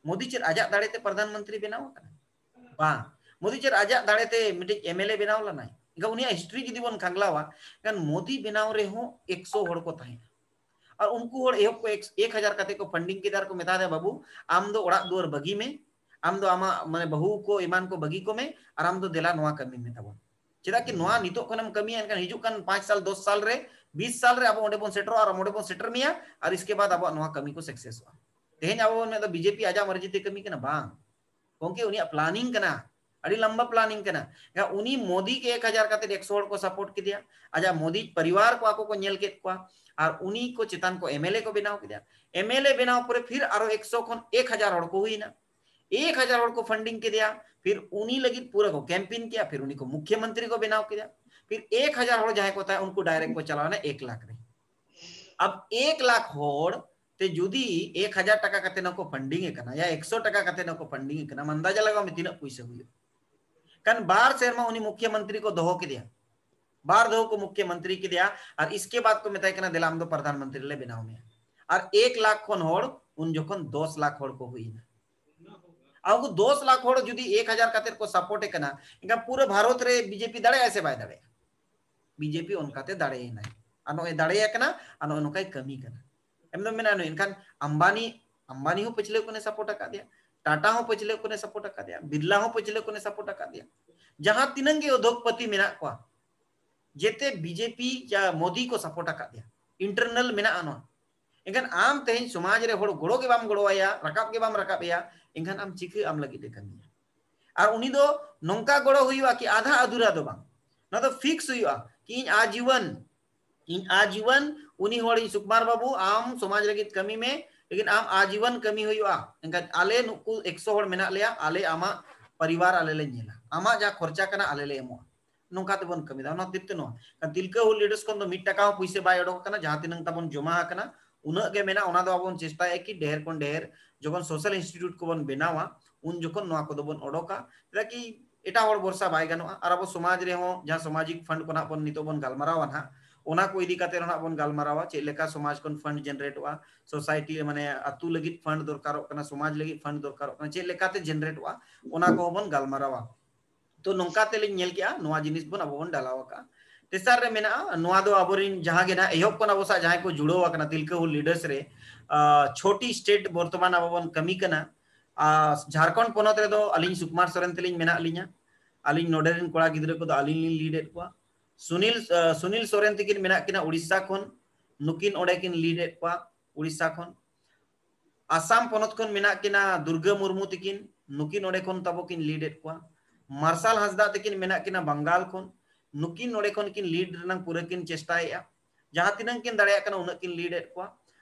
ᱢᱳᱫᱤ ᱪᱮᱫ ᱟᱡᱟᱜ ᱫᱟᱲᱮᱛᱮ ᱯᱨᱚᱫᱷᱟᱱ ᱢᱚᱱᱛᱨᱤ ᱵᱮᱱᱟᱣ ᱟᱠᱟᱱᱟ? ᱵᱟᱝ᱾ ᱢᱳᱫᱤ ᱪᱮᱫ ᱟᱡᱟᱜ ᱫᱟᱲᱮᱛᱮ ᱢᱤᱫᱴᱤᱡ MLA ᱵᱮᱱᱟᱣ ᱞᱮᱱᱟᱭ? ᱮᱱᱠᱷᱟᱱ ᱩᱱᱤᱭᱟᱜ history ᱡᱩᱫᱤ ᱵᱚᱱ ᱠᱷᱟᱝᱞᱟᱣᱟ, ᱮᱱᱠᱷᱟᱱ ᱢᱳᱫᱤ ᱵᱮᱱᱟᱣ ᱨᱮᱦᱚᱸ ᱮᱠᱥᱚ ᱦᱚᱲ ᱠᱚ ᱛᱟᱦᱮᱸᱱᱟ᱾ ᱟᱨ ᱩᱱᱠᱩ ᱦᱚᱲ ᱮᱦᱚᱵ ᱠᱚ ᱮᱠ, ᱮᱠ ᱦᱟᱡᱟᱨ ᱠᱟᱛᱮ ᱠᱚ funding ᱠᱮᱫᱟ ᱟᱨ ᱠᱚ ᱢᱮᱛᱟ ᱫᱮᱭᱟ, "ᱵᱟᱹᱵᱩ, ᱟᱢ ᱫᱚ ᱚᱲᱟᱜ ᱫᱩᱣᱟᱹᱨ ᱵᱟᱹᱜᱤ ᱢᱮ, ᱟᱢ ᱫᱚ ᱟᱢᱟᱜ ᱢᱟᱱᱮ ᱵᱟᱹᱦᱩ ᱠᱚ ᱮᱢᱟᱱ ᱠᱚ ᱵᱟᱹᱜᱤ ᱠᱚᱢᱮ, ᱟᱨ ᱟᱢ ᱫᱚ ᱫᱮᱞᱟ ᱱᱚᱣᱟ ᱠᱟᱹᱢᱤ ᱢᱮ ᱛᱟᱵᱚᱱ᱾ ᱪᱮᱫᱟᱜ ᱠᱤ ᱱᱚᱣᱟ ᱱᱤᱛᱚᱜ ᱠᱷᱚᱱᱮᱢ ᱠᱟᱹᱢᱤᱭᱟ, ᱮᱱᱠᱷᱟᱱ ᱦᱤᱡᱩᱜ ᱠᱟᱱ ᱯᱟᱸᱪ ᱥᱟᱞ, ᱫᱚᱥ ᱥᱟᱞ ᱨᱮ, ᱵᱤᱥ ᱥᱟᱞ ᱨᱮ ᱟᱵᱚ ᱚᱸᱰᱮ ᱵᱚᱱ ᱥᱮᱴᱮᱨᱚᱜᱼᱟ ᱟᱨ ᱚᱸᱰᱮ ᱵᱚᱱ ᱥᱮᱴᱮᱨ ᱢᱮᱭᱟ, ᱟᱨ ᱤᱥᱠᱮ ᱵᱟᱫ ᱟᱵᱚᱣᱟᱜ ᱱᱚᱣᱟ ᱠᱟᱹᱢᱤ ᱠᱚ successᱚᱜᱼᱟ᱾" ᱛᱮᱦᱮᱧ ᱟᱵᱚ ᱵᱚᱱ ᱢᱮᱱᱫᱟ BJP ᱟᱡᱟᱜ ᱢᱟᱨᱡᱤ ᱛᱮ ᱠᱟᱹᱢᱤ ᱠᱟᱱᱟ, ᱵᱟᱝ᱾ ᱜᱚᱝᱠᱮ, ᱩᱱᱤᱭᱟᱜ planning ᱠᱟᱱᱟ, ᱟᱹᱰᱤ ᱞᱟᱢᱵᱟ planning ᱠᱟᱱᱟ᱾ ᱮᱱᱠᱷᱟᱱ ᱩᱱᱤ ᱢᱳᱫᱤ ᱜᱮ ᱮᱠ ᱦᱟᱡᱟᱨ ᱠᱟᱛᱮ ᱮᱠᱥᱚ ᱦᱚᱲ ᱠᱚ support ᱠᱮᱫᱮᱭᱟ, ᱟᱡᱟᱜ ᱢᱳᱫᱤ ᱯᱚᱨᱤᱵᱟᱨ ᱠᱚ ᱟᱠᱚ ᱠᱚ ᱧᱮᱞ ᱠᱮᱫ ᱠᱚᱣᱟ, ᱟᱨ ᱩᱱᱤ ᱠᱚ ᱪᱮᱛᱟᱱ ᱠᱚ MLA ᱠᱚ ᱵᱮᱱᱟᱣ ᱠᱮᱫᱮᱭᱟ᱾ MLA ᱵᱮᱱᱟᱣ ᱯᱚᱨᱮ ᱯᱷᱤᱨ ᱟᱨᱚ ᱮᱠᱥᱚ ᱠᱷᱚᱱ ᱮᱠ ᱦᱟᱡᱟᱨ ᱦᱚᱲ ᱠᱚ ᱦᱩᱭᱱᱟ, ᱮᱠ ᱦᱟᱡᱟᱨ ᱦᱚᱲ ᱠᱚ funding ᱠᱮᱫᱮᱭᱟ, ᱯᱷᱤᱨ ᱩᱱᱤ ᱞᱟᱹᱜᱤᱫ ᱯᱩᱨᱟᱹ ᱠᱚ campaign ᱠᱮᱫᱟ, ᱯᱷᱤᱨ ᱩᱱᱤ ᱠᱚ ᱢᱩᱠᱷᱭᱚᱢᱚᱱᱛᱨᱤ ᱠᱚ ᱵᱮᱱᱟᱣ ᱠᱮᱫᱮᱭᱟ, ᱯᱷᱤᱨ ᱮᱠ ᱦᱟᱡᱟᱨ ᱦᱚᱲ ᱡᱟᱦᱟᱸᱭ ᱠᱚ ᱛᱟᱦᱮᱸ ᱩᱱᱠᱩ direct ᱠᱚ ᱪᱟᱞᱟᱣ ᱮᱱᱟ ᱮᱠ ᱞᱟᱠᱷ ᱨᱮ᱾ ᱟᱵ ᱮᱠ ᱞᱟᱠᱷ ᱦᱚᱲ ᱡᱩᱫᱤ ᱮᱠ ᱦᱟᱡᱟᱨ ᱴᱟᱠᱟ ᱠᱟᱛᱮ ᱱᱚᱠᱚ funding ᱮ ᱠᱟᱱᱟ ᱭᱟ ᱮᱠᱥᱚ ᱴᱟᱠᱟ ᱠᱟᱛᱮ ᱱᱚᱠᱚ funding ᱮ ᱠᱟᱱᱟ, ᱟᱱᱫᱟᱡᱟ ᱞᱟᱜᱟᱣ ᱢᱮ ᱛᱤᱱᱟᱹᱜ ᱯᱩᱭᱥᱟᱹ ᱦᱩᱭᱩᱜ᱾ ᱠᱟᱨᱚᱱ ᱵᱟᱨ ᱥᱮᱨᱢᱟ ᱩᱱᱤ ᱢᱩᱠᱷᱭᱟᱹ ᱢᱚᱱᱛᱨᱤ ᱠᱚ ᱫᱚᱦᱚ ᱠᱮᱫᱮᱭᱟ, ᱵᱟᱨ ᱫᱷᱟᱣ ᱠᱚ ᱢᱩᱠᱷᱭᱟᱹ ᱢᱚᱱᱛᱨᱤ ᱠᱮᱫᱮᱭᱟ, ᱟᱨ ᱤᱥᱠᱮ ᱵᱟᱫ ᱠᱚ ᱢᱮᱛᱟᱭ ᱠᱟᱱᱟ ᱫᱮᱞᱟ ᱟᱢ ᱫᱚ ᱯᱨᱚᱫᱷᱟᱱ ᱢᱚᱱᱛᱨᱤ ᱞᱮ ᱵᱮᱱᱟᱣ ᱢᱮᱭᱟ᱾ ᱟᱨ ᱮᱠ ᱞᱟᱠᱷ ᱠᱷᱚᱱ ᱦᱚᱲ ᱩᱱ ᱡᱚᱠᱷᱚᱱ ᱫᱚᱥ ᱞᱟᱠᱷ ᱦᱚᱲ ᱠᱚ ᱦᱩᱭᱱᱟ᱾ ᱟᱨ ᱩᱱᱠᱩ ᱫᱚᱥ ᱞᱟᱠᱷ ᱦᱚᱲ ᱡᱩᱫᱤ ᱮᱠ ᱦᱟᱡᱟᱨ ᱠᱟᱛᱮ ᱠᱚ support ᱮ ᱠᱟᱱᱟ, ᱮᱱᱠᱷᱟᱱ ᱯᱩᱨᱟᱹ ᱵᱷᱟᱨᱚᱛ ᱨᱮ ᱵᱤᱡᱮᱯᱤ ᱫᱟᱲᱮᱭᱟᱜᱼᱟ ᱥᱮ ᱵᱟᱭ ᱫᱟᱲᱮᱭᱟᱜᱼᱟ? ᱵᱤᱡᱮᱯᱤ ᱚᱱᱠᱟᱛᱮ ᱫᱟᱲᱮᱭᱮᱱᱟᱭ, ᱟᱨ ᱱᱚᱜᱼᱚᱭ ᱫᱟᱲᱮᱭᱟᱜ ᱠᱟᱱᱟ, ᱟᱨ ᱱᱚᱜᱼᱚᱭ ᱱᱚᱝᱠᱟᱭ ᱠᱟᱹᱢᱤ ᱠᱟᱱᱟ᱾ ᱮᱢ ᱫᱚ ᱢᱮᱱᱟ ᱱᱩᱭ, ᱮᱱᱠᱷᱟᱱ ᱟᱢᱵᱟᱱᱤ, ᱟᱢᱵᱟᱱᱤ ᱦᱚᱸ ᱯᱟᱹᱪᱷᱞᱟᱹ ᱠᱷᱚᱱᱮ support ᱟᱠᱟᱫᱮᱭᱟ, ᱴᱟᱴᱟ ᱦᱚᱸ ᱯᱟᱹᱪᱷᱞᱟᱹ ᱠᱷᱚᱱᱮ support ᱟᱠᱟᱫᱮᱭᱟ, ᱵᱤᱨᱞᱟ ᱦᱚᱸ ᱯᱟᱹᱪᱷᱞᱟᱹ ᱠᱷᱚᱱᱮ support ᱟᱠᱟᱫᱮᱭᱟ᱾ ᱡᱟᱦᱟᱸ ᱛᱤᱱᱟᱹᱝ ᱜᱮ ᱩᱫᱽᱫᱳᱜᱽᱯᱚᱛᱤ ᱢᱮᱱᱟᱜ ᱠᱚᱣᱟ, ᱡᱮᱛᱮ ᱵᱤᱡᱮᱯᱤ ᱭᱟ ᱢᱳᱫᱤ ᱠᱚ support ᱟᱠᱟᱫᱮᱭᱟ, internal ᱢᱮᱱᱟᱜᱼᱟ ᱱᱚᱣᱟ᱾ ᱮᱱᱠᱷᱟᱱ ᱟᱢ ᱛᱮᱦᱮᱧ ᱥᱚᱢᱟᱡᱽ ᱨᱮ ᱦᱚᱲ ᱜᱚᱲᱚ ᱜᱮ ᱵᱟᱢ ᱜᱚᱲᱚᱣᱟᱭᱟ, ᱨᱟᱠᱟᱵ ᱜᱮ ᱵᱟᱢ ᱨᱟᱠᱟᱵ ᱮᱭᱟ, ᱮᱱᱠᱷᱟᱱ ᱟᱢ ᱪᱤᱠᱟᱹ ᱟᱢ ᱞᱟᱹᱜᱤᱫ ᱮ ᱠᱟᱹᱢᱤᱭᱟ? ᱟᱨ ᱩᱱᱤ ᱫᱚ ᱱᱚᱝᱠᱟ ᱜᱚᱲᱚ ᱦᱩᱭᱩᱜᱼᱟ ᱠᱤ ᱟᱫᱷᱟ ᱟᱫᱷᱩᱨᱟ ᱫᱚ ᱵᱟᱝ, ᱱᱚᱣᱟ ᱫᱚ fix ᱦᱩᱭᱩᱜᱼᱟ ᱠᱤ ᱤᱧ ᱟᱡᱤᱵᱚᱱ, ᱤᱧ ᱟᱡᱤᱵᱚᱱ ᱩᱱᱤ ᱦᱚᱲ ᱤᱧ, ᱥᱩᱠᱢᱟᱨ ᱵᱟᱹᱵᱩ, ᱟᱢ ᱥᱚᱢᱟᱡᱽ ᱞᱟᱹᱜᱤᱫ ᱠᱟᱹᱢᱤ ᱢᱮ, ᱞᱮᱠᱤᱱ ᱟᱢ ᱟᱡᱤᱵᱚᱱ ᱠᱟᱹᱢᱤ ᱦᱩᱭᱩᱜᱼᱟ᱾ ᱮᱱᱠᱷᱟᱱ ᱟᱞᱮ ᱱᱩᱠᱩ ᱮᱠᱥᱚ ᱦᱚᱲ ᱢᱮᱱᱟᱜ ᱞᱮᱭᱟ, ᱟᱞᱮ ᱟᱢᱟᱜ ᱯᱚᱨᱤᱵᱟᱨ ᱟᱞᱮ ᱞᱮ ᱧᱮᱞᱟ, ᱟᱢᱟᱜ ᱡᱟᱦᱟᱸ ᱠᱷᱚᱨᱪᱟ ᱠᱟᱱᱟ ᱟᱞᱮ ᱞᱮ ᱮᱢᱚᱜᱼᱟ᱾ ᱱᱚᱝᱠᱟ ᱛᱮᱵᱚᱱ ᱠᱟᱹᱢᱤᱭᱮᱫᱟ᱾ ᱚᱱᱟ ᱠᱷᱟᱹᱛᱤᱨ ᱛᱮ ᱱᱚᱣᱟ ᱛᱤᱞᱠᱟᱹ ᱦᱩᱞ ᱞᱤᱰᱟᱨᱥ ᱠᱷᱚᱱ ᱫᱚ ᱢᱤᱫ ᱴᱟᱠᱟ ᱦᱚᱸ ᱯᱩᱭᱥᱟᱹ ᱵᱟᱭ ᱚᱰᱚᱠ ᱟᱠᱟᱱᱟ᱾ ᱡᱟᱦᱟᱸ ᱛᱤᱱᱟᱹᱝ ᱛᱟᱵᱚᱱ ᱡᱚᱢᱟ ᱟᱠᱟᱱᱟ ᱩᱱᱟᱹᱜ ᱜᱮ ᱢᱮᱱᱟᱜᱼᱟ᱾ ᱚᱱᱟ ᱫᱚ ᱟᱵᱚ ᱵᱚᱱ ᱪᱮᱥᱴᱟᱭᱟ ᱠᱤ ᱰᱷᱮᱨ ᱠᱷᱚᱱ ᱰᱷᱮᱨ ᱡᱚᱠᱷᱚᱱ social institute ᱠᱚᱵᱚᱱ ᱵᱮᱱᱟᱣᱟ ᱩᱱ ᱡᱚᱠᱷᱚᱱ ᱱᱚᱣᱟ ᱠᱚᱫᱚ ᱵᱚᱱ ᱚᱰᱚᱠᱟ, ᱪᱮᱫᱟᱜ ᱠᱤ ᱮᱴᱟᱜ ᱦᱚᱲ ᱵᱷᱚᱨᱥᱟ ᱵᱟᱭ ᱜᱟᱱᱚᱜᱼᱟ᱾ ᱟᱨ ᱟᱵᱚ ᱥᱚᱢᱟᱡᱽ ᱨᱮᱦᱚᱸ ᱡᱟᱦᱟᱸ ᱥᱟᱢᱟᱡᱤᱠ fund ᱠᱚ ᱱᱟᱜ ᱵᱚᱱ ᱱᱤᱛᱚᱜ ᱵᱚᱱ ᱜᱟᱞᱢᱟᱨᱟᱣᱟ ᱱᱟᱦᱟᱜ, ᱚᱱᱟ ᱠᱚ ᱤᱫᱤ ᱠᱟᱛᱮ ᱦᱚᱸ ᱱᱟᱜ ᱵᱚᱱ ᱜᱟᱞᱢᱟᱨᱟᱣᱟ, ᱪᱮᱫ ᱞᱮᱠᱟ ᱥᱚᱢᱟᱡᱽ ᱠᱷᱚᱱ fund generateᱚᱜᱼᱟ, society ᱢᱟᱱᱮ ᱟᱹᱛᱩ ᱞᱟᱹᱜᱤᱫ fund ᱫᱚᱨᱠᱟᱨᱚᱜ ᱠᱟᱱᱟ, ᱥᱚᱢᱟᱡᱽ ᱞᱟᱹᱜᱤᱫ fund ᱫᱚᱨᱠᱟᱨᱚᱜ ᱠᱟᱱᱟ, ᱪᱮᱫ ᱞᱮᱠᱟᱛᱮ generateᱚᱜᱼᱟ ᱚᱱᱟ ᱠᱚᱦᱚᱸ ᱵᱚᱱ ᱜᱟᱞᱢᱟᱨᱟᱣᱟ᱾ ᱛᱚ ᱱᱚᱝᱠᱟ ᱛᱮᱞᱤᱧ ᱧᱮᱞ ᱠᱮᱜᱼᱟ, ᱱᱚᱣᱟ ᱡᱤᱱᱤᱥ ᱵᱚᱱ ᱟᱵᱚ ᱵᱚᱱ ᱰᱟᱞᱟᱣ ᱟᱠᱟᱜᱼᱟ᱾ ᱛᱮᱥᱟᱨ ᱨᱮ ᱢᱮᱱᱟᱜᱼᱟ, ᱱᱚᱣᱟ ᱫᱚ ᱟᱵᱚᱨᱮᱱ ᱡᱟᱦᱟᱸ ᱜᱮ ᱱᱟᱦᱟᱜ ᱮᱦᱚᱵ ᱠᱷᱚᱱ ᱟᱵᱚ ᱥᱟᱶ ᱡᱟᱦᱟᱸᱭ ᱠᱚ ᱡᱩᱲᱟᱹᱣ ᱟᱠᱟᱱᱟ ᱛᱤᱞᱠᱟᱹ ᱦᱩᱞ ᱞᱤᱰᱟᱨᱥ ᱨᱮ, ᱟᱨ, ᱪᱷᱚᱴᱤ state ᱵᱚᱨᱛᱚᱢᱟᱱ ᱟᱵᱚ ᱵᱚᱱ ᱠᱟᱹᱢᱤ ᱠᱟᱱᱟ᱾ ᱟᱨ ᱡᱷᱟᱲᱠᱷᱚᱸᱰ ᱯᱚᱱᱚᱛ ᱨᱮᱫᱚ ᱟᱹᱞᱤᱧ ᱥᱩᱠᱩᱢᱟᱨ ᱥᱚᱨᱮᱱ ᱛᱮᱞᱤᱧ ᱢᱮᱱᱟᱜ ᱞᱤᱧᱟ᱾ ᱟᱹᱞᱤᱧ ᱱᱚᱰᱮ ᱨᱮᱱ ᱠᱚᱲᱟ ᱜᱤᱫᱽᱨᱟᱹ ᱠᱚᱫᱚ ᱟᱹᱞᱤᱧ ᱞᱤᱧ lead ᱮᱫ ᱠᱚᱣᱟ᱾ ᱥᱩᱱᱤᱞ, ᱟᱨ, ᱥᱩᱱᱤᱞ ᱥᱚᱨᱮᱱ ᱛᱤᱠᱤᱱ ᱢᱮᱱᱟᱜ ᱠᱤᱱᱟ ᱩᱲᱤᱥᱥᱟ ᱠᱷᱚᱱ, ᱱᱩᱠᱤᱱ ᱚᱸᱰᱮ ᱠᱤᱱ lead ᱮᱫ ᱠᱚᱣᱟ ᱩᱲᱤᱥᱥᱟ ᱠᱷᱚᱱ᱾ ᱟᱥᱟᱢ ᱯᱚᱱᱚᱛ ᱠᱷᱚᱱ ᱢᱮᱱᱟᱜ ᱠᱤᱱᱟ ᱫᱩᱨᱜᱟᱹ ᱢᱩᱨᱢᱩ ᱛᱤᱠᱤᱱ, ᱱᱩᱠᱤᱱ ᱱᱚᱰᱮ ᱠᱷᱚᱱ ᱛᱟᱵᱚ ᱠᱤᱱ lead ᱮᱫ ᱠᱚᱣᱟ᱾ ᱢᱟᱨᱥᱟᱞ ᱦᱟᱸᱥᱫᱟ ᱛᱤᱠᱤᱱ ᱢᱮᱱᱟᱜ ᱠᱤᱱᱟ ᱵᱟᱝᱜᱟᱞ ᱠᱷᱚᱱ, ᱱᱩᱠᱤᱱ ᱱᱚᱰᱮ ᱠᱷᱚᱱ ᱠᱤᱱ lead ᱨᱮᱱᱟᱜ ᱯᱩᱨᱟᱹ ᱠᱤᱱ ᱪᱮᱥᱴᱟᱭᱮᱫᱼᱟ᱾ ᱡᱟᱦᱟᱸ ᱛᱤᱱᱟᱹᱝ ᱠᱤᱱ ᱫᱟᱲᱮᱭᱟᱜ ᱠᱟᱱᱟ ᱩᱱᱟᱹᱜ ᱠᱤᱱ lead ᱮᱫ ᱠᱚᱣᱟ᱾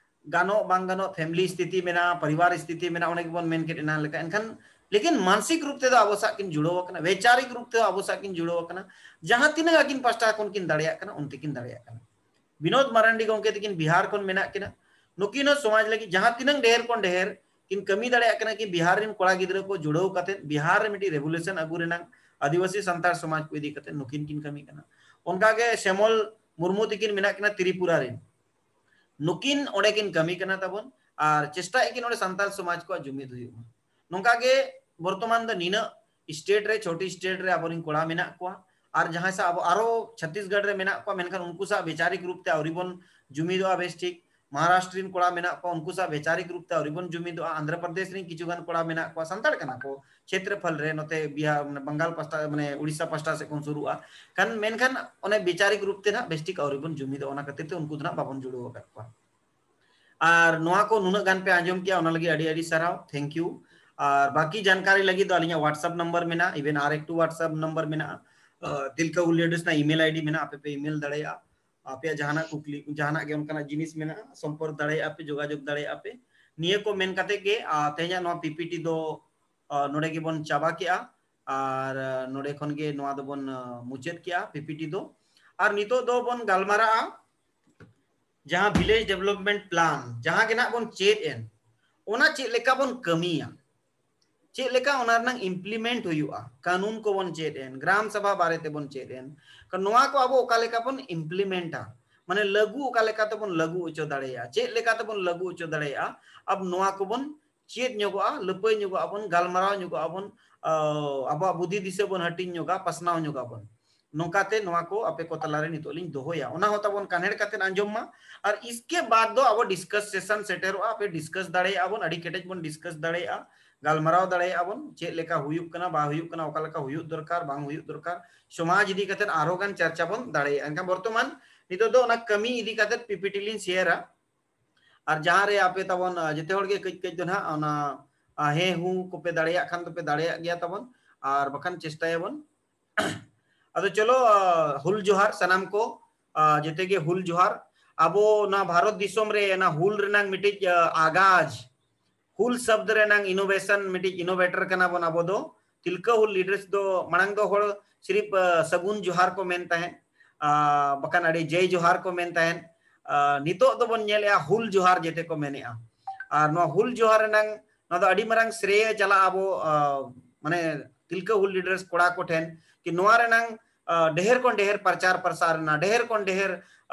ᱜᱟᱱᱚᱜ ᱵᱟᱝ ᱜᱟᱱᱚᱜ family ᱥᱛᱷᱤᱛᱤ ᱢᱮᱱᱟᱜᱼᱟ, ᱯᱚᱨᱤᱵᱟᱨ ᱥᱛᱷᱤᱛᱤ ᱢᱮᱱᱟᱜᱼᱟ, ᱚᱱᱮ ᱜᱮᱵᱚᱱ ᱢᱮᱱ ᱠᱮᱫ ᱮᱱᱟᱝ ᱞᱮᱠᱟ᱾ ᱮᱱᱠᱷᱟᱱ ᱞᱮᱠᱤᱱ ᱢᱟᱱᱥᱤᱠ ᱨᱩᱯ ᱛᱮᱫᱚ ᱟᱵᱚ ᱥᱟᱶ ᱠᱤᱱ ᱡᱩᱲᱟᱹᱣ ᱟᱠᱟᱱᱟ, ᱵᱮᱪᱟᱨᱤᱠ ᱨᱩᱯ ᱛᱮᱫᱚ ᱟᱵᱚ ᱥᱟᱶ ᱠᱤᱱ ᱡᱩᱲᱟᱹᱣ ᱟᱠᱟᱱᱟ᱾ ᱡᱟᱦᱟᱸ ᱛᱤᱱᱟᱹᱜ ᱟᱹᱠᱤᱱ ᱯᱟᱥᱴᱟ ᱠᱷᱚᱱ ᱠᱤᱱ ᱫᱟᱲᱮᱭᱟᱜ ᱠᱟᱱᱟ ᱩᱱᱛᱮ ᱠᱤᱱ ᱫᱟᱲᱮᱭᱟᱜ ᱠᱟᱱᱟ᱾ ᱵᱤᱱᱳᱫ ᱢᱟᱨᱟᱱᱰᱤ ᱜᱚᱢᱠᱮ ᱛᱤᱠᱤᱱ ᱵᱤᱦᱟᱨ ᱠᱷᱚᱱ ᱢᱮᱱᱟᱜ ᱠᱤᱱᱟ, ᱱᱩᱠᱤᱱ ᱦᱚᱸ ᱥᱚᱢᱟᱡᱽ ᱞᱟᱹᱜᱤᱫ ᱡᱟᱦᱟᱸ ᱛᱤᱱᱟᱹᱝ ᱰᱷᱮᱨ ᱠᱷᱚᱱ ᱰᱷᱮᱨ ᱠᱤᱱ ᱠᱟᱹᱢᱤ ᱫᱟᱲᱮᱭᱟᱜ ᱠᱟᱱᱟ, ᱠᱤ ᱵᱤᱦᱟᱨ ᱨᱮᱱ ᱠᱚᱲᱟ ᱜᱤᱫᱽᱨᱟᱹ ᱠᱚ ᱡᱩᱲᱟᱹᱣ ᱠᱟᱛᱮ ᱵᱤᱦᱟᱨ ᱨᱮ ᱢᱤᱫᱴᱤᱡ revolution ᱟᱹᱜᱩ ᱨᱮᱱᱟᱜ ᱟᱹᱫᱤᱵᱟᱹᱥᱤ ᱥᱟᱱᱛᱟᱲ ᱥᱚᱢᱟᱡᱽ ᱠᱚ ᱤᱫᱤ ᱠᱟᱛᱮ ᱱᱩᱠᱤᱱ ᱠᱤᱱ ᱠᱟᱹᱢᱤ ᱠᱟᱱᱟ᱾ ᱚᱱᱠᱟ ᱜᱮ ᱥᱮᱢᱚᱞ ᱢᱩᱨᱢᱩ ᱛᱤᱠᱤᱱ ᱢᱮᱱᱟᱜ ᱠᱤᱱᱟ ᱛᱨᱤᱯᱩᱨᱟ ᱨᱮᱱ, ᱱᱩᱠᱤᱱ ᱚᱸᱰᱮ ᱠᱤᱱ ᱠᱟᱹᱢᱤ ᱠᱟᱱᱟ ᱛᱟᱵᱚᱱ ᱟᱨ ᱪᱮᱥᱴᱟᱭᱮᱫ ᱠᱤᱱ ᱚᱸᱰᱮ ᱥᱟᱱᱛᱟᱲ ᱥᱚᱢᱟᱡᱽ ᱠᱚᱣᱟᱜ ᱡᱩᱢᱤᱫ ᱦᱩᱭᱩᱜ ᱢᱟ᱾ ᱱᱚᱝᱠᱟ ᱜᱮ ᱵᱚᱨᱛᱚᱢᱟᱱ ᱫᱚ ᱱᱤᱱᱟᱹᱜ state ᱨᱮ, ᱪᱷᱚᱴᱤ state ᱨᱮ ᱟᱵᱚᱨᱮᱱ ᱠᱚᱲᱟ ᱢᱮᱱᱟᱜ ᱠᱚᱣᱟ ᱟᱨ ᱡᱟᱦᱟᱸᱭ ᱥᱟᱶ ᱟᱵᱚ ᱟᱨᱚ ᱪᱷᱚᱛᱤᱥᱜᱚᱲ ᱨᱮ ᱢᱮᱱᱟᱜ ᱠᱚᱣᱟ, ᱢᱮᱱᱠᱷᱟᱱ ᱩᱱᱠᱩ ᱥᱟᱶ ᱵᱤᱪᱟᱨᱤᱠ ᱨᱩᱯ ᱛᱮ ᱟᱹᱣᱨᱤ ᱵᱚᱱ ᱡᱩᱢᱤᱫᱚᱜᱼᱟ ᱵᱮᱥ ᱴᱷᱤᱠ᱾ ᱢᱚᱦᱟᱨᱟᱥᱴᱨ ᱨᱮᱱ ᱠᱚᱲᱟ ᱢᱮᱱᱟᱜ ᱠᱚᱣᱟ, ᱩᱱᱠᱩ ᱥᱟᱶ ᱵᱤᱪᱟᱨᱤᱠ ᱨᱩᱯ ᱛᱮ ᱟᱹᱣᱨᱤ ᱵᱚᱱ ᱡᱩᱢᱤᱫᱚᱜᱼᱟ᱾ ᱟᱱᱫᱷᱨᱚ ᱯᱨᱚᱫᱮᱥ ᱨᱮᱱ ᱠᱤᱪᱷᱩ ᱜᱟᱱ ᱠᱚᱲᱟ ᱢᱮᱱᱟᱜ ᱠᱚᱣᱟ, ᱥᱟᱱᱛᱟᱲ ᱠᱟᱱᱟ ᱠᱚ, ᱠᱷᱮᱛᱨᱚᱯᱷᱚᱞ ᱨᱮ ᱱᱚᱛᱮ ᱵᱤᱦᱟᱨ, ᱢᱟᱱᱮ ᱵᱟᱝᱜᱟᱞ ᱯᱟᱥᱴᱟ, ᱢᱟᱱᱮ ᱩᱲᱤᱥᱥᱟ ᱯᱟᱥᱴᱟ ᱥᱮᱫ ᱠᱷᱚᱱ ᱥᱩᱨᱩᱜᱼᱟ᱾ ᱠᱷᱟᱱ ᱢᱮᱱᱠᱷᱟᱱ ᱚᱱᱮ ᱵᱤᱪᱟᱨᱤᱠ ᱨᱩᱯ ᱛᱮ ᱱᱟᱦᱟᱜ ᱵᱮᱥ ᱴᱷᱤᱠ ᱟᱹᱣᱨᱤ ᱵᱚᱱ ᱡᱩᱢᱤᱫᱚᱜᱼᱟ, ᱚᱱᱟ ᱠᱷᱟᱹᱛᱤᱨ ᱛᱮ ᱩᱱᱠᱩ ᱫᱚ ᱱᱟᱦᱟᱜ ᱵᱟᱵᱚᱱ ᱡᱩᱲᱟᱹᱣ ᱟᱠᱟᱫ ᱠᱚᱣᱟ᱾ ᱟᱨ ᱱᱚᱣᱟ ᱠᱚ ᱱᱩᱱᱟᱹᱜ ᱜᱟᱱ ᱯᱮ ᱟᱸᱡᱚᱢ ᱠᱮᱜᱼᱟ, ᱚᱱᱟ ᱞᱟᱹᱜᱤᱫ ᱟᱹᱰᱤ ᱟᱹᱰᱤ ᱥᱟᱨᱦᱟᱣ, thank you᱾ ᱟᱨ ᱵᱟᱹᱠᱤ ᱡᱟᱱᱠᱟᱨᱤ ᱞᱟᱹᱜᱤᱫ ᱫᱚ ᱟᱹᱞᱤᱧᱟᱜ WhatsApp number ᱢᱮᱱᱟᱜᱼᱟ, even ᱟᱨ ᱮᱠᱴᱩ WhatsApp number ᱢᱮᱱᱟᱜᱼᱟ, ᱟᱸ, ᱛᱤᱞᱠᱟᱹ ᱦᱩᱞ ᱞᱤᱰᱟᱨᱥ ᱨᱮᱱᱟᱜ email ID ᱢᱮᱱᱟᱜᱼᱟ, ᱟᱯᱮ ᱯᱮ email ᱫᱟᱲᱮᱭᱟᱜᱼᱟ᱾ ᱟᱯᱮᱭᱟᱜ ᱡᱟᱦᱟᱱᱟᱜ ᱠᱩᱠᱞᱤ, ᱡᱟᱦᱟᱱᱟᱜ ᱜᱮ ᱚᱱᱠᱟᱱᱟᱜ ᱡᱤᱱᱤᱥ ᱢᱮᱱᱟᱜᱼᱟ, ᱥᱚᱢᱯᱚᱨᱠ ᱫᱟᱲᱮᱭᱟᱜᱼᱟ ᱯᱮ, ᱡᱳᱜᱟᱡᱳᱜᱽ ᱫᱟᱲᱮᱭᱟᱜᱼᱟ ᱯᱮ᱾ ᱱᱤᱭᱟᱹ ᱠᱚ ᱢᱮᱱ ᱠᱟᱛᱮ ᱜᱮ, ᱟᱸ, ᱛᱮᱦᱮᱧᱟᱜ ᱱᱚᱣᱟ PPT ᱫᱚ, ᱟᱸ, ᱱᱚᱰᱮ ᱜᱮᱵᱚᱱ ᱪᱟᱵᱟ ᱠᱮᱜᱼᱟ᱾ ᱟᱨ, ᱟᱸ, ᱱᱚᱰᱮ ᱠᱷᱚᱱ ᱜᱮ ᱱᱚᱣᱟ ᱫᱚᱵᱚᱱ, ᱟᱸ, ᱢᱩᱪᱟᱹᱫ ᱠᱮᱜᱼᱟ PPT ᱫᱚ᱾ ᱟᱨ ᱱᱤᱛᱚᱜ ᱫᱚᱵᱚᱱ ᱜᱟᱞᱢᱟᱨᱟᱜᱼᱟ ᱡᱟᱦᱟᱸ village development plan, ᱡᱟᱦᱟᱸ ᱜᱮ ᱱᱟᱜ ᱵᱚᱱ ᱪᱮᱫ ᱮᱱ, ᱚᱱᱟ ᱪᱮᱫ ᱞᱮᱠᱟ ᱵᱚᱱ ᱠᱟᱹᱢᱤᱭᱟ, ᱪᱮᱫ ᱞᱮᱠᱟ ᱚᱱᱟ ᱨᱮᱱᱟᱜ implement ᱦᱩᱭᱩᱜᱼᱟ, ᱠᱟᱹᱱᱩᱱ ᱠᱚᱵᱚᱱ ᱪᱮᱫ ᱮᱱ, ᱜᱨᱟᱢ ᱥᱟᱵᱷᱟ ᱵᱟᱨᱮ ᱛᱮᱵᱚᱱ ᱪᱮᱫ ᱮᱱ, ᱱᱚᱣᱟ ᱠᱚ ᱟᱵᱚ ᱚᱠᱟ ᱞᱮᱠᱟ ᱵᱚᱱ implementᱟ, ᱢᱟᱱᱮ ᱞᱟᱹᱜᱩ ᱚᱠᱟ ᱞᱮᱠᱟ ᱛᱮᱵᱚᱱ ᱞᱟᱹᱜᱩ ᱦᱚᱪᱚ ᱫᱟᱲᱮᱭᱟᱜᱼᱟ, ᱪᱮᱫ ᱞᱮᱠᱟ ᱛᱮᱵᱚᱱ ᱞᱟᱹᱜᱩ ᱦᱚᱪᱚ ᱫᱟᱲᱮᱭᱟᱜᱼᱟ, ᱟᱵᱚ ᱱᱚᱣᱟ ᱠᱚᱵᱚᱱ ᱪᱮᱫ ᱧᱚᱜᱚᱜᱼᱟ, ᱞᱟᱹᱯᱟᱹᱭ ᱧᱚᱜᱚᱜᱼᱟ ᱵᱚᱱ, ᱜᱟᱞᱢᱟᱨᱟᱣ ᱧᱚᱜᱚᱜᱼᱟ ᱵᱚᱱ, ᱟᱸ, ᱟᱵᱚᱣᱟᱜ ᱵᱩᱫᱷᱤ ᱫᱤᱥᱟᱹ ᱵᱚᱱ ᱦᱟᱹᱴᱤᱧ ᱧᱚᱜᱟ, ᱯᱟᱥᱱᱟᱣ ᱧᱚᱜᱟ ᱵᱚᱱ᱾ ᱱᱚᱝᱠᱟᱛᱮ ᱱᱚᱣᱟ ᱠᱚ ᱟᱯᱮ ᱠᱚ ᱛᱟᱞᱟᱨᱮ ᱱᱤᱛᱚᱜ ᱞᱤᱧ ᱫᱚᱦᱚᱭᱟ, ᱚᱱᱟ ᱦᱚᱸ ᱛᱟᱵᱚᱱ ᱠᱟᱱᱦᱮᱲ ᱠᱟᱛᱮ ᱟᱸᱡᱚᱢ ᱢᱟ᱾ ᱟᱨ ᱤᱥᱠᱮ ᱵᱟᱫ ᱫᱚ ᱟᱵᱚ discuss session ᱥᱮᱴᱮᱨᱚᱜᱼᱟ, ᱟᱯᱮ discuss ᱫᱟᱲᱮᱭᱟᱜᱼᱟ ᱵᱚᱱ, ᱟᱹᱰᱤ ᱠᱮᱴᱮᱡ ᱵᱚᱱ discuss ᱫᱟᱲᱮᱭᱟᱜᱼᱟ, ᱜᱟᱞᱢᱟᱨᱟᱣ ᱫᱟᱲᱮᱭᱟᱜᱼᱟ ᱵᱚᱱ, ᱪᱮᱫ ᱞᱮᱠᱟ ᱦᱩᱭᱩᱜ ᱠᱟᱱᱟ, ᱵᱟᱝ ᱦᱩᱭᱩᱜ ᱠᱟᱱᱟ, ᱚᱠᱟ ᱞᱮᱠᱟ ᱦᱩᱭᱩᱜ ᱫᱚᱨᱠᱟᱨ, ᱵᱟᱝ ᱦᱩᱭᱩᱜ ᱫᱚᱨᱠᱟᱨ, ᱥᱚᱢᱟᱡᱽ ᱤᱫᱤ ᱠᱟᱛᱮ ᱟᱨᱦᱚᱸ ᱜᱟᱱ ᱪᱟᱨᱪᱟ ᱵᱚᱱ ᱫᱟᱲᱮᱭᱟᱜᱼᱟ᱾ ᱮᱱᱠᱷᱟᱱ ᱵᱚᱨᱛᱚᱢᱟᱱ ᱱᱤᱛᱚᱜ ᱫᱚ ᱚᱱᱟ ᱠᱟᱹᱢᱤ ᱤᱫᱤ ᱠᱟᱛᱮ PPT ᱞᱤᱧ ᱥᱮᱭᱟᱨᱟ᱾ ᱟᱨ ᱡᱟᱦᱟᱸ ᱨᱮ ᱟᱯᱮ ᱛᱟᱵᱚᱱ, ᱟᱸ, ᱡᱮᱛᱮ ᱦᱚᱲ ᱜᱮ ᱠᱟᱹᱡ ᱠᱟᱹᱡ ᱫᱚ ᱱᱟᱦᱟᱜ ᱚᱱᱟ, ᱟᱸ, ᱦᱮᱸ ᱦᱩ ᱠᱚᱯᱮ ᱫᱟᱲᱮᱭᱟᱜ ᱠᱷᱟᱱ ᱫᱚᱯᱮ ᱫᱟᱲᱮᱭᱟᱜ ᱜᱮᱭᱟ ᱛᱟᱵᱚᱱ, ᱟᱨ ᱵᱟᱠᱷᱟᱱ ᱪᱮᱥᱴᱟᱭᱟᱵᱚᱱ᱾ ᱟᱫᱚ ᱪᱚᱞᱚ, ᱟᱸ, ᱦᱩᱞ ᱡᱚᱦᱟᱨ ᱥᱟᱱᱟᱢ ᱠᱚ, ᱟᱸ, ᱡᱮᱛᱮ ᱜᱮ ᱦᱩᱞ ᱡᱚᱦᱟᱨ᱾ ᱟᱵᱚ ᱱᱚᱣᱟ ᱵᱷᱟᱨᱚᱛ ᱫᱤᱥᱚᱢ ᱨᱮ ᱚᱱᱟ ᱦᱩᱞ ᱨᱮᱱᱟᱝ ᱢᱤᱫᱴᱤᱡ, ᱟᱸ, ᱟᱜᱟᱡ, ᱦᱩᱞ ᱥᱚᱵᱫ ᱨᱮᱱᱟᱝ innovation, ᱢᱤᱫᱴᱤᱡ innovator ᱠᱟᱱᱟ ᱵᱚᱱ ᱟᱵᱚ ᱫᱚ᱾ ᱛᱤᱞᱠᱟᱹ ᱦᱩᱞ leaders ᱫᱚ ᱢᱟᱲᱟᱝ ᱫᱚ ᱦᱚᱲ ᱥᱤᱨᱤᱯ, ᱟᱸ, ᱥᱟᱹᱜᱩᱱ ᱡᱚᱦᱟᱨ ᱠᱚ ᱢᱮᱱ ᱛᱟᱦᱮᱸᱫ, ᱟᱸ, ᱵᱟᱠᱷᱟᱱ ᱟᱹᱰᱤ ᱡᱟᱹᱭ ᱡᱚᱦᱟᱨ ᱠᱚ ᱢᱮᱱ ᱛᱟᱦᱮᱸᱫ᱾ ᱱᱤᱛᱚᱜ ᱫᱚᱵᱚᱱ ᱧᱮᱞᱮᱜᱼᱟ ᱦᱩᱞ ᱡᱚᱦᱟᱨ ᱡᱮᱛᱮ ᱠᱚ ᱢᱮᱱᱮᱜᱼᱟ᱾ ᱟᱨ ᱱᱚᱣᱟ ᱦᱩᱞ ᱡᱚᱦᱟᱨ ᱨᱮᱱᱟᱝ ᱱᱚᱣᱟ ᱫᱚ ᱟᱹᱰᱤ ᱢᱟᱨᱟᱝ ᱥᱨᱮᱭ ᱪᱟᱞᱟᱜᱼᱟ ᱟᱵᱚ ᱢᱟᱱᱮ ᱛᱤᱞᱠᱟᱹ ᱦᱩᱞ ᱞᱤᱰᱟᱨᱥ ᱠᱚᱲᱟ ᱠᱚ ᱴᱷᱮᱱ, ᱠᱤ ᱱᱚᱣᱟ ᱨᱮᱱᱟᱝ ᱰᱷᱮᱨ ᱠᱷᱚᱱ ᱰᱷᱮᱨ ᱯᱨᱚᱪᱟᱨ ᱯᱨᱚᱥᱟᱨ ᱨᱮᱱᱟᱜ, ᱰᱷᱮᱨ ᱠᱷᱚᱱ ᱰᱷᱮᱨ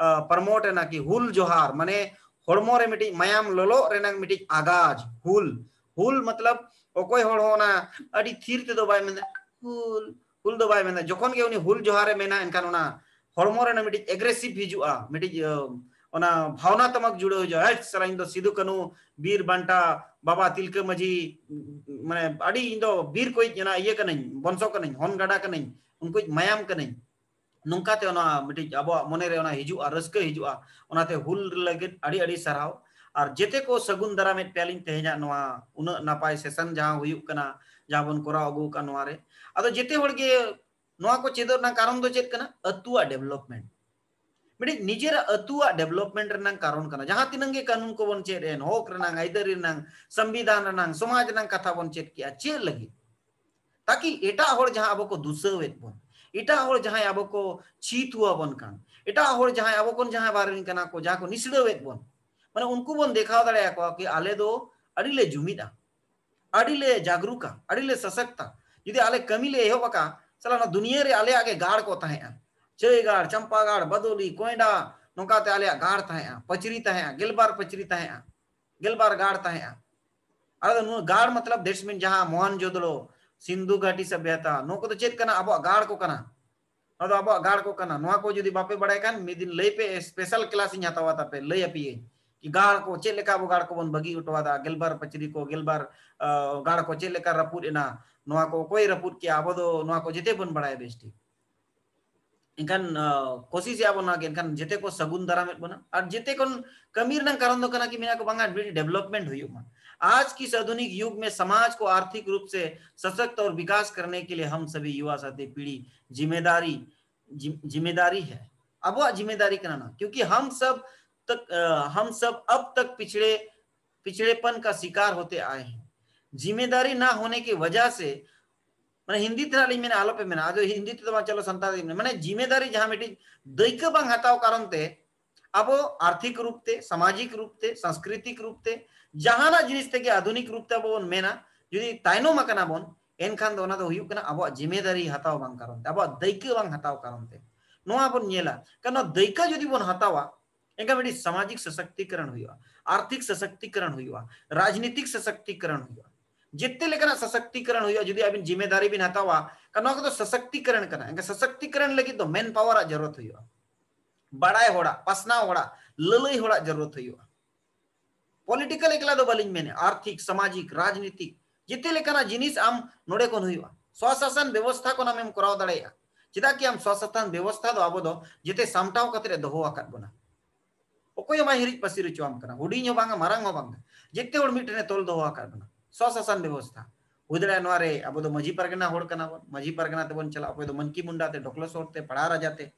ᱯᱨᱚᱢᱳᱴ ᱨᱮᱱᱟᱜ, ᱠᱤ ᱦᱩᱞ ᱡᱚᱦᱟᱨ ᱢᱟᱱᱮ ᱦᱚᱲᱢᱚ ᱨᱮ ᱢᱤᱫᱴᱤᱡ ᱢᱟᱭᱟᱢ ᱞᱚᱞᱚᱜ ᱨᱮᱱᱟᱝ ᱢᱤᱫᱴᱤᱡ ᱟᱜᱟᱡ ᱦᱩᱞ᱾ ᱦᱩᱞ ᱢᱚᱛᱞᱚᱵ ᱚᱠᱚᱭ ᱦᱚᱲ ᱦᱚᱸ ᱚᱱᱟ ᱟᱹᱰᱤ ᱛᱷᱤᱨ ᱛᱮᱫᱚ ᱵᱟᱭ ᱢᱮᱱᱟ ᱦᱩᱞ, ᱦᱩᱞ ᱫᱚ ᱵᱟᱭ ᱢᱮᱱᱟ᱾ ᱡᱚᱠᱷᱚᱱ ᱜᱮ ᱩᱱᱤ ᱦᱩᱞ ᱡᱚᱦᱟᱨᱮ ᱢᱮᱱᱟ, ᱮᱱᱠᱷᱟᱱ ᱚᱱᱟ ᱦᱚᱲᱢᱚ ᱨᱮᱱᱟᱜ ᱢᱤᱫᱴᱤᱡ ᱮᱜᱨᱮᱥᱤᱵᱷ ᱦᱤᱡᱩᱜᱼᱟ, ᱢᱤᱫᱴᱤᱡ ᱚᱱᱟ ᱵᱷᱟᱣᱱᱟᱛᱢᱚᱠ ᱡᱩᱲᱟᱹᱣ ᱦᱤᱡᱩᱜᱼᱟ᱾ ᱦᱮᱸ, ᱥᱟᱞᱟ ᱤᱧ ᱫᱚ ᱥᱤᱫᱩ ᱠᱟᱹᱱᱩ, ᱵᱤᱨ ᱵᱟᱱᱴᱟ, ᱵᱟᱵᱟ ᱛᱤᱞᱠᱟᱹ ᱢᱟᱹᱡᱷᱤ, ᱢᱟᱱᱮ ᱟᱹᱰᱤ ᱤᱧ ᱫᱚ ᱵᱤᱨ ᱠᱚᱭᱤᱡ ᱚᱱᱟ ᱤᱭᱟᱹ ᱠᱟᱹᱱᱟᱹᱧ, ᱵᱚᱝᱥᱚ ᱠᱟᱹᱱᱟᱹᱧ, ᱦᱚᱱ ᱜᱟᱰᱟ ᱠᱟᱹᱱᱟᱹᱧ, ᱩᱱᱠᱩᱭᱤᱡ ᱢᱟᱭᱟᱢ ᱠᱟᱹᱱᱟᱹᱧ᱾ ᱱᱚᱝᱠᱟᱛᱮ ᱚᱱᱟ ᱢᱤᱫᱴᱤᱡ ᱟᱵᱚᱣᱟᱜ ᱢᱚᱱᱮᱨᱮ ᱚᱱᱟ ᱦᱤᱡᱩᱜᱼᱟ, ᱨᱟᱹᱥᱠᱟᱹ ᱦᱤᱡᱩᱜᱼᱟ᱾ ᱚᱱᱟᱛᱮ ᱦᱩᱞ ᱞᱟᱹᱜᱤᱫ ᱟᱹᱰᱤ ᱟᱹᱰᱤ ᱥᱟᱨᱦᱟᱣ᱾ ᱟᱨ ᱡᱮᱛᱮ ᱠᱚ ᱥᱟᱹᱜᱩᱱ ᱫᱟᱨᱟᱢᱮᱫ ᱯᱮᱭᱟᱞᱤᱧ ᱛᱮᱦᱮᱧᱟᱜ ᱱᱚᱣᱟ ᱩᱱᱟᱹᱜ ᱱᱟᱯᱟᱭ ᱥᱮᱥᱚᱱ ᱡᱟᱦᱟᱸ ᱦᱩᱭᱩᱜ ᱠᱟᱱᱟ, ᱡᱟᱦᱟᱸ ᱵᱚᱱ ᱠᱚᱨᱟᱣ ᱟᱹᱜᱩ ᱟᱠᱟᱫ ᱱᱚᱣᱟ ᱨᱮ᱾ ᱟᱫᱚ ᱡᱮᱛᱮ ᱦᱚᱲ ᱜᱮ ᱱᱚᱣᱟ ᱠᱚ ᱪᱮᱫᱚᱜ ᱨᱮᱱᱟᱜ ᱠᱟᱨᱚᱱ ᱫᱚ ᱪᱮᱫ ᱠᱟᱱᱟ? ᱟᱹᱛᱩᱣᱟᱜ ᱰᱮᱵᱷᱞᱚᱯᱢᱮᱱᱴ᱾ ᱢᱤᱫᱴᱤᱡ ᱱᱤᱡᱮᱨᱟᱜ ᱟᱹᱛᱩᱣᱟᱜ ᱰᱮᱵᱷᱞᱚᱯᱢᱮᱱᱴ ᱨᱮᱱᱟᱜ ᱠᱟᱨᱚᱱ ᱠᱟᱱᱟ᱾ ᱡᱟᱦᱟᱸ ᱛᱤᱱᱟᱹᱝ ᱜᱮ ᱠᱟᱹᱱᱩᱱ ᱠᱚᱵᱚᱱ ᱪᱮᱫ ᱮᱱ, ᱦᱚᱠ ᱨᱮᱱᱟᱜ, ᱟᱹᱭᱫᱟᱹᱨᱤ ᱨᱮᱱᱟᱜ, ᱥᱚᱝᱵᱤᱫᱷᱟᱱ ᱨᱮᱱᱟᱜ, ᱥᱚᱢᱟᱡᱽ ᱨᱮᱱᱟᱜ ᱠᱟᱛᱷᱟ ᱵᱚᱱ ᱪᱮᱫ ᱠᱮᱜᱼᱟ, ᱪᱮᱫ ᱞᱟᱹᱜᱤᱫ? ᱛᱟᱠᱤ ᱮᱴᱟᱜ ᱦᱚᱲ ᱡᱟᱦᱟᱸ ᱟᱵᱚ ᱠᱚ ᱫᱩᱥᱟᱹᱣᱮᱫ ᱵᱚᱱ, ᱮᱴᱟᱜ ᱦᱚᱲ ᱡᱟᱦᱟᱸᱭ ᱟᱵᱚ ᱠᱚ ᱪᱷᱤ ᱛᱷᱩᱣᱟᱵᱚᱱ ᱠᱟᱱ, ᱮᱴᱟᱜ ᱦᱚᱲ ᱡᱟᱦᱟᱸᱭ ᱟᱵᱚ ᱠᱚ ᱡᱟᱦᱟᱸᱭ ᱵᱟᱨᱮᱱ ᱠᱟᱱᱟ ᱠᱚ, ᱡᱟᱦᱟᱸ ᱠᱚ ᱱᱤᱥᱲᱟᱹᱣᱮᱫ ᱵᱚᱱ, ᱢᱟᱱᱮ ᱩᱱᱠᱩ ᱵᱚᱱ ᱫᱮᱠᱷᱟᱣ ᱫᱟᱲᱮᱭᱟᱠᱚᱣᱟ ᱠᱤ ᱟᱞᱮ ᱫᱚ ᱟᱹᱰᱤ ᱞᱮ ᱡᱩᱢᱤᱫᱼᱟ, ᱟᱹᱰᱤ ᱞᱮ ᱡᱟᱜᱽᱨᱩᱠᱟ, ᱟᱹᱰᱤ ᱞᱮ ᱥᱚᱥᱚᱠᱛᱟ᱾ ᱡᱩᱫᱤ ᱟᱞᱮ ᱠᱟᱹᱢᱤ ᱞᱮ ᱮᱦᱚᱵ ᱟᱠᱟ, ᱥᱟᱞᱟ ᱱᱚᱣᱟ ᱫᱩᱱᱤᱭᱟᱹ ᱨᱮ ᱟᱞᱮᱭᱟᱜ ᱜᱮ ᱜᱟᱲ ᱠᱚ ᱛᱟᱦᱮᱸᱜᱼᱟ᱾ ᱪᱟᱹᱭᱜᱟᱲ, ᱪᱟᱢᱯᱟᱜᱟᱲ, ᱵᱟᱫᱚᱞᱤ, ᱠᱚᱭᱰᱟ, ᱱᱚᱝᱠᱟᱛᱮ ᱟᱞᱮᱭᱟᱜ ᱜᱟᱲ ᱛᱟᱦᱮᱸᱜᱼᱟ, ᱯᱟᱹᱪᱨᱤ ᱛᱟᱦᱮᱸᱜᱼᱟ, ᱜᱮᱞᱵᱟᱨ ᱯᱟᱹᱪᱨᱤ ᱛᱟᱦᱮᱸᱜᱼᱟ, ᱜᱮᱞᱵᱟᱨ ᱜᱟᱲ ᱛᱟᱦᱮᱸᱜᱼᱟ᱾ ᱟᱫᱚ ᱱᱚᱣᱟ ᱜᱟᱲ ᱢᱚᱛᱞᱚᱵ that means ᱡᱟᱦᱟᱸ ᱢᱚᱦᱟᱱᱡᱳᱫᱚᱲᱳ, ᱥᱤᱱᱫᱷᱩ ᱜᱷᱟᱴᱤ ᱥᱚᱵᱷᱭᱚᱛᱟ, ᱱᱚᱣᱟ ᱠᱚᱫᱚ ᱪᱮᱫ ᱠᱟᱱᱟ? ᱟᱵᱚᱣᱟᱜ ᱜᱟᱲ ᱠᱚ ᱠᱟᱱᱟ᱾ ᱱᱚᱣᱟ ᱫᱚ ᱟᱵᱚᱣᱟᱜ ᱜᱟᱲ ᱠᱚ ᱠᱟᱱᱟ᱾ ᱱᱚᱣᱟ ᱠᱚ ᱡᱩᱫᱤ ᱵᱟᱯᱮ ᱵᱟᱲᱟᱭ ᱠᱷᱟᱱ ᱢᱤᱫ ᱫᱤᱱ ᱞᱟᱹᱭ ᱯᱮ, ᱥᱯᱮᱥᱟᱞ ᱠᱞᱟᱥ ᱤᱧ ᱦᱟᱛᱟᱣᱟ ᱛᱟᱯᱮ, ᱞᱟᱹᱭ ᱟᱯᱮᱭᱟᱹᱧ ᱠᱤ ᱜᱟᱲ ᱠᱚ ᱪᱮᱫ ᱞᱮᱠᱟ ᱟᱵᱚ ᱜᱟᱲ ᱠᱚᱵᱚᱱ ᱵᱟᱹᱜᱤ ᱦᱚᱴᱚᱣᱟᱫᱟ, ᱜᱮᱞᱵᱟᱨ ᱯᱟᱹᱪᱨᱤ ᱠᱚ, ᱜᱮᱞᱵᱟᱨ, ᱟ, ᱜᱟᱲ ᱠᱚ ᱪᱮᱫ ᱞᱮᱠᱟ ᱨᱟᱹᱯᱩᱫ ᱮᱱᱟ, ᱱᱚᱣᱟ ᱠᱚ ᱚᱠᱚᱭ ᱨᱟᱹᱯᱩᱫ ᱠᱮᱜᱼᱟ, ᱟᱵᱚ ᱫᱚ ᱱᱚᱣᱟ ᱠᱚ ᱡᱮᱛᱮ ᱵᱚᱱ ᱵᱟᱲᱟᱭᱟ ᱵᱮᱥ ᱴᱷᱤᱠ᱾ ᱮᱱᱠᱷᱟᱱ, ᱟ, ᱠᱳᱥᱤᱥ ᱮᱫᱼᱟ ᱵᱚᱱ ᱱᱚᱣᱟ ᱜᱮ, ᱮᱱᱠᱷᱟᱱ ᱡᱮᱛᱮ ᱠᱚ ᱥᱟᱹᱜᱩᱱ ᱫᱟᱨᱟᱢᱮᱫ ᱵᱚᱱᱟ᱾ ᱟᱨ ᱡᱮᱛᱮ ᱠᱷᱚᱱ ᱠᱟᱹᱢᱤ ᱨᱮᱱᱟᱜ ᱠᱟᱨᱚᱱ ᱫᱚ ᱠᱟᱱᱟ ᱠᱤ ᱢᱮᱱᱟ ᱠᱚ ᱵᱟᱝᱟ ᱰᱮᱵᱷᱞᱚᱯᱢᱮᱱᱴ ᱦᱩᱭᱩᱜ ᱢᱟ᱾ आज की इस आधुनिक युग में समाज को आर्थिक रूप से सशक्त और विकास करने के लिए हम सभी युवा साथी पीढ़ी जिम्मेदारी, जिम-, जिम्मेदारी है, ᱟᱵᱚᱣᱟᱜ ᱡᱤᱢᱮᱫᱟᱨᱤ ᱠᱟᱱᱟ ᱱᱚᱣᱟ, क्योंकि हम सब तक, अ, हम सब अब तक पिछड़े, पिछड़ेपन का शिकार होते आए हैं। जिम्मेदारी ना होने की वजह से, ᱢᱟᱱᱮ ᱦᱤᱱᱫᱤ ᱛᱮ ᱱᱟᱜ ᱞᱤᱧ ᱢᱮᱱᱟ, ᱟᱞᱚᱯᱮ ᱢᱮᱱᱟ, ᱟᱫᱚ ᱦᱤᱱᱫᱤ ᱛᱮᱫᱚ ᱵᱟᱝ, ᱪᱚᱞᱚ ᱥᱟᱱᱛᱟᱲ ᱛᱮ ᱢᱮᱱᱟ, ᱢᱟᱱᱮ ᱡᱤᱢᱮᱫᱟᱨᱤ ᱡᱟᱦᱟᱸ ᱢᱤᱫᱴᱤᱡ ᱫᱟᱹᱭᱠᱟᱹ ᱵᱟᱝ ᱦᱟᱛᱟᱣ ᱠᱟᱨᱚᱱ ᱛᱮ ᱟᱵᱚ ᱟᱨᱛᱷᱤᱠ ᱨᱩᱯ ᱛᱮ, ᱥᱟᱢᱟᱡᱤᱠ ᱨᱩᱯ ᱛᱮ, ᱥᱟᱝᱥᱠᱨᱤᱛᱤᱠ ᱨᱩᱯ ᱛᱮ, ᱡᱟᱦᱟᱱᱟᱜ ᱡᱤᱱᱤᱥ ᱛᱮᱜᱮ ᱟᱫᱷᱩᱱᱤᱠ ᱨᱩᱯ ᱛᱮ ᱟᱵᱚ ᱵᱚᱱ ᱢᱮᱱᱟ, ᱡᱩᱫᱤ ᱛᱟᱭᱱᱚᱢ ᱟᱠᱟᱱᱟ ᱵᱚᱱ, ᱮᱱᱠᱷᱟᱱ ᱫᱚ ᱚᱱᱟ ᱫᱚ ᱦᱩᱭᱩᱜ ᱠᱟᱱᱟ ᱟᱵᱚᱣᱟᱜ ᱡᱤᱢᱮᱫᱟᱨᱤ ᱦᱟᱛᱟᱣ ᱵᱟᱝ ᱠᱟᱨᱚᱱ ᱛᱮ, ᱟᱵᱚᱣᱟᱜ ᱫᱟᱹᱭᱠᱟᱹ ᱵᱟᱝ ᱦᱟᱛᱟᱣ ᱠᱟᱨᱚᱱ ᱛᱮ᱾ ᱱᱚᱣᱟ ᱵᱚᱱ ᱧᱮᱞᱟ, ᱠᱟᱨᱚᱱ ᱱᱚᱣᱟ ᱫᱟᱹᱭᱠᱟᱹ ᱡᱩᱫᱤ ᱵᱚᱱ ᱦᱟᱛᱟᱣᱟ, ᱮᱱᱠᱷᱟᱱ ᱢᱤᱫᱴᱤᱡ ᱥᱟᱢᱟᱡᱤᱠ ᱥᱚᱥᱚᱠᱛᱤᱠᱚᱨᱚᱱ ᱦᱩᱭᱩᱜᱼᱟ, ᱟᱨᱛᱷᱤᱠ ᱥᱚᱥᱚᱠᱛᱤᱠᱚᱨᱚᱱ ᱦᱩᱭᱩᱜᱼᱟ, ᱨᱟᱡᱽᱱᱤᱛᱤᱠ ᱥᱚᱥᱚᱠᱛᱤᱠᱚᱨᱚᱱ ᱦᱩᱭᱩᱜᱼᱟ, ᱡᱮᱛᱮ ᱞᱮᱠᱟᱱᱟᱜ ᱥᱚᱥᱚᱠᱛᱤᱠᱚᱨᱚᱱ ᱦᱩᱭᱩᱜᱼᱟ᱾ ᱡᱩᱫᱤ ᱟᱵᱤᱱ ᱡᱤᱢᱮᱫᱟᱨᱤ ᱵᱤᱱ ᱦᱟᱛᱟᱣᱟ, ᱠᱟᱨᱚᱱ ᱱᱚᱣᱟ ᱠᱚᱫᱚ ᱥᱚᱥᱚᱠᱛᱤᱠᱚᱨᱚᱱ ᱠᱟᱱᱟ᱾ ᱮᱱᱠᱷᱟᱱ ᱥᱚᱥᱚᱠᱛᱤᱠᱚᱨᱚᱱ ᱞᱟᱹᱜᱤᱫ ᱫᱚ ᱢᱮᱱ ᱯᱟᱣᱟᱨ ᱟᱜ ᱡᱟᱨᱩᱨᱟᱛ ᱦᱩᱭᱩᱜᱼᱟ, ᱵᱟᱲᱟᱭ ᱦᱚᱲᱟᱜ, ᱯᱟᱥᱱᱟᱣ ᱦᱚᱲᱟᱜ, ᱞᱟᱹᱞᱟᱹᱭ ᱦᱚᱲᱟᱜ ᱡᱟᱨᱩᱨᱟᱛ ᱦᱩᱭᱩᱜᱼᱟ᱾ ᱯᱚᱞᱤᱴᱤᱠᱟᱞ ᱮᱠᱞᱟ ᱫᱚ ᱵᱟᱹᱞᱤᱧ ᱢᱮᱱᱮᱫ, ᱟᱨᱛᱷᱤᱠ, ᱥᱟᱢᱟᱡᱤᱠ, ᱨᱟᱡᱽᱱᱤᱛᱤᱠ, ᱡᱮᱛᱮ ᱞᱮᱠᱟᱱᱟᱜ ᱡᱤᱱᱤᱥ ᱟᱢ ᱱᱚᱰᱮ ᱠᱷᱚᱱ ᱦᱩᱭᱩᱜᱼᱟ᱾ ᱥᱚᱥᱟᱥᱚᱱ ᱵᱮᱵᱚᱥᱛᱷᱟ ᱠᱷᱚᱱ ᱟᱢᱮᱢ ᱠᱚᱨᱟᱣ ᱫᱟᱲᱮᱭᱟᱜᱼᱟ᱾ ᱪᱮᱫᱟᱜ ᱠᱤ ᱟᱢ ᱥᱚᱥᱟᱥᱚᱱ ᱵᱮᱵᱚᱥᱛᱷᱟ ᱫᱚ ᱟᱵᱚ ᱫᱚ ᱡᱮᱛᱮ ᱥᱟᱢᱴᱟᱣ ᱠᱟᱛᱮ ᱮ ᱫᱚᱦᱚ ᱟᱠᱟᱫ ᱵᱚᱱᱟ᱾ ᱚᱠᱚᱭ ᱦᱚᱸ ᱵᱟᱭ ᱦᱤᱨᱤᱡ ᱯᱟᱹᱥᱤᱨ ᱦᱚᱪᱚᱣᱟᱢ ᱠᱟᱱᱟ, ᱦᱩᱰᱤᱧ ᱦᱚᱸ ᱵᱟᱝᱟ, ᱢᱟᱨᱟᱝ ᱦᱚᱸ ᱵᱟᱝᱟ, ᱡᱮᱛᱮ ᱦᱚᱲ ᱢᱤᱫ ᱴᱷᱮᱱᱮ ᱛᱚᱞ ᱫᱚᱦᱚ ᱟᱠᱟᱫ ᱵᱚᱱᱟ᱾ ᱥᱚᱥᱟᱥᱚᱱ ᱵᱮᱵᱚᱥᱛᱷᱟ ᱦᱩᱭ ᱫᱟᱲᱮᱭᱟᱜᱼᱟ᱾ ᱱᱚᱣᱟ ᱨᱮ ᱟᱵᱚ ᱫᱚ ᱢᱟᱹᱡᱷᱤ ᱯᱟᱨᱜᱟᱱᱟ ᱦᱚᱲ ᱠᱟᱱᱟ ᱵᱚᱱ, ᱢᱟᱹᱡᱷᱤ ᱯᱟᱨᱜᱟᱱᱟ ᱛᱮᱵᱚᱱ ᱪᱟᱞᱟᱜᱼᱟ, ᱚᱠᱚᱭ ᱫᱚ ᱢᱟᱱᱠᱤ ᱢᱩᱱᱰᱟ ᱛᱮ, ᱰᱚᱠᱞᱚ ᱥᱚᱨ ᱛᱮ, ᱯᱟᱲᱟ ᱨᱟᱡᱟ ᱛᱮ᱾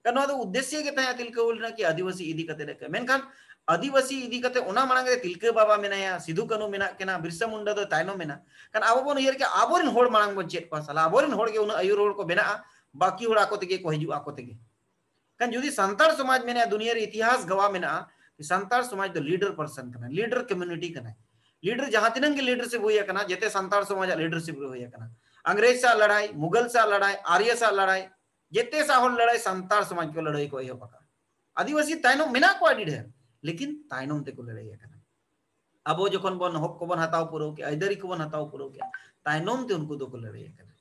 ᱱᱚᱣᱟ ᱫᱚ ᱩᱫᱽᱫᱮᱥᱭᱚ ᱜᱮ ᱛᱟᱦᱮᱸ ᱛᱤᱞᱠᱟᱹ ᱦᱩᱞ ᱨᱮᱱᱟᱜ ᱠᱤ ᱟᱹᱫᱤᱵᱟᱹᱥᱤ ᱤᱫᱤ ᱠᱟᱛᱮ ᱨᱮ, ᱢᱮᱱᱠᱷᱟᱱ ᱟᱹᱫᱤᱵᱟᱹᱥᱤ ᱤᱫᱤ ᱠᱟᱛᱮ ᱚᱱᱟ ᱢᱟᱲᱟᱝ ᱨᱮ ᱛᱤᱞᱠᱟᱹ ᱵᱟᱵᱟ ᱢᱮᱱᱟᱭᱟ, ᱥᱤᱫᱷᱩ ᱠᱟᱹᱱᱦᱩ ᱢᱮᱱᱟᱜ ᱠᱤᱱᱟ, ᱵᱤᱨᱥᱟ ᱢᱩᱱᱰᱟ ᱫᱚ ᱛᱟᱭᱱᱚᱢ ᱢᱮᱱᱟᱜ ᱠᱷᱟᱱ ᱟᱵᱚ ᱵᱚᱱ ᱩᱭᱦᱟᱹᱨ ᱠᱮᱜᱼᱟ ᱟᱵᱚᱨᱮᱱ ᱦᱚᱲ ᱢᱟᱲᱟᱝ ᱵᱚᱱ ᱪᱮᱫ ᱠᱚᱣᱟ, ᱥᱟᱞᱟ ᱟᱵᱚᱨᱮᱱ ᱦᱚᱲ ᱜᱮ ᱩᱱᱟᱹᱜ ᱟᱹᱭᱩᱨ ᱦᱚᱲ ᱠᱚ ᱵᱮᱱᱟᱜᱼᱟ, ᱵᱟᱹᱠᱤ ᱦᱚᱲ ᱟᱠᱚ ᱛᱮᱜᱮ ᱠᱚ ᱦᱤᱡᱩᱜᱼᱟ, ᱟᱠᱚ ᱛᱮᱜᱮ᱾ ᱠᱷᱟᱱ ᱡᱩᱫᱤ ᱥᱟᱱᱛᱟᱲ ᱥᱚᱢᱟᱡᱽ ᱢᱮᱱᱟᱜᱼᱟ, ᱫᱩᱱᱤᱭᱟᱹ ᱨᱮ ᱤᱛᱤᱦᱟᱥ ᱜᱟᱣᱟ ᱢᱮᱱᱟᱜᱼᱟ, ᱥᱟᱱᱛᱟᱲ ᱥᱚᱢᱟᱡᱽ ᱫᱚ ᱞᱤᱰᱟᱨ ᱯᱟᱨᱥᱚᱱ ᱠᱟᱱᱟᱭ, ᱞᱤᱰᱟᱨ ᱠᱚᱢᱤᱭᱩᱱᱤᱴᱤ ᱠᱟᱱᱟᱭ᱾ ᱞᱤᱰᱟᱨ ᱡᱟᱦᱟᱸ ᱛᱤᱱᱟᱹᱜ ᱜᱮ ᱞᱤᱰᱟᱨᱥᱤᱯ ᱦᱩᱭ ᱟᱠᱟᱱᱟ, ᱡᱮᱛᱮ ᱥᱟᱱᱛᱟᱲ ᱥᱚᱢᱟᱡᱟᱜ ᱞᱤᱰᱟᱨᱥᱤᱯ ᱨᱮ ᱦᱩᱭ ᱟᱠᱟᱱᱟ᱾ ᱤᱝᱨᱮᱡᱽ ᱥᱟᱶ ᱞᱟᱲᱟᱭ, ᱢᱩᱜᱚᱞ ᱥᱟᱶ ᱞᱟᱲᱟᱭ, ᱟᱨᱭᱟ ᱥᱟᱶ ᱞᱟᱲᱟᱭ, ᱡᱮᱛᱮ ᱥᱟᱶ ᱦᱚᱲ ᱞᱟᱲᱟᱭ ᱥᱟᱱᱛᱟᱲ ᱥᱚᱢᱟᱡᱽ ᱠᱚ ᱞᱟᱲᱟᱭ ᱠᱚ ᱮᱦᱚᱵ ᱟᱠᱟᱫᱟ᱾ ᱟᱹᱫᱤᱵᱟᱹᱥᱤ ᱛᱟᱭᱱᱚᱢ ᱢᱮᱱᱟᱜ ᱠᱚᱣᱟ ᱟᱹᱰᱤ ᱰᱷᱮᱨ, ᱞᱮᱠᱤᱱ ᱛᱟᱭᱱᱚᱢ ᱛᱮᱠᱚ ᱞᱟᱹᱲᱦᱟᱹᱭ ᱟᱠᱟᱱᱟ᱾ ᱟᱵᱚ ᱡᱚᱠᱷᱚᱱ ᱵᱚᱱ ᱦᱚᱠ ᱠᱚᱵᱚᱱ ᱦᱟᱛᱟᱣ ᱯᱩᱨᱟᱹᱣ ᱠᱮᱜᱼᱟ, ᱟᱹᱭᱫᱟᱹᱨᱤ ᱠᱚᱵᱚᱱ ᱦᱟᱛᱟᱣ ᱯᱩᱨᱟᱹᱣ ᱠᱮᱜᱼᱟ, ᱛᱟᱭᱱᱚᱢ ᱛᱮ ᱩᱱᱠᱩ ᱫᱚᱠᱚ ᱞᱟᱹᱲᱦᱟᱹᱭ ᱟᱠᱟᱱᱟ᱾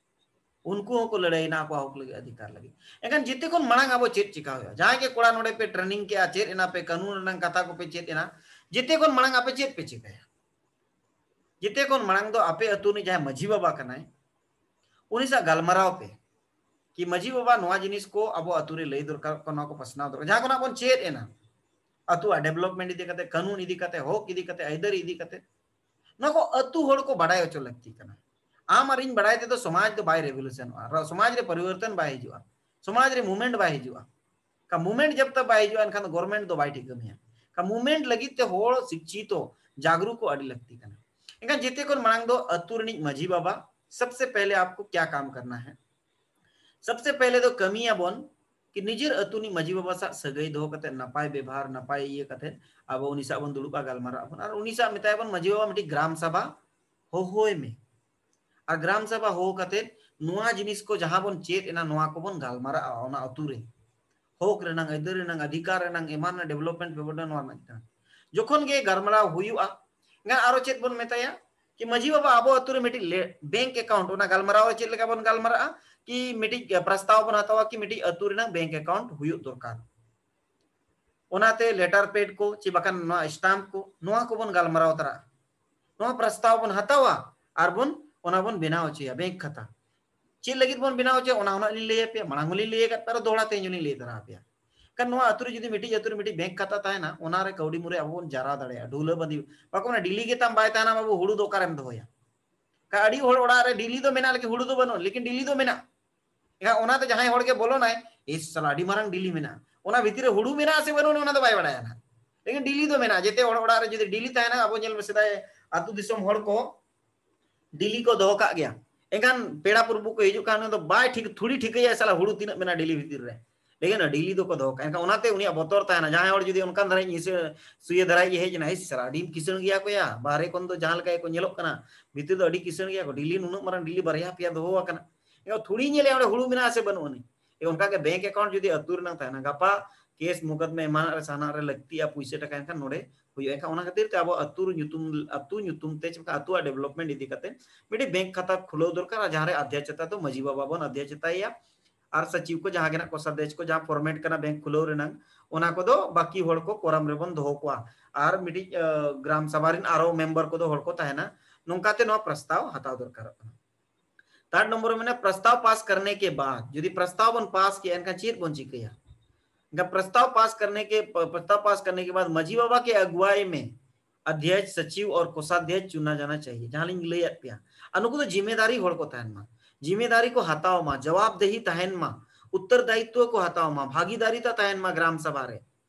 ᱩᱱᱠᱩ ᱦᱚᱸᱠᱚ ᱞᱟᱹᱲᱦᱟᱹᱭ ᱮᱱᱟ ᱟᱠᱚᱣᱟᱜ ᱦᱚᱠ ᱞᱟᱹᱜᱤᱫ, ᱚᱫᱷᱤᱠᱟᱨ ᱞᱟᱹᱜᱤᱫ᱾ ᱮᱱᱠᱷᱟᱱ ᱡᱮᱛᱮ ᱠᱷᱚᱱ ᱢᱟᱲᱟᱝ ᱟᱵᱚ ᱪᱮᱫ ᱪᱤᱠᱟ ᱦᱩᱭᱩᱜᱼᱟ? ᱡᱟᱦᱟᱸᱭ ᱜᱮ ᱠᱚᱲᱟ ᱱᱚᱰᱮ ᱯᱮ ᱴᱨᱮᱱᱤᱝ ᱠᱮᱜᱼᱟ, ᱪᱮᱫ ᱮᱱᱟ ᱯᱮ, ᱠᱟᱹᱱᱩᱱ ᱨᱮᱱᱟᱜ ᱠᱟᱛᱷᱟ ᱠᱚᱯᱮ ᱪᱮᱫ ᱮᱱᱟ, ᱡᱮᱛᱮ ᱠᱷᱚᱱ ᱢᱟᱲᱟᱝ ᱟᱯᱮ ᱪᱮᱫ ᱯᱮ ᱪᱤᱠᱟᱹᱭᱟ? ᱡᱮᱛᱮ ᱠᱷᱚᱱ ᱢᱟᱲᱟᱝ ᱫᱚ ᱟᱯᱮ ᱟᱹᱛᱩ ᱨᱤᱱᱤᱡ ᱡᱟᱦᱟᱸᱭ ᱢᱟᱹᱡᱷᱤ ᱵᱟᱵᱟ ᱠᱟᱱᱟᱭ, ᱩᱱᱤ ᱥᱟᱶ ᱜᱟᱞᱢᱟᱨᱟᱣ ᱯᱮ ᱠᱤ ᱢᱟᱹᱡᱷᱤ ᱵᱟᱵᱟ, ᱱᱚᱣᱟ ᱡᱤᱱᱤᱥ ᱠᱚ ᱟᱵᱚ ᱟᱹᱛᱩ ᱨᱮ ᱞᱟᱹᱭ ᱫᱚᱨᱠᱟᱨᱚᱜ ᱠᱟᱱᱟ, ᱱᱚᱣᱟ ᱠᱚ ᱯᱟᱥᱱᱟᱣ ᱫᱚᱨᱠᱟᱨ, ᱡᱟᱦᱟᱸ ᱠᱷᱚᱱᱟᱜ ᱵᱚᱱ ᱪᱮᱫ ᱮᱱᱟ, ᱟᱹᱛᱩᱣᱟᱜ ᱰᱮᱵᱷᱞᱚᱯᱢᱮᱱᱴ ᱤᱫᱤ ᱠᱟᱛᱮ, ᱠᱟᱹᱱᱩᱱ ᱤᱫᱤ ᱠᱟᱛᱮ, ᱦᱚᱠ ᱤᱫᱤ ᱠᱟᱛᱮ, ᱟᱹᱭᱫᱟᱹᱨᱤ ᱤᱫᱤ ᱠᱟᱛᱮ, ᱱᱚᱣᱟ ᱠᱚ ᱟᱹᱛᱩ ᱦᱚᱲ ᱠᱚ ᱵᱟᱰᱟᱭ ᱦᱚᱪᱚ ᱞᱟᱹᱠᱛᱤ ᱠᱟᱱᱟ᱾ ᱟᱢ ᱟᱨ ᱤᱧ ᱵᱟᱰᱟᱭ ᱛᱮᱫᱚ ᱥᱚᱢᱟᱡᱽ ᱫᱚ ᱵᱟᱭ ᱨᱮᱵᱷᱚᱞᱩᱥᱚᱱᱚᱜᱼᱟ, ᱥᱚᱢᱟᱡᱽ ᱨᱮ ᱯᱚᱨᱤᱵᱚᱨᱛᱚᱱ ᱵᱟᱭ ᱦᱤᱡᱩᱜᱼᱟ, ᱥᱚᱢᱟᱡᱽ ᱨᱮ ᱢᱩᱵᱷᱢᱮᱱᱴ ᱵᱟᱭ ᱦᱤᱡᱩᱜᱼᱟ᱾ ᱠᱟ ᱢᱩᱵᱷᱢᱮᱱᱴ ᱡᱟᱵ ᱛᱟᱠ ᱵᱟᱭ ᱦᱤᱡᱩᱜᱼᱟ, ᱮᱱᱠᱷᱟᱱ ᱫᱚ ᱜᱚᱵᱷᱚᱨᱱᱢᱮᱱᱴ ᱫᱚ ᱵᱟᱭ ᱴᱷᱤᱠᱟᱹ ᱢᱮᱭᱟ᱾ ᱠᱟ ᱢᱩᱵᱷᱢᱮᱱᱴ ᱞᱟᱹᱜᱤᱫ ᱛᱮ ᱦᱚᱲ ᱥᱤᱠᱪᱷᱤᱛᱚ, ᱡᱟᱜᱽᱨᱩᱠᱚ ᱟᱹᱰᱤ ᱞᱟᱹᱠᱛᱤ ᱠᱟᱱᱟ᱾ ᱮᱱᱠᱷᱟᱱ ᱡᱮᱛᱮ ᱠᱷᱚᱱ ᱢᱟᱲᱟᱝ ᱫᱚ ᱟᱹᱛᱩ ᱨᱤᱱᱤᱡ ᱢᱟᱹᱡᱷᱤ ᱵᱟᱵᱟ, ᱥᱚᱵᱥᱮ ᱯᱮᱦᱞᱮ ᱟᱯᱠᱳ ᱠᱭᱟ ᱠᱟᱢ ᱠᱟᱨᱱᱟ ᱦᱟᱭ? ᱥᱚᱵᱥᱮ ᱯᱮᱦᱞᱮ ᱫᱚ ᱠᱟᱹᱢᱤᱭᱟᱵᱚᱱ ᱠᱤ ᱱᱤᱡᱮᱨ ᱟᱹᱛᱩ ᱨᱤᱱᱤᱡ ᱢᱟᱹᱡᱷᱤ ᱵᱟᱵᱟ ᱥᱟᱶ ᱥᱟᱹᱜᱟᱹᱭ ᱫᱚᱦᱚ ᱠᱟᱛᱮ, ᱱᱟᱯᱟᱭ ᱵᱮᱵᱷᱟᱨ, ᱱᱟᱯᱟᱭ ᱤᱭᱟᱹ ᱠᱟᱛᱮ ᱟᱵᱚ ᱩᱱᱤ ᱥᱟᱶ ᱵᱚᱱ ᱫᱩᱲᱩᱵᱼᱟ, ᱜᱟᱞᱢᱟᱨᱟᱜ ᱟᱵᱚᱱ᱾ ᱟᱨ ᱩᱱᱤ ᱥᱟᱶ ᱢᱮᱛᱟᱭ ᱵᱚᱱ, "ᱢᱟᱹᱡᱷᱤ ᱵᱟᱵᱟ, ᱢᱤᱫᱴᱤᱡ ᱜᱨᱟᱢ ᱥᱟᱵᱷᱟ ᱦᱚᱦᱚᱭ ᱢᱮ᱾ ᱟᱨ ᱜᱨᱟᱢ ᱥᱟᱵᱷᱟ ᱦᱚᱦᱚ ᱠᱟᱛᱮ ᱱᱚᱣᱟ ᱡᱤᱱᱤᱥ ᱠᱚ ᱡᱟᱦᱟᱸ ᱵᱚᱱ ᱪᱮᱫ ᱮᱱᱟ, ᱱᱚᱣᱟ ᱠᱚᱵᱚᱱ ᱜᱟᱞᱢᱟᱨᱟᱜᱼᱟ ᱚᱱᱟ ᱟᱹᱛᱩ ᱨᱮ᱾ ᱦᱚᱠ ᱨᱮᱱᱟᱝ, ᱟᱹᱭᱫᱟᱹᱨ ᱨᱮᱱᱟᱝ, ᱚᱫᱷᱤᱠᱟᱨ ᱨᱮᱱᱟᱝ, ᱮᱢᱟᱱ ᱨᱮᱱᱟᱜ development ᱵᱮᱵᱚᱥᱛᱷᱟ, ᱱᱚᱣᱟ ᱨᱮᱱᱟᱜ ᱪᱮᱛᱟᱱ ᱡᱚᱠᱷᱚᱱ ᱜᱮ ᱜᱟᱞᱢᱟᱨᱟᱣ ᱦᱩᱭᱩᱜᱼᱟ, ᱮᱱᱠᱷᱟᱱ ᱟᱨᱚ ᱪᱮᱫ ᱵᱚᱱ ᱢᱮᱛᱟᱭᱟ? ᱠᱤ ᱢᱟᱹᱡᱷᱤ ᱵᱟᱵᱟ, ᱟᱵᱚ ᱟᱹᱛᱩ ᱨᱮ ᱢᱤᱫᱴᱤᱡ ᱞᱮ-, bank account, ᱚᱱᱟ ᱜᱟᱞᱢᱟᱨᱟᱣ ᱨᱮ ᱪᱮᱫ ᱞᱮᱠᱟ ᱵᱚᱱ ᱜᱟᱞᱢᱟᱨᱟᱜᱼᱟ? ᱠᱤ ᱢᱤᱫᱴᱤᱡ ᱯᱨᱚᱥᱛᱟᱵ ᱵᱚᱱ ᱦᱟᱛᱟᱣᱟ ᱠᱤ ᱢᱤᱫᱴᱤᱡ ᱟᱹᱛᱩ ᱨᱮᱱᱟᱝ bank account ᱦᱩᱭᱩᱜ ᱫᱚᱨᱠᱟᱨ᱾ ᱚᱱᱟᱛᱮ letter pad ᱠᱚ ᱪᱮ ᱵᱟᱠᱷᱟᱱ ᱱᱚᱣᱟ stamp ᱠᱚ, ᱱᱚᱣᱟ ᱠᱚᱵᱚᱱ ᱜᱟᱞᱢᱟᱨᱟᱣ ᱛᱚᱨᱟᱜᱼᱟ᱾ ᱱᱚᱣᱟ ᱯᱨᱚᱥᱛᱟᱵ ᱵᱚᱱ ᱦᱟᱛᱟᱣᱟ ᱟᱨ ᱵᱚᱱ, ᱚᱱᱟ ᱵᱚᱱ ᱵᱮᱱᱟᱣ ᱦᱚᱪᱚᱭᱟ bank ᱠᱷᱟᱛᱟ᱾ ᱪᱮᱫ ᱞᱟᱹᱜᱤᱫ ᱵᱚᱱ ᱵᱮᱱᱟᱣ ᱦᱚᱪᱚᱭᱟ, ᱚᱱᱟ ᱦᱚᱸ ᱱᱟᱜ ᱞᱤᱧ ᱞᱟᱹᱭ ᱟᱯᱮᱭᱟ, ᱢᱟᱲᱟᱝ ᱦᱚᱸᱞᱤᱧ ᱞᱟᱹᱭ ᱟᱠᱟᱫ ᱯᱮᱭᱟ, ᱟᱨᱚ ᱫᱚᱦᱲᱟ ᱛᱮᱦᱮᱧ ᱦᱚᱸᱞᱤᱧ ᱞᱟᱹᱭ ᱛᱚᱨᱟ ᱟᱯᱮᱭᱟ᱾ ᱠᱷᱟᱱ ᱱᱚᱣᱟ ᱟᱹᱛᱩ ᱨᱮ ᱡᱩᱫᱤ ᱢᱤᱫᱴᱤᱡ ᱟᱹᱛᱩ ᱨᱮ ᱢᱤᱫᱴᱤᱡ bank ᱠᱷᱟᱛᱟ ᱛᱟᱦᱮᱱᱟ, ᱚᱱᱟ ᱨᱮ ᱠᱟᱹᱣᱰᱤ ᱢᱩᱨᱟᱹᱭ ᱟᱵᱚ ᱵᱚᱱ ᱡᱟᱨᱟ ᱫᱟᱲᱮᱭᱟᱜᱼᱟ, ᱰᱷᱩᱞᱟᱹ ᱵᱟᱸᱫᱤ᱾ ᱵᱟᱠᱚ ᱢᱮᱱᱟ, ᱰᱤᱞᱤ ᱜᱮ ᱛᱟᱢ ᱵᱟᱭ ᱛᱟᱦᱮᱱᱟ ᱵᱟᱹᱵᱩ, ᱦᱩᱲᱩ ᱫᱚ ᱚᱠᱟᱨᱮᱢ ᱫᱚᱦᱚᱭᱟ? ᱠᱷᱟᱱ ᱟᱹᱰᱤ ᱦᱚᱲ ᱚᱲᱟᱜ ᱨᱮ ᱰᱤᱞᱤ ᱫᱚ ᱢᱮᱱᱟᱜᱼᱟ, ᱞᱮᱠᱤᱱ ᱰᱤᱞᱤ ᱫᱚ ᱢᱮᱱᱟᱜᱼᱟ᱾ ᱮᱱᱠᱷᱟᱱ ᱚᱱᱟᱛᱮ ᱡᱟᱦᱟᱸᱭ ᱦᱚᱲ ᱜᱮ ᱵᱚᱞᱚᱱᱟᱭ, "ᱤᱥ ᱥᱟᱞᱟ, ᱟᱹᱰᱤ ᱢᱟᱨᱟᱝ ᱰᱤᱞᱤ ᱢᱮᱱᱟᱜᱼᱟ", ᱚᱱᱟ ᱵᱷᱤᱛᱤᱨ ᱨᱮ ᱦᱩᱲᱩ ᱢᱮᱱᱟᱜᱼᱟ ᱥᱮ ᱵᱟᱹᱱᱩᱜᱼᱟ, ᱚᱱᱟ ᱫᱚ ᱵᱟᱭ ᱵᱟᱲᱟᱭᱟ ᱱᱟᱦᱟᱜ᱾ ᱞᱮᱠᱤᱱ ᱰᱤᱞᱤ ᱫᱚ ᱢᱮᱱᱟᱜᱼᱟ᱾ ᱡᱮᱛᱮ ᱦᱚᱲ ᱚᱲᱟᱜ ᱨᱮ ᱡᱩᱫᱤ ᱰᱤᱞᱤ ᱛᱟᱦᱮᱱᱟ, ᱟᱵᱚ ᱧᱮᱞ ᱢᱮ, ᱥᱮᱫᱟᱭ ᱟᱹᱛᱩ ᱫᱤᱥᱚᱢ ᱦᱚᱲ ᱠᱚ ᱰᱤᱞᱤ ᱠᱚ ᱫᱚᱦᱚ ᱠᱟᱜ ᱜᱮᱭᱟ᱾ ᱮᱱᱠᱷᱟᱱ ᱯᱮᱲᱟ ᱯᱩᱨᱵᱩ ᱠᱚ ᱦᱤᱡᱩᱜ ᱠᱷᱟᱱ, ᱩᱱᱤ ᱫᱚ ᱵᱟᱭ ᱴᱷᱤᱠ, ᱛᱷᱩᱲᱤ ᱴᱷᱤᱠᱟᱹᱭᱟ, "ᱥᱟᱞᱟ, ᱦᱩᱲᱩ ᱛᱤᱱᱟᱹᱜ ᱢᱮᱱᱟᱜᱼᱟ ᱰᱤᱞᱤ ᱵᱷᱤᱛᱤᱨ ᱨᱮ?" ᱞᱮᱠᱤᱱ ᱰᱤᱞᱤ ᱫᱚᱠᱚ ᱫᱚᱦᱚ ᱠᱟᱜᱼᱟ᱾ ᱮᱱᱠᱷᱟᱱ ᱚᱱᱟᱛᱮ ᱩᱱᱤᱭᱟᱜ ᱵᱚᱛᱚᱨ ᱛᱟᱦᱮᱱᱟ᱾ ᱡᱟᱦᱟᱸᱭ ᱦᱚᱲ ᱡᱩᱫᱤ ᱚᱱᱠᱟᱱ ᱫᱷᱟᱨᱟ ᱤᱧ ᱥᱩᱭᱟᱹ ᱫᱷᱟᱨᱟ ᱤᱡ ᱦᱮᱡ ᱮᱱᱟ, "ᱤᱥ ᱥᱟᱞᱟ, ᱟᱹᱰᱤ ᱠᱤᱥᱟᱹᱬ ᱜᱮᱭᱟ ᱠᱚ ᱭᱟ, ᱵᱟᱦᱨᱮ ᱠᱷᱚᱱ ᱫᱚ ᱡᱟᱦᱟᱸ ᱞᱮᱠᱟ ᱜᱮᱠᱚ ᱧᱮᱞᱚᱜ ᱠᱟᱱᱟ, ᱵᱷᱤᱛᱤᱨ ᱫᱚ ᱟᱹᱰᱤ ᱠᱤᱥᱟᱹᱬ ᱜᱮᱭᱟ ᱠᱚ, ᱰᱤᱞᱤ ᱱᱩᱱᱟᱹᱜ ᱢᱟᱨᱟᱝ ᱰᱤᱞᱤ ᱵᱟᱨᱭᱟ ᱯᱮᱭᱟ ᱫᱚᱦᱚ ᱟᱠᱟᱱᱟ, ᱮᱱᱠᱷᱟᱱ ᱛᱷᱩᱲᱤ ᱧᱮᱞᱮᱭᱟ ᱚᱸᱰᱮ ᱦᱩᱲᱩ ᱢᱮᱱᱟᱜᱼᱟ ᱥᱮ ᱵᱟᱹᱱᱩᱜ ᱟᱹᱱᱤᱡ?" ᱮ, ᱚᱱᱠᱟ ᱜᱮ bank account ᱡᱩᱫᱤ ᱟᱹᱛᱩ ᱨᱮᱱᱟᱜ ᱛᱟᱦᱮᱱᱟ, ᱜᱟᱯᱟ case ᱢᱩᱠᱟᱫᱢᱟ ᱮᱢᱟᱱᱟᱜ ᱨᱮ ᱥᱟᱱᱟᱜ ᱨᱮ ᱞᱟᱹᱠᱛᱤᱜᱼᱟ ᱯᱩᱭᱥᱟᱹ ᱴᱟᱠᱟ, ᱮᱱᱠᱷᱟᱱ ᱱᱚᱰᱮ ᱦᱩᱭᱩᱜᱼᱟ᱾ ᱮᱱᱠᱷᱟᱱ ᱚᱱᱟ ᱠᱷᱟᱹᱛᱤᱨ ᱛᱮ ᱟᱵᱚ ᱟᱹᱛᱩ ᱧᱩᱛᱩᱢ, ᱟᱹᱛᱩ ᱧᱩᱛᱩᱢ ᱛᱮ ᱪᱮ ᱵᱟᱝ ᱟᱹᱛᱩᱣᱟᱜ development ᱤᱫᱤ ᱠᱟᱛᱮ ᱢᱤᱫᱴᱤᱡ bank ᱠᱷᱟᱛᱟ ᱠᱷᱩᱞᱟᱹᱣ ᱫᱚᱨᱠᱟᱨ, ᱟᱨ ᱡᱟᱦᱟᱸ ᱨᱮ ᱚᱫᱷᱭᱚᱠᱷᱚᱛᱟ ᱫᱚ ᱢᱟᱹᱡᱷᱤ ᱵᱟᱵᱟ ᱵᱚᱱ ᱚᱫᱷᱭᱚᱠᱷᱚᱛᱟᱭᱮᱭᱟ, ᱟᱨ ᱥᱚᱪᱤᱵᱽ ᱠᱚ ᱡᱟᱦᱟᱸ ᱜᱮ ᱱᱟᱜ ᱠᱚᱥᱟᱫᱷᱭᱚᱠᱷ ᱠᱚ ᱡᱟᱦᱟᱸ format ᱠᱟᱱᱟ bank ᱠᱷᱩᱞᱟᱹᱣ ᱨᱮᱱᱟᱝ, ᱚᱱᱟ ᱠᱚᱫᱚ ᱵᱟᱹᱠᱤ ᱦᱚᱲ ᱠᱚ quorum ᱨᱮᱵᱚᱱ ᱫᱚᱦᱚ ᱠᱚᱣᱟ᱾ ᱟᱨ ᱢᱤᱫᱴᱤᱡ, ᱟᱸ, ᱜᱨᱟᱢ ᱥᱟᱵᱷᱟ ᱨᱮᱱ ᱟᱨᱚ member ᱠᱚᱫᱚ ᱦᱚᱲ ᱠᱚ ᱛᱟᱦᱮᱱᱟ᱾ ᱱᱚᱝᱠᱟᱛᱮ ᱱᱚᱣᱟ ᱯᱨᱚᱥᱛᱟᱵ ᱦᱟᱛᱟᱣ ᱫᱚᱨᱠᱟᱨᱚᱜ ᱠᱟᱱᱟ᱾ Third number ᱨᱮ ᱢᱮᱱᱟᱜᱼᱟ, ᱯᱨᱚᱥᱛᱟᱵ ᱯᱟᱥ ᱠᱟᱨᱱᱮ ᱠᱮ ᱵᱟᱫ, ᱡᱩᱫᱤ ᱯᱨᱚᱥᱛᱟᱵ ᱵᱚᱱ ᱯᱟᱥ ᱠᱮᱜᱼᱟ, ᱮᱱᱠᱷᱟᱱ ᱪᱮᱫ ᱵᱚᱱ ᱪᱤᱠᱟᱹᱭᱟ? ᱮᱱᱠᱷᱟᱱ ᱯᱨᱚᱥᱛᱟᱵ ᱯᱟᱥ ᱠᱟᱨᱱᱮ ᱠᱮ, ᱯᱨᱚᱥᱛᱟᱵ ᱯᱟᱥ ᱠᱟᱨᱱᱮ ᱠᱮ ᱵᱟᱫ ᱢᱟᱹᱡᱷᱤ ᱵᱟᱵᱟ ᱠᱮ ᱟᱜᱩᱣᱟᱭ ᱢᱮ ᱚᱫᱷᱭᱚᱠᱷ, ᱥᱚᱪᱤᱵᱽ ᱟᱨ ᱠᱚᱥᱟᱫᱷᱭᱚᱠᱷ ᱪᱩᱱᱟ ᱡᱟᱱᱟ ᱪᱟᱦᱤᱭᱮ, ᱡᱟᱦᱟᱸ ᱞᱤᱧ ᱞᱟᱹᱭᱟᱫ ᱯᱮᱭᱟ᱾ ᱟᱨ ᱱᱩᱠᱩ ᱫᱚ ᱡᱤᱢᱮᱫᱟᱨᱤ ᱦᱚᱲ ᱠᱚ ᱛᱟᱦᱮᱱ ᱢᱟ, ᱡᱤᱢᱮᱫᱟᱨᱤ ᱠᱚ ᱦᱟᱛᱟᱣ ᱢᱟ, ᱡᱚᱵᱟᱵᱫᱮᱦᱤ ᱛᱟᱦᱮᱱ ᱢᱟ, ᱩᱛᱛᱚᱨᱫᱟᱭᱤᱛᱛᱚ ᱠᱚ ᱦᱟᱛᱟᱣ ᱢᱟ, ᱵᱷᱟᱜᱤᱫᱟᱨᱤᱛᱟ ᱛᱟᱦᱮᱱ ᱢᱟ ᱜᱨᱟᱢ ᱥᱟᱵᱷᱟ ᱨᱮ᱾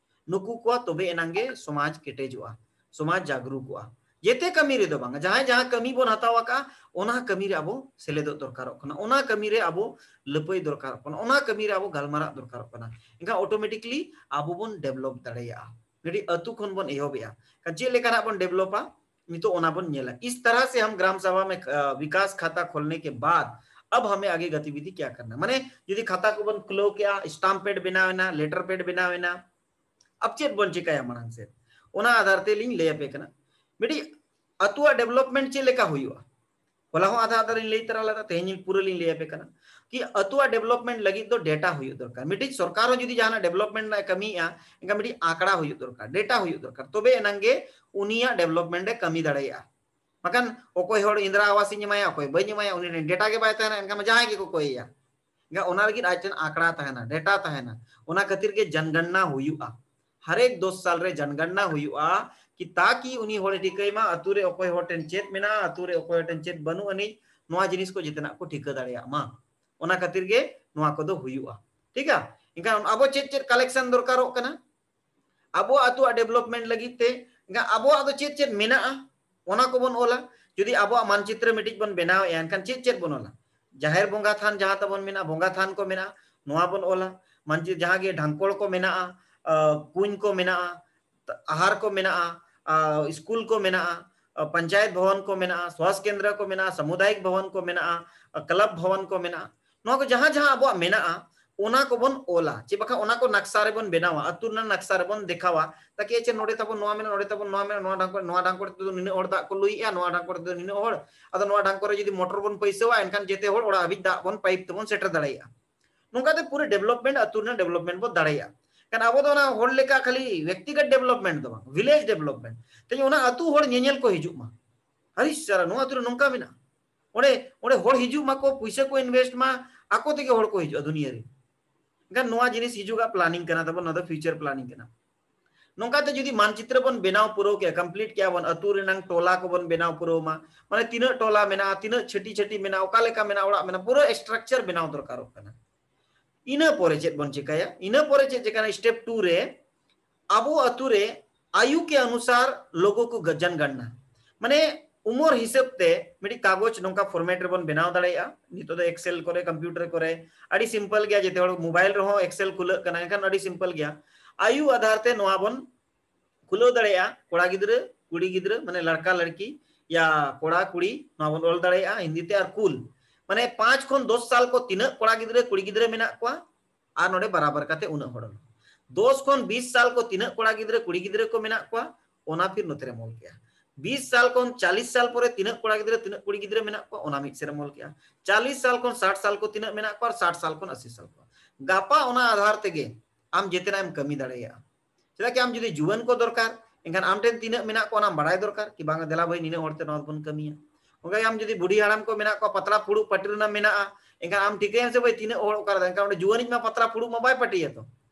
ᱱᱩᱠᱩ ᱠᱚᱣᱟᱜ ᱛᱚᱵᱮ ᱮᱱᱟᱝ ᱜᱮ ᱥᱚᱢᱟᱡᱽ ᱠᱮᱴᱮᱡᱚᱜᱼᱟ, ᱥᱚᱢᱟᱡᱽ ᱡᱟᱜᱽᱨᱩᱠᱚᱜᱼᱟ᱾ ᱡᱮᱛᱮ ᱠᱟᱹᱢᱤ ᱨᱮᱫᱚ ᱵᱟᱝ, ᱡᱟᱦᱟᱸᱭ ᱡᱟᱦᱟᱸ ᱠᱟᱹᱢᱤ ᱵᱚᱱ ᱦᱟᱛᱟᱣ ᱟᱠᱟᱫᱼᱟ, ᱚᱱᱟ ᱠᱟᱹᱢᱤ ᱨᱮ ᱟᱵᱚ ᱥᱮᱞᱮᱫᱚᱜ ᱫᱚᱨᱠᱟᱨᱚᱜ ᱠᱟᱱᱟ, ᱚᱱᱟ ᱠᱟᱹᱢᱤ ᱨᱮ ᱟᱵᱚ ᱞᱟᱹᱯᱟᱹᱭ ᱫᱚᱨᱠᱟᱨᱚᱜ ᱠᱟᱱᱟ, ᱚᱱᱟ ᱠᱟᱹᱢᱤ ᱨᱮ ᱟᱵᱚ ᱜᱟᱞᱢᱟᱨᱟᱜ ᱫᱚᱨᱠᱟᱨᱚᱜ ᱠᱟᱱᱟ᱾ ᱮᱱᱠᱷᱟᱱ automatically ᱟᱵᱚ ᱵᱚᱱ develop ᱫᱟᱲᱮᱭᱟᱜᱼᱟ᱾ ᱢᱤᱫᱴᱤᱡ ᱟᱹᱛᱩ ᱠᱷᱚᱱ ᱵᱚᱱ ᱮᱦᱚᱵᱮᱜᱼᱟ᱾ ᱠᱷᱟᱱ ᱪᱮᱫ ᱞᱮᱠᱟ ᱱᱟᱜ ᱵᱚᱱ developᱟ, ᱱᱤᱛᱚᱜ ᱚᱱᱟ ᱵᱚᱱ ᱧᱮᱞᱟ᱾ इस तरह से हम ग्राम सभा में विकास खाता खोलने के बाद अब हमें आगे गतिविधि क्या करना। ᱢᱟᱱᱮ ᱡᱩᱫᱤ ᱠᱷᱟᱛᱟ ᱠᱚᱵᱚᱱ ᱠᱷᱩᱞᱟᱹᱣ ᱠᱮᱜᱼᱟ, stamp pad ᱵᱮᱱᱟᱣ ᱮᱱᱟ, letter pad ᱵᱮᱱᱟᱣ ᱮᱱᱟ, ᱟᱵ ᱪᱮᱫ ᱵᱚᱱ ᱪᱤᱠᱟᱹᱭᱟ ᱢᱟᱲᱟᱝ ᱥᱮᱫ, ᱚᱱᱟ ᱟᱫᱷᱟᱨ ᱛᱮ ᱞᱤᱧ ᱞᱟᱹᱭ ᱟᱯᱮ ᱠᱟᱱᱟ᱾ ᱢᱤᱫᱴᱤᱡ ᱟᱹᱛᱩᱣᱟᱜ development ᱪᱮᱫ ᱞᱮᱠᱟ ᱦᱩᱭᱩᱜᱼᱟ, ᱦᱚᱞᱟ ᱦᱚᱸ ᱟᱫᱷᱟ ᱟᱫᱷᱟ ᱞᱤᱧ ᱞᱟᱹᱭ ᱛᱚᱨᱟ ᱞᱮᱫᱟ, ᱛᱮᱦᱮᱧ ᱯᱩᱨᱟᱹ ᱞᱤᱧ ᱞᱟᱹᱭ ᱟᱯᱮ ᱠᱟᱱᱟ᱾ ᱠᱤ ᱟᱹᱛᱩᱣᱟᱜ development ᱞᱟᱹᱜᱤᱫ ᱫᱚ data ᱦᱩᱭᱩᱜ ᱫᱚᱨᱠᱟᱨ᱾ ᱢᱤᱫᱴᱤᱡ ᱥᱚᱨᱠᱟᱨ ᱦᱚᱸ ᱡᱩᱫᱤ ᱡᱟᱦᱟᱱᱟᱜ development ᱨᱮᱱᱟᱜ ᱮ ᱠᱟᱹᱢᱤᱭᱮᱫᱼᱟ, ᱮᱱᱠᱷᱟᱱ ᱢᱤᱫᱴᱤᱡ ᱟᱸᱠᱲᱟ ᱦᱩᱭᱩᱜ ᱫᱚᱨᱠᱟᱨ, data ᱦᱩᱭᱩᱜ ᱫᱚᱨᱠᱟᱨ, ᱛᱚᱵᱮ ᱮᱱᱟᱝ ᱜᱮ ᱩᱱᱤᱭᱟᱜ development ᱮ ᱠᱟᱹᱢᱤ ᱫᱟᱲᱮᱭᱟᱜᱼᱟ᱾ ᱵᱟᱠᱷᱟᱱ ᱚᱠᱚᱭ ᱦᱚᱲ ᱤᱱᱫᱨᱟ ᱟᱵᱟᱥ ᱤᱧ ᱮᱢᱟᱭᱟ, ᱚᱠᱚᱭ ᱵᱟᱹᱧ ᱮᱢᱟᱭᱟ, ᱩᱱᱤ ᱴᱷᱮᱱ data ᱜᱮ ᱵᱟᱭ ᱛᱟᱦᱮᱱᱟ, ᱮᱱᱠᱷᱟᱱ ᱢᱟ ᱡᱟᱦᱟᱸᱭ ᱜᱮᱠᱚ ᱠᱚᱭᱮᱭᱟ᱾ ᱮᱱᱠᱷᱟᱱ ᱚᱱᱟ ᱞᱟᱹᱜᱤᱫ ᱟᱡ ᱴᱷᱮᱱ ᱟᱸᱠᱲᱟ ᱛᱟᱦᱮᱱᱟ, data ᱛᱟᱦᱮᱱᱟ᱾ ᱚᱱᱟ ᱠᱷᱟᱹᱛᱤᱨ ᱜᱮ ᱡᱚᱱᱜᱚᱱᱱᱟ ᱦᱩᱭᱩᱜᱼᱟ᱾ ᱦᱟᱨᱮᱠ ᱫᱚᱥ ᱥᱟᱞ ᱨᱮ ᱡᱚᱱᱜᱚᱱᱱᱟ ᱦᱩᱭᱩᱜᱼᱟ, ᱠᱤ ᱛᱟᱠᱤ ᱩᱱᱤ ᱦᱚᱲᱮ ᱴᱷᱤᱠᱟᱹᱭ ᱢᱟ, ᱟᱹᱛᱩ ᱨᱮ ᱚᱠᱚᱭ ᱦᱚᱲ ᱴᱷᱮᱱ ᱪᱮᱫ ᱢᱮᱱᱟᱜᱼᱟ, ᱟᱹᱛᱩ ᱨᱮ ᱚᱠᱚᱭ ᱦᱚᱲ ᱴᱷᱮᱱ ᱪᱮᱫ ᱵᱟᱹᱱᱩᱜ ᱟᱹᱱᱤᱡ, ᱱᱚᱣᱟ ᱡᱤᱱᱤᱥ ᱠᱚ ᱡᱮᱛᱮᱱᱟᱜ ᱠᱚ ᱴᱷᱤᱠᱟᱹ ᱫᱟᱲᱮᱭᱟᱜ ᱢᱟ᱾ ᱚᱱᱟ ᱠᱷᱟᱹᱛᱤᱨ ᱜᱮ ᱱᱚᱣᱟ ᱠᱚᱫᱚ ᱦᱩᱭᱩᱜᱼᱟ᱾ ᱴᱷᱤᱠᱟ? ᱮᱱᱠᱷᱟᱱ ᱟᱵᱚ ᱪᱮᱫ ᱪᱮᱫ collection ᱫᱚᱨᱠᱟᱨᱚᱜ ᱠᱟᱱᱟ ᱟᱵᱚᱣᱟᱜ ᱟᱹᱛᱩᱣᱟᱜ development ᱞᱟᱹᱜᱤᱫ ᱛᱮ? ᱮᱱᱠᱷᱟᱱ ᱟᱵᱚᱣᱟᱜ ᱫᱚ ᱪᱮᱫ ᱪᱮᱫ ᱢᱮᱱᱟᱜᱼᱟ, ᱚᱱᱟ ᱠᱚᱵᱚᱱ ᱚᱞᱟ᱾ ᱡᱩᱫᱤ ᱟᱵᱚᱣᱟᱜ ᱢᱟᱱᱪᱤᱛᱨᱚ ᱢᱤᱫᱴᱤᱡ ᱵᱚᱱ ᱵᱮᱱᱟᱣᱮᱫᱼᱟ, ᱮᱱᱠᱷᱟᱱ ᱪᱮᱫ ᱪᱮᱫ ᱵᱚᱱ ᱚᱞᱟ? ᱡᱟᱦᱮᱨ ᱵᱚᱸᱜᱟ ᱛᱷᱟᱱ ᱡᱟᱦᱟᱸ ᱛᱟᱵᱚᱱ ᱢᱮᱱᱟᱜᱼᱟ, ᱵᱚᱸᱜᱟ ᱛᱷᱟᱱ ᱠᱚ ᱢᱮᱱᱟᱜᱼᱟ, ᱱᱚᱣᱟ ᱵᱚᱱ ᱚᱞᱟ᱾ ᱢᱟᱱᱪᱤ ᱡᱟᱦᱟᱸ ᱜᱮ ᱰᱷᱟᱝᱠᱚᱲ ᱠᱚ ᱢᱮᱱᱟᱜᱼᱟ, ᱟ, ᱠᱩᱧ ᱠᱚ ᱢᱮᱱᱟᱜᱼᱟ, ᱟ, ᱥᱠᱩᱞ ᱠᱚ ᱢᱮᱱᱟᱜᱼᱟ, ᱟ, ᱯᱚᱧᱪᱟᱭᱮᱛ ᱵᱷᱚᱵᱚᱱ ᱠᱚ ᱢᱮᱱᱟᱜᱼᱟ, ᱥᱣᱟᱥ ᱠᱮᱱᱫᱨᱚ ᱠᱚ ᱢᱮᱱᱟᱜᱼᱟ, ᱥᱟᱢᱩᱫᱟᱭᱤᱠ ᱵᱷᱚᱵᱚᱱ ᱠᱚ ᱢᱮᱱᱟᱜᱼᱟ, ᱟ, ᱠᱞᱟᱵ ᱵᱷᱚᱵᱚᱱ ᱠᱚ ᱢᱮᱱᱟᱜᱼᱟ, ᱱᱚᱣᱟ ᱠᱚ ᱡᱟᱦᱟᱸ ᱡᱟᱦᱟᱸ ᱟᱵᱚᱣᱟᱜ ᱢᱮᱱᱟᱜᱼᱟ, ᱚᱱᱟ ᱠᱚᱵᱚᱱ ᱚᱞᱟ᱾ ᱪᱮᱫ ᱵᱟᱠᱷᱟᱱ ᱚᱱᱟ ᱠᱚ ᱱᱟᱠᱥᱟ ᱨᱮᱵᱚᱱ ᱵᱮᱱᱟᱣᱟ, ᱟᱹᱛᱩ ᱨᱮᱱᱟᱜ ᱱᱟᱠᱥᱟ ᱨᱮᱵᱚᱱ ᱫᱮᱠᱷᱟᱣᱟ, ᱛᱟᱠᱤ ᱟᱪᱪᱷᱟ ᱱᱚᱰᱮ ᱛᱟᱵᱚᱱ ᱱᱚᱣᱟ ᱢᱮᱱᱟᱜᱼᱟ, ᱱᱚᱰᱮ ᱛᱟᱵᱚᱱ ᱱᱚᱣᱟ ᱢᱮᱱᱟᱜᱼᱟ, ᱱᱚᱣᱟ ᱰᱷᱟᱝᱠᱚᱲ, ᱱᱚᱣᱟ ᱰᱷᱟᱝᱠᱚᱲ ᱛᱮᱫᱚ ᱱᱤᱱᱟᱹᱜ ᱦᱚᱲ ᱫᱟᱜ ᱠᱚ ᱞᱩᱭᱮᱜᱼᱟ, ᱱᱚᱣᱟ ᱰᱷᱟᱝᱠᱚᱲ ᱛᱮᱫᱚ ᱱᱤᱱᱟᱹᱜ ᱦᱚᱲ, ᱟᱫᱚ ᱱᱚᱣᱟ ᱰᱷᱟᱝᱠᱚᱲ ᱨᱮ ᱡᱩᱫᱤ ᱢᱚᱴᱚᱨ ᱵᱚᱱ ᱯᱟᱹᱭᱥᱟᱹᱣᱟ, ᱮᱱᱠᱷᱟᱱ ᱡᱮᱛᱮ ᱦᱚᱲ ᱚᱲᱟᱜ ᱦᱟᱹᱵᱤᱡ ᱫᱟᱜ ᱵᱚᱱ ᱯᱟᱭᱤᱯ ᱛᱮᱵᱚᱱ ᱥᱮᱴᱮᱨ ᱫᱟᱲᱮᱭᱟᱜᱼᱟ᱾ ᱱᱚᱝᱠᱟᱛᱮ ᱯᱩᱨᱟᱹ development, ᱟᱹᱛᱩ ᱨᱮᱱᱟᱜ development ᱵᱚᱱ ᱫᱟᱲᱮᱭᱟᱜᱼᱟ᱾ ᱠᱷᱟᱱ ᱟᱵᱚ ᱫᱚ ᱚᱱᱟ ᱦᱚᱲ ᱞᱮᱠᱟ ᱠᱷᱟᱹᱞᱤ ᱵᱮᱠᱛᱤᱜᱚᱛ development ᱫᱚ ᱵᱟᱝ, village development᱾ ᱛᱮᱦᱮᱧ ᱚᱱᱟ ᱟᱹᱛᱩ ᱦᱚᱲ ᱧᱮᱧᱮᱞ ᱠᱚ ᱦᱤᱡᱩᱜ ᱢᱟ, ᱟᱹᱰᱤ ᱪᱮᱦᱨᱟ ᱱᱚᱣᱟ ᱟᱹᱛᱩ ᱨᱮ ᱱᱚᱝᱠᱟ ᱢᱮᱱᱟᱜᱼᱟ, ᱚᱸᱰᱮ, ᱚᱸᱰᱮ ᱦᱚᱲ ᱦᱤᱡᱩᱜ ᱢᱟᱠᱚ, ᱯᱩᱭᱥᱟᱹ ᱠᱚ invest ᱢᱟ, ᱟᱠᱚ ᱛᱮᱜᱮ ᱦᱚᱲ ᱠᱚ ᱦᱤᱡᱩᱜᱼᱟ ᱫᱩᱱᱤᱭᱟᱹ ᱨᱮ᱾ ᱮᱱᱠᱷᱟᱱ ᱱᱚᱣᱟ ᱡᱤᱱᱤᱥ ᱦᱤᱡᱩᱜᱟᱜ planning ᱠᱟᱱᱟ ᱛᱟᱵᱚᱱ, ᱱᱚᱣᱟ ᱫᱚ future planning ᱠᱟᱱᱟ᱾ ᱱᱚᱝᱠᱟᱛᱮ ᱡᱩᱫᱤ ᱢᱟᱱᱪᱤᱛᱨᱚ ᱵᱚᱱ ᱵᱮᱱᱟᱣ ᱯᱩᱨᱟᱹᱣ ᱠᱮᱜᱼᱟ, complete ᱠᱮᱜᱼᱟ ᱵᱚᱱ, ᱟᱹᱛᱩ ᱨᱮᱱᱟᱝ ᱴᱚᱞᱟ ᱠᱚᱵᱚᱱ ᱵᱮᱱᱟᱣ ᱯᱩᱨᱟᱹᱣ ᱢᱟ, ᱢᱟᱱᱮ ᱛᱤᱱᱟᱹᱜ ᱴᱚᱞᱟ ᱢᱮᱱᱟᱜᱼᱟ, ᱛᱤᱱᱟᱹᱜ ᱪᱷᱟᱹᱴᱤ ᱪᱷᱟᱹᱴᱤ ᱢᱮᱱᱟᱜᱼᱟ, ᱚᱠᱟ ᱞᱮᱠᱟ ᱢᱮᱱᱟᱜᱼᱟ, ᱚᱲᱟᱜ ᱢᱮᱱᱟᱜᱼᱟ, ᱯᱩᱨᱟᱹ structure ᱵᱮᱱᱟᱣ ᱫᱚᱨᱠᱟᱨᱚᱜ ᱠᱟᱱᱟ᱾ ᱤᱱᱟᱹ ᱯᱚᱨᱮ ᱪᱮᱫ ᱵᱚᱱ ᱪᱮᱠᱟᱭᱟ? ᱤᱱᱟᱹ ᱯᱚᱨᱮ ᱪᱮᱫ ᱪᱮᱠᱟᱭᱟ? Step two ᱨᱮ ᱟᱵᱚ ᱟᱹᱛᱩ ᱨᱮ ᱟᱭᱩ ᱠᱮ ᱚᱱᱩᱥᱟᱨ ᱞᱳᱜᱳ ᱠᱚ ᱡᱚᱱᱜᱚᱱᱱᱟ, ᱢᱟᱱᱮ ᱩᱢᱚᱨ ᱦᱤᱥᱟᱹᱵ ᱛᱮ ᱢᱤᱫᱴᱤᱡ ᱠᱟᱜᱚᱡᱽ ᱱᱚᱝᱠᱟ format ᱨᱮᱵᱚᱱ ᱵᱮᱱᱟᱣ ᱫᱟᱲᱮᱭᱟᱜᱼᱟ᱾ ᱱᱤᱛᱚᱜ ᱫᱚ Excel ᱠᱚᱨᱮ, computer ᱠᱚᱨᱮ ᱟᱹᱰᱤ simple ᱜᱮᱭᱟ, ᱡᱮᱛᱮ ᱦᱚᱲ mobile ᱨᱮᱦᱚᱸ Excel ᱠᱷᱩᱞᱟᱹᱜ ᱠᱟᱱᱟ, ᱮᱱᱠᱷᱟᱱ ᱟᱹᱰᱤ simple ᱜᱮᱭᱟ᱾ ᱟᱭᱩ ᱟᱫᱷᱟᱨ ᱛᱮ ᱱᱚᱣᱟ ᱵᱚᱱ ᱠᱷᱩᱞᱟᱹᱣ ᱫᱟᱲᱮᱭᱟᱜᱼᱟ᱾ ᱠᱚᱲᱟ ᱜᱤᱫᱽᱨᱟᱹ, ᱠᱩᱲᱤ ᱜᱤᱫᱽᱨᱟᱹ, ᱢᱟᱱᱮ ᱞᱟᱲᱠᱟ ᱞᱟᱲᱠᱤ ᱭᱟ ᱠᱚᱲᱟ ᱠᱩᱲᱤ, ᱱᱚᱣᱟ ᱵᱚᱱ ᱚᱞ ᱫᱟᱲᱮᱭᱟᱜᱼᱟ ᱦᱤᱱᱫᱤ ᱛᱮ᱾ ᱟᱨ ᱠᱩᱞ, ᱢᱟᱱᱮ ᱯᱟᱸᱪ ᱠᱷᱚᱱ ᱫᱚᱥ ᱥᱟᱞ ᱠᱚ ᱛᱤᱱᱟᱹᱜ ᱠᱚᱲᱟ ᱜᱤᱫᱽᱨᱟᱹ ᱠᱩᱲᱤ ᱜᱤᱫᱽᱨᱟᱹ ᱢᱮᱱᱟᱜ ᱠᱚᱣᱟ, ᱟᱨ ᱱᱚᱰᱮ ᱵᱟᱨᱟᱵᱟᱨ ᱠᱟᱛᱮ ᱩᱱᱟᱹᱜ ᱦᱚᱲ᱾ ᱫᱚᱥ ᱠᱷᱚᱱ ᱵᱤᱥ ᱥᱟᱞ ᱠᱚ ᱛᱤᱱᱟᱹᱜ ᱠᱚᱲᱟ ᱜᱤᱫᱽᱨᱟᱹ ᱠᱩᱲᱤ ᱜᱤᱫᱽᱨᱟᱹ ᱠᱚ ᱢᱮᱱᱟᱜ ᱠᱚᱣᱟ, ᱚᱱᱟ ᱯᱷᱤᱨ ᱱᱚᱛᱮ ᱨᱮᱢ ᱚᱞ ᱠᱮᱜᱼᱟ᱾ ᱵᱤᱥ ᱥᱟᱞ ᱠᱷᱚᱱ ᱪᱟᱞᱤᱥ ᱥᱟᱞ ᱯᱚᱨᱮ ᱛᱤᱱᱟᱹᱜ ᱠᱚᱲᱟ ᱜᱤᱫᱽᱨᱟᱹ, ᱛᱤᱱᱟᱹᱜ ᱠᱩᱲᱤ ᱜᱤᱫᱽᱨᱟᱹ ᱢᱮᱱᱟᱜ ᱠᱚᱣᱟ, ᱚᱱᱟ ᱢᱤᱫ ᱥᱮᱫ ᱨᱮᱢ ᱚᱞ ᱠᱮᱜᱼᱟ᱾ ᱪᱟᱞᱤᱥ ᱥᱟᱞ ᱠᱷᱚᱱ ᱥᱟᱴ ᱥᱟᱞ ᱠᱚ ᱛᱤᱱᱟᱹᱜ ᱢᱮᱱᱟᱜ ᱠᱚᱣᱟ, ᱟᱨ ᱥᱟᱴ ᱥᱟᱞ ᱠᱷᱚᱱ ᱟᱥᱤ ᱥᱟᱞ ᱠᱚ᱾ ᱜᱟᱯᱟ ᱚᱱᱟ ᱟᱫᱷᱟᱨ ᱛᱮᱜᱮ ᱟᱢ ᱡᱮᱛᱮᱱᱟᱜ ᱮᱢ ᱠᱟᱹᱢᱤ ᱫᱟᱲᱮᱭᱟᱜᱼᱟ᱾ ᱪᱮᱫᱟᱜ ᱠᱤ ᱟᱢ ᱡᱩᱫᱤ ᱡᱩᱣᱟᱹᱱ ᱠᱚ ᱫᱚᱨᱠᱟᱨ, ᱮᱱᱠᱷᱟᱱ ᱟᱢ ᱴᱷᱮᱱ ᱛᱤᱱᱟᱹᱜ ᱢᱮᱱᱟᱜ ᱠᱚᱣᱟ, ᱚᱱᱟᱢ ᱵᱟᱲᱟᱭ ᱫᱚᱨᱠᱟᱨ ᱠᱤ ᱵᱟᱝ, ᱫᱮᱞᱟ ᱵᱷᱟᱹᱭ, ᱱᱤᱱᱟᱹᱜ ᱦᱚᱲ ᱛᱮ ᱱᱚᱣᱟ ᱵᱚᱱ ᱠᱟᱹᱢᱤᱭᱟ᱾ ᱚᱱᱠᱟ ᱜᱮ ᱟᱢ ᱡᱩᱫᱤ ᱵᱩᱰᱷᱤ ᱦᱟᱲᱟᱢ ᱠᱚ ᱢᱮᱱᱟᱜ ᱠᱚᱣᱟ, ᱯᱟᱛᱲᱟ ᱯᱷᱩᱲᱩᱜ ᱯᱟᱹᱴᱤ ᱨᱮᱱᱟᱜ ᱢᱮᱱᱟᱜᱼᱟ, ᱮᱱᱠᱷᱟᱱ ᱟᱢ ᱴᱷᱤᱠᱟᱹᱭᱟᱢ ᱥᱮ ᱵᱷᱟᱹᱭ ᱛᱤᱱᱟᱹᱜ ᱦᱚᱲ ᱚᱠᱟᱨᱮ, ᱮᱱᱠᱷᱟᱱ ᱚᱸᱰᱮ ᱡᱩᱣᱟᱹᱱᱤᱡ ᱢᱟ ᱯᱟᱛᱲᱟ ᱯᱷᱩᱲᱩᱜ ᱢᱟ ᱵᱟᱭ ᱯᱟᱹᱴᱤᱭᱟ ᱛᱚ᱾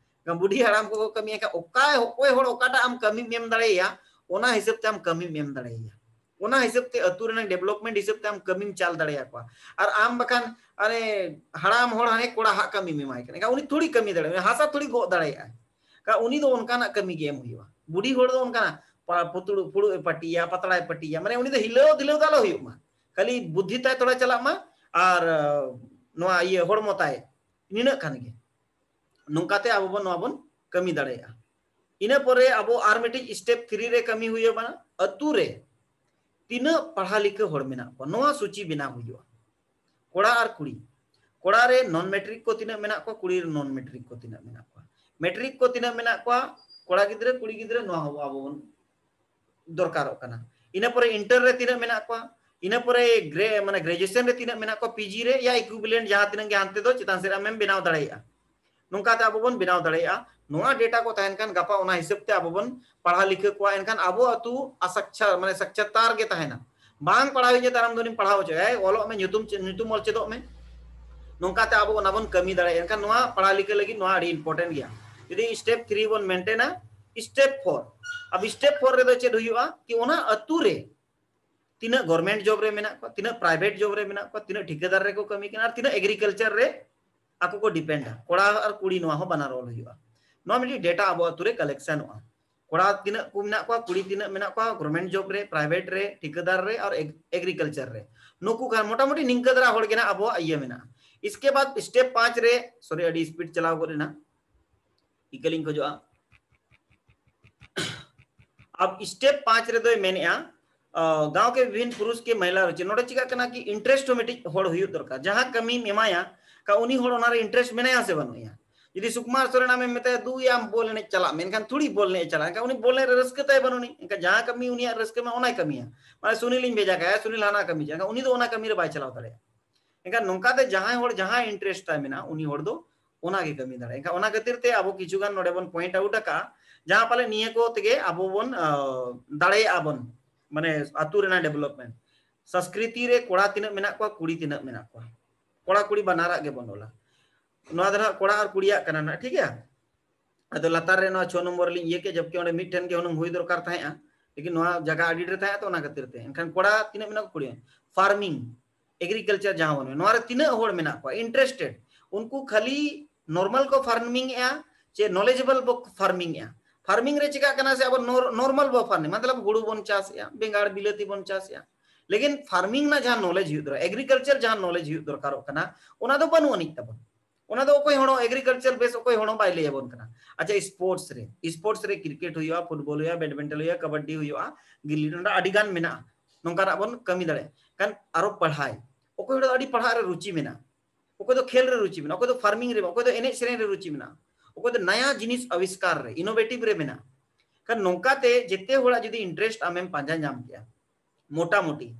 ᱮᱱᱠᱷᱟᱱ ᱵᱩᱰᱷᱤ ᱦᱟᱲᱟᱢ ᱠᱚᱠᱚ ᱠᱟᱹᱢᱤᱭᱟ, ᱮᱱᱠᱷᱟᱱ ᱚᱠᱟ, ᱚᱠᱚᱭ ᱦᱚᱲ ᱚᱠᱟᱴᱟᱜ ᱟᱢ ᱠᱟᱹᱢᱤᱢ ᱮᱢ ᱫᱟᱲᱮᱭᱟᱭᱟ, ᱚᱱᱟ ᱦᱤᱥᱟᱹᱵ ᱛᱮ ᱟᱢ ᱠᱟᱹᱢᱤᱢ ᱮᱢ ᱫᱟᱲᱮᱭᱟᱭᱟ᱾ ᱚᱱᱟ ᱦᱤᱥᱟᱹᱵ ᱛᱮ ᱟᱹᱛᱩ ᱨᱮᱱᱟᱜ development ᱦᱤᱥᱟᱹᱵ ᱛᱮ ᱟᱢ ᱠᱟᱹᱢᱤᱢ ᱪᱟᱞ ᱫᱟᱲᱮᱭᱟᱠᱚᱣᱟ᱾ ᱟᱨ ᱟᱢ ᱵᱟᱠᱷᱟᱱ ᱟᱨᱮ ᱦᱟᱲᱟᱢ ᱦᱚᱲ ᱦᱟᱱᱮ ᱠᱚᱲᱟ ᱦᱟᱜ ᱠᱟᱹᱢᱤᱢ ᱮᱢᱟᱭ ᱠᱟᱱᱟ, ᱮᱱᱠᱷᱟᱱ ᱩᱱᱤ ᱛᱷᱚᱲᱤ ᱠᱟᱹᱢᱤ ᱫᱟᱲᱮᱭᱟᱜᱼᱟ, ᱦᱟᱥᱟ ᱛᱷᱚᱲᱤ ᱜᱚᱜ ᱫᱟᱲᱮᱭᱟᱜᱼᱟᱭ᱾ ᱮᱱᱠᱷᱟᱱ ᱩᱱᱤ ᱫᱚ ᱚᱱᱠᱟᱱᱟᱜ ᱠᱟᱹᱢᱤ ᱜᱮ ᱮᱢ ᱦᱩᱭᱩᱜᱼᱟ᱾ ᱵᱩᱰᱷᱤ ᱦᱚᱲ ᱫᱚ ᱚᱱᱠᱟᱱᱟᱜ ᱯᱟ-, ᱯᱩᱛᱲᱩ-, ᱯᱷᱩᱲᱩᱜ ᱮ ᱯᱟᱹᱴᱤᱭᱟ, ᱯᱟᱛᱲᱟᱭ ᱯᱟᱹᱴᱤᱭᱟ, ᱢᱟᱱᱮ ᱩᱱᱤ ᱫᱚ ᱦᱤᱞᱟᱹᱣ ᱫᱷᱤᱞᱟᱹᱣ ᱫᱚ ᱟᱞᱚ ᱦᱩᱭᱩᱜ ᱢᱟ, ᱠᱷᱟᱹᱞᱤ ᱵᱩᱫᱽᱫᱷᱤ ᱛᱟᱭ ᱛᱷᱚᱲᱟ ᱪᱟᱞᱟᱜ ᱢᱟ᱾ ᱟᱨ, ᱟᱸ, ᱱᱚᱣᱟ ᱤᱭᱟᱹ ᱦᱚᱲᱢᱚ ᱛᱟᱭ ᱱᱤᱱᱟᱹᱜ ᱠᱷᱟᱱ ᱜᱮ᱾ ᱱᱚᱝᱠᱟᱛᱮ ᱟᱵᱚ ᱵᱚᱱ ᱱᱚᱣᱟ ᱵᱚᱱ ᱠᱟᱹᱢᱤ ᱫᱟᱲᱮᱭᱟᱜᱼᱟ᱾ ᱤᱱᱟᱹ ᱯᱚᱨᱮ ᱟᱵᱚ ᱟᱨ ᱢᱤᱫᱴᱤᱡ step three ᱨᱮ ᱠᱟᱹᱢᱤ ᱦᱩᱭ ᱟᱵᱚᱱᱟ, ᱟᱹᱛᱩ ᱨᱮ ᱛᱤᱱᱟᱹᱜ ᱯᱟᱲᱦᱟ ᱞᱤᱠᱷᱟᱹ ᱦᱚᱲ ᱢᱮᱱᱟᱜ ᱠᱚᱣᱟ, ᱱᱚᱣᱟ ᱥᱩᱪᱤ ᱵᱮᱱᱟᱣ ᱦᱩᱭᱩᱜᱼᱟ᱾ ᱠᱚᱲᱟ ᱟᱨ ᱠᱩᱲᱤ, ᱠᱚᱲᱟ ᱨᱮ non matric ᱠᱚ ᱛᱤᱱᱟᱹᱜ ᱢᱮᱱᱟᱜ ᱠᱚᱣᱟ, ᱠᱩᱲᱤ ᱨᱮ non matric ᱠᱚ ᱛᱤᱱᱟᱹᱜ ᱢᱮᱱᱟᱜ ᱠᱚᱣᱟ, matric ᱠᱚ ᱛᱤᱱᱟᱹᱜ ᱢᱮᱱᱟᱜ ᱠᱚᱣᱟ, ᱠᱚᱲᱟ ᱜᱤᱫᱽᱨᱟᱹ, ᱠᱩᱲᱤ ᱜᱤᱫᱽᱨᱟᱹ, ᱱᱚᱣᱟ ᱦᱚᱸ ᱟᱵᱚ ᱵᱚᱱ ᱫᱚᱨᱠᱟᱨᱚᱜ ᱠᱟᱱᱟ᱾ ᱤᱱᱟᱹ ᱯᱚᱨᱮ inter ᱨᱮ ᱛᱤᱱᱟᱹᱜ ᱢᱮᱱᱟᱜ ᱠᱚᱣᱟ, ᱤᱱᱟᱹ ᱯᱚᱨᱮ ᱜᱨᱮ-, ᱢᱟᱱᱮ graduation ᱨᱮ ᱛᱤᱱᱟᱹᱜ ᱢᱮᱱᱟᱜ ᱠᱚᱣᱟ, PG ᱨᱮ ᱭᱟ equivalent ᱡᱟᱦᱟᱸ ᱛᱤᱱᱟᱹᱜ ᱜᱮ ᱦᱟᱱᱛᱮ ᱫᱚ ᱪᱮᱛᱟᱱ ᱥᱮᱫ ᱟᱢᱮᱢ ᱵᱮᱱᱟᱣ ᱫᱟᱲᱮᱭᱟᱜᱼᱟ᱾ ᱱᱚᱝᱠᱟᱛᱮ ᱟᱵᱚ ᱵᱚᱱ ᱵᱮᱱᱟᱣ ᱫᱟᱲᱮᱭᱟᱜᱼᱟ᱾ ᱱᱚᱣᱟ data ᱠᱚ ᱛᱟᱦᱮᱱ ᱠᱷᱟᱱ ᱜᱟᱯᱟ ᱚᱱᱟ ᱦᱤᱥᱟᱹᱵ ᱛᱮ ᱟᱵᱚ ᱵᱚᱱ ᱯᱟᱲᱦᱟᱣ ᱞᱤᱠᱷᱟᱹ ᱠᱚᱣᱟ, ᱮᱱᱠᱷᱟᱱ ᱟᱵᱚ ᱟᱹᱛᱩ ᱟᱥᱟᱠᱪᱷᱟ-, ᱢᱟᱱᱮ ᱥᱟᱠᱪᱷᱟᱛᱟᱨ ᱜᱮ ᱛᱟᱦᱮᱱᱟ᱾ ᱵᱟᱝ ᱯᱟᱲᱦᱟᱣ ᱦᱩᱭᱩᱜᱼᱟ, ᱛᱟᱭᱚᱢ ᱫᱚ ᱩᱱᱤᱢ ᱯᱟᱲᱦᱟᱣ ᱦᱚᱪᱚᱭᱟ, "ᱮᱭ, ᱚᱞᱚᱜ ᱢᱮ, ᱧᱩᱛᱩᱢ ᱪᱮᱫ, ᱧᱩᱛᱩᱢ ᱚᱞ ᱪᱮᱫᱚᱜ ᱢᱮ᱾" ᱱᱚᱝᱠᱟᱛᱮ ᱟᱵᱚ ᱚᱱᱟ ᱵᱚᱱ ᱠᱟᱹᱢᱤ ᱫᱟᱲᱮᱭᱟᱜᱼᱟ᱾ ᱮᱱᱠᱷᱟᱱ ᱱᱚᱣᱟ ᱯᱟᱲᱦᱟᱣ ᱞᱤᱠᱷᱟᱹ ᱞᱟᱹᱜᱤᱫ ᱱᱚᱣᱟ ᱟᱹᱰᱤ important ᱜᱮᱭᱟ᱾ ᱡᱩᱫᱤ step three ᱵᱚᱱ maintain ᱟ, step four, ᱟᱵ step four ᱨᱮᱫᱚ ᱪᱮᱫ ᱦᱩᱭᱩᱜᱼᱟ ᱠᱤ ᱚᱱᱟ ᱟᱹᱛᱩ ᱨᱮ ᱛᱤᱱᱟᱹᱜ government job ᱨᱮ ᱢᱮᱱᱟᱜ ᱠᱚᱣᱟ, ᱛᱤᱱᱟᱹᱜ private job ᱨᱮ ᱢᱮᱱᱟᱜ ᱠᱚᱣᱟ, ᱛᱤᱱᱟᱹᱜ ᱴᱷᱤᱠᱟᱹᱫᱟᱨ ᱨᱮᱠᱚ ᱠᱟᱹᱢᱤ ᱠᱟᱱᱟ, ᱟᱨ ᱛᱤᱱᱟᱹᱜ agriculture ᱨᱮ ᱟᱠᱚ ᱠᱚ depend ᱟ, ᱠᱚᱲᱟ ᱟᱨ ᱠᱩᱲᱤ, ᱱᱚᱣᱟ ᱦᱚᱸ ᱵᱟᱱᱟᱨ ᱚᱞ ᱦᱩᱭᱩᱜᱼᱟ᱾ ᱱᱚᱣᱟ ᱢᱤᱫᱴᱤᱡ data ᱟᱵᱚ ᱟᱹᱛᱩ ᱨᱮ collectionᱚᱜᱼᱟ᱾ ᱠᱚᱲᱟ ᱛᱤᱱᱟᱹᱜ ᱠᱚ ᱢᱮᱱᱟᱜ ᱠᱚᱣᱟ, ᱠᱩᱲᱤ ᱛᱤᱱᱟᱹᱜ ᱢᱮᱱᱟᱜ ᱠᱚᱣᱟ, government job ᱨᱮ, private ᱨᱮ, ᱴᱷᱤᱠᱟᱹᱫᱟᱨ ᱨᱮ ᱟᱨ agriculture ᱨᱮ, ᱱᱩᱠᱩ ᱠᱷᱟᱱ ᱢᱚᱴᱟᱢᱩᱴᱤ ᱱᱤᱝᱠᱟᱹ ᱫᱷᱟᱨᱟ ᱦᱚᱲ ᱜᱮ ᱱᱟᱜ ᱟᱵᱚᱣᱟᱜ ᱤᱭᱟᱹ ᱢᱮᱱᱟᱜᱼᱟ᱾ ᱤᱥᱠᱮ ᱵᱟᱫ step ᱯᱟᱸᱪ ᱨᱮ, sorry, ᱟᱹᱰᱤ speed ᱪᱟᱞᱟᱣ ᱜᱚᱫ ᱮᱱᱟ, ᱤᱠᱟᱹᱞᱤᱧ ᱠᱷᱚᱡᱚᱜᱼᱟ᱾ ᱟᱵ step ᱯᱟᱸᱪ ᱨᱮᱫᱚᱭ ᱢᱮᱱᱮᱜᱼᱟ, ᱜᱟᱸᱣ ᱠᱮ ᱵᱤᱵᱷᱤᱱ ᱯᱩᱨᱩᱥ ᱠᱮ ᱢᱟᱦᱤᱞᱟ ᱨᱩᱪᱤ᱾ ᱱᱚᱰᱮ ᱪᱤᱠᱟᱹᱜ ᱠᱟᱱᱟ ᱠᱤ interest ᱦᱚᱸ ᱢᱤᱫᱴᱤᱡ ᱦᱚᱲ ᱦᱩᱭᱩᱜ ᱫᱚᱨᱠᱟᱨ, ᱡᱟᱦᱟᱸ ᱠᱟᱹᱢᱤᱢ ᱮᱢᱟᱭᱟ ᱠᱟ ᱩᱱᱤ ᱦᱚᱲ ᱚᱱᱟᱨᱮ interest ᱢᱮᱱᱟᱭᱟ ᱥᱮ ᱵᱟᱹᱱᱩᱜ ᱮᱭᱟ᱾ ᱡᱩᱫᱤ ᱥᱩᱠᱩᱢᱟᱨ ᱥᱚᱨᱮᱱ ᱟᱢᱮᱢ ᱢᱮᱛᱟᱭᱟ, "ᱫᱩ ᱭᱟ, ᱟᱢ ᱵᱚᱞ ᱮᱱᱮᱡ ᱪᱟᱞᱟᱜ ᱢᱮ," ᱮᱱᱠᱷᱟᱱ ᱛᱷᱩᱲᱤ ᱵᱚᱞ ᱮᱱᱮᱡ ᱮ ᱪᱟᱞᱟᱜᱼᱟ, ᱮᱱᱠᱷᱟᱱ ᱩᱱᱤ ᱵᱚᱞ ᱮᱱᱮᱡ ᱨᱮ ᱨᱟᱹᱥᱠᱟᱹ ᱛᱟᱭ ᱵᱟᱹᱱᱩᱜ ᱟᱹᱱᱤᱡ᱾ ᱮᱱᱠᱷᱟᱱ ᱡᱟᱦᱟᱸ ᱠᱟᱹᱢᱤ ᱩᱱᱤᱭᱟᱜ ᱨᱟᱹᱥᱠᱟᱹ ᱢᱮᱱᱟᱜᱼᱟ, ᱚᱱᱟᱭ ᱠᱟᱹᱢᱤᱭᱟ᱾ ᱢᱟᱱᱮ ᱥᱩᱱᱤᱞᱤᱧ ᱵᱷᱮᱡᱟ ᱠᱟᱭᱟ, ᱥᱩᱱᱤᱞ ᱦᱟᱱᱟ ᱠᱟᱹᱢᱤ ᱪᱟᱞᱟᱜᱼᱟ, ᱮᱱᱠᱷᱟᱱ ᱩᱱᱤ ᱫᱚ ᱚᱱᱟ ᱠᱟᱹᱢᱤ ᱨᱮ ᱵᱟᱭ ᱪᱟᱞᱟᱣ ᱫᱟᱲᱮᱭᱟᱜᱼᱟ᱾ ᱮᱱᱠᱷᱟᱱ ᱱᱚᱝᱠᱟᱛᱮ ᱡᱟᱦᱟᱸᱭ ᱦᱚᱲ ᱡᱟᱦᱟᱸ interest ᱛᱟᱭ ᱢᱮᱱᱟᱜᱼᱟ, ᱩᱱᱤ ᱦᱚᱲ ᱫᱚ ᱚᱱᱟ ᱜᱮ ᱠᱟᱹᱢᱤ ᱫᱟᱲᱮᱭᱟᱜᱼᱟ᱾ ᱮᱱᱠᱷᱟᱱ ᱚᱱᱟ ᱠᱷᱟᱹᱛᱤᱨ ᱛᱮ ᱟᱵᱚ ᱠᱤᱪᱷᱩ ᱜᱟᱱ ᱱᱚᱰᱮ ᱵᱚᱱ point out ᱟᱠᱟᱫᱼᱟ, ᱡᱟᱦᱟᱸ ᱯᱟᱞᱮ ᱱᱤᱭᱟᱹ ᱠᱚ ᱛᱮᱜᱮ ᱟᱵᱚ ᱵᱚᱱ, ᱟᱸ, ᱫᱟᱲᱮᱭᱟᱜᱼᱟ ᱵᱚᱱ, ᱢᱟᱱᱮ ᱟᱹᱛᱩ ᱨᱮᱱᱟᱜ development, ᱥᱚᱸᱥᱠᱨᱤᱛᱤ ᱨᱮ ᱠᱚᱲᱟ ᱛᱤᱱᱟᱹᱜ ᱢᱮᱱᱟᱜ ᱠᱚᱣᱟ, ᱠᱩᱲᱤ ᱛᱤᱱᱟᱹᱜ ᱢᱮᱱᱟᱜ ᱠᱚᱣᱟ, ᱠᱚᱲᱟ ᱠᱩᱲᱤ ᱵᱟᱱᱟᱨᱟᱜ ᱜᱮ ᱵᱚᱱ ᱚᱞᱟ᱾ ᱱᱚᱣᱟ ᱫᱚ ᱱᱟᱦᱟᱜ ᱠᱚᱲᱟ ᱟᱨ ᱠᱩᱲᱤᱭᱟᱜ ᱠᱟᱱᱟ ᱱᱟᱦᱟᱜ, ᱴᱷᱤᱠ ᱜᱮᱭᱟ? ᱟᱫᱚ ᱞᱟᱛᱟᱨ ᱨᱮ ᱱᱚᱣᱟ ᱪᱷᱚ ᱱᱚᱢᱵᱚᱨ ᱞᱤᱧ ᱤᱭᱟᱹ ᱠᱮᱫ, ᱡᱚᱵᱠᱤ ᱚᱸᱰᱮ ᱢᱤᱫᱴᱷᱮᱱ ᱜᱮ ᱦᱩᱱᱟᱹᱝ ᱦᱩᱭ ᱫᱚᱨᱠᱟᱨ ᱛᱟᱦᱮᱸᱜᱼᱟ, ᱞᱮᱠᱤᱱ ᱱᱚᱣᱟ ᱡᱟᱭᱜᱟ ᱟᱹᱰᱤ ᱰᱷᱮᱨ ᱛᱟᱦᱮᱸᱜᱼᱟ, ᱛᱚ ᱚᱱᱟ ᱠᱷᱟᱹᱛᱤᱨ ᱛᱮ᱾ ᱮᱱᱠᱷᱟᱱ ᱠᱚᱲᱟ ᱛᱤᱱᱟᱹᱜ ᱢᱮᱱᱟᱜ ᱠᱚᱣᱟ? ᱠᱩᱲᱤ᱾ Farming, agriculture ᱡᱟᱦᱟᱸ ᱵᱚᱱ ᱢᱮᱱᱟ, ᱱᱚᱣᱟ ᱨᱮ ᱛᱤᱱᱟᱹᱜ ᱦᱚᱲ ᱢᱮᱱᱟᱜ ᱠᱚᱣᱟ interested? ᱩᱱᱠᱩ ᱠᱷᱟᱹᱞᱤ normal ᱠᱚ farming ᱮᱜᱼᱟ ᱪᱮ knowledgeable ᱵᱚ farming ᱮᱜᱼᱟ? Farming ᱨᱮ ᱪᱤᱠᱟᱜ ᱠᱟᱱᱟ ᱥᱮ ᱟᱵᱚ nor-, normal ᱵᱚ farming, ᱢᱚᱛᱞᱚᱵ ᱦᱩᱲᱩ ᱵᱚᱱ ᱪᱟᱥ ᱮᱜᱼᱟ, ᱵᱮᱸᱜᱟᱲ ᱵᱤᱞᱟᱹᱛᱤ ᱵᱚᱱ ᱪᱟᱥ ᱮᱜᱼᱟ, ᱞᱮᱠᱤᱱ farming ᱨᱮᱱᱟᱜ ᱡᱟᱦᱟᱸ knowledge ᱦᱩᱭᱩᱜ ᱫᱚᱨᱠᱟᱨ, agriculture ᱡᱟᱦᱟᱸ knowledge ᱦᱩᱭᱩᱜ ᱫᱚᱨᱠᱟᱨᱚᱜ ᱠᱟᱱᱟ, ᱚᱱᱟ ᱫᱚ ᱵᱟᱹᱱᱩᱜ ᱟᱹᱱᱤᱡ ᱛᱟᱵᱚᱱ᱾ ᱚᱱᱟ ᱫᱚ ᱚᱠᱚᱭ ᱦᱚᱲ ᱦᱚᱸ, agriculture base ᱚᱠᱚᱭ ᱦᱚᱲ ᱦᱚᱸ ᱵᱟᱭ ᱞᱟᱹᱭ ᱟᱵᱚᱱ ᱠᱟᱱᱟ᱾ ᱟᱪᱪᱷᱟ, sports ᱨᱮ, sports ᱨᱮ cricket ᱦᱩᱭᱩᱜᱼᱟ, football ᱦᱩᱭᱩᱜᱼᱟ, badminton ᱦᱩᱭᱩᱜᱼᱟ, ᱠᱟᱵᱟᱰᱤ ᱦᱩᱭᱩᱜᱼᱟ, ᱜᱤᱞᱤ ᱰᱟᱸᱰᱟ, ᱟᱹᱰᱤ ᱜᱟᱱ ᱢᱮᱱᱟᱜᱼᱟ, ᱱᱚᱝᱠᱟᱱᱟᱜ ᱵᱚᱱ ᱠᱟᱹᱢᱤ ᱫᱟᱲᱮᱭᱟᱜᱼᱟ᱾ ᱠᱷᱟᱱ ᱟᱨᱚ ᱯᱟᱲᱦᱟᱭ, ᱚᱠᱚᱭ ᱦᱚᱲ ᱫᱚ ᱟᱹᱰᱤ ᱯᱟᱲᱦᱟᱜ ᱨᱮ ᱨᱩᱪᱤ ᱢᱮᱱᱟᱜᱼᱟ, ᱚᱠᱚᱭ ᱫᱚ ᱠᱷᱮᱞ ᱨᱮ ᱨᱩᱪᱤ ᱢᱮᱱᱟᱜᱼᱟ, ᱚᱠᱚᱭ ᱫᱚ farming ᱨᱮ, ᱚᱠᱚᱭ ᱫᱚ ᱮᱱᱮᱡ ᱥᱮᱨᱮᱧ ᱨᱮ ᱨᱩᱪᱤ ᱢᱮᱱᱟᱜᱼᱟ, ᱚᱠᱚᱭ ᱫᱚ ᱱᱟᱭᱟ ᱡᱤᱱᱤᱥ ᱟᱵᱤᱥᱠᱟᱨ ᱨᱮ, innovative ᱨᱮ ᱢᱮᱱᱟᱜᱼᱟ᱾ ᱠᱷᱟᱱ ᱱᱚᱝᱠᱟᱛᱮ ᱡᱮᱛᱮ ᱦᱚᱲᱟᱜ ᱡᱩᱫᱤ interest ᱟᱢᱮᱢ ᱯᱟᱸᱡᱟ ᱧᱟᱢ ᱠᱮᱭᱟ ᱢᱚᱴᱟᱢᱩᱴᱤ,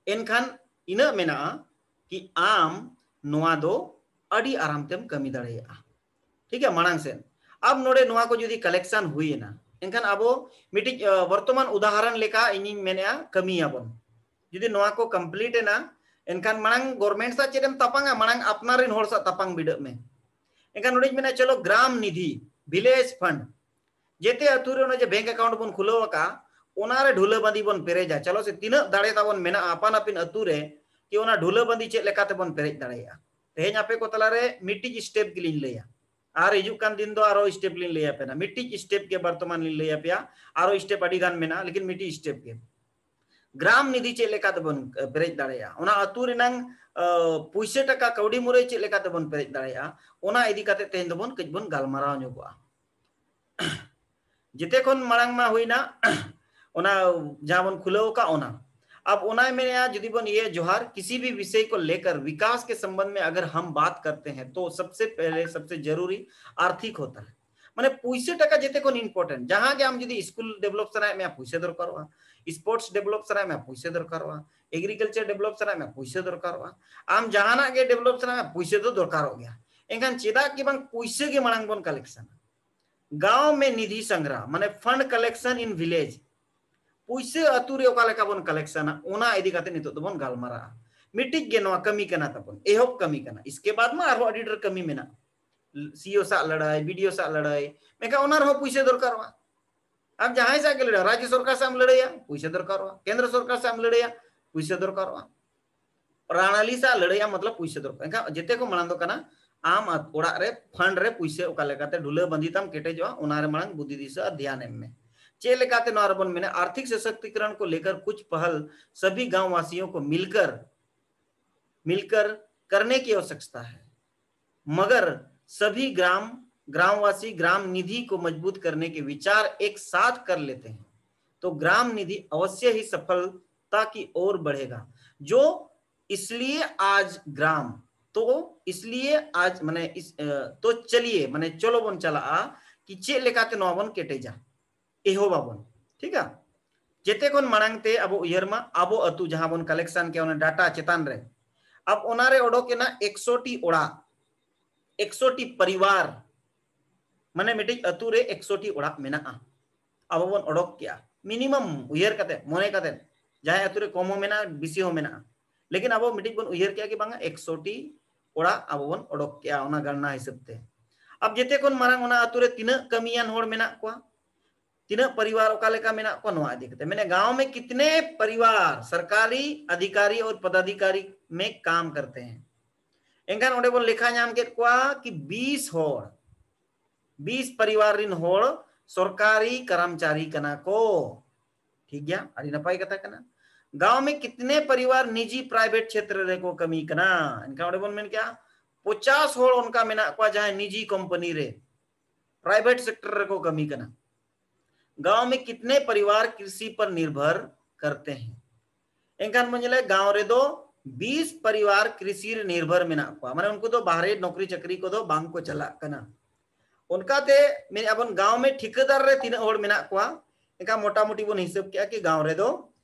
ᱮᱱᱠᱷᱟᱱ ᱤᱱᱟᱹᱜ ᱢᱮᱱᱟᱜᱼᱟ ᱠᱤ ᱟᱢ ᱱᱚᱣᱟ ᱫᱚ ᱟᱹᱰᱤ ᱟᱨᱟᱢ ᱛᱮᱢ ᱠᱟᱹᱢᱤ ᱫᱟᱲᱮᱭᱟᱜᱼᱟ᱾ ᱴᱷᱤᱠ ᱜᱮᱭᱟ, ᱢᱟᱲᱟᱝ ᱥᱮᱫ᱾ ᱟᱵ ᱱᱚᱰᱮ ᱱᱚᱣᱟ ᱠᱚ ᱡᱩᱫᱤ collection ᱦᱩᱭ ᱮᱱᱟ, ᱮᱱᱠᱷᱟᱱ ᱟᱵᱚ ᱢᱤᱫᱴᱤᱡ, ᱟᱸ, ᱵᱚᱨᱛᱚᱢᱟᱱ ᱩᱫᱟᱦᱚᱨᱚᱱ ᱞᱮᱠᱟ ᱤᱧᱤᱧ ᱢᱮᱱᱮᱫᱼᱟ, ᱠᱟᱹᱢᱤᱭᱟᱵᱚᱱ᱾ ᱡᱩᱫᱤ ᱱᱚᱣᱟ ᱠᱚ complete ᱮᱱᱟ, ᱮᱱᱠᱷᱟᱱ ᱢᱟᱲᱟᱝ government ᱥᱟᱶ ᱪᱮᱫ ᱮᱢ ᱛᱟᱯᱟᱝᱟ? ᱢᱟᱲᱟᱝ ᱟᱯᱱᱟᱨ ᱨᱮᱱ ᱦᱚᱲ ᱥᱟᱶ ᱛᱟᱯᱟᱝ ᱵᱤᱰᱟᱹᱜ ᱢᱮ᱾ ᱮᱱᱠᱷᱟᱱ ᱱᱚᱰᱮᱧ ᱢᱮᱱᱟ, ᱪᱚᱞᱚ ᱜᱨᱟᱢ ᱱᱤᱫᱷᱤ, village fund, ᱡᱮᱛᱮ ᱟᱹᱛᱩ ᱨᱮ ᱚᱱᱮ ᱡᱮ bank account ᱵᱚᱱ ᱠᱷᱩᱞᱟᱹᱣ ᱟᱠᱟᱫᱼᱟ, ᱚᱱᱟ ᱨᱮ ᱰᱷᱩᱞᱟᱹ ᱵᱟᱸᱫᱤ ᱵᱚᱱ ᱯᱮᱨᱮᱡᱟ᱾ ᱪᱚᱞᱚ ᱥᱮ, ᱛᱤᱱᱟᱹᱜ ᱫᱟᱲᱮ ᱛᱟᱵᱚᱱ ᱢᱮᱱᱟᱜᱼᱟ ᱟᱯᱟᱱ ᱟᱹᱯᱤᱱ ᱟᱹᱛᱩ ᱨᱮ, ᱠᱤ ᱚᱱᱟ ᱰᱷᱩᱞᱟᱹ ᱵᱟᱸᱫᱤ ᱪᱮᱫ ᱞᱮᱠᱟ ᱛᱮᱵᱚᱱ ᱯᱮᱨᱮᱡ ᱫᱟᱲᱮᱭᱟᱜᱼᱟ᱾ ᱛᱮᱦᱮᱧ ᱟᱯᱮ ᱠᱚ ᱛᱟᱞᱟᱨᱮ ᱢᱤᱫᱴᱤᱡ step ᱜᱮᱞᱤᱧ ᱞᱟᱹᱭᱟ᱾ ᱟᱨ ᱦᱤᱡᱩᱜ ᱠᱟᱱ ᱫᱤᱱ ᱫᱚ ᱟᱨᱚ step ᱞᱤᱧ ᱞᱟᱹᱭ ᱟᱯᱮ ᱱᱟ᱾ ᱢᱤᱫᱴᱤᱡ step ᱜᱮ ᱵᱚᱨᱛᱚᱢᱟᱱ ᱞᱤᱧ ᱞᱟᱹᱭ ᱟᱯᱮᱭᱟ, ᱟᱨᱚ step ᱟᱹᱰᱤ ᱜᱟᱱ ᱢᱮᱱᱟᱜᱼᱟ, ᱞᱮᱠᱤᱱ ᱢᱤᱫᱴᱤᱡ step ᱜᱮ᱾ ᱜᱨᱟᱢ ᱱᱤᱫᱷᱤ ᱪᱮᱫ ᱞᱮᱠᱟ ᱛᱮᱵᱚᱱ, ᱮ, ᱯᱮᱨᱮᱡ ᱫᱟᱲᱮᱭᱟᱜᱼᱟ, ᱚᱱᱟ ᱟᱹᱛᱩ ᱨᱮᱱᱟᱝ, ᱮ, ᱯᱩᱭᱥᱟᱹ ᱴᱟᱠᱟ ᱠᱟᱹᱣᱰᱤ ᱢᱩᱨᱟᱹᱭ ᱪᱮᱫ ᱞᱮᱠᱟ ᱛᱮᱵᱚᱱ ᱯᱮᱨᱮᱡ ᱫᱟᱲᱮᱭᱟᱜᱼᱟ, ᱚᱱᱟ ᱤᱫᱤ ᱠᱟᱛᱮ ᱛᱮᱦᱮᱧ ᱫᱚᱵᱚᱱ ᱠᱟᱹᱡ ᱵᱚᱱ ᱜᱟᱞᱢᱟᱨᱟᱣ ᱧᱚᱜᱚᱜᱼᱟ᱾ ᱡᱮᱛᱮ ᱠᱷᱚᱱ ᱢᱟᱲᱟᱝ ᱢᱟ ᱦᱩᱭᱱᱟ ᱚᱱᱟ ᱡᱟᱦᱟᱸ ᱵᱚᱱ ᱠᱷᱩᱞᱟᱹᱣ ᱟᱠᱟᱫ ᱚᱱᱟ᱾ अब ᱚᱱᱟᱭ ᱢᱮᱱᱮᱜᱼᱟ, ᱡᱩᱫᱤ ᱵᱚᱱ ᱤᱭᱟᱹ ᱡᱚᱦᱟᱨ, किसी भी विषय को लेकर विकास के संबंध में अगर हम बात करते हैं तो सबसे पहले सबसे जरूरी आर्थिक होता है। ᱢᱟᱱᱮ ᱯᱩᱭᱥᱟᱹ ᱴᱟᱠᱟ ᱡᱮᱛᱮ ᱠᱷᱚᱱ important᱾ ᱡᱟᱦᱟᱸ ᱜᱮ ᱟᱢ ᱡᱩᱫᱤ ᱥᱠᱩᱞ develop ᱥᱟᱱᱟᱭᱮᱫ ᱢᱮᱭᱟ, ᱯᱩᱭᱥᱟᱹ ᱫᱚᱨᱠᱟᱨᱚᱜᱼᱟ᱾ sports develop ᱥᱟᱱᱟᱭᱮᱫ ᱢᱮᱭᱟ, ᱯᱩᱭᱥᱟᱹ ᱫᱚᱨᱠᱟᱨᱚᱜᱼᱟ᱾ agriculture develop ᱥᱟᱱᱟᱭᱮᱫ ᱢᱮᱭᱟ, ᱯᱩᱭᱥᱟᱹ ᱫᱚᱨᱠᱟᱨᱚᱜᱼᱟ᱾ ᱟᱢ ᱡᱟᱦᱟᱱᱟᱜ ᱜᱮ develop ᱥᱟᱱᱟᱭᱮᱫ ᱢᱮᱭᱟ, ᱯᱩᱭᱥᱟᱹ ᱫᱚ ᱫᱚᱨᱠᱟᱨᱚᱜ ᱜᱮᱭᱟ᱾ ᱮᱱᱠᱷᱟᱱ ᱪᱮᱫᱟᱜ ᱜᱮ ᱵᱟᱝ ᱯᱩᱭᱥᱟᱹ ᱜᱮ ᱢᱟᱲᱟᱝ ᱵᱚᱱ collection ᱟ? ᱜᱟᱶ ᱢᱮ ᱱᱤᱫᱷᱤ ᱥᱚᱝᱜᱨᱚᱦ, ᱢᱟᱱᱮ fund collection in village᱾ ᱯᱩᱭᱥᱟᱹ ᱟᱹᱛᱩ ᱨᱮ ᱚᱠᱟ ᱞᱮᱠᱟ ᱵᱚᱱ collection ᱟ, ᱚᱱᱟ ᱤᱫᱤ ᱠᱟᱛᱮ ᱱᱤᱛᱚᱜ ᱫᱚᱵᱚᱱ ᱜᱟᱞᱢᱟᱨᱟᱜᱼᱟ᱾ ᱢᱤᱫᱴᱤᱡ ᱜᱮ ᱱᱚᱣᱟ ᱠᱟᱹᱢᱤ ᱠᱟᱱᱟ ᱛᱟᱵᱚᱱ, ᱮᱦᱚᱵ ᱠᱟᱹᱢᱤ ᱠᱟᱱᱟ᱾ ᱤᱥᱠᱮ ᱵᱟᱫ ᱢᱟ ᱟᱨᱦᱚᱸ ᱟᱹᱰᱤ ᱰᱷᱮᱨ ᱠᱟᱹᱢᱤ ᱢᱮᱱᱟᱜᱼᱟ᱾ ᱥᱤ ᱳ ᱥᱟᱜ ᱞᱟᱹᱲᱦᱟᱹᱭ, ᱵᱤ ᱰᱤ ᱳ ᱥᱟᱜ ᱞᱟᱹᱲᱦᱟᱹᱭ, ᱢᱮᱱᱠᱷᱟᱱ ᱚᱱᱟ ᱨᱮᱦᱚᱸ ᱯᱩᱭᱥᱟᱹ ᱫᱚᱨᱠᱟᱨᱚᱜᱼᱟ᱾ ᱟᱢ ᱡᱟᱦᱟᱸᱭ ᱥᱟᱜ ᱜᱮ ᱞᱟᱹᱲᱦᱟᱹᱭ, ᱨᱟᱡᱽᱡᱚ ᱥᱚᱨᱠᱟᱨ ᱥᱟᱜ ᱮᱢ ᱞᱟᱹᱲᱦᱟᱹᱭᱟ, ᱯᱩᱭᱥᱟᱹ ᱫᱚᱨᱠᱟᱨᱚᱜᱼᱟ᱾ ᱠᱮᱱᱫᱨᱚ ᱥᱚᱨᱠᱟᱨ ᱥᱟᱜ ᱮᱢ ᱞᱟᱹᱲᱦᱟᱹᱭᱟ, ᱯᱩᱭᱥᱟᱹ ᱫᱚᱨᱠᱟᱨᱚᱜᱼᱟ᱾ ᱯᱨᱟᱬᱟᱞᱤ ᱥᱟᱜ ᱞᱟᱹᱲᱦᱟᱹᱭᱟ, ᱢᱚᱛᱞᱚᱵ ᱯᱩᱭᱥᱟᱹ ᱫᱚᱨᱠᱟᱨ᱾ ᱮᱱᱠᱷᱟᱱ ᱡᱮᱛᱮ ᱠᱷᱚᱱ ᱢᱟᱲᱟᱝ ᱫᱚ ᱠᱟᱱᱟ, ᱟᱢ ᱟᱛ-, ᱚᱲᱟᱜ ᱨᱮ fund ᱨᱮ ᱯᱩᱭᱥᱟᱹ ᱚᱠᱟ ᱞᱮᱠᱟᱛᱮ ᱰᱷᱩᱞᱟᱹ ᱵᱟᱸᱫᱤ ᱛᱟᱢ ᱠᱮᱴᱮᱡᱚᱜᱼᱟ, ᱚᱱᱟ ᱨᱮ ᱢᱟᱲᱟᱝ ᱵᱩᱫᱷᱤ ᱫᱤᱥᱟᱹ ᱟᱨ ᱫᱷᱮᱭᱟᱱ ᱮᱢ ᱢᱮ᱾ ᱪᱮᱫ ᱞᱮᱠᱟᱛᱮ ᱱᱚᱣᱟ ᱨᱮᱵᱚᱱ ᱢᱮᱱᱟ, आर्थिक सशक्तिकरण को लेकर कुछ पहल सभी गांव वासियों को मिलकर, मिलकर करने की आवश्यकता है। मगर सभी ग्राम, ग्रामवासी ग्राम निधि को मजबूत करने के विचार एक साथ कर लेते हैं, तो ग्राम निधि अवश्य ही सफलता की ओर बढ़ेगा। जो इसलिए आज ग्राम, तो इसलिए आज, माने इस, अ, तो चलिए, माने चलो ᱵᱚᱱ ᱪᱟᱞᱟᱜᱼᱟ, ᱠᱤ ᱪᱮᱫ ᱞᱮᱠᱟᱛᱮ ᱱᱚᱣᱟ ᱵᱚᱱ ᱠᱮᱴᱮᱡᱟ, ᱮᱦᱚᱵᱟᱵᱚᱱ᱾ ᱴᱷᱤᱠᱟ? ᱡᱮᱛᱮ ᱠᱷᱚᱱ ᱢᱟᱲᱟᱝ ᱛᱮ ᱟᱵᱚ ᱩᱭᱦᱟᱹᱨ ᱢᱟ, ᱟᱵᱚ ᱟᱹᱛᱩ ᱡᱟᱦᱟᱸ ᱵᱚᱱ collection ᱠᱮᱭᱟ ᱚᱱᱟ data ᱪᱮᱛᱟᱱ ᱨᱮ, ᱟᱵ ᱚᱱᱟᱨᱮ ᱚᱰᱚᱠ ᱮᱱᱟ ᱮᱠᱥᱚ ᱴᱤ ᱚᱲᱟᱜ, ᱮᱠᱥᱚ ᱴᱤ ᱯᱚᱨᱤᱵᱟᱨ, ᱢᱟᱱᱮ ᱢᱤᱫᱴᱤᱡ ᱟᱹᱛᱩ ᱨᱮ ᱮᱠᱥᱚ ᱴᱤ ᱚᱲᱟᱜ ᱢᱮᱱᱟᱜᱼᱟ, ᱟᱵᱚ ᱵᱚᱱ ᱚᱰᱚᱠ ᱠᱮᱜᱼᱟ᱾ Minimum ᱩᱭᱦᱟᱹᱨ ᱠᱟᱛᱮ, ᱢᱚᱱᱮ ᱠᱟᱛᱮ, ᱡᱟᱦᱟᱸᱭ ᱟᱹᱛᱩ ᱨᱮ ᱠᱚᱢ ᱦᱚᱸ ᱢᱮᱱᱟᱜᱼᱟ, ᱵᱮᱥᱤ ᱦᱚᱸ ᱢᱮᱱᱟᱜᱼᱟ, ᱞᱮᱠᱤᱱ ᱟᱵᱚ ᱢᱤᱫᱴᱤᱡ ᱵᱚᱱ ᱩᱭᱦᱟᱹᱨ ᱠᱮᱜᱼᱟ ᱠᱤ ᱵᱟᱝᱟ, ᱮᱠᱥᱚ ᱴᱤ ᱚᱲᱟᱜ ᱟᱵᱚ ᱵᱚᱱ ᱚᱰᱚᱠ ᱠᱮᱜᱼᱟ ᱚᱱᱟ ᱜᱟᱱᱱᱟ ᱦᱤᱥᱟᱹᱵ ᱛᱮ᱾ ᱟᱵ ᱡᱮᱛᱮ ᱠᱷᱚᱱ ᱢᱟᱨᱟᱝ ᱚᱱᱟ ᱟᱹᱛᱩ ᱨᱮ ᱛᱤᱱᱟᱹᱜ ᱠᱟᱹᱢᱤᱭᱟᱱ ᱦᱚᱲ ᱢᱮᱱᱟᱜ ᱠᱚᱣᱟ, ᱛᱤᱱᱟᱹᱜ ᱯᱚᱨᱤᱵᱟᱨ ᱚᱠᱟ ᱞᱮᱠᱟ ᱢᱮᱱᱟᱜ ᱠᱚᱣᱟ, ᱱᱚᱣᱟ ᱤᱫᱤ ᱠᱟᱛᱮ᱾ ᱢᱟᱱᱮ ᱜᱟᱶ ᱢᱮ ᱠᱤᱛᱱᱮ ᱯᱚᱨᱤᱵᱟᱨ ᱥᱚᱨᱠᱟᱨᱤ ᱟᱫᱷᱤᱠᱟᱨᱤ ᱟᱨ ᱯᱚᱫᱟᱫᱷᱤᱠᱟᱨᱤ ᱢᱮ ᱠᱟᱢ ᱠᱟᱨᱛᱮ ᱦᱮᱸ? ᱮᱱᱠᱷᱟᱱ ᱚᱸᱰᱮ ᱵᱚᱱ ᱞᱮᱠᱷᱟ ᱧᱟᱢ ᱠᱮᱫ ᱠᱚᱣᱟ ᱠᱤ ᱵᱤᱥ ᱦᱚᱲ, ᱵᱤᱥ ᱯᱟᱨᱤᱵᱟᱨ ᱨᱤᱱ ᱦᱚᱲ ᱥᱚᱨᱠᱟᱨᱤ ᱠᱟᱨᱟᱢᱪᱟᱨᱤ ᱠᱟᱱᱟ ᱠᱚ᱾ ᱴᱷᱤᱠ ᱜᱮᱭᱟ, ᱟᱹᱰᱤ ᱱᱟᱯᱟᱭ ᱠᱟᱛᱷᱟ ᱠᱟᱱᱟ᱾ ᱜᱟᱶ ᱢᱮ ᱠᱤᱛᱱᱮ ᱯᱟᱨᱤᱵᱟᱨ ᱱᱤᱡᱤ ᱯᱨᱟᱭᱵᱷᱮᱴ ᱪᱷᱮᱛᱨᱚ ᱨᱮᱠᱚ ᱠᱟᱹᱢᱤ ᱠᱟᱱᱟ? ᱮᱱᱠᱷᱟᱱ ᱚᱸᱰᱮ ᱵᱚᱱ ᱢᱮᱱ ᱠᱮᱜᱼᱟ ᱯᱚᱪᱟᱥ ᱦᱚᱲ ᱚᱱᱠᱟ ᱢᱮᱱᱟᱜ ᱠᱚᱣᱟ ᱡᱟᱦᱟᱸᱭ ᱱᱤᱡᱤ ᱠᱳᱢᱯᱟᱱᱤ ᱨᱮ, ᱯᱨᱟᱭᱵᱷᱮᱴ ᱥᱮᱠᱴᱚᱨ ᱨᱮᱠᱚ ᱠᱟᱹᱢᱤ ᱠᱟᱱᱟ᱾ ᱜᱟᱶ ᱢᱮ ᱠᱤᱛᱱᱮ ᱯᱟᱨᱤᱵᱟᱨ ᱠᱨᱤᱥᱤ ᱯᱟᱨ ᱱᱤᱨᱵᱷᱚᱨ ᱠᱟᱨᱛᱮ ᱦᱮᱸ? ᱮᱱᱠᱷᱟᱱ ᱵᱚᱱ ᱧᱮᱞᱟ ᱜᱟᱶ ᱨᱮᱫᱚ ᱵᱤᱥ ᱯᱟᱨᱤᱵᱟᱨ ᱠᱨᱤᱥᱤ ᱨᱮ ᱱᱤᱨᱵᱷᱚᱨ ᱢᱮᱱᱟᱜ ᱠᱚᱣᱟ, ᱢᱟᱱᱮ ᱩᱱᱠᱩ ᱫᱚ ᱵᱟᱦᱨᱮ ᱱᱚᱠᱨᱤ ᱪᱟᱹᱠᱨᱤ ᱠᱚᱫᱚ ᱵᱟᱝ ᱠᱚ ᱪᱟᱞᱟᱜ ᱠᱟᱱᱟ᱾ ᱚᱱᱠᱟᱛᱮ ᱢᱮᱱᱮᱫ ᱟᱵᱚᱱ ᱜᱟᱶ ᱢᱮ ᱴᱷᱤᱠᱟᱹᱫᱟᱨ ᱨᱮ ᱛᱤᱱᱟᱹᱜ ᱦᱚᱲ ᱢᱮᱱᱟᱜ ᱠᱚᱣᱟ? ᱮᱱᱠᱷᱟᱱ ᱢᱚᱴᱟᱢᱩᱴᱤ ᱵᱚᱱ ᱦᱤᱥᱟᱹᱵ ᱠᱮᱜᱼᱟ ᱠᱤ ᱜᱟᱶ ᱨᱮᱫᱚ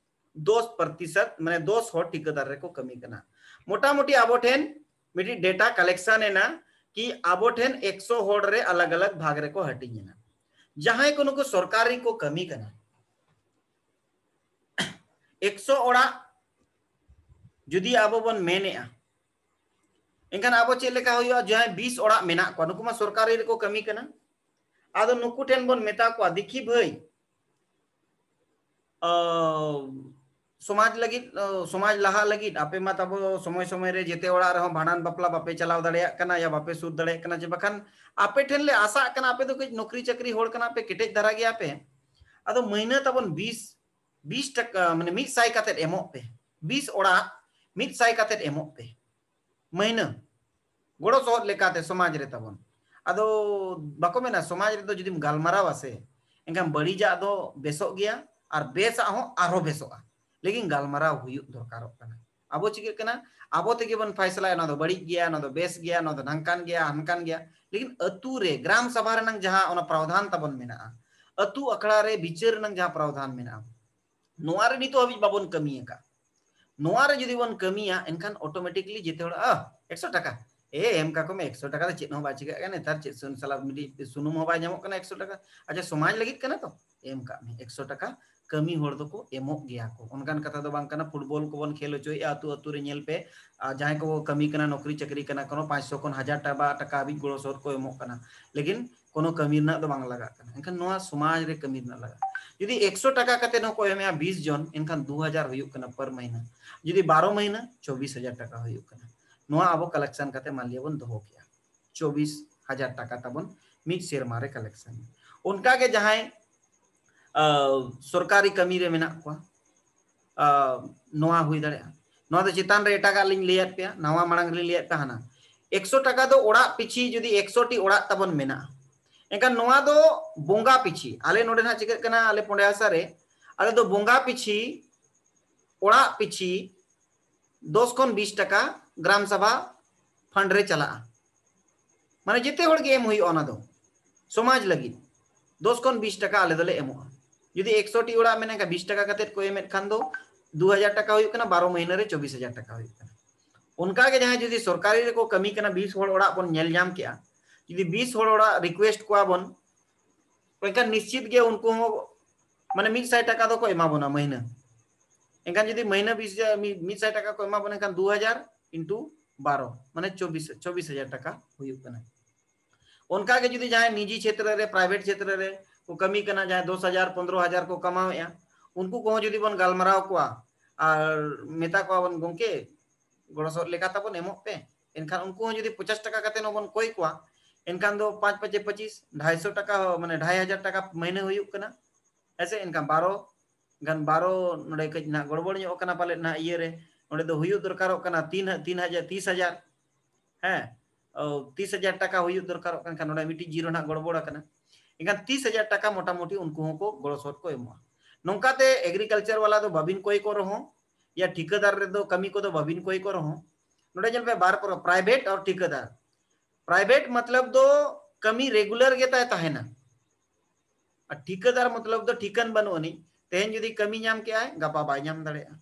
ᱫᱚᱥ ᱯᱨᱚᱛᱤᱥᱚᱛ, ᱢᱟᱱᱮ ᱫᱚᱥ ᱦᱚᱲ ᱴᱷᱤᱠᱟᱹᱫᱟᱨ ᱨᱮᱠᱚ ᱠᱟᱹᱢᱤ ᱠᱟᱱᱟ᱾ ᱢᱚᱴᱟᱢᱩᱴᱤ ᱟᱵᱚ ᱴᱷᱮᱱ ᱢᱤᱫᱴᱤᱡ ᱰᱮᱴᱟ ᱠᱟᱞᱮᱠᱥᱚᱱ ᱮᱱᱟ ᱠᱤ ᱟᱵᱚ ᱴᱷᱮᱱ ᱮᱠᱥᱚ ᱦᱚᱲ ᱨᱮ ᱟᱞᱟᱜ ᱟᱞᱟᱜ ᱵᱷᱟᱜᱽ ᱨᱮᱠᱚ ᱦᱟᱹᱴᱤᱧ ᱮᱱᱟ᱾ ᱡᱟᱦᱟᱸᱭ ᱠᱚ ᱱᱩᱠᱩ ᱥᱚᱨᱠᱟᱨᱤ ᱠᱚ ᱠᱟᱹᱢᱤ ᱠᱟᱱᱟ, ᱮᱠᱥᱚ ᱚᱲᱟᱜ ᱡᱩᱫᱤ ᱟᱵᱚ ᱵᱚᱱ ᱢᱮᱱᱮᱜᱼᱟ, ᱮᱱᱠᱷᱟᱱ ᱟᱵᱚ ᱪᱮᱫ ᱞᱮᱠᱟ ᱦᱩᱭᱩᱜᱼᱟ? ᱡᱟᱦᱟᱸᱭ ᱵᱤᱥ ᱚᱲᱟᱜ ᱢᱮᱱᱟᱜ ᱠᱚᱣᱟ, ᱱᱩᱠᱩ ᱢᱟ ᱥᱚᱨᱠᱟᱨᱤ ᱨᱮᱠᱚ ᱠᱟᱹᱢᱤ ᱠᱟᱱᱟ᱾ ᱟᱫᱚ ᱱᱩᱠᱩ ᱴᱷᱮᱱ ᱵᱚᱱ ᱢᱮᱛᱟ ᱠᱚᱣᱟ, ᱫᱤᱠᱷᱤ ᱵᱷᱟᱹᱭ, ᱟᱹ, ᱥᱚᱢᱟᱡᱽ ᱞᱟᱹᱜᱤᱫ, ᱟᱹ, ᱥᱚᱢᱟᱡᱽ ᱞᱟᱦᱟ ᱞᱟᱹᱜᱤᱫ ᱟᱯᱮ ᱢᱟ ᱛᱟᱵᱚ ᱥᱚᱢᱚᱭ ᱥᱚᱢᱚᱭ ᱨᱮ ᱡᱮᱛᱮ ᱚᱲᱟᱜ ᱨᱮᱦᱚᱸ ᱵᱷᱟᱸᱰᱟᱱ ᱵᱟᱯᱞᱟ ᱵᱟᱯᱮ ᱪᱟᱞᱟᱣ ᱫᱟᱲᱮᱭᱟᱜ ᱠᱟᱱᱟ ᱭᱟ ᱵᱟᱯᱮ ᱥᱩᱨ ᱫᱟᱲᱮᱭᱟᱜ ᱠᱟᱱᱟ, ᱡᱮ ᱵᱟᱠᱷᱟᱱ ᱟᱯᱮ ᱴᱷᱮᱱ ᱞᱮ ᱟᱥᱟᱜ ᱠᱟᱱᱟ, ᱟᱯᱮ ᱫᱚ ᱠᱟᱹᱡ ᱱᱚᱠᱨᱤ ᱪᱟᱹᱠᱨᱤ ᱦᱚᱲ ᱠᱟᱱᱟ ᱯᱮ, ᱠᱮᱴᱮᱡ ᱫᱷᱟᱨᱟ ᱜᱮᱭᱟ ᱯᱮ᱾ ᱟᱫᱚ ᱢᱟᱹᱦᱱᱟᱹ ᱛᱟᱵᱚᱱ ᱵᱤᱥ, ᱵᱤᱥ ᱴᱟᱠᱟ, ᱢᱟᱱᱮ ᱢᱤᱫ ᱥᱟᱭ ᱠᱟᱛᱮᱫ ᱮᱢᱚᱜ ᱯᱮ, ᱵᱤᱥ ᱚᱲᱟᱜ ᱢᱤᱫ ᱥᱟᱭ ᱠᱟᱛᱮᱫ ᱮᱢᱚᱜ ᱯᱮ ᱢᱟᱹᱦᱱᱟᱹ, ᱜᱚᱲᱚ ᱥᱚᱦᱚᱫ ᱞᱮᱠᱟᱛᱮ ᱥᱚᱢᱟᱡᱽ ᱨᱮ ᱛᱟᱵᱚᱱ᱾ ᱟᱫᱚ ᱵᱟᱠᱚ ᱢᱮᱱᱟ ᱥᱚᱢᱟᱡᱽ ᱨᱮᱫᱚ ᱡᱩᱫᱤᱢ ᱜᱟᱞᱢᱟᱨᱟᱣᱟ ᱥᱮ, ᱮᱱᱠᱷᱟᱱ ᱵᱟᱹᱲᱤᱡᱟᱜ ᱫᱚ ᱵᱮᱥᱚᱜ ᱜᱮᱭᱟ ᱟᱨ ᱵᱮᱥᱟᱜ ᱦᱚᱸ ᱟᱨᱦᱚᱸ ᱵᱮᱥᱚᱜᱼᱟ, ᱞᱮᱠᱤᱱ ᱜᱟᱞᱢᱟᱨᱟᱣ ᱦᱩᱭᱩᱜ ᱫᱚᱨᱠᱟᱨᱚᱜ ᱠᱟᱱᱟ᱾ ᱟᱵᱚ ᱪᱤᱠᱟᱹᱜ ᱠᱟᱱᱟ, ᱟᱵᱚ ᱛᱮᱜᱮ ᱵᱚᱱ ᱯᱷᱟᱭᱥᱟᱞᱟᱭᱟ, ᱱᱚᱣᱟ ᱫᱚ ᱵᱟᱹᱲᱤᱡ ᱜᱮᱭᱟ, ᱱᱚᱣᱟ ᱫᱚ ᱱᱷᱟᱝᱠᱟᱱ ᱜᱮᱭᱟ, ᱱᱚᱣᱟ ᱫᱚ ᱱᱷᱟᱝᱠᱟᱱ ᱜᱮᱭᱟ, ᱞᱮᱠᱤᱱ ᱟᱹᱛᱩ ᱨᱮ ᱜᱨᱟᱢ ᱥᱟᱵᱷᱟ ᱨᱮᱱᱟᱝ ᱡᱟᱦᱟᱸ ᱚᱱᱟ ᱯᱨᱟᱣᱫᱷᱟᱱ ᱛᱟᱵᱚᱱ ᱢᱮᱱᱟᱜᱼᱟ, ᱟᱹᱛᱩ ᱟᱠᱷᱲᱟ ᱨᱮ ᱵᱤᱪᱟᱹᱨ ᱨᱮᱱᱟᱝ ᱡᱟᱦᱟᱸ ᱯᱨᱟᱣᱫᱷᱟᱱ ᱢᱮᱱᱟᱜᱼᱟ, ᱱᱚᱣᱟ ᱨᱮ ᱱᱤᱛᱚᱜ ᱦᱟᱹᱵᱤᱡ ᱵᱟᱵᱚᱱ ᱠᱟᱹᱢᱤ ᱟᱠᱟᱫ᱾ ᱱᱚᱣᱟ ᱨᱮ ᱡᱩᱫᱤ ᱵᱚᱱ ᱠᱟᱹᱢᱤᱭᱟ, ᱮᱱᱠᱷᱟᱱ automatically ᱡᱮᱛᱮ ᱦᱚᱲ, "ᱟᱦ, ᱮᱠᱥᱚ ᱴᱟᱠᱟ, ᱮ, ᱮᱢ ᱠᱟᱠᱚ ᱢᱮ, ᱮᱠᱥᱚ ᱴᱟᱠᱟ ᱫᱚ ᱪᱮᱫ ᱦᱚᱸ ᱵᱟᱭ ᱪᱤᱠᱟᱹᱜ ᱠᱟᱱᱟ, ᱱᱮᱛᱟᱨ ᱪᱮᱫ ᱥᱩᱱ ᱥᱟᱞᱟᱜ ᱢᱤᱫᱴᱤᱡ ᱥᱩᱱᱩᱢ ᱦᱚᱸ ᱵᱟᱭ ᱧᱟᱢᱚᱜ ᱠᱟᱱᱟ, ᱮᱠᱥᱚ ᱴᱟᱠᱟ, ᱟᱪᱪᱷᱟ, ᱥᱚᱢᱟᱡᱽ ᱞᱟᱹᱜᱤᱫ ᱠᱟᱱᱟ ᱛᱚ, ᱮᱢ ᱠᱟᱜ ᱢᱮ ᱮᱠᱥᱚ ᱴᱟᱠᱟ", ᱠᱟᱹᱢᱤ ᱦᱚᱲ ᱫᱚᱠᱚ ᱮᱢᱚᱜ ᱜᱮᱭᱟ ᱠᱚ᱾ ᱚᱱᱠᱟᱱ ᱠᱟᱛᱷᱟ ᱫᱚ ᱵᱟᱝ ᱠᱟᱱᱟ, ᱯᱷᱩᱴᱵᱚᱞ ᱠᱚᱵᱚᱱ ᱠᱷᱮᱞ ᱦᱚᱪᱚᱭᱮᱫᱼᱟ ᱟᱹᱛᱩ ᱟᱹᱛᱩ ᱨᱮ, ᱧᱮᱞ ᱯᱮ, ᱟᱨ ᱡᱟᱦᱟᱸᱭ ᱠᱚ ᱠᱟᱹᱢᱤ ᱠᱟᱱᱟ, ᱱᱚᱠᱨᱤ ᱪᱟᱹᱠᱨᱤ ᱠᱟᱱᱟ, ᱠᱳᱱᱳ ᱯᱟᱸᱪᱥᱚ ᱠᱷᱚᱱ ᱦᱟᱡᱟᱨ ᱴᱟᱠᱟ ᱦᱟᱹᱵᱤᱡ ᱜᱚᱲᱚ ᱥᱚᱦᱚᱫ ᱠᱚ ᱮᱢᱚᱜ ᱠᱟᱱᱟ, ᱞᱮᱠᱤᱱ ᱠᱳᱱᱳ ᱠᱟᱹᱢᱤ ᱨᱮᱱᱟᱜ ᱫᱚ ᱵᱟᱝ ᱞᱟᱜᱟᱜ ᱠᱟᱱᱟ᱾ ᱮᱱᱠᱷᱟᱱ ᱱᱚᱣᱟ ᱥᱚᱢᱟᱡᱽ ᱨᱮ ᱠᱟᱹᱢᱤ ᱨᱮᱱᱟᱜ ᱞᱟᱜᱟᱜᱼᱟ᱾ ᱡᱩᱫᱤ ᱮᱠᱥᱚ ᱴᱟᱠᱟ ᱠᱟᱛᱮ ᱦᱚᱸ ᱠᱚ ᱮᱢᱮᱜᱼᱟ ᱵᱤᱥ ᱡᱚᱱ, ᱮᱱᱠᱷᱟᱱ ᱫᱩ ᱦᱟᱡᱟᱨ ᱦᱩᱭᱩᱜ ᱠᱟᱱᱟ per ᱢᱟᱹᱦᱱᱟᱹ᱾ ᱡᱩᱫᱤ ᱵᱟᱨᱚ ᱢᱟᱹᱦᱱᱟᱹ, ᱪᱚᱵᱵᱤᱥ ᱦᱟᱡᱟᱨ ᱴᱟᱠᱟ ᱦᱩᱭᱩᱜ ᱠᱟᱱᱟ᱾ ᱱᱚᱣᱟ ᱟᱵᱚ collection ᱠᱟᱛᱮ ᱢᱟᱱ ᱞᱤᱭᱟ ᱵᱚᱱ ᱫᱚᱦᱚ ᱠᱮᱜᱼᱟ, ᱪᱚᱵᱵᱤᱥ ᱦᱟᱡᱟᱨ ᱴᱟᱠᱟ ᱛᱟᱵᱚᱱ ᱢᱤᱫ ᱥᱮᱨᱢᱟ ᱨᱮ ᱠᱟᱞᱮᱠᱥᱚᱱ᱾ ᱚᱱᱠᱟ ᱜᱮ ᱡᱟᱦᱟᱸᱭ ᱥᱚᱨᱠᱟᱨᱤ ᱠᱟᱹᱢᱤ ᱨᱮ ᱢᱮᱱᱟᱜ ᱠᱚᱣᱟ, ᱱᱚᱣᱟ ᱦᱩᱭ ᱫᱟᱲᱮᱭᱟᱜᱼᱟ᱾ ᱱᱚᱣᱟ ᱫᱚ ᱪᱮᱛᱟᱱ ᱨᱮ ᱮᱴᱟᱜᱟᱜ ᱞᱤᱧ ᱞᱟᱹᱭᱟᱫ ᱯᱮᱭᱟ, ᱱᱟᱣᱟ ᱢᱟᱲᱟᱝ ᱨᱮᱞᱤᱧ ᱞᱟᱹᱭᱟᱫ ᱯᱮᱭᱟ ᱦᱟᱱᱟ ᱮᱠᱥᱚ ᱴᱟᱠᱟ ᱫᱚ ᱚᱲᱟᱜ ᱯᱤᱪᱷᱤ ᱡᱩᱫᱤ ᱮᱠᱥᱚ ᱴᱤ ᱚᱲᱟᱜ ᱛᱟᱵᱚᱱ ᱢᱮᱱᱟᱜᱼᱟ, ᱮᱱᱠᱷᱟᱱ ᱱᱚᱣᱟ ᱫᱚ ᱵᱚᱸᱜᱟ ᱯᱤᱪᱷᱤ᱾ ᱟᱞᱮ ᱱᱚᱰᱮ ᱱᱟᱜ ᱪᱤᱠᱟᱹᱜ ᱠᱟᱱᱟ, ᱟᱞᱮ ᱯᱚᱸᱰᱮ ᱦᱟᱥᱟ ᱨᱮ ᱟᱞᱮ ᱫᱚ ᱵᱚᱸᱜᱟ ᱯᱤᱪᱷᱤ, ᱚᱲᱟᱜ ᱯᱤᱪᱷᱤ ᱫᱚᱥ ᱠᱷᱚᱱ ᱵᱤᱥ ᱴᱟᱠᱟ ᱜᱨᱟᱢ ᱥᱟᱵᱷᱟ ᱯᱷᱟᱱᱰ ᱨᱮ ᱪᱟᱞᱟᱜᱼᱟ᱾ ᱢᱟᱱᱮ ᱡᱮᱛᱮ ᱦᱚᱲ ᱜᱮ ᱮᱢ ᱦᱩᱭᱩᱜᱼᱟ, ᱚᱱᱟ ᱫᱚ ᱥᱚᱢᱟᱡᱽ ᱞᱟᱹᱜᱤᱫ ᱫᱚᱥ ᱠᱷᱚᱱ ᱵᱤᱥ ᱴᱟᱠᱟ ᱟᱞᱮ ᱫᱚᱞᱮ ᱮᱢᱚᱜᱼᱟ᱾ ᱡᱩᱫᱤ ᱮᱠᱥᱚ ᱴᱤ ᱚᱲᱟᱜ ᱢᱮᱱᱟᱜ ᱠᱷᱟᱱ ᱵᱤᱥ ᱴᱟᱠᱟ ᱠᱟᱛᱮ ᱠᱚ ᱮᱢᱮᱫ ᱠᱷᱟᱱ ᱫᱚ ᱫᱩ ᱦᱟᱡᱟᱨ ᱴᱟᱠᱟ ᱦᱩᱭᱩᱜ ᱠᱟᱱᱟ, ᱵᱟᱨᱚ ᱢᱟᱹᱦᱱᱟᱹ ᱨᱮ ᱪᱚᱵᱵᱤᱥ ᱦᱟᱡᱟᱨ ᱴᱟᱠᱟ ᱦᱩᱭᱩᱜ ᱠᱟᱱᱟ᱾ ᱚᱱᱠᱟ ᱜᱮ ᱡᱟᱦᱟᱸᱭ ᱡᱩᱫᱤ ᱥᱚᱨᱠᱟᱨᱤ ᱨᱮᱠᱚ ᱠᱟᱹᱢᱤ ᱠᱟᱱᱟ, ᱵᱤᱥ ᱦᱚᱲ ᱚᱲᱟᱜ ᱵᱚᱱ ᱧᱮᱞ ᱧᱟᱢ ᱠᱮᱜᱼᱟ, ᱡᱩᱫᱤ ᱵᱤᱥ ᱦᱚᱲ ᱚᱲᱟᱜ ᱨᱤᱠᱩᱭᱮᱥᱴ ᱠᱚᱣᱟ ᱵᱚᱱ, ᱮᱱᱠᱷᱟᱱ ᱱᱤᱥᱪᱤᱛ ᱜᱮ ᱩᱱᱠᱩ ᱦᱚᱸ ᱢᱟᱱᱮ ᱢᱤᱫ ᱥᱟᱭ ᱴᱟᱠᱟ ᱫᱚᱠᱚ ᱮᱢᱟ ᱵᱚᱱᱟ ᱢᱟᱹᱦᱱᱟᱹ᱾ ᱮᱱᱠᱷᱟᱱ ᱡᱩᱫᱤ ᱢᱟᱹᱦᱱᱟᱹ ᱵᱤᱥ ᱦᱟᱡᱟᱨ, ᱢᱤᱫ ᱥᱟᱭ ᱴᱟᱠᱟ ᱠᱚ ᱮᱢᱟ ᱵᱚᱱᱟ, ᱮᱱᱠᱷᱟᱱ ᱫᱩ ᱦᱟᱡᱟᱨ ᱤᱱᱴᱩ ᱵᱟᱨᱚ, ᱢᱟᱱᱮ ᱪᱚᱵᱵᱤᱥ, ᱪᱚᱵᱵᱤᱥ ᱦᱟᱡᱟᱨ ᱴᱟᱠᱟ ᱦᱩᱭᱩᱜ ᱠᱟᱱᱟ᱾ ᱚᱱᱠᱟ ᱜᱮ ᱡᱩᱫᱤ ᱡᱟᱦᱟᱸᱭ ᱱᱤᱡᱤ ᱪᱷᱮᱛᱨᱚ ᱨᱮ, ᱯᱨᱟᱭᱵᱷᱮᱴ ᱪᱷᱮᱛᱨᱚ ᱨᱮ ᱠᱚ ᱠᱟᱹᱢᱤ ᱠᱟᱱᱟ, ᱡᱟᱦᱟᱸᱭ ᱫᱚᱥ ᱦᱟᱡᱟᱨ, ᱯᱚᱱᱫᱽᱨᱚ ᱦᱟᱡᱟᱨ ᱠᱚ ᱠᱟᱢᱟᱣᱮᱫᱼᱟ, ᱩᱱᱠᱩ ᱠᱚᱦᱚᱸ ᱡᱩᱫᱤ ᱵᱚᱱ ᱜᱟᱞᱢᱟᱨᱟᱣ ᱠᱚᱣᱟ ᱟᱨ ᱢᱮᱛᱟ ᱠᱚᱣᱟ ᱵᱚᱱ, "ᱜᱚᱢᱠᱮ, ᱜᱚᱲᱚ ᱥᱚᱦᱚᱫ ᱞᱮᱠᱟ ᱛᱟᱵᱚᱱ ᱮᱢᱚᱜ ᱯᱮ", ᱮᱱᱠᱷᱟᱱ ᱩᱱᱠᱩ ᱦᱚᱸ ᱡᱩᱫᱤ ᱯᱚᱪᱟᱥ ᱴᱟᱠᱟ ᱠᱟᱛᱮ ᱦᱚᱸᱵᱚᱱ ᱠᱚᱭ ᱠᱚᱣᱟ, ᱮᱱᱠᱷᱟᱱ ᱫᱚ ᱯᱟᱸᱪ ᱯᱟᱸᱪᱮ ᱯᱚᱸᱪᱤᱥ, ᱰᱷᱟᱭᱥᱚ ᱴᱟᱠᱟ ᱦᱚᱸ, ᱢᱟᱱᱮ ᱰᱷᱟᱭ ᱦᱟᱡᱟᱨ ᱴᱟᱠᱟ ᱢᱟᱹᱦᱱᱟᱹ ᱦᱩᱭᱩᱜ ᱠᱟᱱᱟ᱾ ᱦᱮᱸ ᱥᱮ? ᱮᱱᱠᱷᱟᱱ ᱵᱟᱨᱚ ᱜᱟᱱ, ᱵᱟᱨᱚ ᱱᱚᱰᱮ ᱠᱟᱹᱡ ᱱᱟᱦᱟᱜ ᱜᱚᱲᱵᱚᱲ ᱧᱚᱜ ᱠᱟᱱᱟ ᱯᱟᱞᱮᱫ ᱱᱟᱦᱟᱜ ᱤᱭᱟᱹ ᱨᱮ, ᱱᱚᱰᱮ ᱫᱚ ᱦᱩᱭᱩᱜ ᱫᱚᱨᱠᱟᱨᱚᱜ ᱠᱟᱱᱟ ᱛᱤᱱ, ᱛᱤᱱ ᱦᱟᱡᱟᱨ, ᱛᱤᱥ ᱦᱟᱡᱟᱨ᱾ ᱦᱮᱸ, ᱚ, ᱛᱤᱥ ᱦᱟᱡᱟᱨ ᱴᱟᱠᱟ ᱦᱩᱭᱩᱜ ᱫᱚᱨᱠᱟᱨᱚᱜ ᱠᱟᱱ ᱠᱷᱟᱱ ᱱᱚᱰᱮ ᱢᱤᱫᱴᱤᱡ ᱡᱤᱨᱳ ᱱᱟᱦᱟᱜ ᱜᱚᱲᱵᱚᱲ ᱟᱠᱟᱱᱟ᱾ ᱮᱱᱠᱷᱟᱱ ᱛᱤᱥ ᱦᱟᱡᱟᱨ ᱴᱟᱠᱟ ᱢᱚᱴᱟᱢᱩᱴᱤ ᱩᱱᱠᱩ ᱦᱚᱸᱠᱚ ᱜᱚᱲᱚ ᱥᱚᱦᱚᱫ ᱠᱚ ᱮᱢᱚᱜᱼᱟ᱾ ᱱᱚᱝᱠᱟᱛᱮ ᱮᱜᱽᱨᱤᱠᱟᱞᱪᱟᱨ ᱣᱟᱞᱟ ᱫᱚ ᱵᱟᱵᱤᱱ ᱠᱚᱭ ᱠᱚ ᱨᱮᱦᱚᱸ, ᱭᱟ ᱴᱷᱤᱠᱟᱹᱫᱟᱨ ᱨᱮᱫᱚ ᱠᱟᱹᱢᱤ ᱠᱚᱫᱚ ᱵᱟᱵᱤᱱ ᱠᱚᱭ ᱠᱚ ᱨᱮᱦᱚᱸ, ᱱᱚᱰᱮ ᱧᱮᱞ ᱯᱮ ᱵᱟᱨ ᱯᱨᱚ-, ᱯᱨᱟᱭᱵᱷᱮᱴ ᱟᱨ ᱴᱷᱤᱠᱟᱹᱫᱟᱨ᱾ ᱯᱨᱟᱭᱵᱷᱮᱴ ᱢᱚᱛᱞᱚᱵ ᱫᱚ ᱠᱟᱹᱢᱤ ᱨᱮᱜᱩᱞᱟᱨ ᱜᱮ ᱛᱟᱭ ᱛᱟᱦᱮᱱᱟ᱾ ᱟᱨ ᱴᱷᱤᱠᱟᱹᱫᱟᱨ ᱢᱚᱛᱞᱚᱵ ᱫᱚ ᱴᱷᱤᱠᱟᱹᱱ ᱵᱟᱹᱱᱩᱜ ᱟᱹᱱᱤᱡ, ᱛᱮᱦᱮᱧ ᱡᱩᱫᱤ ᱠᱟᱹᱢᱤ ᱧᱟᱢ ᱠᱮᱜᱼᱟᱭ, ᱜᱟᱯᱟ ᱵᱟᱭ ᱧᱟᱢ ᱫᱟᱲᱮᱭᱟᱜᱼᱟ᱾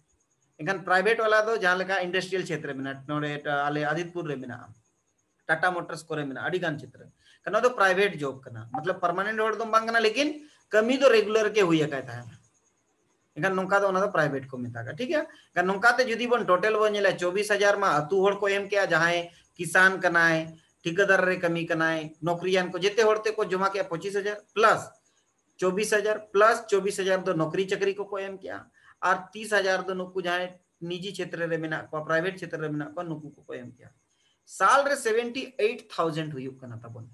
ᱮᱱᱠᱷᱟᱱ ᱯᱨᱟᱭᱵᱷᱮᱴ ᱣᱟᱞᱟ ᱫᱚ ᱡᱟᱦᱟᱸ ᱞᱮᱠᱟ ᱤᱱᱰᱟᱥᱴᱨᱤᱭᱟᱞ ᱪᱷᱮᱛᱨᱚ ᱢᱮᱱᱟᱜᱼᱟ, ᱱᱚᱰᱮ ᱮᱴᱟ-, ᱟᱞᱮ ᱟᱫᱤᱛᱯᱩᱨ ᱨᱮ ᱢᱮᱱᱟᱜᱼᱟ, ᱴᱟᱴᱟ ᱢᱳᱴᱚᱨᱥ ᱠᱚᱨᱮ ᱢᱮᱱᱟᱜᱼᱟ, ᱟᱹᱰᱤ ᱜᱟᱱ ᱪᱷᱮᱛᱨᱚ, ᱱᱚᱣᱟ ᱫᱚ ᱯᱨᱟᱭᱵᱷᱮᱴ ᱡᱚᱵ ᱠᱟᱱᱟ, ᱢᱚᱛᱞᱚᱵ ᱯᱟᱨᱢᱟᱱᱮᱱᱴ ᱦᱚᱲ ᱫᱚ ᱵᱟᱝ ᱠᱟᱱᱟ, ᱞᱮᱠᱤᱱ ᱠᱟᱹᱢᱤ ᱫᱚ ᱨᱮᱜᱩᱞᱟᱨ ᱜᱮ ᱦᱩᱭ ᱟᱠᱟᱭ ᱛᱟᱦᱮᱱᱟ᱾ ᱮᱱᱠᱷᱟᱱ ᱱᱚᱝᱠᱟ ᱫᱚ ᱚᱱᱟ ᱫᱚ ᱯᱨᱟᱭᱵᱷᱮᱴ ᱠᱚ ᱢᱮᱛᱟᱜᱼᱟ, ᱴᱷᱤᱠ ᱜᱮᱭᱟ᱾ ᱮᱱᱠᱷᱟᱱ ᱱᱚᱝᱠᱟᱛᱮ ᱡᱩᱫᱤ ᱵᱚᱱ ᱴᱳᱴᱟᱞ ᱵᱚᱱ ᱧᱮᱞᱟ, ᱪᱚᱵᱵᱤᱥ ᱦᱟᱡᱟᱨ ᱢᱟ ᱟᱹᱛᱩ ᱦᱚᱲ ᱠᱚ ᱮᱢ ᱠᱮᱜᱼᱟ, ᱡᱟᱦᱟᱸᱭ ᱠᱤᱥᱟᱱ ᱠᱟᱱᱟᱭ, ᱴᱷᱤᱠᱟᱹᱫᱟᱨ ᱨᱮ ᱠᱟᱹᱢᱤ ᱠᱟᱱᱟᱭ, ᱱᱚᱠᱨᱤᱭᱟᱱ ᱠᱚ, ᱡᱮᱛᱮ ᱦᱚᱲ ᱛᱮ ᱠᱚ ᱡᱚᱢᱟ ᱠᱮᱜᱼᱟ ᱯᱚᱸᱪᱤᱥ ᱦᱟᱡᱟᱨ ᱯᱞᱟᱥ ᱪᱚᱵᱵᱤᱥ ᱦᱟᱡᱟᱨ ᱯᱞᱟᱥ ᱪᱚᱵᱵᱤᱥ ᱦᱟᱡᱟᱨ ᱫᱚ ᱱᱚᱠᱨᱤ ᱪᱟᱹᱠᱨᱤ ᱠᱚᱠᱚ ᱮᱢ ᱠᱮᱜᱼᱟ, ᱟᱨ ᱛᱤᱥ ᱦᱟᱡᱟᱨ ᱫᱚ ᱱᱩᱠᱩ ᱡᱟᱦᱟᱸᱭ ᱱᱤᱡᱤ ᱪᱷᱮᱛᱨᱚ ᱨᱮ ᱢᱮᱱᱟᱜ ᱠᱚᱣᱟ, ᱯᱨᱟᱭᱵᱷᱮᱴ ᱪᱷᱮᱛᱨᱚ ᱨᱮ ᱢᱮᱱᱟᱜ ᱠᱚᱣᱟ, ᱱᱩᱠᱩ ᱠᱚᱠᱚ ᱮᱢ ᱠᱮᱜᱼᱟ᱾ ᱥᱟᱞ ᱨᱮ ᱥᱮᱵᱷᱮᱱᱴᱤ ᱮᱭᱤᱴ ᱛᱷᱟᱣᱡᱮᱱᱰ ᱦᱩᱭᱩᱜ ᱠᱟᱱᱟ ᱛᱟᱵᱚᱱ᱾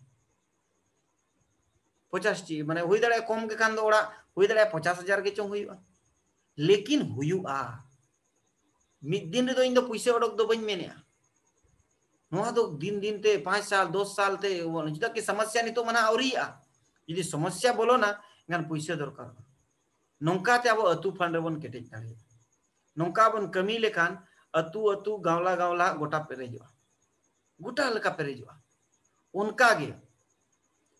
ᱯᱚᱪᱟᱥ ᱴᱤ, ᱢᱟᱱᱮ ᱦᱩᱭ ᱫᱟᱲᱮᱭᱟᱜᱼᱟ ᱠᱚᱢ ᱜᱮ ᱠᱷᱟᱱ ᱫᱚ ᱚᱲᱟᱜ, ᱦᱩᱭ ᱫᱟᱲᱮᱭᱟᱜᱼᱟ ᱯᱚᱪᱟᱥ ᱦᱟᱡᱟᱨ ᱜᱮ ᱪᱚᱝ ᱦᱩᱭᱩᱜᱼᱟ, ᱞᱮᱠᱤᱱ ᱦᱩᱭᱩᱜᱼᱟ᱾ ᱢᱤᱫ ᱫᱤᱱ ᱨᱮᱫᱚ ᱤᱧ ᱫᱚ ᱯᱩᱭᱥᱟᱹ ᱚᱰᱚᱠ ᱫᱚ ᱵᱟᱹᱧ ᱢᱮᱱᱮᱜᱼᱟ᱾ ᱱᱚᱣᱟ ᱫᱚ ᱫᱤᱱ ᱫᱤᱱ ᱛᱮ ᱯᱟᱸᱪ ᱥᱟᱞ, ᱫᱚᱥ ᱥᱟᱞ ᱛᱮ, ᱪᱮᱫᱟᱜ ᱠᱤ ᱥᱚᱢᱚᱥᱥᱟ ᱱᱤᱛᱚᱜ ᱢᱟᱱᱟ ᱟᱹᱣᱨᱤᱭᱟᱜᱼᱟ᱾ ᱡᱩᱫᱤ ᱥᱚᱢᱚᱥᱥᱟ ᱵᱚᱞᱚᱱᱟ, ᱮᱱᱠᱷᱟᱱ ᱯᱩᱭᱥᱟᱹ ᱫᱚᱨᱠᱟᱨᱚᱜᱼᱟ᱾ ᱱᱚᱝᱠᱟ ᱛᱮ ᱟᱵᱚ ᱟᱹᱛᱩ ᱯᱷᱟᱱᱰ ᱨᱮᱵᱚᱱ ᱠᱮᱴᱮᱡ ᱫᱟᱲᱮᱭᱟᱜᱼᱟ᱾ ᱱᱚᱝᱠᱟ ᱵᱚᱱ ᱠᱟᱹᱢᱤ ᱞᱮᱠᱷᱟᱱ ᱟᱹᱛᱩ ᱟᱹᱛᱩ, ᱜᱟᱶᱞᱟ ᱜᱟᱶᱞᱟ ᱜᱚᱴᱟ ᱯᱮᱨᱮᱡᱚᱜᱼᱟ, ᱜᱚᱴᱟ ᱞᱮᱠᱟ ᱯᱮᱨᱮᱡᱚᱜᱼᱟ᱾ ᱚᱱᱠᱟ ᱜᱮ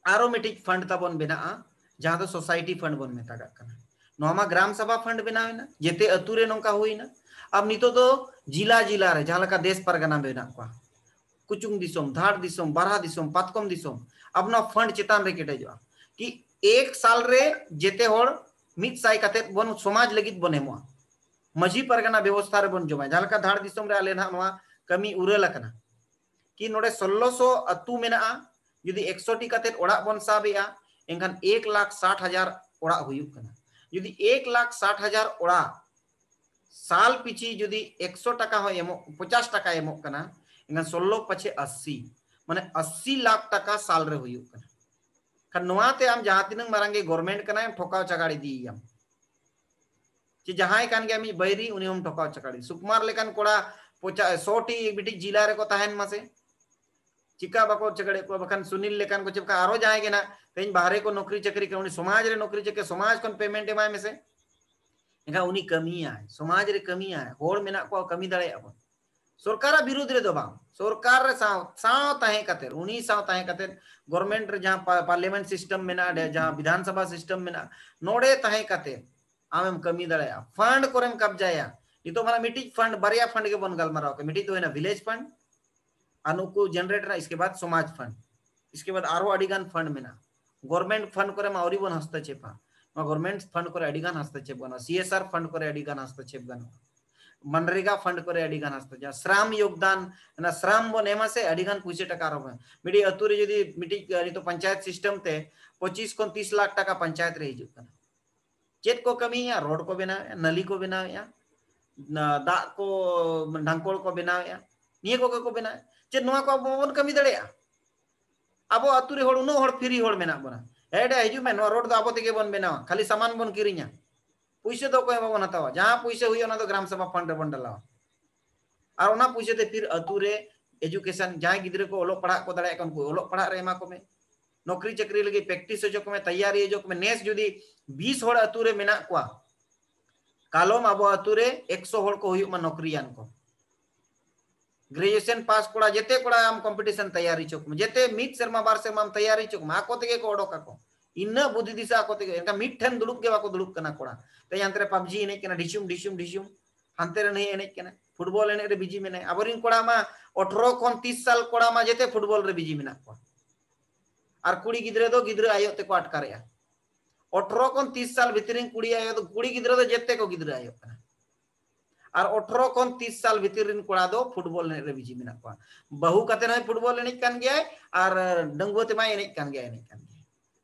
ᱟᱨᱚ ᱢᱤᱫᱴᱤᱡ ᱯᱷᱟᱱᱰ ᱛᱟᱵᱚᱱ ᱵᱮᱱᱟᱜᱼᱟ, ᱡᱟᱦᱟᱸ ᱫᱚ ᱥᱳᱥᱟᱭᱴᱤ ᱯᱷᱟᱱᱰ ᱵᱚᱱ ᱢᱮᱛᱟᱜᱟᱜ ᱠᱟᱱᱟ᱾ ᱱᱚᱣᱟ ᱢᱟ ᱜᱨᱟᱢ ᱥᱟᱵᱷᱟ ᱯᱷᱟᱱᱰ ᱵᱮᱱᱟᱣ ᱮᱱᱟ, ᱡᱮᱛᱮ ᱟᱹᱛᱩ ᱨᱮ ᱱᱚᱝᱠᱟ ᱦᱩᱭᱱᱟ᱾ ᱟᱨ ᱱᱤᱛᱚᱜ ᱫᱚ ᱡᱤᱞᱟ ᱡᱤᱞᱟ ᱨᱮ ᱡᱟᱦᱟᱸ ᱞᱮᱠᱟ ᱫᱮᱥ ᱯᱟᱨᱜᱟᱱᱟ ᱢᱮᱱᱟᱜ ᱠᱚᱣᱟ, ᱠᱩᱪᱩᱝ ᱫᱤᱥᱚᱢ, ᱫᱷᱟᱲ ᱫᱤᱥᱚᱢ, ᱵᱟᱨᱦᱟ ᱫᱤᱥᱚᱢ, ᱯᱟᱛᱠᱚᱢ ᱫᱤᱥᱚᱢ, ᱟᱵᱚ ᱱᱚᱣᱟ ᱯᱷᱟᱱᱰ ᱪᱮᱛᱟᱱ ᱨᱮ ᱠᱮᱴᱮᱡᱚᱜᱼᱟ ᱠᱤ ᱮᱠ ᱥᱟᱞ ᱨᱮ ᱡᱮᱛᱮ ᱦᱚᱲ ᱢᱤᱫ ᱥᱟᱭ ᱠᱟᱛᱮᱫ ᱵᱚᱱ ᱥᱚᱢᱟᱡᱽ ᱞᱟᱹᱜᱤᱫ ᱵᱚᱱ ᱮᱢᱚᱜᱼᱟ, ᱢᱟᱹᱡᱷᱤ ᱯᱟᱨᱜᱟᱱᱟ ᱵᱮᱵᱚᱥᱛᱷᱟ ᱨᱮᱵᱚᱱ ᱡᱚᱢᱟ᱾ ᱡᱟᱦᱟᱸ ᱞᱮᱠᱟ ᱫᱷᱟᱲ ᱫᱤᱥᱚᱢ ᱨᱮ ᱟᱞᱮ ᱱᱟᱦᱟᱜ ᱱᱚᱣᱟ ᱠᱟᱹᱢᱤ ᱩᱨᱟᱹᱞ ᱟᱠᱟᱱᱟ ᱠᱤ ᱱᱚᱰᱮ ᱥᱳᱞᱞᱳᱥᱚ ᱟᱹᱛᱩ ᱢᱮᱱᱟᱜᱼᱟ, ᱡᱩᱫᱤ ᱮᱠᱥᱚ ᱴᱤ ᱠᱟᱛᱮᱫ ᱚᱲᱟᱜ ᱵᱚᱱ ᱥᱟᱵ ᱮᱜᱼᱟ, ᱮᱱᱠᱷᱟᱱ ᱮᱠ ᱞᱟᱠᱷ ᱥᱟᱴ ᱦᱟᱡᱟᱨ ᱚᱲᱟᱜ ᱦᱩᱭᱩᱜ ᱠᱟᱱᱟ᱾ ᱡᱩᱫᱤ ᱮᱠ ᱞᱟᱠᱷ ᱥᱟᱴ ᱦᱟᱡᱟᱨ ᱚᱲᱟᱜ ᱥᱟᱞ ᱯᱤᱪᱷᱤ ᱡᱩᱫᱤ ᱮᱠᱥᱚ ᱴᱟᱠᱟ ᱦᱚᱸ ᱮᱢᱚᱜ, ᱯᱚᱪᱟᱥ ᱴᱟᱠᱟ ᱮᱢᱚᱜ ᱠᱟᱱᱟ, ᱮᱱᱠᱷᱟᱱ ᱥᱳᱞᱞᱳ ᱯᱟᱪᱷᱮ ᱟᱥᱤ, ᱢᱟᱱᱮ ᱟᱥᱤ ᱞᱟᱠᱷ ᱴᱟᱠᱟ ᱥᱟᱞ ᱨᱮ ᱦᱩᱭᱩᱜ ᱠᱟᱱᱟ᱾ ᱠᱷᱟᱱ ᱱᱚᱣᱟ ᱛᱮ ᱟᱢ ᱡᱟᱦᱟᱸ ᱛᱤᱱᱟᱹᱜ ᱢᱟᱨᱟᱝ ᱜᱮ ᱜᱚᱨᱢᱮᱱᱴ ᱠᱟᱱᱟᱭ, ᱴᱷᱚᱠᱟᱣ ᱪᱟᱜᱟᱲ ᱤᱫᱤᱭᱮᱭᱟᱢ᱾ ᱪᱮ ᱡᱟᱦᱟᱸᱭ ᱠᱟᱱ ᱜᱮᱭᱟ ᱢᱤᱫ ᱵᱟᱹᱭᱨᱤ, ᱩᱱᱤ ᱦᱚᱸᱢ ᱴᱷᱚᱠᱟᱣ ᱪᱟᱜᱟᱲ ᱤᱫᱤ᱾ ᱥᱩᱠᱩᱢᱟᱨ ᱞᱮᱠᱟᱱ ᱠᱚᱲᱟ ᱯᱚᱪᱟ-, ᱥᱚ ᱴᱤ ᱢᱤᱫᱴᱤᱡ ᱡᱤᱞᱟ ᱨᱮᱠᱚ ᱛᱟᱦᱮᱱ ᱢᱟᱥᱮ, ᱪᱤᱠᱟ ᱵᱟᱠᱚ ᱪᱟᱜᱟᱲᱮᱫ ᱠᱚᱣᱟ? ᱵᱟᱠᱷᱟᱱ ᱥᱩᱱᱤᱞ ᱞᱮᱠᱟᱱ ᱠᱚ ᱪᱮ ᱵᱟᱠᱷᱟᱱ ᱟᱨᱚ ᱡᱟᱦᱟᱸᱭ ᱜᱮ ᱱᱟᱜ ᱛᱮᱦᱮᱧ ᱵᱟᱦᱨᱮ ᱠᱚ ᱱᱚᱠᱨᱤ ᱪᱟᱹᱠᱨᱤ ᱠᱟᱱᱟ, ᱩᱱᱤ ᱥᱚᱢᱟᱡᱽ ᱨᱮ ᱱᱚᱠᱨᱤ ᱪᱟᱹᱠᱨᱤ, ᱥᱚᱢᱟᱡᱽ ᱠᱷᱚᱱ ᱯᱮᱢᱮᱱᱴ ᱮᱢᱟᱭ ᱢᱮᱥᱮ᱾ ᱮᱱᱠᱷᱟᱱ ᱩᱱᱤ ᱠᱟᱹᱢᱤᱭᱟᱭ, ᱥᱚᱢᱟᱡᱽ ᱨᱮ ᱠᱟᱹᱢᱤᱭᱟᱭ, ᱦᱚᱲ ᱢᱮᱱᱟᱜ ᱠᱚᱣᱟ, ᱠᱟᱹᱢᱤ ᱫᱟᱲᱮᱭᱟᱜᱼᱟ ᱵᱚᱱ᱾ ᱥᱚᱨᱠᱟᱨᱟᱜ ᱵᱤᱨᱩᱫᱽ ᱨᱮᱫᱚ ᱵᱟᱝ, ᱥᱚᱨᱠᱟᱨ ᱨᱮ ᱥᱟᱶ, ᱥᱟᱶ ᱛᱟᱦᱮᱸ ᱠᱟᱛᱮ, ᱩᱱᱤ ᱥᱟᱶ ᱛᱟᱦᱮᱸ ᱠᱟᱛᱮ, ᱜᱚᱵᱷᱚᱨᱱᱢᱮᱱᱴ ᱨᱮ ᱡᱟᱦᱟᱸ ᱯᱟ-, ᱯᱟᱨᱞᱤᱭᱟᱢᱮᱱᱴ ᱥᱤᱥᱴᱮᱢ ᱢᱮᱱᱟᱜᱼᱟ, ᱰᱮ-, ᱡᱟᱦᱟᱸ ᱵᱤᱫᱷᱟᱱ ᱥᱚᱵᱷᱟ ᱥᱤᱥᱴᱮᱢ ᱢᱮᱱᱟᱜᱼᱟ, ᱱᱚᱰᱮ ᱛᱟᱦᱮᱸ ᱠᱟᱛᱮ ᱟᱢᱮᱢ ᱠᱟᱹᱢᱤ ᱫᱟᱲᱮᱭᱟᱜᱼᱟ᱾ ᱯᱷᱟᱱᱰ ᱠᱚᱨᱮᱢ ᱠᱟᱵᱡᱟᱭᱟ᱾ ᱱᱤᱛᱚᱜ ᱢᱟ ᱢᱤᱫᱴᱤᱡ ᱯᱷᱟᱱᱰ, ᱵᱟᱨᱭᱟ ᱯᱷᱟᱱᱰ ᱜᱮᱵᱚᱱ ᱜᱟᱞᱢᱟᱨᱟᱣ ᱠᱮᱫᱟ, ᱢᱤᱫᱴᱤᱡ ᱫᱚ ᱦᱩᱭᱱᱟ ᱵᱷᱤᱞᱮᱡᱽ ᱯᱷᱟᱱᱰ ᱟᱨ ᱱᱩᱠᱩ ᱡᱮᱱᱟᱨᱮᱴ ᱨᱮᱱᱟᱜ, ᱤᱥᱠᱮ ᱵᱟᱫ ᱥᱚᱢᱟᱡᱽ ᱯᱷᱟᱱᱰ, ᱤᱥᱠᱮ ᱵᱟᱫ ᱟᱨᱦᱚᱸ ᱟᱹᱰᱤ ᱜᱟᱱ ᱯᱷᱟᱱᱰ ᱢᱮᱱᱟᱜᱼᱟ᱾ ᱜᱚᱵᱷᱚᱨᱱᱢᱮᱱᱴ ᱯᱷᱟᱱᱰ ᱠᱚᱨᱮ ᱢᱟ ᱟᱹᱣᱨᱤ ᱵᱚᱱ ᱦᱚᱥᱛᱚᱠᱷᱮᱯᱟ᱾ ᱱᱚᱣᱟ ᱜᱚᱵᱷᱚᱨᱱᱢᱮᱱᱴ ᱯᱷᱟᱱᱰ ᱠᱚᱨᱮ ᱟᱹᱰᱤ ᱜᱟᱱ ᱦᱚᱥᱛᱚᱠᱷᱮᱯ ᱜᱟᱱᱚᱜᱼᱟ, ᱥᱤ ᱮᱥ ᱟᱨ ᱯᱷᱟᱱᱰ ᱠᱚᱨᱮ ᱟᱹᱰᱤ ᱜᱟᱱ ᱦᱚᱥᱛᱚᱠᱷᱮᱯ ᱜᱟᱱᱚᱜᱼᱟ, ᱢᱟᱱᱨᱮᱜᱟ ᱯᱷᱟᱱᱰ ᱠᱚᱨᱮ ᱟᱹᱰᱤ ᱜᱟᱱ ᱦᱚᱥᱛᱚᱠᱷᱮᱯ, ᱡᱟᱦᱟᱸ ᱥᱨᱟᱢ ᱭᱳᱜᱽᱫᱟᱱ, ᱚᱱᱟ ᱥᱨᱟᱢ ᱵᱚᱱ ᱮᱢᱟ ᱥᱮ, ᱟᱹᱰᱤ ᱜᱟᱱ ᱯᱩᱭᱥᱟᱹ ᱴᱟᱠᱟ ᱟᱨᱚ ᱵᱚᱱ, ᱢᱤᱫᱴᱤᱡ ᱟᱹᱛᱩ ᱨᱮ ᱡᱩᱫᱤ ᱢᱤᱫᱴᱤᱡ, ᱱᱤᱛᱚᱜ ᱯᱚᱧᱪᱟᱭᱮᱛ ᱥᱤᱥᱴᱮᱢ ᱛᱮ ᱯᱚᱸᱪᱤᱥ ᱠᱷᱚᱱ ᱛᱤᱥ ᱞᱟᱠᱷ ᱴᱟᱠᱟ ᱯᱚᱧᱪᱟᱭᱮᱛ ᱨᱮ ᱦᱤᱡᱩᱜ ᱠᱟᱱᱟ᱾ ᱪᱮᱫ ᱠᱚ ᱠᱟᱹᱢᱤᱭᱮᱫᱼᱟ? ᱨᱳᱰ ᱠᱚ ᱵᱮᱱᱟᱣᱮᱫᱼᱟ, ᱱᱟᱹᱞᱤ ᱠᱚ ᱵᱮᱱᱟᱣᱮᱫᱼᱟ, ᱱᱟ-, ᱫᱟᱜ ᱠᱚ, ᱰᱷᱟᱝᱠᱚᱲ ᱠᱚ ᱵᱮᱱᱟᱣᱮᱫᱼᱟ, ᱱᱤᱭᱟᱹ ᱠᱚᱜᱮ ᱠᱚ ᱵᱮᱱᱟᱣᱮᱫᱼᱟ᱾ ᱪᱮᱫ ᱱᱚᱣᱟ ᱠᱚ ᱟᱵᱚ ᱵᱟᱵᱚᱱ ᱠᱟᱹᱢᱤ ᱫᱟᱲᱮᱭᱟᱜᱼᱟ? ᱟᱵᱚ ᱟᱹᱛᱩ ᱨᱮ ᱦᱚᱲ, ᱩᱱᱟᱹᱜ ᱦᱚᱲ ᱯᱷᱤᱨᱤ ᱦᱚᱲ ᱢᱮᱱᱟᱜ ᱵᱚᱱᱟ, ᱦᱮᱸ ᱰᱟ, ᱦᱤᱡᱩᱜ ᱢᱮ, ᱱᱚᱣᱟ ᱨᱳᱰ ᱫᱚ ᱟᱵᱚ ᱛᱮᱜᱮ ᱵᱚᱱ ᱵᱮᱱᱟᱣᱟ, ᱠᱷᱟᱹᱞᱤ ᱥᱟᱢᱟᱱ ᱵᱚᱱ ᱠᱤᱨᱤᱧᱟ, ᱯᱩᱭᱥᱟᱹ ᱫᱚ ᱚᱠᱚᱭ ᱦᱚᱸ ᱵᱟᱵᱚᱱ ᱦᱟᱛᱟᱣᱟ, ᱡᱟᱦᱟᱸ ᱯᱩᱭᱥᱟᱹ ᱦᱩᱭᱩᱜᱼᱟ ᱚᱱᱟ ᱫᱚ ᱜᱨᱟᱢ ᱥᱚᱵᱷᱟ ᱯᱷᱟᱱᱰ ᱨᱮᱵᱚᱱ ᱰᱟᱞᱟᱣᱟ᱾ ᱟᱨ ᱚᱱᱟ ᱯᱩᱭᱥᱟᱹ ᱛᱮ ᱯᱷᱤᱨ ᱟᱹᱛᱩ ᱨᱮ ᱮᱡᱩᱠᱮᱥᱚᱱ, ᱡᱟᱦᱟᱸᱭ ᱜᱤᱫᱽᱨᱟᱹ ᱠᱚ ᱚᱞᱚᱜ ᱯᱟᱲᱦᱟᱜ ᱠᱚ ᱫᱟᱲᱮᱭᱟᱜ ᱠᱟᱱᱟ ᱩᱱᱠᱩ ᱚᱞᱚᱜ ᱯᱟᱲᱦᱟᱜ ᱨᱮ ᱮᱢᱟ ᱠᱚᱢᱮ, ᱱᱚᱠᱨᱤ ᱪᱟᱹᱠᱨᱤ ᱞᱟᱹᱜᱤᱫ ᱯᱨᱮᱠᱴᱤᱥ ᱦᱚᱪᱚ ᱠᱚᱢᱮ, ᱛᱮᱭᱟᱨᱤ ᱦᱚᱪᱚ ᱠᱚᱢᱮ᱾ ᱱᱮᱥ ᱡᱩᱫᱤ ᱵᱤᱥ ᱦᱚᱲ ᱟᱹᱛᱩ ᱨᱮ ᱢᱮᱱᱟᱜ ᱠᱚᱣᱟ, ᱠᱟᱞᱚᱢ ᱟᱵᱚ ᱟᱹᱛᱩ ᱨᱮ ᱮᱠᱥᱚ ᱦᱚᱲ ᱠᱚ ᱦᱩᱭᱩᱜ ᱢᱟ ᱱᱚᱠᱨᱤᱭᱟᱱ ᱠᱚ᱾ ᱜᱨᱮᱡᱩᱭᱮᱥᱚᱱ ᱯᱟᱥ ᱠᱚᱲᱟ ᱡᱮᱛᱮ ᱠᱚᱲᱟ ᱟᱢ ᱠᱚᱢᱯᱤᱴᱤᱥᱚᱱ ᱛᱮᱭᱟᱨᱤ ᱦᱚᱪᱚ ᱠᱚᱢᱮ, ᱡᱮᱛᱮ ᱢᱤᱫ ᱥᱮᱨᱢᱟ ᱵᱟᱨ ᱥᱮᱨᱢᱟᱢ ᱛᱮᱭᱟᱨᱤ ᱦᱚᱪᱚ ᱠᱚᱢᱮ, ᱟᱠᱚ ᱛᱮᱜᱮ ᱠᱚ ᱚᱰᱚᱠ ᱟᱠᱚ᱾ ᱤᱱᱟᱹᱜ ᱵᱩᱫᱷᱤ ᱫᱤᱥᱟᱹ ᱟᱠᱚ ᱛᱮᱜᱮ, ᱮᱱᱠᱷᱟᱱ ᱢᱤᱫ ᱴᱷᱮᱱ ᱫᱩᱲᱩᱵ ᱜᱮ ᱵᱟᱠᱚ ᱫᱩᱲᱩᱵ ᱠᱟᱱᱟ ᱠᱚᱲᱟ᱾ ᱛᱮᱦᱮᱧ ᱦᱟᱱᱛᱮ ᱨᱮ ᱯᱟᱵᱡᱤ ᱮᱱᱮᱡ ᱠᱟᱱᱟ, ᱰᱷᱤᱥᱩᱢ ᱰᱷᱤᱥᱩᱢ ᱰᱷᱤᱥᱩᱢ, ᱦᱟᱱᱛᱮ ᱨᱮ ᱱᱩᱭ ᱮᱱᱮᱡ ᱠᱟᱱᱟ, ᱯᱷᱩᱴᱵᱚᱞ ᱮᱱᱮᱡ ᱨᱮ ᱵᱤᱡᱤ ᱢᱮᱱᱟᱭᱟ᱾ ᱟᱵᱚᱨᱮᱱ ᱠᱚᱲᱟ ᱢᱟ ᱟᱴᱷᱨᱚ ᱠᱷᱚᱱ ᱛᱤᱥ ᱥᱟᱞ ᱠᱚᱲᱟ ᱢᱟ ᱡᱮᱛᱮ ᱯᱷᱩᱴᱵᱚᱞ ᱨᱮ ᱵᱤᱡᱤ ᱢᱮᱱᱟᱜ ᱠᱚᱣᱟ᱾ ᱟᱨ ᱠᱩᱲᱤ ᱜᱤᱫᱽᱨᱟᱹ ᱫᱚ ᱜᱤᱫᱽᱨᱟᱹ ᱟᱭᱳ ᱛᱮᱠᱚ ᱟᱴᱠᱟᱨᱮᱜᱼᱟ᱾ ᱟᱴᱷᱨᱚ ᱠᱷᱚᱱ ᱛᱤᱥ ᱥᱟᱞ ᱵᱷᱤᱛᱨᱤ ᱨᱮᱱ ᱠᱩᱲᱤ ᱟᱭᱳ ᱫᱚ, ᱠᱩᱲᱤ ᱜᱤᱫᱽᱨᱟᱹ ᱫᱚ ᱡᱮᱛᱮ ᱠᱚ ᱜᱤᱫᱽᱨᱟᱹ ᱟᱭᱳ ᱠᱟᱱᱟ᱾ ᱟᱨ ᱟᱴᱷᱨᱚ ᱠᱷᱚᱱ ᱛᱤᱥ ᱥᱟᱞ ᱵᱷᱤᱛᱤᱨ ᱨᱮᱱ ᱠᱚᱲᱟ ᱫᱚ ᱯᱷᱩᱴᱵᱚᱞ ᱮᱱᱮᱡ ᱨᱮ ᱵᱤᱡᱤ ᱢᱮᱱᱟᱜ ᱠᱚᱣᱟ᱾ ᱵᱟᱹᱦᱩ ᱠᱟᱛᱮ ᱦᱚᱸᱭ ᱯᱷᱩᱴᱵᱚᱞ ᱮᱱᱮᱡ ᱠᱟᱱ ᱜᱮᱭᱟᱭ, ᱟᱨ ᱰᱟᱺᱜᱩᱣᱟᱹ ᱛᱮᱢᱟᱭ ᱮᱱᱮᱡ ᱠᱟᱱ ᱜᱮᱭᱟ, ᱮᱱᱮᱡ ᱠᱟᱱ ᱜᱮᱭᱟᱭ᱾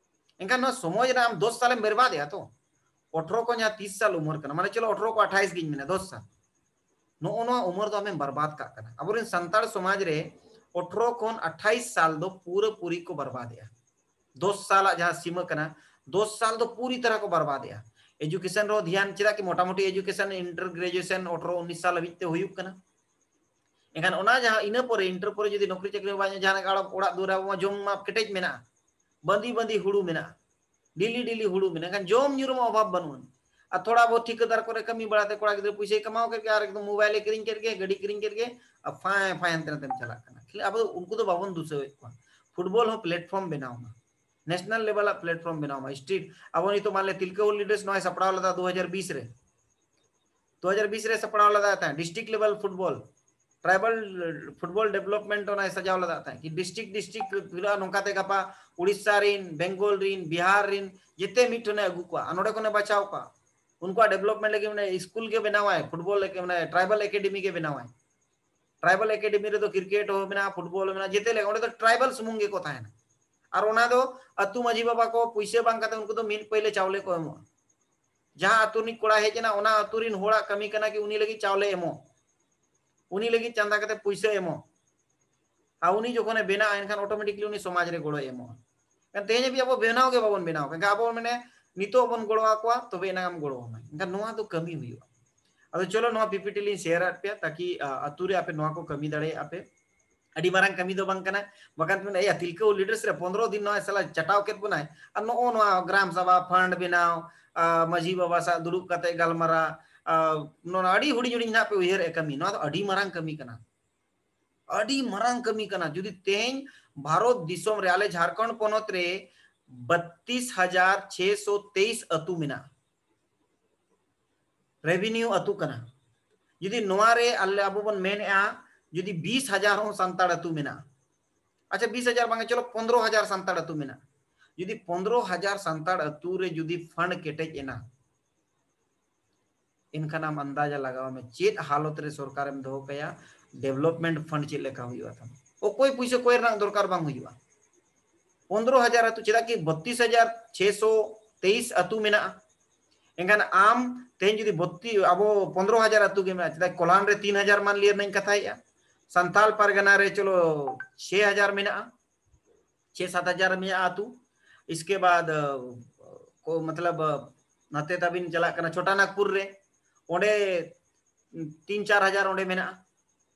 ᱮᱱᱠᱷᱟᱱ ᱱᱚᱣᱟ ᱥᱚᱢᱚᱭ ᱨᱮ ᱟᱢ ᱫᱚᱥ ᱥᱟᱞᱮᱢ ᱵᱮᱨᱵᱟᱫᱮᱜᱼᱟ ᱛᱚ᱾ ᱟᱴᱷᱨᱚ ᱠᱷᱚᱱ ᱡᱟᱦᱟᱸ ᱛᱤᱥ ᱥᱟᱞ ᱩᱢᱮᱨ ᱠᱟᱱᱟ, ᱢᱟᱱᱮ ᱪᱚᱞᱚ ᱟᱴᱷᱨᱚ ᱠᱚ ᱟᱴᱷᱟᱭᱤᱥ ᱜᱤᱧ ᱢᱮᱱᱟ, ᱫᱚᱥ ᱥᱟᱞ, ᱱᱚᱜᱼᱚ ᱱᱚᱣᱟ ᱩᱢᱮᱨ ᱫᱚ ᱟᱢᱮᱢ ᱵᱟᱨᱵᱟᱫ ᱠᱟᱜ ᱠᱟᱱᱟ᱾ ᱟᱵᱚᱨᱮᱱ ᱥᱟᱱᱛᱟᱲ ᱥᱚᱢᱟᱡᱽ ᱨᱮ ᱟᱴᱷᱨᱚ ᱠᱷᱚᱱ ᱟᱴᱷᱟᱭᱤᱥ ᱥᱟᱞ ᱫᱚ ᱯᱩᱨᱟᱹ ᱯᱩᱨᱤ ᱠᱚ ᱵᱟᱨᱵᱟᱫᱮᱜᱼᱟ᱾ ᱫᱚᱥ ᱥᱟᱞᱟᱜ ᱡᱟᱦᱟᱸ ᱥᱤᱢᱟᱹ ᱠᱟᱱᱟ, ᱫᱚᱥ ᱥᱟᱞ ᱫᱚ ᱯᱩᱨᱤ ᱛᱟᱨᱟ ᱠᱚ ᱵᱟᱨᱵᱟᱫᱮᱜᱼᱟ᱾ ᱮᱡᱩᱠᱮᱥᱚᱱ ᱨᱮᱦᱚᱸ ᱫᱷᱮᱭᱟᱱ, ᱪᱮᱫᱟᱜ ᱠᱤ ᱢᱚᱴᱟᱢᱩᱴᱤ ᱮᱡᱩᱠᱮᱥᱚᱱ ᱤᱱᱴᱟᱨ ᱜᱨᱮᱡᱩᱭᱮᱥᱚᱱ ᱟᱴᱷᱨᱚ ᱩᱱᱤᱥ ᱥᱟᱞ ᱦᱟᱹᱵᱤᱡ ᱛᱮ ᱦᱩᱭᱩᱜ ᱠᱟᱱᱟ᱾ ᱮᱱᱠᱷᱟᱱ ᱚᱱᱟ ᱡᱟᱦᱟᱸ ᱤᱱᱟᱹ ᱯᱚᱨᱮ, ᱤᱱᱴᱟᱨ ᱯᱚᱨᱮ ᱡᱩᱫᱤ ᱱᱚᱠᱨᱤ ᱪᱟᱹᱠᱨᱤ ᱦᱚᱸ ᱵᱟᱝ, ᱡᱟᱦᱟᱱᱟᱜ ᱚᱲᱟᱜ, ᱚᱲᱟᱜ ᱫᱩᱣᱟᱹᱨ ᱟᱵᱚ ᱢᱟ ᱡᱚᱢ ᱢᱟ ᱠᱮᱴᱮᱡ ᱢᱮᱱᱟᱜᱼᱟ, ᱵᱟᱸᱫᱤ ᱵᱟᱸᱫᱤ ᱦᱩᱲᱩ ᱢᱮᱱᱟᱜᱼᱟ, ᱰᱮᱞᱤ ᱰᱮᱞᱤ ᱦᱩᱲᱩ ᱢᱮᱱᱟᱜᱼᱟ, ᱮᱱᱠᱷᱟᱱ ᱡᱚᱢ ᱧᱩ ᱨᱮᱢᱟ ᱚᱵᱷᱟᱵ ᱵᱟᱹᱱᱩᱜᱼᱟ᱾ ᱟᱨ ᱛᱷᱚᱲᱟ ᱵᱚᱦᱩᱛ ᱴᱷᱤᱠᱟᱹᱫᱟᱨ ᱠᱚᱨᱮ ᱠᱟᱹᱢᱤ ᱵᱟᱲᱟᱛᱮ ᱠᱚᱲᱟ ᱜᱤᱫᱽᱨᱟᱹ ᱯᱩᱭᱥᱟᱹᱭ ᱠᱟᱢᱟᱣ ᱠᱮᱫ ᱜᱮ, ᱟᱨ ᱮᱠᱫᱚᱢ ᱢᱳᱵᱟᱭᱤᱞᱮ ᱠᱤᱨᱤᱧ ᱠᱮᱫ ᱜᱮ, ᱜᱟᱹᱰᱤ ᱠᱤᱨᱤᱧ ᱠᱮᱫ ᱜᱮ, ᱟᱨ ᱯᱷᱟᱭ ᱯᱷᱟᱭ ᱦᱟᱱᱛᱮ ᱱᱟᱛᱮᱢ ᱪᱟᱞᱟᱜ ᱠᱟᱱᱟ᱾ ᱠᱷᱟᱹᱞᱤ ᱟᱵᱚ ᱫᱚ ᱩᱱᱠᱩ ᱫᱚ ᱵᱟᱵᱚᱱ ᱫᱩᱥᱟᱹᱣᱮᱫ ᱠᱚᱣᱟ᱾ ᱯᱷᱩᱴᱵᱚᱞ ᱦᱚᱸ ᱯᱞᱮᱴᱯᱷᱚᱨᱢ ᱵᱮᱱᱟᱣ ᱢᱟ, ᱱᱮᱥᱱᱟᱞ ᱞᱮᱵᱮᱞ ᱟᱜ ᱯᱞᱮᱴᱯᱷᱚᱨᱢ ᱵᱮᱱᱟᱣ ᱢᱟ, ᱥᱴᱮᱴ᱾ ᱟᱵᱚ ᱱᱤᱛᱚᱜ ᱢᱟᱱᱞᱮ ᱛᱤᱞᱠᱟᱹ ᱦᱩᱞ ᱞᱤᱰᱟᱨᱥ ᱱᱚᱣᱟᱭ ᱥᱟᱯᱲᱟᱣ ᱞᱮᱫᱟ ᱫᱩ ᱦᱟᱡᱟᱨ ᱵᱤᱥ ᱨᱮ, ᱫᱩ ᱦᱟᱡᱟᱨ ᱵᱤᱥ ᱨᱮ ᱥᱟᱯᱲᱟᱣ ᱞᱮᱫᱟ ᱛᱟᱦᱮᱸᱫ, ᱰᱤᱥᱴᱨᱤᱠᱴ ᱞᱮᱵᱮᱞ ᱯᱷᱩᱴᱵᱚᱞ, ᱴᱨᱟᱭᱵᱟᱞ ᱯᱷᱩᱴᱵᱚᱞ ᱰᱮᱵᱷᱞᱚᱯᱢᱮᱱᱴ ᱚᱱᱟᱭ ᱥᱟᱡᱟᱣ ᱞᱮᱫᱟ ᱛᱟᱦᱮᱸᱫ, ᱠᱤ ᱰᱤᱥᱴᱨᱤᱠᱴ, ᱰᱤᱥᱴᱨᱤᱠᱴ ᱦᱩᱭᱩᱜᱼᱟ ᱱᱚᱝᱠᱟᱛᱮ, ᱜᱟᱯᱟ ᱩᱲᱤᱥᱥᱟ ᱨᱤᱱ, ᱵᱮᱝᱜᱚᱞ ᱨᱤᱱ, ᱵᱤᱦᱟᱨ ᱨᱤᱱ, ᱡᱮᱛᱮ ᱢᱤᱫ ᱴᱷᱮᱱᱮ ᱟᱹᱜᱩ ᱠᱚᱣᱟ ᱟᱨ ᱱᱚᱰᱮ ᱠᱷᱚᱱᱮ ᱵᱟᱪᱷᱟᱣ ᱠᱚᱣᱟ᱾ ᱩᱱᱠᱩᱣᱟᱜ ᱰᱮᱵᱷᱞᱚᱯᱢᱮᱱᱴ ᱞᱟᱹᱜᱤᱫ ᱢᱟᱱᱮ ᱥᱠᱩᱞ ᱜᱮ ᱵᱮᱱᱟᱣᱟᱭ, ᱯᱷᱩᱴᱵᱚᱞ ᱮᱠ-, ᱢᱟᱱᱮ ᱴᱨᱟᱭᱵᱟᱞ ᱮᱠᱟᱰᱮᱢᱤ ᱜᱮ ᱵᱮᱱᱟᱣᱟᱭ᱾ ᱴᱨᱟᱭᱵᱟᱞ ᱮᱠᱟᱰᱮᱢᱤ ᱨᱮᱫᱚ ᱠᱨᱤᱠᱮᱴ ᱦᱚᱸ ᱢᱮᱱᱟᱜᱼᱟ, ᱯᱷᱩᱴᱵᱚᱞ ᱦᱚᱸ ᱢᱮᱱᱟᱜᱼᱟ, ᱡᱮᱛᱮ ᱞᱮᱠᱟ᱾ ᱚᱸᱰᱮ ᱫᱚ ᱴᱨᱟᱭᱵᱟᱞ ᱥᱩᱢᱩᱝ ᱜᱮᱠᱚ ᱛᱟᱦᱮᱱᱟ᱾ ᱟᱨ ᱚᱱᱟ ᱫᱚ ᱟᱹᱛᱩ ᱢᱟᱹᱡᱷᱤ ᱵᱟᱵᱟ ᱠᱚ ᱯᱩᱭᱥᱟᱹ ᱵᱟᱝ ᱠᱟᱛᱮ ᱩᱱᱠᱩ ᱫᱚ ᱢᱤᱫ ᱯᱟᱹᱭᱞᱟᱹ ᱪᱟᱣᱞᱮ ᱠᱚ ᱮᱢᱚᱜᱼᱟ᱾ ᱡᱟᱦᱟᱸ ᱟᱹᱛᱩ ᱨᱤᱱᱤᱡ ᱠᱚᱲᱟᱭ ᱦᱮᱡ ᱮᱱᱟ, ᱚᱱᱟ ᱟᱹᱛᱩ ᱨᱤᱱ ᱦᱚᱲᱟᱜ ᱠᱟᱹᱢᱤ ᱠᱟᱱᱟ ᱠᱤ ᱩᱱᱤ ᱞᱟᱹᱜᱤᱫ ᱪᱟᱣᱞᱮ ᱮᱢᱚᱜ, ᱩᱱᱤ ᱞᱟᱹᱜᱤᱫ ᱪᱟᱸᱫᱟ ᱠᱟᱛᱮ ᱯᱩᱭᱥᱟᱹ ᱮᱢᱚᱜ᱾ ᱟᱨ ᱩᱱᱤ ᱡᱚᱠᱷᱚᱱᱮ ᱵᱮᱱᱟᱜᱼᱟ, ᱮᱱᱠᱷᱟᱱ ᱚᱴᱳᱢᱮᱴᱤᱠᱞᱤ ᱩᱱᱤ ᱥᱚᱢᱟᱡᱽ ᱨᱮ ᱜᱚᱲᱚᱭ ᱮᱢᱚᱜᱼᱟ᱾ ᱮᱱᱠᱷᱟᱱ ᱛᱮᱦᱮᱧ ᱦᱟᱹᱵᱤᱡ ᱟᱵᱚ ᱵᱮᱱᱟᱣ ᱜᱮ ᱵᱟᱵᱚᱱ ᱵᱮᱱᱟᱣ ᱟᱠᱟᱫ᱾ ᱮᱱᱠᱷᱟᱱ ᱟᱵᱚ ᱵᱚᱱ ᱢᱮᱱᱟ ᱱᱤᱛᱚᱜ ᱵᱚᱱ ᱜᱚᱲᱚ ᱟᱠᱚᱣᱟ, ᱛᱚᱵᱮ ᱮᱱᱟᱝ ᱮᱢ ᱜᱚᱲᱚ ᱟᱢᱟ᱾ ᱮᱱᱠᱷᱟᱱ ᱱᱚᱣᱟ ᱫᱚ ᱠᱟᱹᱢᱤ ᱦᱩᱭᱩᱜᱼᱟ᱾ ᱟᱫᱚ ᱪᱚᱞᱚ, ᱱᱚᱣᱟ ᱯᱤᱯᱤᱴᱤ ᱞᱤᱧ ᱥᱮᱭᱟᱨ ᱟᱫ ᱯᱮᱭᱟ, ᱛᱟᱠᱤ, ᱟ, ᱟᱛᱩ ᱨᱮ ᱟᱯᱮ ᱱᱚᱣᱟ ᱠᱚ ᱠᱟᱹᱢᱤ ᱫᱟᱲᱮᱭᱟᱜᱼᱟ ᱯᱮ᱾ ᱟᱹᱰᱤ ᱢᱟᱨᱟᱝ ᱠᱟᱹᱢᱤ ᱫᱚ ᱵᱟᱝ ᱠᱟᱱᱟ᱾ ᱵᱟᱠᱷᱟᱱ ᱯᱮ ᱢᱮᱱᱟ, "ᱮᱭᱟ, ᱛᱤᱞᱠᱟᱹ ᱞᱤᱰᱟᱨᱥ ᱨᱮ ᱯᱚᱱᱨᱚ ᱫᱤᱱ ᱱᱚᱣᱟ ᱥᱟᱞᱟ ᱪᱟᱴᱟᱣ ᱠᱮᱫ ᱵᱚᱱᱟᱭ, ᱟᱨ ᱱᱚᱜᱼᱚ ᱱᱚᱣᱟ ᱜᱨᱟᱢ ᱥᱟᱵᱷᱟ ᱯᱷᱟᱱᱰ ᱵᱮᱱᱟᱣ, ᱟ, ᱢᱟᱹᱡᱷᱤ ᱵᱟᱵᱟ ᱥᱟᱶ ᱫᱩᱲᱩᱵ ᱠᱟᱛᱮ ᱜᱟᱞᱢᱟᱨᱟᱣ, ᱟ, ᱱᱚᱣᱟ ᱟᱹᱰᱤ ᱦᱩᱰᱤᱧ ᱦᱩᱰᱤᱧ ᱱᱟᱦᱟᱜ ᱯᱮ ᱩᱭᱦᱟᱹᱨᱮᱫ ᱠᱟᱹᱢᱤ, ᱱᱚᱣᱟ ᱫᱚ ᱟᱹᱰᱤ ᱢᱟᱨᱟᱝ ᱠᱟᱹᱢᱤ ᱠᱟᱱᱟ, ᱟᱹᱰᱤ ᱢᱟᱨᱟᱝ ᱠᱟᱹᱢᱤ ᱠᱟᱱᱟ᱾" ᱡᱩᱫᱤ ᱛᱮᱦᱮᱧ ᱵᱷᱟᱨᱚᱛ ᱫᱤᱥᱚᱢ ᱨᱮ, ᱟᱞᱮ ᱡᱷᱟᱲᱠᱷᱚᱸᱰ ᱯᱚᱱᱚᱛ ᱨᱮ ᱵᱟᱛᱤᱥ ᱦᱟᱡᱟᱨ ᱪᱷᱮᱥᱚ ᱛᱮᱭᱤᱥ ᱟᱹᱛᱩ ᱢᱮᱱᱟᱜᱼᱟ, ᱨᱮᱵᱷᱮᱱᱤᱭᱩ ᱟᱹᱛᱩ ᱠᱟᱱᱟ᱾ ᱡᱩᱫᱤ ᱱᱚᱣᱟ ᱨᱮ ᱟᱞᱮ ᱟᱵᱚ ᱵᱚᱱ ᱢᱮᱱᱮᱫᱼᱟ, ᱡᱩᱫᱤ ᱵᱤᱥ ᱦᱟᱡᱟᱨ ᱦᱚᱸ ᱥᱟᱱᱛᱟᱲ ᱟᱹᱛᱩ ᱢᱮᱱᱟᱜᱼᱟ, ᱟᱪᱪᱷᱟ, ᱵᱤᱥ ᱦᱟᱡᱟᱨ ᱵᱟᱝ, ᱪᱚᱞᱚ, ᱯᱚᱱᱨᱚ ᱦᱟᱡᱟᱨ ᱥᱟᱱᱛᱟᱲ ᱟᱹᱛᱩ ᱢᱮᱱᱟᱜᱼᱟ, ᱡᱩᱫᱤ ᱯᱚᱱᱨᱚ ᱦᱟᱡᱟᱨ ᱥᱟᱱᱛᱟᱲ ᱟᱹᱛᱩ ᱨᱮ ᱡᱩᱫᱤ ᱯᱷᱟᱱᱰ ᱠᱮᱴᱮᱡ ᱮᱱᱟ, ᱮᱱᱠᱷᱟᱱ ᱟᱢ ᱟᱱᱫᱟᱡᱟ ᱞᱟᱜᱟᱣ ᱢᱮ, ᱪᱮᱫ ᱦᱟᱞᱚᱛ ᱨᱮ ᱥᱚᱨᱠᱟᱨᱮᱢ ᱫᱚᱦᱚ ᱠᱟᱭᱟ, ᱰᱮᱵᱷᱞᱚᱯᱢᱮᱱᱴ ᱯᱷᱟᱱᱰ ᱪᱮᱫ ᱞᱮᱠᱟ ᱦᱩᱭᱩᱜᱼᱟ ᱛᱟᱢ? ᱚᱠᱚᱭ ᱯᱩᱭᱥᱟᱹ ᱠᱚᱭ ᱨᱮᱱᱟᱜ ᱫᱚᱨᱠᱟᱨ ᱵᱟᱝ ᱦᱩᱭᱩᱜᱼᱟ᱾ ᱯᱚᱱᱨᱚ ᱦᱟᱡᱟᱨ ᱟᱹᱛᱩ, ᱪᱮᱫᱟᱜ ᱠᱤ ᱵᱟᱛᱤᱥ ᱦᱟᱡᱟᱨ ᱪᱷᱮᱥᱚ ᱛᱮᱭᱤᱥ ᱟᱹᱛᱩ ᱢᱮᱱᱟᱜᱼᱟ᱾ ᱮᱱᱠᱷᱟᱱ ᱟᱢ ᱛᱮᱦᱮᱧ ᱡᱩᱫᱤ ᱵᱚᱛᱛᱤ-, ᱟᱵᱚ ᱯᱚᱱᱨᱚ ᱦᱟᱡᱟᱨ ᱟᱹᱛᱩ ᱜᱮ ᱢᱮᱱᱟᱜᱼᱟ, ᱪᱮᱫᱟᱜ ᱠᱚᱞᱟᱱ ᱨᱮ ᱛᱤᱱ ᱦᱟᱡᱟᱨ ᱢᱟᱱ ᱞᱤᱭᱟᱹ ᱨᱮᱱᱟᱜ ᱤᱧ ᱠᱟᱛᱷᱟᱭᱮᱫᱼᱟ, ᱥᱟᱱᱛᱟᱞ ᱯᱟᱨᱜᱟᱱᱟ ᱨᱮ ᱪᱚᱞᱚ ᱪᱷᱮ ᱦᱟᱡᱟᱨ ᱢᱮᱱᱟᱜᱼᱟ, ᱪᱷᱮ ᱥᱟᱛ ᱦᱟᱡᱟᱨ ᱢᱮᱱᱟᱜᱼᱟ ᱟᱹᱛᱩ᱾ ᱤᱥᱠᱮ ᱵᱟᱫ, ᱟ, ᱠᱚ, ᱢᱚᱛᱞᱚᱵ, ᱟ, ᱱᱟᱛᱮ ᱛᱟᱵᱤᱱ ᱪᱟᱞᱟᱜ ᱠᱟᱱᱟ ᱪᱷᱳᱴᱟ ᱱᱟᱜᱽᱯᱩᱨ ᱨᱮ, ᱚᱸᱰᱮ ᱛᱤᱱ ᱪᱟᱨ ᱦᱟᱡᱟᱨ ᱚᱸᱰᱮ ᱢᱮᱱᱟᱜᱼᱟ᱾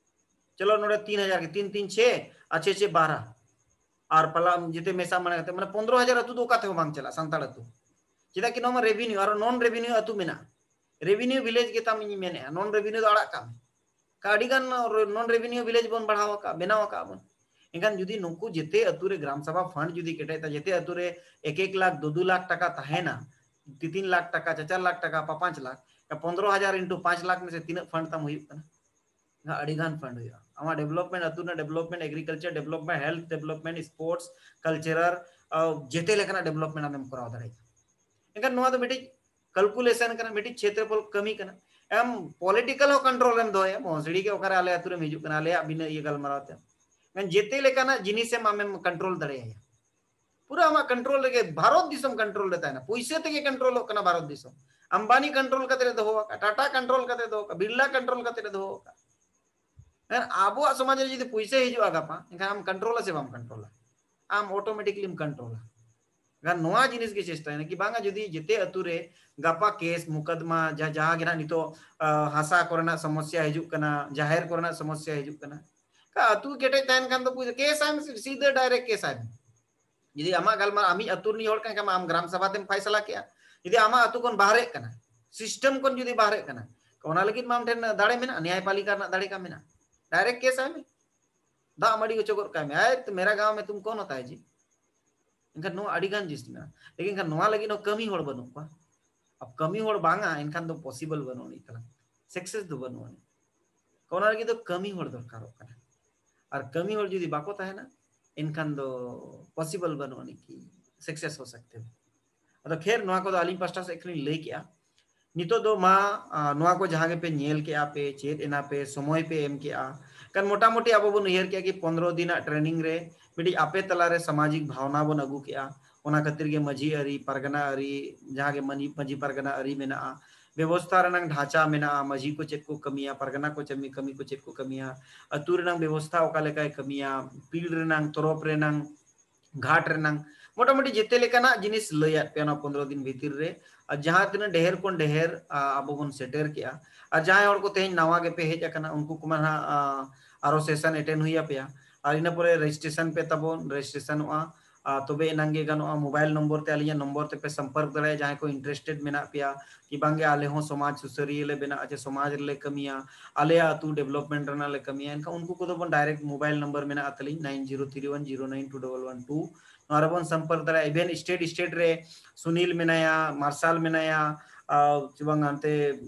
ᱪᱚᱞᱚ, ᱱᱚᱰᱮ ᱛᱤᱱ ᱦᱟᱡᱟᱨ ᱜᱮ, ᱛᱤᱱ ᱛᱤᱱ ᱪᱷᱮ ᱟᱨ ᱪᱷᱮ ᱪᱷᱮ ᱵᱟᱨᱟ, ᱟᱨ ᱯᱟᱞᱟ ᱡᱮᱛᱮ ᱢᱮᱥᱟ ᱢᱟᱱᱮ ᱠᱟᱛᱮ, ᱢᱟᱱᱮ ᱯᱚᱱᱨᱚ ᱦᱟᱡᱟᱨ ᱟᱹᱛᱩ ᱫᱚ ᱚᱠᱟ ᱛᱮᱦᱚᱸ ᱵᱟᱝ ᱪᱟᱞᱟᱜᱼᱟ ᱥᱟᱱᱛᱟᱲ ᱟᱹᱛᱩ᱾ ᱪᱮᱫᱟᱜ ᱠᱤ ᱱᱚᱣᱟ ᱢᱟ ᱨᱮᱵᱷᱮᱱᱤᱭᱩ, ᱟᱨ ᱱᱚᱱ ᱨᱮᱵᱷᱮᱱᱤᱭᱩ ᱟᱹᱛᱩ ᱢᱮᱱᱟᱜᱼᱟ᱾ ᱨᱮᱵᱷᱮᱱᱤᱭᱩ ᱵᱷᱤᱞᱮᱡᱽ ᱜᱮ ᱛᱟᱢ ᱤᱧ ᱢᱮᱱᱮᱫᱼᱟ, ᱱᱚᱱ ᱨᱮᱵᱷᱮᱱᱤᱭᱩ ᱫᱚ ᱟᱲᱟᱜ ᱠᱟᱜ ᱢᱮ᱾ ᱠᱟ-, ᱟᱹᱰᱤ ᱜᱟᱱ ᱱᱚᱱ ᱨᱮᱵᱷᱮᱱᱤᱭᱩ ᱵᱷᱤᱞᱮᱡᱽ ᱵᱚᱱ ᱵᱟᱲᱦᱟᱣ ᱟᱠᱟᱫ, ᱵᱮᱱᱟᱣ ᱟᱠᱟᱫ ᱵᱚᱱ᱾ ᱮᱱᱠᱷᱟᱱ ᱡᱩᱫᱤ ᱱᱩᱠᱩ ᱡᱮᱛᱮ ᱟᱹᱛᱩ ᱨᱮ ᱜᱨᱟᱢ ᱥᱟᱵᱷᱟ ᱯᱷᱟᱱᱰ ᱡᱩᱫᱤ ᱠᱮᱴᱮᱡ ᱛᱟ-, ᱡᱮᱛᱮ ᱟᱹᱛᱩ ᱨᱮ ᱮᱠ ᱮᱠ ᱞᱟᱠᱷ, ᱫᱩ ᱫᱩ ᱞᱟᱠᱷ ᱴᱟᱠᱟ ᱛᱟᱦᱮᱱᱟ, ᱛᱤ ᱛᱤᱱ ᱞᱟᱠᱷ ᱴᱟᱠᱟ, ᱪᱟᱨ ᱪᱟᱨ ᱞᱟᱠᱷ ᱴᱟᱠᱟ, ᱯᱟ-, ᱯᱟᱸᱪ ᱞᱟᱠᱷ, ᱯᱚᱱᱨᱚ ᱦᱟᱡᱟᱨ into ᱯᱟᱸᱪ ᱞᱟᱠᱷ ᱢᱮᱥᱮ ᱛᱤᱱᱟᱹᱜ ᱯᱷᱟᱱᱰ ᱛᱟᱢ ᱦᱩᱭᱩᱜ ᱠᱟᱱᱟ? ᱮᱱᱠᱷᱟᱱ ᱟᱹᱰᱤ ᱜᱟᱱ ᱯᱷᱟᱱᱰ ᱦᱩᱭᱩᱜᱼᱟ᱾ ᱟᱢᱟᱜ ᱰᱮᱵᱷᱞᱚᱯᱢᱮᱱᱴ, ᱟᱹᱛᱩ ᱨᱮᱱᱟᱜ development, agriculture development, sports, cultural, ᱟ, ᱡᱮᱛᱮ ᱞᱮᱠᱟᱱᱟᱜ ᱰᱮᱵᱷᱞᱚᱯᱢᱮᱱᱴ ᱟᱢᱮᱢ ᱠᱚᱨᱟᱣ ᱫᱟᱲᱮᱭᱟᱜᱼᱟ᱾ ᱮᱱᱠᱷᱟᱱ ᱱᱚᱣᱟ ᱫᱚ ᱢᱤᱫᱴᱤᱡ ᱠᱟᱞᱠᱩᱞᱮᱥᱚᱱ ᱠᱟᱱᱟ, ᱢᱤᱫᱴᱤᱡ ᱪᱷᱮᱛᱨᱚᱯᱷᱚᱞ ᱠᱟᱹᱢᱤ ᱠᱟᱱᱟ᱾ ᱟᱢ ᱯᱚᱞᱤᱴᱤᱠᱟᱞ ᱦᱚᱸ ᱠᱚᱱᱴᱨᱳᱞ ᱨᱮᱢ ᱫᱚᱦᱚᱭᱟ, ᱵᱷᱚᱸᱥᱲᱤ ᱜᱮ ᱚᱠᱟᱨᱮ ᱟᱞᱮ ᱟᱹᱛᱩ ᱨᱮᱢ ᱦᱤᱡᱩᱜ ᱠᱟᱱᱟ ᱟᱞᱮᱭᱟᱜ ᱵᱤᱱᱟᱹ ᱤᱭᱟᱹ ᱜᱟᱞᱢᱟᱨᱟᱣ ᱛᱮ᱾ ᱮᱱᱠᱷᱟᱱ ᱡᱮᱛᱮ ᱞᱮᱠᱟᱱᱟᱜ ᱡᱤᱱᱤᱥᱮᱢ ᱟᱢᱮᱢ ᱠᱚᱱᱴᱨᱳᱞ ᱫᱟᱲᱮᱭᱟᱭᱟ᱾ ᱯᱩᱨᱟᱹ ᱟᱢᱟᱜ ᱠᱚᱱᱴᱨᱳᱞ ᱨᱮᱜᱮ, ᱵᱷᱟᱨᱚᱛ ᱫᱤᱥᱚᱢ ᱠᱚᱱᱴᱨᱳᱞ ᱨᱮ ᱛᱟᱦᱮᱱᱟ, ᱯᱩᱭᱥᱟᱹ ᱛᱮᱜᱮ ᱠᱚᱱᱴᱨᱳᱞᱚᱜ ᱠᱟᱱᱟ ᱵᱷᱟᱨᱚᱛ ᱫᱤᱥᱚᱢ᱾ ᱟᱢᱵᱟᱱᱤ ᱠᱚᱱᱴᱨᱳᱞ ᱠᱟᱛᱮ ᱨᱮ ᱫᱚᱦᱚ ᱟᱠᱟᱫ, ᱴᱟᱴᱟ ᱠᱚᱱᱴᱨᱳᱞ ᱠᱟᱛᱮ ᱫᱚᱦᱚ ᱟᱠᱟᱫ, ᱵᱤᱨᱞᱟ ᱠᱚᱱᱴᱨᱳᱞ ᱠᱟᱛᱮ ᱨᱮ ᱫᱚᱦᱚ ᱟᱠᱟᱫ᱾ ᱮᱱᱠᱷᱟᱱ ᱟᱵᱚᱣᱟᱜ ᱥᱚᱢᱟᱡᱽ ᱨᱮ ᱡᱩᱫᱤ ᱯᱩᱭᱥᱟᱹ ᱦᱤᱡᱩᱜᱼᱟ ᱜᱟᱯᱟ, ᱮᱱᱠᱷᱟᱱ ᱟᱢ ᱠᱚᱱᱴᱨᱳᱞᱟ ᱥᱮ ᱵᱟᱢ ᱠᱚᱱᱴᱨᱳᱞᱟ? ᱟᱢ automatically ᱮᱢ control ᱟ᱾ ᱜᱟᱱ ᱱᱚᱣᱟ ᱡᱤᱱᱤᱥ ᱜᱮ ᱪᱮᱥᱴᱟᱭ ᱢᱮ ᱠᱤ ᱵᱟᱝᱟ ᱡᱩᱫᱤ ᱡᱮᱛᱮ ᱟᱹᱛᱩ ᱨᱮ ᱜᱟᱯᱟ case ᱢᱩᱠᱟᱫᱢᱟ ᱡᱟᱦᱟᱸ ᱡᱟᱦᱟᱸ ᱜᱮ ᱱᱟᱜ ᱱᱤᱛᱚᱜ ᱦᱟᱥᱟ ᱠᱚᱨᱮᱱᱟᱜ ᱥᱚᱢᱚᱥᱭᱟ ᱦᱤᱡᱩᱜ ᱠᱟᱱᱟ, ᱡᱟᱦᱮᱨ ᱠᱚᱨᱮᱱᱟᱜ ᱥᱚᱢᱚᱥᱭᱟ ᱦᱤᱡᱩᱜ ᱠᱟᱱᱟ, ᱟᱹᱛᱩ ᱠᱮᱴᱮᱡ ᱛᱟᱦᱮᱱ ᱠᱷᱟᱱ ᱫᱚ ᱠᱮᱥ ᱟᱢ, ᱥᱤᱫᱷᱟᱹ direct ᱠᱮᱥ ᱟᱢ᱾ ᱡᱩᱫᱤ ᱟᱢᱟᱜ ᱜᱟᱞᱢᱟᱨᱟᱣ ᱟᱢᱤᱡ ᱟᱹᱛᱩ ᱨᱤᱱᱤᱡ ᱦᱚᱲ ᱠᱟᱱ ᱠᱷᱟᱱ ᱟᱢ ᱜᱨᱟᱢ ᱥᱟᱵᱷᱟ ᱛᱮᱢ ᱯᱷᱟᱭᱥᱟᱞᱟ ᱠᱮᱜᱼᱟ, ᱡᱩᱫᱤ ᱟᱢᱟᱜ ᱟᱹᱛᱩ ᱠᱷᱚᱱ ᱵᱟᱦᱨᱮᱜ ᱠᱟᱱᱟ, system ᱠᱷᱚᱱ ᱡᱩᱫᱤ ᱵᱟᱦᱨᱮᱜ ᱠᱟᱱᱟ, ᱚᱱᱟ ᱞᱟᱹᱜᱤᱫ ᱢᱟ ᱟᱢ ᱴᱷᱮᱱ ᱫᱟᱲᱮ ᱢᱮᱱᱟᱜᱼᱟ, ᱱᱮᱭᱟᱭ ᱯᱟᱞᱤᱠᱟ ᱨᱮᱱᱟᱜ ᱫᱟᱲᱮ ᱠᱟ ᱢᱮᱱᱟᱜᱼᱟ, direct ᱠᱮᱥ ᱟᱭ ᱢᱮ, ᱫᱟᱜ ᱢᱟᱹᱰᱤ ᱚᱪᱚᱜ ᱜᱚᱫ ᱠᱟᱭ ᱢᱮ, ᱟᱭ ᱢᱮᱨᱟ ᱜᱟᱸᱣ ᱢᱮ ᱛᱩᱢ ᱠᱚᱱ ᱦᱚᱛᱟ ᱦᱮ ᱡᱤ᱾ ᱮᱱᱠᱷᱟᱱ ᱱᱚᱣᱟ ᱟᱹᱰᱤ ᱜᱟᱱ ᱡᱤᱱᱤᱥ ᱢᱮᱱᱟᱜᱼᱟ, ᱞᱮᱠᱤᱱ ᱠᱷᱟᱱ ᱱᱚᱣᱟ ᱞᱟᱹᱜᱤᱫ ᱦᱚᱸ ᱠᱟᱹᱢᱤ ᱦᱚᱲ ᱵᱟᱹᱱᱩᱜ ᱠᱚᱣᱟ᱾ ᱟᱨ ᱠᱟᱹᱢᱤ ᱦᱚᱲ ᱵᱟᱝᱟ ᱮᱱᱠᱷᱟᱱ ᱫᱚ possible ᱵᱟᱹᱱᱩᱜ ᱟᱹᱱᱤᱡ ᱛᱟᱞᱟᱝ, success ᱫᱚ ᱵᱟᱹᱱᱩᱜ ᱟᱹᱱᱤᱡ᱾ ᱚᱱᱟ ᱞᱟᱹᱜᱤᱫ ᱫᱚ ᱠᱟᱹᱢᱤ ᱦᱚᱲ ᱫᱚᱨᱠᱟᱨᱚᱜ ᱠᱟᱱᱟ, ᱟᱨ ᱠᱟᱹᱢᱤ ᱦᱚᱲ ᱡᱩᱫᱤ ᱵᱟᱠᱚ ᱛᱟᱦᱮᱱᱟ ᱮᱱᱠᱷᱟᱱ ᱫᱚ possible ᱵᱟᱹᱱᱩᱜ ᱟᱹᱱᱤᱡ ᱠᱤ success ᱦᱚ ᱥᱟᱠᱛᱮ ᱦᱚ᱾ ᱟᱫᱚ ᱠᱷᱮᱨ ᱱᱚᱣᱟ ᱠᱚᱫᱚ ᱟᱹᱞᱤᱧ ᱯᱟᱥᱴᱟ ᱥᱮᱫ ᱠᱷᱚᱱᱤᱧ ᱞᱟᱹᱭ ᱠᱮᱜᱼᱟ᱾ ᱱᱤᱛᱚᱜ ᱫᱚ ᱢᱟ ᱱᱚᱣᱟ ᱠᱚ ᱡᱟᱦᱟᱸ ᱜᱮᱯᱮ ᱧᱮᱞ ᱠᱮᱜᱼᱟ ᱯᱮ, ᱪᱮᱫ ᱮᱱᱟ ᱯᱮ, ᱥᱚᱢᱚᱭ ᱯᱮ ᱮᱢ ᱠᱮᱜᱼᱟ, ᱠᱟᱨᱚᱱ ᱢᱚᱴᱟᱢᱩᱴᱤ ᱟᱵᱚ ᱵᱚᱱ ᱩᱭᱦᱟᱹᱨ ᱠᱮᱜᱼᱟ ᱠᱤ ᱯᱚᱱᱨᱚ ᱫᱤᱱᱟᱜ training ᱨᱮ ᱢᱤᱫᱴᱤᱡ ᱟᱯᱮ ᱛᱟᱞᱟᱨᱮ ᱥᱟᱢᱟᱡᱤᱠ ᱵᱷᱟᱣᱱᱟ ᱵᱚᱱ ᱟᱹᱜᱩ ᱠᱮᱜᱼᱟ᱾ ᱚᱱᱟ ᱠᱷᱟᱹᱛᱤᱨ ᱜᱮ ᱢᱟᱹᱡᱷᱤ ᱟᱹᱨᱤ, ᱯᱟᱨᱜᱟᱱᱟ ᱟᱹᱨᱤ, ᱡᱟᱦᱟᱸ ᱜᱮ ᱢᱟᱹᱡᱷᱤ, ᱢᱟᱹᱡᱷᱤ ᱯᱟᱨᱜᱟᱱᱟ ᱟᱹᱨᱤ ᱢᱮᱱᱟᱜᱼᱟ, ᱵᱮᱵᱚᱥᱛᱷᱟ ᱨᱮᱱᱟᱝ ᱰᱷᱟᱸᱪᱟ ᱢᱮᱱᱟᱜᱼᱟ, ᱢᱟᱹᱡᱷᱤ ᱠᱚ ᱪᱮᱫ ᱠᱚ ᱠᱟᱹᱢᱤᱭᱟ, ᱯᱟᱨᱜᱟᱱᱟ ᱠᱚ ᱪᱟᱹᱢᱤ, ᱠᱟᱹᱢᱤ ᱠᱚ ᱪᱮᱫ ᱠᱚ ᱠᱟᱹᱢᱤᱭᱟ, ᱟᱹᱛᱩ ᱨᱮᱱᱟᱝ ᱵᱮᱵᱚᱥᱛᱷᱟ ᱚᱠᱟ ᱞᱮᱠᱟᱭ ᱠᱟᱹᱢᱤᱭᱟ, ᱯᱤᱲ ᱨᱮᱱᱟᱝ, ᱛᱚᱨᱚᱯ ᱨᱮᱱᱟᱝ, ᱜᱷᱟᱴ ᱨᱮᱱᱟᱝ, ᱢᱚᱴᱟᱢᱩᱴᱤ ᱡᱮᱛᱮ ᱞᱮᱠᱟᱱᱟᱜ ᱡᱤᱱᱤᱥ ᱞᱟᱹᱭᱟᱫ ᱯᱮᱭᱟ ᱱᱚᱣᱟ ᱯᱚᱱᱨᱚ ᱫᱤᱱ ᱵᱷᱤᱛᱤᱨ ᱨᱮ᱾ ᱟᱨ ᱡᱟᱦᱟᱸ ᱛᱤᱱᱟᱹᱜ ᱰᱷᱮᱨ ᱠᱷᱚᱱ ᱰᱷᱮᱨ ᱟᱵᱚ ᱵᱚᱱ ᱥᱮᱴᱮᱨ ᱠᱮᱜᱼᱟ, ᱟᱨ ᱡᱟᱦᱟᱸᱭ ᱦᱚᱲ ᱠᱚ ᱛᱮᱦᱮᱧ ᱱᱟᱣᱟ ᱜᱮᱯᱮ ᱦᱮᱡ ᱟᱠᱟᱱᱟ ᱩᱱᱠᱩ ᱠᱚᱢᱟ ᱱᱟᱦᱟᱜ ᱟᱨᱚ session attend ᱦᱩᱭ ᱟᱯᱮᱭᱟ, ᱟᱨ ᱤᱱᱟᱹ ᱯᱚᱨᱮ registration ᱯᱮ ᱛᱟᱵᱚᱱ, registrationᱚᱜᱼᱟ᱾ ᱟᱨ ᱛᱚᱵᱮ ᱮᱱᱟᱝ ᱜᱮ ᱜᱟᱱᱚᱜᱼᱟ᱾ mobile number ᱛᱮ ᱟᱹᱞᱤᱧᱟᱜ number ᱛᱮᱯᱮ ᱥᱚᱢᱯᱚᱨᱠ ᱫᱟᱲᱮᱭᱟᱜᱼᱟ ᱡᱟᱦᱟᱸᱭ ᱠᱚ interested ᱢᱮᱱᱟᱜ ᱯᱮᱭᱟ ᱠᱤ ᱵᱟᱝᱜᱮ ᱟᱞᱮ ᱦᱚᱸ ᱥᱚᱢᱟᱡᱽ ᱥᱩᱥᱟᱹᱨᱤᱭᱟᱹ ᱞᱮ ᱵᱮᱱᱟᱜᱼᱟ ᱪᱮ ᱥᱚᱢᱟᱡᱽ ᱨᱮᱞᱮ ᱠᱟᱹᱢᱤᱭᱟ, ᱟᱞᱮᱭᱟᱜ ᱟᱹᱛᱩ development ᱨᱮᱱᱟᱜ ᱞᱮ ᱠᱟᱹᱢᱤᱭᱟ, ᱮᱱᱠᱷᱟᱱ ᱩᱱᱠᱩ ᱠᱚᱫᱚ ᱵᱚᱱ direct mobile number ᱢᱮᱱᱟᱜᱼᱟ ᱛᱟᱹᱞᱤᱧ nine zero three one zero nine two double one two, ᱱᱚᱣᱟ ᱨᱮᱵᱚᱱ ᱥᱚᱢᱯᱚᱨᱠ ᱫᱟᱲᱮᱭᱟᱜᱼᱟ᱾ even state state ᱨᱮ ᱥᱩᱱᱤᱞ ᱢᱮᱱᱟᱭᱟ, ᱢᱟᱨᱥᱟᱞ ᱢᱮᱱᱟᱭᱟ, ᱟᱨ ᱪᱮ ᱵᱟᱝ ᱦᱟᱱᱛᱮ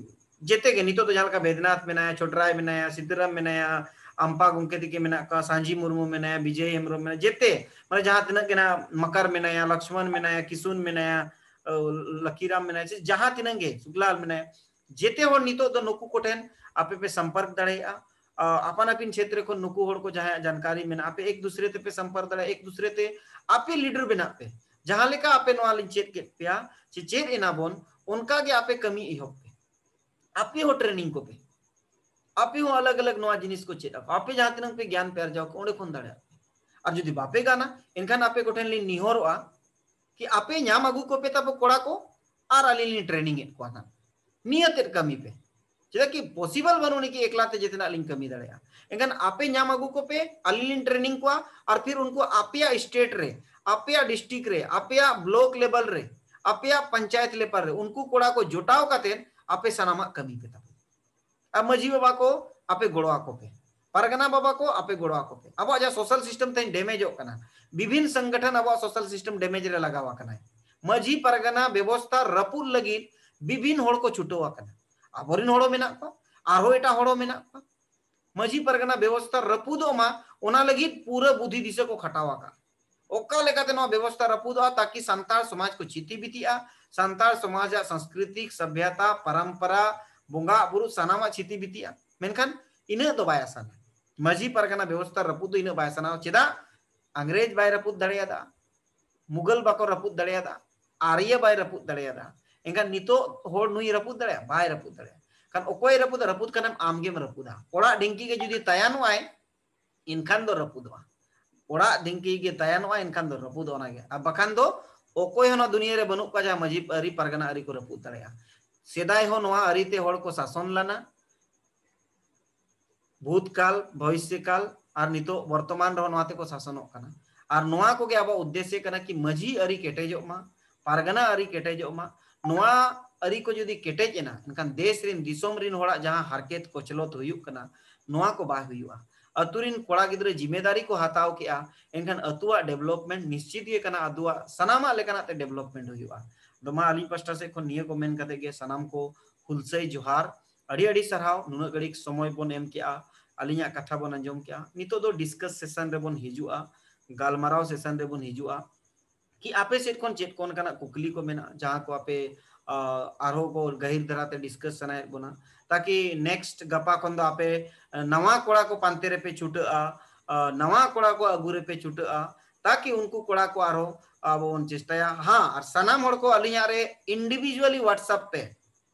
ᱡᱮᱛᱮ ᱜᱮ ᱱᱤᱛᱚᱜ ᱫᱚ ᱡᱟᱦᱟᱸ ᱞᱮᱠᱟ ᱵᱮᱫᱽᱱᱟᱛᱷ ᱢᱮᱱᱟᱭᱟ, ᱪᱷᱳᱴᱨᱟᱭ ᱢᱮᱱᱟᱭᱟ, ᱥᱤᱫᱟᱹᱨᱟᱢ ᱢᱮᱱᱟᱭᱟ, ᱟᱢᱯᱟ ᱜᱚᱢᱠᱮ ᱛᱤᱠᱤ ᱢᱮᱱᱟᱜ ᱠᱚᱣᱟ, ᱥᱟᱸᱡᱤ ᱢᱩᱨᱢᱩ ᱢᱮᱱᱟᱭᱟ, ᱵᱤᱡᱚᱭ ᱦᱮᱢᱵᱨᱚᱢ ᱢᱮᱱᱟᱭᱟ, ᱡᱮᱛᱮ ᱢᱟᱱᱮ ᱡᱟᱦᱟᱸ ᱛᱤᱱᱟᱹᱜ ᱜᱮ ᱱᱟᱜ ᱢᱟᱠᱟᱨ ᱢᱮᱱᱟᱭᱟ, ᱞᱚᱠᱥᱢᱚᱱ ᱢᱮᱱᱟᱭᱟ, ᱠᱤᱥᱩᱱ ᱢᱮᱱᱟᱭᱟ, ᱞᱟᱠᱤᱨᱟᱢ ᱢᱮᱱᱟᱭᱟ, ᱥᱮ ᱡᱟᱦᱟᱸ ᱛᱤᱱᱟᱹᱜ ᱜᱮ ᱥᱩᱠᱞᱟᱞ ᱢᱮᱱᱟᱭᱟ, ᱡᱮᱛᱮ ᱦᱚᱲ ᱱᱤᱛᱚᱜ ᱫᱚ ᱱᱩᱠᱩ ᱠᱚᱴᱷᱮᱱ ᱟᱯᱮ ᱯᱮ ᱥᱚᱢᱯᱚᱨᱠ ᱫᱟᱲᱮᱭᱟᱜᱼᱟ᱾ ᱟᱯᱟᱱ ᱟᱹᱯᱤᱱ ᱪᱷᱮᱛᱨᱮ ᱠᱷᱚᱱ ᱱᱩᱠᱩ ᱦᱚᱲ ᱠᱚ ᱡᱟᱦᱟᱸᱭᱟᱜ ᱡᱟᱱᱠᱟᱨᱤ ᱢᱮᱱᱟᱜᱼᱟ, ᱟᱯᱮ ᱮᱠ ᱫᱩᱥᱨᱮ ᱛᱮᱯᱮ ᱥᱚᱢᱯᱚᱨᱠ ᱫᱟᱲᱮᱭᱟᱜᱼᱟ, ᱮᱠ ᱫᱩᱥᱨᱮ ᱛᱮ ᱟᱯᱮ leader ᱵᱮᱱᱟᱜ ᱯᱮ᱾ ᱡᱟᱦᱟᱸ ᱞᱮᱠᱟ ᱟᱯᱮ ᱱᱚᱣᱟ ᱞᱤᱧ ᱪᱮᱫ ᱠᱮᱫ ᱯᱮᱭᱟ ᱪᱮ ᱪᱮᱫ ᱮᱱᱟ ᱵᱚᱱ, ᱚᱱᱠᱟ ᱜᱮ ᱟᱯᱮ ᱠᱟᱹᱢᱤ ᱮᱦᱚᱵ ᱯᱮ᱾ ᱟᱯᱮ ᱦᱚᱸ training ᱠᱚᱯᱮ, ᱟᱯᱮ ᱦᱚᱸ ᱟᱞᱟᱜᱽ ᱟᱞᱟᱜᱽ ᱱᱚᱣᱟ ᱡᱤᱱᱤᱥ ᱠᱚ ᱪᱮᱫ ᱟᱠᱚ, ᱟᱯᱮ ᱡᱟᱦᱟᱸ ᱛᱤᱱᱟᱹᱜ ᱯᱮ ᱜᱮᱭᱟᱱ ᱯᱮ ᱟᱨᱡᱟᱣ ᱠᱚ ᱚᱸᱰᱮ ᱠᱷᱚᱱ ᱫᱟᱲᱮᱭᱟᱜ ᱯᱮ᱾ ᱟᱨ ᱡᱩᱫᱤ ᱵᱟᱯᱮ ᱜᱟᱱᱟ, ᱮᱱᱠᱷᱟᱱ ᱟᱯᱮ ᱠᱚᱴᱷᱮᱱ ᱞᱤᱧ ᱱᱤᱦᱚᱨᱚᱜᱼᱟ ᱠᱤ ᱟᱯᱮ ᱧᱟᱢ ᱟᱹᱜᱩ ᱠᱚᱯᱮ ᱛᱟᱵᱚ ᱠᱚᱲᱟ ᱠᱚ, ᱟᱨ ᱟᱹᱞᱤᱧ ᱞᱤᱧ training ᱮᱫ ᱠᱚᱣᱟ ᱱᱟᱜ᱾ ᱱᱤᱭᱟᱹ ᱛᱮᱫ ᱠᱟᱹᱢᱤ ᱯᱮ᱾ ᱪᱮᱫᱟᱜ ᱠᱤ possible ᱵᱟᱹᱱᱩᱜ ᱟᱹᱱᱤᱡ ᱠᱤ ᱮᱠᱞᱟ ᱛᱮ ᱡᱮᱛᱮᱱᱟᱜ ᱞᱤᱧ ᱠᱟᱹᱢᱤ ᱫᱟᱲᱮᱭᱟᱜᱼᱟ᱾ ᱮᱱᱠᱷᱟᱱ ᱟᱯᱮ ᱧᱟᱢ ᱟᱹᱜᱩ ᱠᱚᱯᱮ, ᱟᱹᱞᱤᱧ ᱞᱤᱧ training ᱠᱚᱣᱟ, ᱟᱨ ᱯᱷᱤᱨ ᱩᱱᱠᱩ ᱟᱯᱮᱭᱟᱜ state ᱨᱮ, ᱟᱯᱮᱭᱟᱜ district ᱨᱮ, ᱟᱯᱮᱭᱟᱜ block level ᱨᱮ, ᱟᱯᱮᱭᱟᱜ ᱯᱚᱧᱪᱟᱭᱮᱛ level ᱨᱮ ᱩᱱᱠᱩ ᱠᱚᱲᱟ ᱠᱚ ᱡᱚᱴᱟᱣ ᱠᱟᱛᱮ ᱟᱯᱮ ᱥᱟᱱᱟᱢᱟᱜ ᱠᱟᱹᱢᱤ ᱯᱮ ᱛᱟᱯᱮ᱾ ᱟᱨ ᱢᱟᱹᱡᱷᱤ ᱵᱟᱵᱟ ᱠᱚ ᱟᱯᱮ ᱜᱚᱲᱚ ᱟᱠᱚ ᱯᱮ, ᱯᱟᱨᱜᱟᱱᱟ ᱵᱟᱵᱟ ᱠᱚ ᱟᱯᱮ ᱜᱚᱲᱚ ᱟᱠᱚ ᱯᱮ᱾ ᱟᱵᱚᱣᱟᱜ ᱡᱟᱦᱟᱸ social system ᱛᱮᱦᱮᱧ damageᱚᱜ ᱠᱟᱱᱟ, ᱵᱤᱵᱷᱤᱱ ᱥᱚᱝᱜᱚᱴᱷᱚᱱ ᱟᱵᱚᱣᱟᱜ social system damage ᱨᱮ ᱞᱟᱜᱟᱣ ᱟᱠᱟᱱᱟᱭ᱾ ᱢᱟᱹᱡᱷᱤ ᱯᱟᱨᱜᱟᱱᱟ ᱵᱮᱵᱚᱥᱛᱷᱟ ᱨᱟᱹᱯᱩᱫ ᱞᱟᱹᱜᱤᱫ ᱵᱤᱵᱷᱤᱱ ᱦᱚᱲ ᱠᱚ ᱪᱷᱩᱴᱟᱹᱣ ᱟᱠᱟᱱᱟ᱾ ᱟᱵᱚᱨᱮᱱ ᱦᱚᱲ ᱦᱚᱸ ᱢᱮᱱᱟᱜ ᱠᱚᱣᱟ, ᱟᱨᱦᱚᱸ ᱮᱴᱟᱜ ᱦᱚᱲ ᱦᱚᱸ ᱢᱮᱱᱟᱜ ᱠᱚᱣᱟ᱾ ᱢᱟᱹᱡᱷᱤ ᱯᱟᱨᱜᱟᱱᱟ ᱵᱮᱵᱚᱥᱛᱷᱟ ᱨᱟᱹᱯᱩᱫᱚᱜ ᱢᱟ, ᱚᱱᱟ ᱞᱟᱹᱜᱤᱫ ᱯᱩᱨᱟᱹ ᱵᱩᱫᱷᱤ ᱫᱤᱥᱟᱹ ᱠᱚ ᱠᱷᱟᱴᱟᱣ ᱟᱠᱟᱫ᱾ ᱚᱠᱟ ᱞᱮᱠᱟᱛᱮ ᱱᱚᱣᱟ ᱵᱮᱵᱚᱥᱛᱷᱟ ᱨᱟᱹᱯᱩᱫᱚᱜᱼᱟ, ᱛᱟᱠᱤ ᱥᱟᱱᱛᱟᱲ ᱥᱚᱢᱟᱡᱽ ᱠᱚ ᱪᱷᱤᱛᱤ ᱵᱤᱛᱤᱜᱼᱟ, ᱥᱟᱱᱛᱟᱲ ᱥᱚᱢᱟᱡᱽ ᱟᱜ ᱥᱟᱝᱥᱠᱨᱤᱛᱤᱠ, ᱥᱚᱵᱷᱭᱚᱛᱟ, ᱯᱚᱨᱚᱢᱯᱚᱨᱟ, ᱵᱚᱸᱜᱟ ᱵᱩᱨᱩ ᱥᱟᱱᱟᱢᱟᱜ ᱪᱷᱤᱛᱤ ᱵᱤᱛᱤᱜᱼᱟ᱾ ᱢᱮᱱᱠᱷᱟᱱ ᱤᱱᱟᱹᱜ ᱫᱚ ᱵᱟᱭ ᱟᱥᱟᱱᱟ᱾ ᱢᱟᱹᱡᱷᱤ ᱯᱟᱨᱜᱟᱱᱟ ᱵᱮᱵᱚᱥᱛᱷᱟ ᱨᱟᱹᱯᱩᱫ ᱫᱚ ᱤᱱᱟᱹᱜ ᱵᱟᱭ ᱟᱥᱟᱱᱟ᱾ ᱪᱮᱫᱟᱜ? ᱤᱝᱨᱮᱡᱽ ᱵᱟᱭ ᱨᱟᱹᱯᱩᱫ ᱫᱟᱲᱮᱭᱟᱫᱟ, ᱢᱩᱜᱚᱞ ᱵᱟᱠᱚ ᱨᱟᱹᱯᱩᱫ ᱫᱟᱲᱮᱭᱟᱫᱟ, ᱟᱨᱭᱟ ᱵᱟᱭ ᱨᱟᱹᱯᱩᱫ ᱫᱟᱲᱮᱭᱟᱫᱟ᱾ ᱮᱱᱠᱷᱟᱱ ᱱᱤᱛᱚᱜ ᱦᱚᱲ ᱱᱩᱭ ᱨᱟᱹᱯᱩᱫ ᱫᱟᱲᱮᱭᱟᱜᱼᱟ? ᱵᱟᱭ ᱨᱟᱹᱯᱩᱫ ᱫᱟᱲᱮᱭᱟᱜᱼᱟ᱾ ᱠᱷᱟᱱ ᱚᱠᱚᱭ ᱨᱟᱹᱯᱩᱫ, ᱨᱟᱹᱯᱩᱫ ᱠᱷᱟᱱᱮᱢ ᱟᱢ ᱜᱮᱢ ᱨᱟᱹᱯᱩᱫᱟ᱾ ᱚᱲᱟᱜ ᱰᱷᱤᱝᱠᱤ ᱜᱮ ᱡᱩᱫᱤ ᱛᱟᱭᱟᱱᱚᱜ ᱟᱭ, ᱮᱱᱠᱷᱟᱱ ᱫᱚ ᱨᱟᱹᱯᱩᱫᱚᱜᱼᱟ᱾ ᱚᱲᱟᱜ ᱰᱷᱤᱝᱠᱤ ᱜᱮ ᱛᱟᱭᱟᱱᱚᱜᱼᱟ, ᱮᱱᱠᱷᱟᱱ ᱫᱚ ᱨᱟᱹᱯᱩᱫᱚᱜᱼᱟ ᱚᱱᱟᱜᱮ᱾ ᱟᱨ ᱵᱟᱠᱷᱟᱱ ᱫᱚ ᱚᱠᱚᱭ ᱦᱚᱸ ᱱᱚᱣᱟ ᱫᱩᱱᱤᱭᱟᱹ ᱨᱮ ᱵᱟᱹᱱᱩᱜ ᱠᱚᱣᱟ ᱡᱟᱦᱟᱸ ᱢᱟᱹᱡᱷᱤ ᱟᱹᱨᱤ, ᱯᱟᱨᱜᱟᱱᱟ ᱟᱹᱨᱤ ᱠᱚ ᱨᱟᱹᱯᱩᱫ ᱫᱟᱲᱮᱭᱟᱜᱼᱟ᱾ ᱥᱮᱫᱟᱭ ᱦᱚᱸ ᱱᱚᱣᱟ ᱟᱹᱨᱤ ᱛᱮ ᱦᱚᱲ ᱠᱚ ᱥᱟᱥᱚᱱ ᱞᱮᱱᱟ, ᱵᱷᱩᱛᱠᱟᱞ, ᱵᱷᱚᱵᱤᱥᱥᱚᱠᱟᱞ ᱟᱨ ᱱᱤᱛᱚᱜ ᱵᱚᱨᱛᱚᱢᱟᱱ ᱨᱮᱦᱚᱸ ᱱᱚᱣᱟ ᱛᱮᱠᱚ ᱥᱟᱥᱚᱱᱚᱜ ᱠᱟᱱᱟ᱾ ᱟᱨ ᱱᱚᱣᱟ ᱠᱚᱜᱮ ᱟᱵᱚᱣᱟᱜ ᱩᱫᱽᱫᱮᱥᱥᱚ ᱠᱟᱱᱟ ᱠᱤ ᱢᱟᱹᱡᱷᱤ ᱟᱹᱨᱤ ᱠᱮᱴᱮᱡᱚᱜ ᱢᱟ, ᱯᱟᱨᱜᱟᱱᱟ ᱟᱹᱨᱤ ᱠᱮᱴᱮᱡᱚᱜ ᱢᱟ᱾ ᱱᱚᱣᱟ ᱟᱹᱨᱤ ᱠᱚ ᱡᱩᱫᱤ ᱠᱮᱴᱮᱡ ᱮᱱᱟ, ᱮᱱᱠᱷᱟᱱ ᱫᱮᱥ ᱨᱮᱱ, ᱫᱤᱥᱚᱢ ᱨᱮᱱ ᱦᱚᱲᱟᱜ ᱡᱟᱦᱟᱸ ᱦᱟᱨᱠᱮᱛ ᱠᱚᱪᱞᱚᱛ ᱦᱩᱭᱩᱜ ᱠᱟᱱᱟ, ᱱᱚᱣᱟ ᱠᱚ ᱵᱟᱭ ᱦᱩᱭᱩᱜᱼᱟ᱾ ᱟᱹᱛᱩ ᱨᱮᱱ ᱠᱚᱲᱟ ᱜᱤᱫᱽᱨᱟᱹ ᱡᱤᱢᱮᱫᱟᱨᱤ ᱠᱚ ᱦᱟᱛᱟᱣ ᱠᱮᱜᱼᱟ, ᱮᱱᱠᱷᱟᱱ ᱟᱹᱛᱩᱣᱟᱜ development ᱱᱤᱥᱪᱤᱛ ᱜᱮ ᱠᱟᱱᱟ, ᱟᱹᱛᱩᱣᱟᱜ ᱥᱟᱱᱟᱢᱟᱜ ᱞᱮᱠᱟᱱᱟᱜ ᱛᱮ development ᱦᱩᱭᱩᱜᱼᱟ᱾ ᱫᱚ ᱢᱟ ᱟᱹᱞᱤᱧ ᱯᱟᱥᱴᱟ ᱥᱮᱫ ᱠᱷᱚᱱ ᱱᱤᱭᱟᱹ ᱠᱚ ᱢᱮᱱ ᱠᱟᱛᱮ ᱜᱮ ᱥᱟᱱᱟᱢ ᱠᱚ ᱦᱩᱞᱥᱟᱹᱭ ᱡᱚᱦᱟᱨ᱾ ᱟᱹᱰᱤ ᱟᱹᱰᱤ ᱥᱟᱨᱦᱟᱣ, ᱱᱩᱱᱟᱹᱜ ᱜᱷᱟᱹᱲᱤᱡ ᱥᱚᱢᱚᱭ ᱵᱚᱱ ᱮᱢ ᱠᱮᱜᱼᱟ, ᱟᱹᱞᱤᱧᱟᱜ ᱠᱟᱛᱷᱟ ᱵᱚᱱ ᱟᱸᱡᱚᱢ ᱠᱮᱜᱼᱟ᱾ ᱱᱤᱛᱚᱜ ᱫᱚ discuss session ᱨᱮᱵᱚᱱ ᱦᱤᱡᱩᱜᱼᱟ, ᱜᱟᱞᱢᱟᱨᱟᱣ session ᱨᱮᱵᱚᱱ ᱦᱤᱡᱩᱜᱼᱟ᱾ ᱠᱤ ᱟᱯᱮ ᱥᱮᱫ ᱠᱷᱚᱱ ᱪᱮᱫ ᱠᱚ ᱚᱱᱠᱟᱱᱟᱜ ᱠᱩᱠᱞᱤ ᱠᱚ ᱢᱮᱱᱟᱜᱼᱟ, ᱡᱟᱦᱟᱸ ᱠᱚ ᱟᱯᱮ, ᱟ, ᱟᱨᱦᱚᱸ ᱠᱚ ᱜᱟᱹᱦᱤᱨ ᱫᱷᱟᱨᱟ ᱛᱮ discuss ᱥᱟᱱᱟᱭᱮᱫ ᱵᱚᱱᱟ, ᱛᱟᱠᱤ next ᱜᱟᱯᱟ ᱠᱷᱚᱱ ᱫᱚ ᱟᱯᱮ, ᱟ, ᱱᱟᱣᱟ ᱠᱚᱲᱟ ᱠᱚ ᱯᱟᱱᱛᱮ ᱨᱮᱯᱮ ᱪᱷᱩᱴᱟᱹᱜᱼᱟ, ᱟ, ᱱᱟᱣᱟ ᱠᱚᱲᱟ ᱠᱚ ᱟᱹᱜᱩ ᱨᱮᱯᱮ ᱪᱷᱩᱴᱟᱹᱜᱼᱟ, ᱛᱟᱠᱤ ᱩᱱᱠᱩ ᱠᱚᱲᱟ ᱠᱚ ᱟᱨᱦᱚᱸ ᱟᱵᱚ ᱵᱚᱱ ᱪᱮᱥᱴᱟᱭᱟ᱾ ᱦᱟᱸ, ᱟᱨ ᱥᱟᱱᱟᱢ ᱦᱚᱲ ᱠᱚ ᱟᱹᱞᱤᱧᱟᱜ ᱨᱮ individually WhatsApp ᱯᱮ,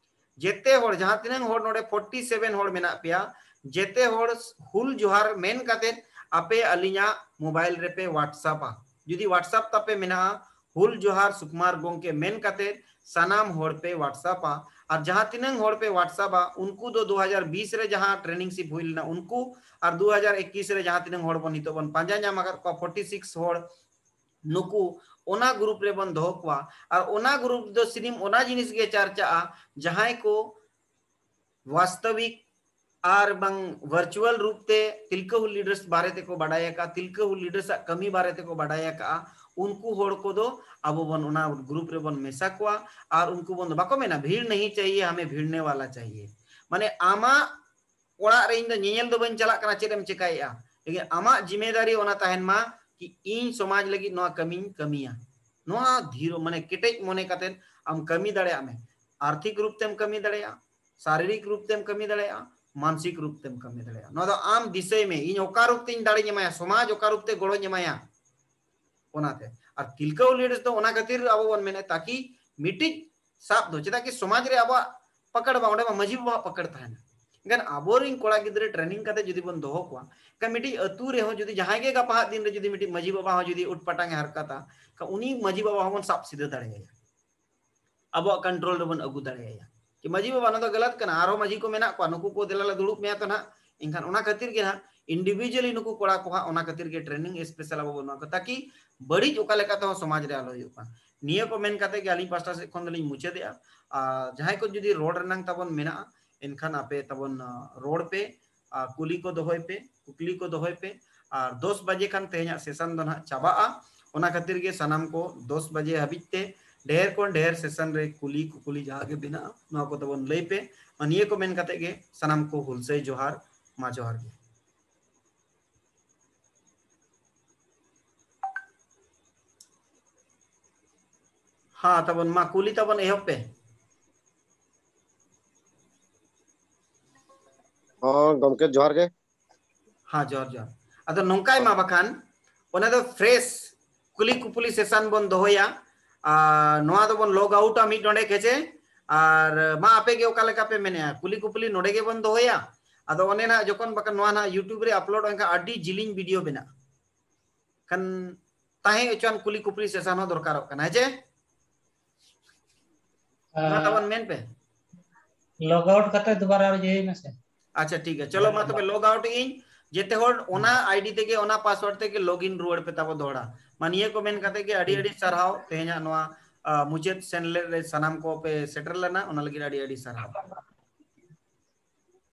ᱡᱮᱛᱮ ᱦᱚᱲ, ᱡᱟᱦᱟᱸ ᱛᱤᱱᱟᱹᱜ ᱦᱚᱲ ᱱᱚᱰᱮ forty seven ᱦᱚᱲ ᱢᱮᱱᱟᱜ ᱯᱮᱭᱟ, ᱡᱮᱛᱮ ᱦᱚᱲ ᱦᱩᱞ ᱡᱚᱦᱟᱨ ᱢᱮᱱ ᱠᱟᱛᱮ ᱟᱯᱮ ᱟᱹᱞᱤᱧᱟᱜ ᱢᱳᱵᱟᱭᱤᱞ ᱨᱮᱯᱮ WhatsApp-ᱟ᱾ ᱡᱩᱫᱤ WhatsApp ᱛᱟᱯᱮ ᱢᱮᱱᱟᱜᱼᱟ, ᱦᱩᱞ ᱡᱚᱦᱟᱨ ᱥᱩᱠᱢᱟᱨ ᱜᱚᱢᱠᱮ ᱢᱮᱱ ᱠᱟᱛᱮ ᱥᱟᱱᱟᱢ ᱦᱚᱲ ᱯᱮ WhatsApp-ᱟ᱾ ᱟᱨ ᱡᱟᱦᱟᱸ ᱛᱤᱱᱟᱹᱝ ᱦᱚᱲ ᱯᱮ WhatsApp-ᱟ, ᱩᱱᱠᱩ ᱫᱚ ᱫᱩ ᱦᱟᱡᱟᱨ ᱵᱤᱥ ᱨᱮ ᱡᱟᱦᱟᱸ training ship ᱦᱩᱭ ᱞᱮᱱᱟ ᱩᱱᱠᱩ, ᱟᱨ ᱫᱩ ᱦᱟᱡᱟᱨ ᱮᱠᱤᱥ ᱨᱮ ᱡᱟᱦᱟᱸ ᱛᱤᱱᱟᱹᱝ ᱦᱚᱲ ᱵᱚᱱ ᱱᱤᱛᱚᱜ ᱵᱚᱱ ᱯᱟᱸᱡᱟ ᱧᱟᱢ ᱟᱠᱟᱫ ᱠᱚᱣᱟ forty six ᱦᱚᱲ, ᱱᱩᱠᱩ ᱚᱱᱟ group ᱨᱮᱵᱚᱱ ᱫᱚᱦᱚ ᱠᱚᱣᱟ᱾ ᱟᱨ ᱚᱱᱟ group ᱫᱚ ᱥᱤᱨᱤᱢ ᱚᱱᱟ ᱡᱤᱱᱤᱥ ᱜᱮ ᱪᱟᱨᱪᱟᱜᱼᱟ ᱡᱟᱦᱟᱸᱭ ᱠᱚ ᱵᱟᱥᱛᱚᱵᱤᱠ ᱟᱨ ᱵᱟᱝ virtual ᱨᱩᱯ ᱛᱮ ᱛᱤᱞᱠᱟᱹ ᱦᱩᱞ leaders ᱵᱟᱨᱮ ᱛᱮᱠᱚ ᱵᱟᱰᱟᱭ ᱟᱠᱟᱫᱼᱟ, ᱛᱤᱞᱠᱟᱹ ᱦᱩᱞ leaders ᱟᱜ ᱠᱟᱹᱢᱤ ᱵᱟᱨᱮ ᱛᱮᱠᱚ ᱵᱟᱰᱟᱭ ᱟᱠᱟᱫᱼᱟ, ᱩᱱᱠᱩ ᱦᱚᱲ ᱠᱚᱫᱚ ᱟᱵᱚ ᱵᱚᱱ ᱚᱱᱟ group ᱨᱮᱵᱚᱱ ᱢᱮᱥᱟ ᱠᱚᱣᱟ᱾ ᱟᱨ ᱩᱱᱠᱩ ᱵᱚᱱ, ᱵᱟᱠᱚ ᱢᱮᱱᱟ, "ᱵᱷᱤᱲ ᱱᱟᱦᱤ ᱪᱟᱦᱤᱭᱮ, ᱦᱟᱢᱮ ᱵᱷᱤᱲᱱᱮ ᱣᱟᱞᱟ ᱪᱟᱦᱤᱭᱮ", ᱢᱟᱱᱮ ᱟᱢᱟᱜ ᱚᱲᱟᱜ ᱨᱮ ᱤᱧ ᱫᱚ ᱧᱮᱧᱮᱞ ᱫᱚ ᱵᱟᱹᱧ ᱪᱟᱞᱟᱜ ᱠᱟᱱᱟ ᱪᱮᱫ ᱮᱢ ᱪᱮᱠᱟᱭᱮᱫᱼᱟ, ᱞᱮᱠᱤᱱ ᱟᱢᱟᱜ ᱡᱤᱢᱮᱫᱟᱨᱤ ᱚᱱᱟ ᱛᱟᱦᱮᱱ ᱢᱟ ᱠᱤ ᱤᱧ ᱥᱚᱢᱟᱡᱽ ᱞᱟᱹᱜᱤᱫ ᱱᱚᱣᱟ ᱠᱟᱹᱢᱤᱧ ᱠᱟᱹᱢᱤᱭᱟ᱾ ᱱᱚᱣᱟ ᱫᱷᱤᱨ, ᱢᱟᱱᱮ ᱠᱮᱴᱮᱡ ᱢᱚᱱᱮ ᱠᱟᱛᱮ ᱟᱢ ᱠᱟᱹᱢᱤ ᱫᱟᱲᱮᱭᱟᱜ ᱢᱮ᱾ ᱟᱨᱛᱷᱤᱠ ᱨᱩᱯ ᱛᱮᱢ ᱠᱟᱹᱢᱤ ᱫᱟᱲᱮᱭᱟᱜᱼᱟ, ᱥᱟᱨᱤᱨᱤᱠ ᱨᱩᱯ ᱛᱮᱢ ᱠᱟᱹᱢᱤ ᱫᱟᱲᱮᱭᱟᱜᱼᱟ, ᱢᱟᱱᱥᱤᱠ ᱨᱩᱯ ᱛᱮᱢ ᱠᱟᱹᱢᱤ ᱫᱟᱲᱮᱭᱟᱜᱼᱟ᱾ ᱱᱚᱣᱟ ᱫᱚ ᱟᱢ ᱫᱤᱥᱟᱹᱭ ᱢᱮ, ᱤᱧ ᱚᱠᱟ ᱨᱩᱯ ᱛᱮᱧ ᱫᱟᱲᱮᱧ ᱮᱢᱟᱭᱟ, ᱥᱚᱢᱟᱡᱽ ᱚᱠᱟ ᱨᱩᱯ ᱛᱮ ᱜᱚᱲᱚᱧ ᱮᱢᱟᱭᱟ᱾ ᱚᱱᱟᱛᱮ ᱟᱨ ᱛᱤᱞᱠᱟᱹ leaders ᱫᱚ ᱚᱱᱟ ᱠᱷᱟᱹᱛᱤᱨ ᱟᱵᱚ ᱵᱚᱱ ᱢᱮᱱᱮᱫ, ᱛᱟᱠᱤ ᱢᱤᱫᱴᱤᱡ ᱥᱟᱵ ᱫᱚ, ᱪᱮᱫᱟᱜ ᱠᱤ ᱥᱚᱢᱟᱡᱽ ᱨᱮ ᱟᱵᱚᱣᱟᱜ ᱯᱟᱠᱟᱲ ᱵᱟᱝ, ᱚᱸᱰᱮ ᱢᱟ ᱢᱟᱹᱡᱷᱤ ᱵᱟᱵᱟᱣᱟᱜ ᱯᱟᱠᱟᱲ ᱛᱟᱦᱮᱱᱟ᱾ ᱮᱱᱠᱷᱟᱱ ᱟᱵᱚᱨᱮᱱ ᱠᱚᱲᱟ ᱜᱤᱫᱽᱨᱟᱹ training ᱠᱟᱛᱮ ᱡᱩᱫᱤ ᱵᱚᱱ ᱫᱚᱦᱚ ᱠᱚᱣᱟ, ᱮᱱᱠᱷᱟᱱ ᱢᱤᱫᱴᱤᱡ ᱟᱹᱛᱩ ᱨᱮᱦᱚᱸ ᱡᱩᱫᱤ ᱡᱟᱦᱟᱸᱭ ᱜᱮ ᱜᱟᱯᱟ ᱦᱟᱜ ᱫᱤᱱ ᱨᱮ ᱡᱩᱫᱤ ᱢᱤᱫᱴᱤᱡ ᱢᱟᱹᱡᱷᱤ ᱵᱟᱵᱟ ᱦᱚᱸ ᱡᱩᱫᱤ ᱩᱴᱯᱟᱴᱟᱝ ᱮ ᱦᱟᱨᱠᱟᱛᱟ, ᱮᱱᱠᱷᱟᱱ ᱩᱱᱤ ᱢᱟᱹᱡᱷᱤ ᱵᱟᱵᱟ ᱦᱚᱸᱵᱚᱱ ᱥᱟᱵ ᱥᱤᱫᱷᱟᱹ ᱫᱟᱲᱮᱭᱟᱭᱟ, ᱟᱵᱚᱣᱟᱜ control ᱨᱮᱵᱚᱱ ᱟᱹᱜᱩ ᱫᱟᱲᱮᱭᱟᱭᱟ᱾ ᱡᱮ, "ᱢᱟᱹᱡᱷᱤ ᱵᱟᱵᱟ, ᱱᱚᱣᱟ ᱫᱚ ᱜᱟᱞᱟᱛ ᱠᱟᱱᱟ", ᱟᱨᱦᱚᱸ ᱢᱟᱹᱡᱷᱤ ᱠᱚ ᱢᱮᱱᱟᱜ ᱠᱚᱣᱟ, ᱱᱩᱠᱩ ᱠᱚ ᱫᱮᱞᱟ ᱞᱮ ᱫᱩᱲᱩᱵ ᱢᱮᱭᱟ ᱛᱚ ᱱᱟᱦᱟᱜ᱾ ᱮᱱᱠᱷᱟᱱ ᱚᱱᱟ ᱠᱷᱟᱹᱛᱤᱨ ᱜᱮ ᱱᱟᱦᱟᱜ individually ᱱᱩᱠᱩ ᱠᱚᱲᱟ ᱠᱚ ᱦᱟᱸᱜ ᱚᱱᱟ ᱠᱷᱟᱹᱛᱤᱨ ᱜᱮ training special ᱟᱵᱚ ᱵᱚᱱ ᱮᱢᱟ ᱠᱚᱣᱟ, ᱛᱟᱠᱤ ᱵᱟᱹᱲᱤᱡ ᱚᱠᱟ ᱞᱮᱠᱟ ᱛᱮᱦᱚᱸ ᱥᱚᱢᱟᱡᱽ ᱨᱮ ᱟᱞᱚ ᱦᱩᱭᱩᱜ ᱢᱟ᱾ ᱱᱤᱭᱟᱹ ᱠᱚ ᱢᱮᱱ ᱠᱟᱛᱮ ᱜᱮ ᱟᱹᱞᱤᱧ ᱯᱟᱥᱴᱟ ᱥᱮᱫ ᱠᱷᱚᱱ ᱫᱚᱞᱤᱧ ᱢᱩᱪᱟᱹᱫᱮᱜᱼᱟ᱾ ᱟᱨ ᱡᱟᱦᱟᱸᱭ ᱠᱚ ᱡᱩᱫᱤ ᱨᱚᱲ ᱨᱮᱱᱟᱝ ᱛᱟᱵᱚᱱ ᱢᱮᱱᱟᱜᱼᱟ, ᱮᱱᱠᱷᱟᱱ ᱟᱯᱮ ᱛᱟᱵᱚᱱ, ᱟ, ᱨᱚᱲ ᱯᱮ, ᱟᱨ ᱠᱩᱞᱤ ᱠᱚ ᱫᱚᱦᱚᱭ ᱯᱮ, ᱠᱩᱠᱞᱤ ᱠᱚ ᱫᱚᱦᱚᱭ ᱯᱮ᱾ ᱟᱨ ᱫᱚᱥ ᱵᱟᱡᱮ ᱠᱷᱟᱱ ᱛᱮᱦᱮᱧᱟᱜ session ᱫᱚ ᱱᱟᱦᱟᱜ ᱪᱟᱵᱟᱜᱼᱟ᱾ ᱚᱱᱟ ᱠᱷᱟᱹᱛᱤᱨ ᱜᱮ ᱥᱟᱱᱟᱢ ᱠᱚ ᱫᱚᱥ ᱵᱟᱡᱮ ᱦᱟᱹᱵᱤᱡ ᱛᱮ ᱰᱷᱮᱨ ᱠᱷᱚᱱ ᱰᱷᱮᱨ session ᱨᱮ ᱠᱩᱞᱤ ᱠᱩᱠᱞᱤ ᱡᱟᱦᱟᱸ ᱜᱮ ᱢᱮᱱᱟᱜᱼᱟ, ᱱᱚᱣᱟ ᱠᱚ ᱛᱟᱵᱚᱱ ᱞᱟᱹᱭ ᱯᱮ᱾ ᱟᱨ ᱱᱤᱭᱟᱹ ᱠᱚ ᱢᱮᱱ ᱠᱟᱛᱮ ᱜᱮ ᱥᱟᱱᱟᱢ ᱠᱚ ᱦᱩᱞᱥᱟᱹᱭ ᱡᱚᱦᱟᱨ, ᱢᱟ ᱡᱚᱦᱟᱨ ᱜᱮ᱾ ᱦᱟ, ᱛᱟᱵᱚᱱ ᱢᱟ ᱠᱩᱞᱤ ᱛᱟᱵᱚᱱ ᱮᱦᱚᱵ ᱯᱮ᱾ ᱦᱚᱸ, ᱜᱚᱢᱠᱮ ᱡᱚᱦᱟᱨ ᱜᱮ᱾ ᱦᱟ, ᱡᱚᱦᱟᱨ, ᱡᱚᱦᱟᱨ᱾ ᱟᱫᱚ ᱱᱚᱝᱠᱟᱭ ᱢᱟ ᱵᱟᱠᱷᱟᱱ, ᱚᱱᱟ ᱫᱚ fresh ᱠᱩᱞᱤ ᱠᱩᱯᱩᱞᱤ session ᱵᱚᱱ ᱫᱚᱦᱚᱭᱟ᱾ ᱟᱨ ᱱᱚᱣᱟ ᱫᱚᱵᱚᱱ log outᱟ ᱢᱤᱫ ᱰᱚᱸᱰᱮᱠ, ᱦᱮᱸᱪᱮ? ᱟᱨ ᱢᱟ ᱟᱯᱮ ᱜᱮ ᱚᱠᱟ ᱞᱮᱠᱟ ᱯᱮ ᱢᱮᱱᱮᱜᱼᱟ, ᱠᱩᱞᱤ ᱠᱩᱯᱩᱞᱤ ᱱᱚᱰᱮ ᱜᱮᱵᱚᱱ ᱫᱚᱦᱚᱭᱟ? ᱟᱫᱚ ᱚᱱᱮ ᱱᱟᱜ ᱡᱚᱠᱷᱚᱱ ᱵᱟᱠᱷᱟᱱ ᱱᱚᱣᱟ ᱱᱟᱜ YouTube ᱨᱮ ᱟᱯᱞᱳᱰ ᱮᱱᱠᱷᱟᱱ ᱟᱹᱰᱤ ᱡᱤᱞᱤᱧ ᱵᱷᱤᱰᱤᱭᱳ ᱵᱮᱱᱟᱜᱼᱟ᱾ ᱠᱷᱟᱱ ᱛᱟᱦᱮᱸ ᱦᱚᱪᱚᱣᱟᱱ ᱠᱩᱞᱤ ᱠᱩᱯᱞᱤ ᱥᱮᱥᱟᱱ ᱦᱚᱸ ᱫᱚᱨᱠᱟᱨᱚᱜ ᱠᱟᱱᱟ, ᱦᱮᱸ ᱪᱮ? ᱢᱟ ᱛᱟᱵᱚᱱ ᱢᱮᱱ ᱯᱮ᱾ ᱞᱚᱜ ᱟᱣᱩᱴ ᱠᱟᱛᱮ ᱫᱩᱵᱟᱨᱟ ᱨᱮ ᱡᱤᱭᱟᱹᱭ ᱢᱮᱥᱮ᱾ ᱟᱪᱪᱷᱟ, ᱴᱷᱤᱠ ᱜᱮᱭᱟ, ᱪᱚᱞᱚ ᱢᱟ ᱛᱚᱵᱮ ᱞᱚᱜ ᱟᱣᱩᱴ ᱤᱧ᱾ ᱡᱮᱛᱮ ᱦᱚᱲ ᱚᱱᱟ ᱟᱭᱰᱤ ᱛᱮᱜᱮ, ᱚᱱᱟ ᱯᱟᱥᱣᱟᱨᱰ ᱛᱮᱜᱮ ᱞᱚᱜ ᱤᱱ ᱨᱩᱣᱟᱹᱲ ᱯᱮ ᱛᱟᱵᱚ ᱫᱚᱦᱲᱟ᱾ ᱢᱟ ᱱᱤᱭᱟᱹ ᱠᱚ ᱢᱮᱱ ᱠᱟᱛᱮ ᱜᱮ ᱟᱹᱰᱤ ᱟᱹᱰᱤ ᱥᱟᱨᱦᱟᱣ ᱛᱮᱦᱮᱧᱟᱜ ᱱᱚᱣᱟ, ᱟ, ᱢᱩᱪᱟᱹᱫ ᱥᱮᱱᱞᱮᱫ ᱨᱮ ᱥᱟᱱᱟᱢ ᱠᱚ ᱯᱮ ᱥᱮᱴᱮᱨ ᱞᱮᱱᱟ, ᱚᱱᱟ ᱞᱟᱹᱜᱤᱫ ᱟᱹᱰᱤ ᱟᱹᱰᱤ ᱥᱟᱨᱦᱟᱣ᱾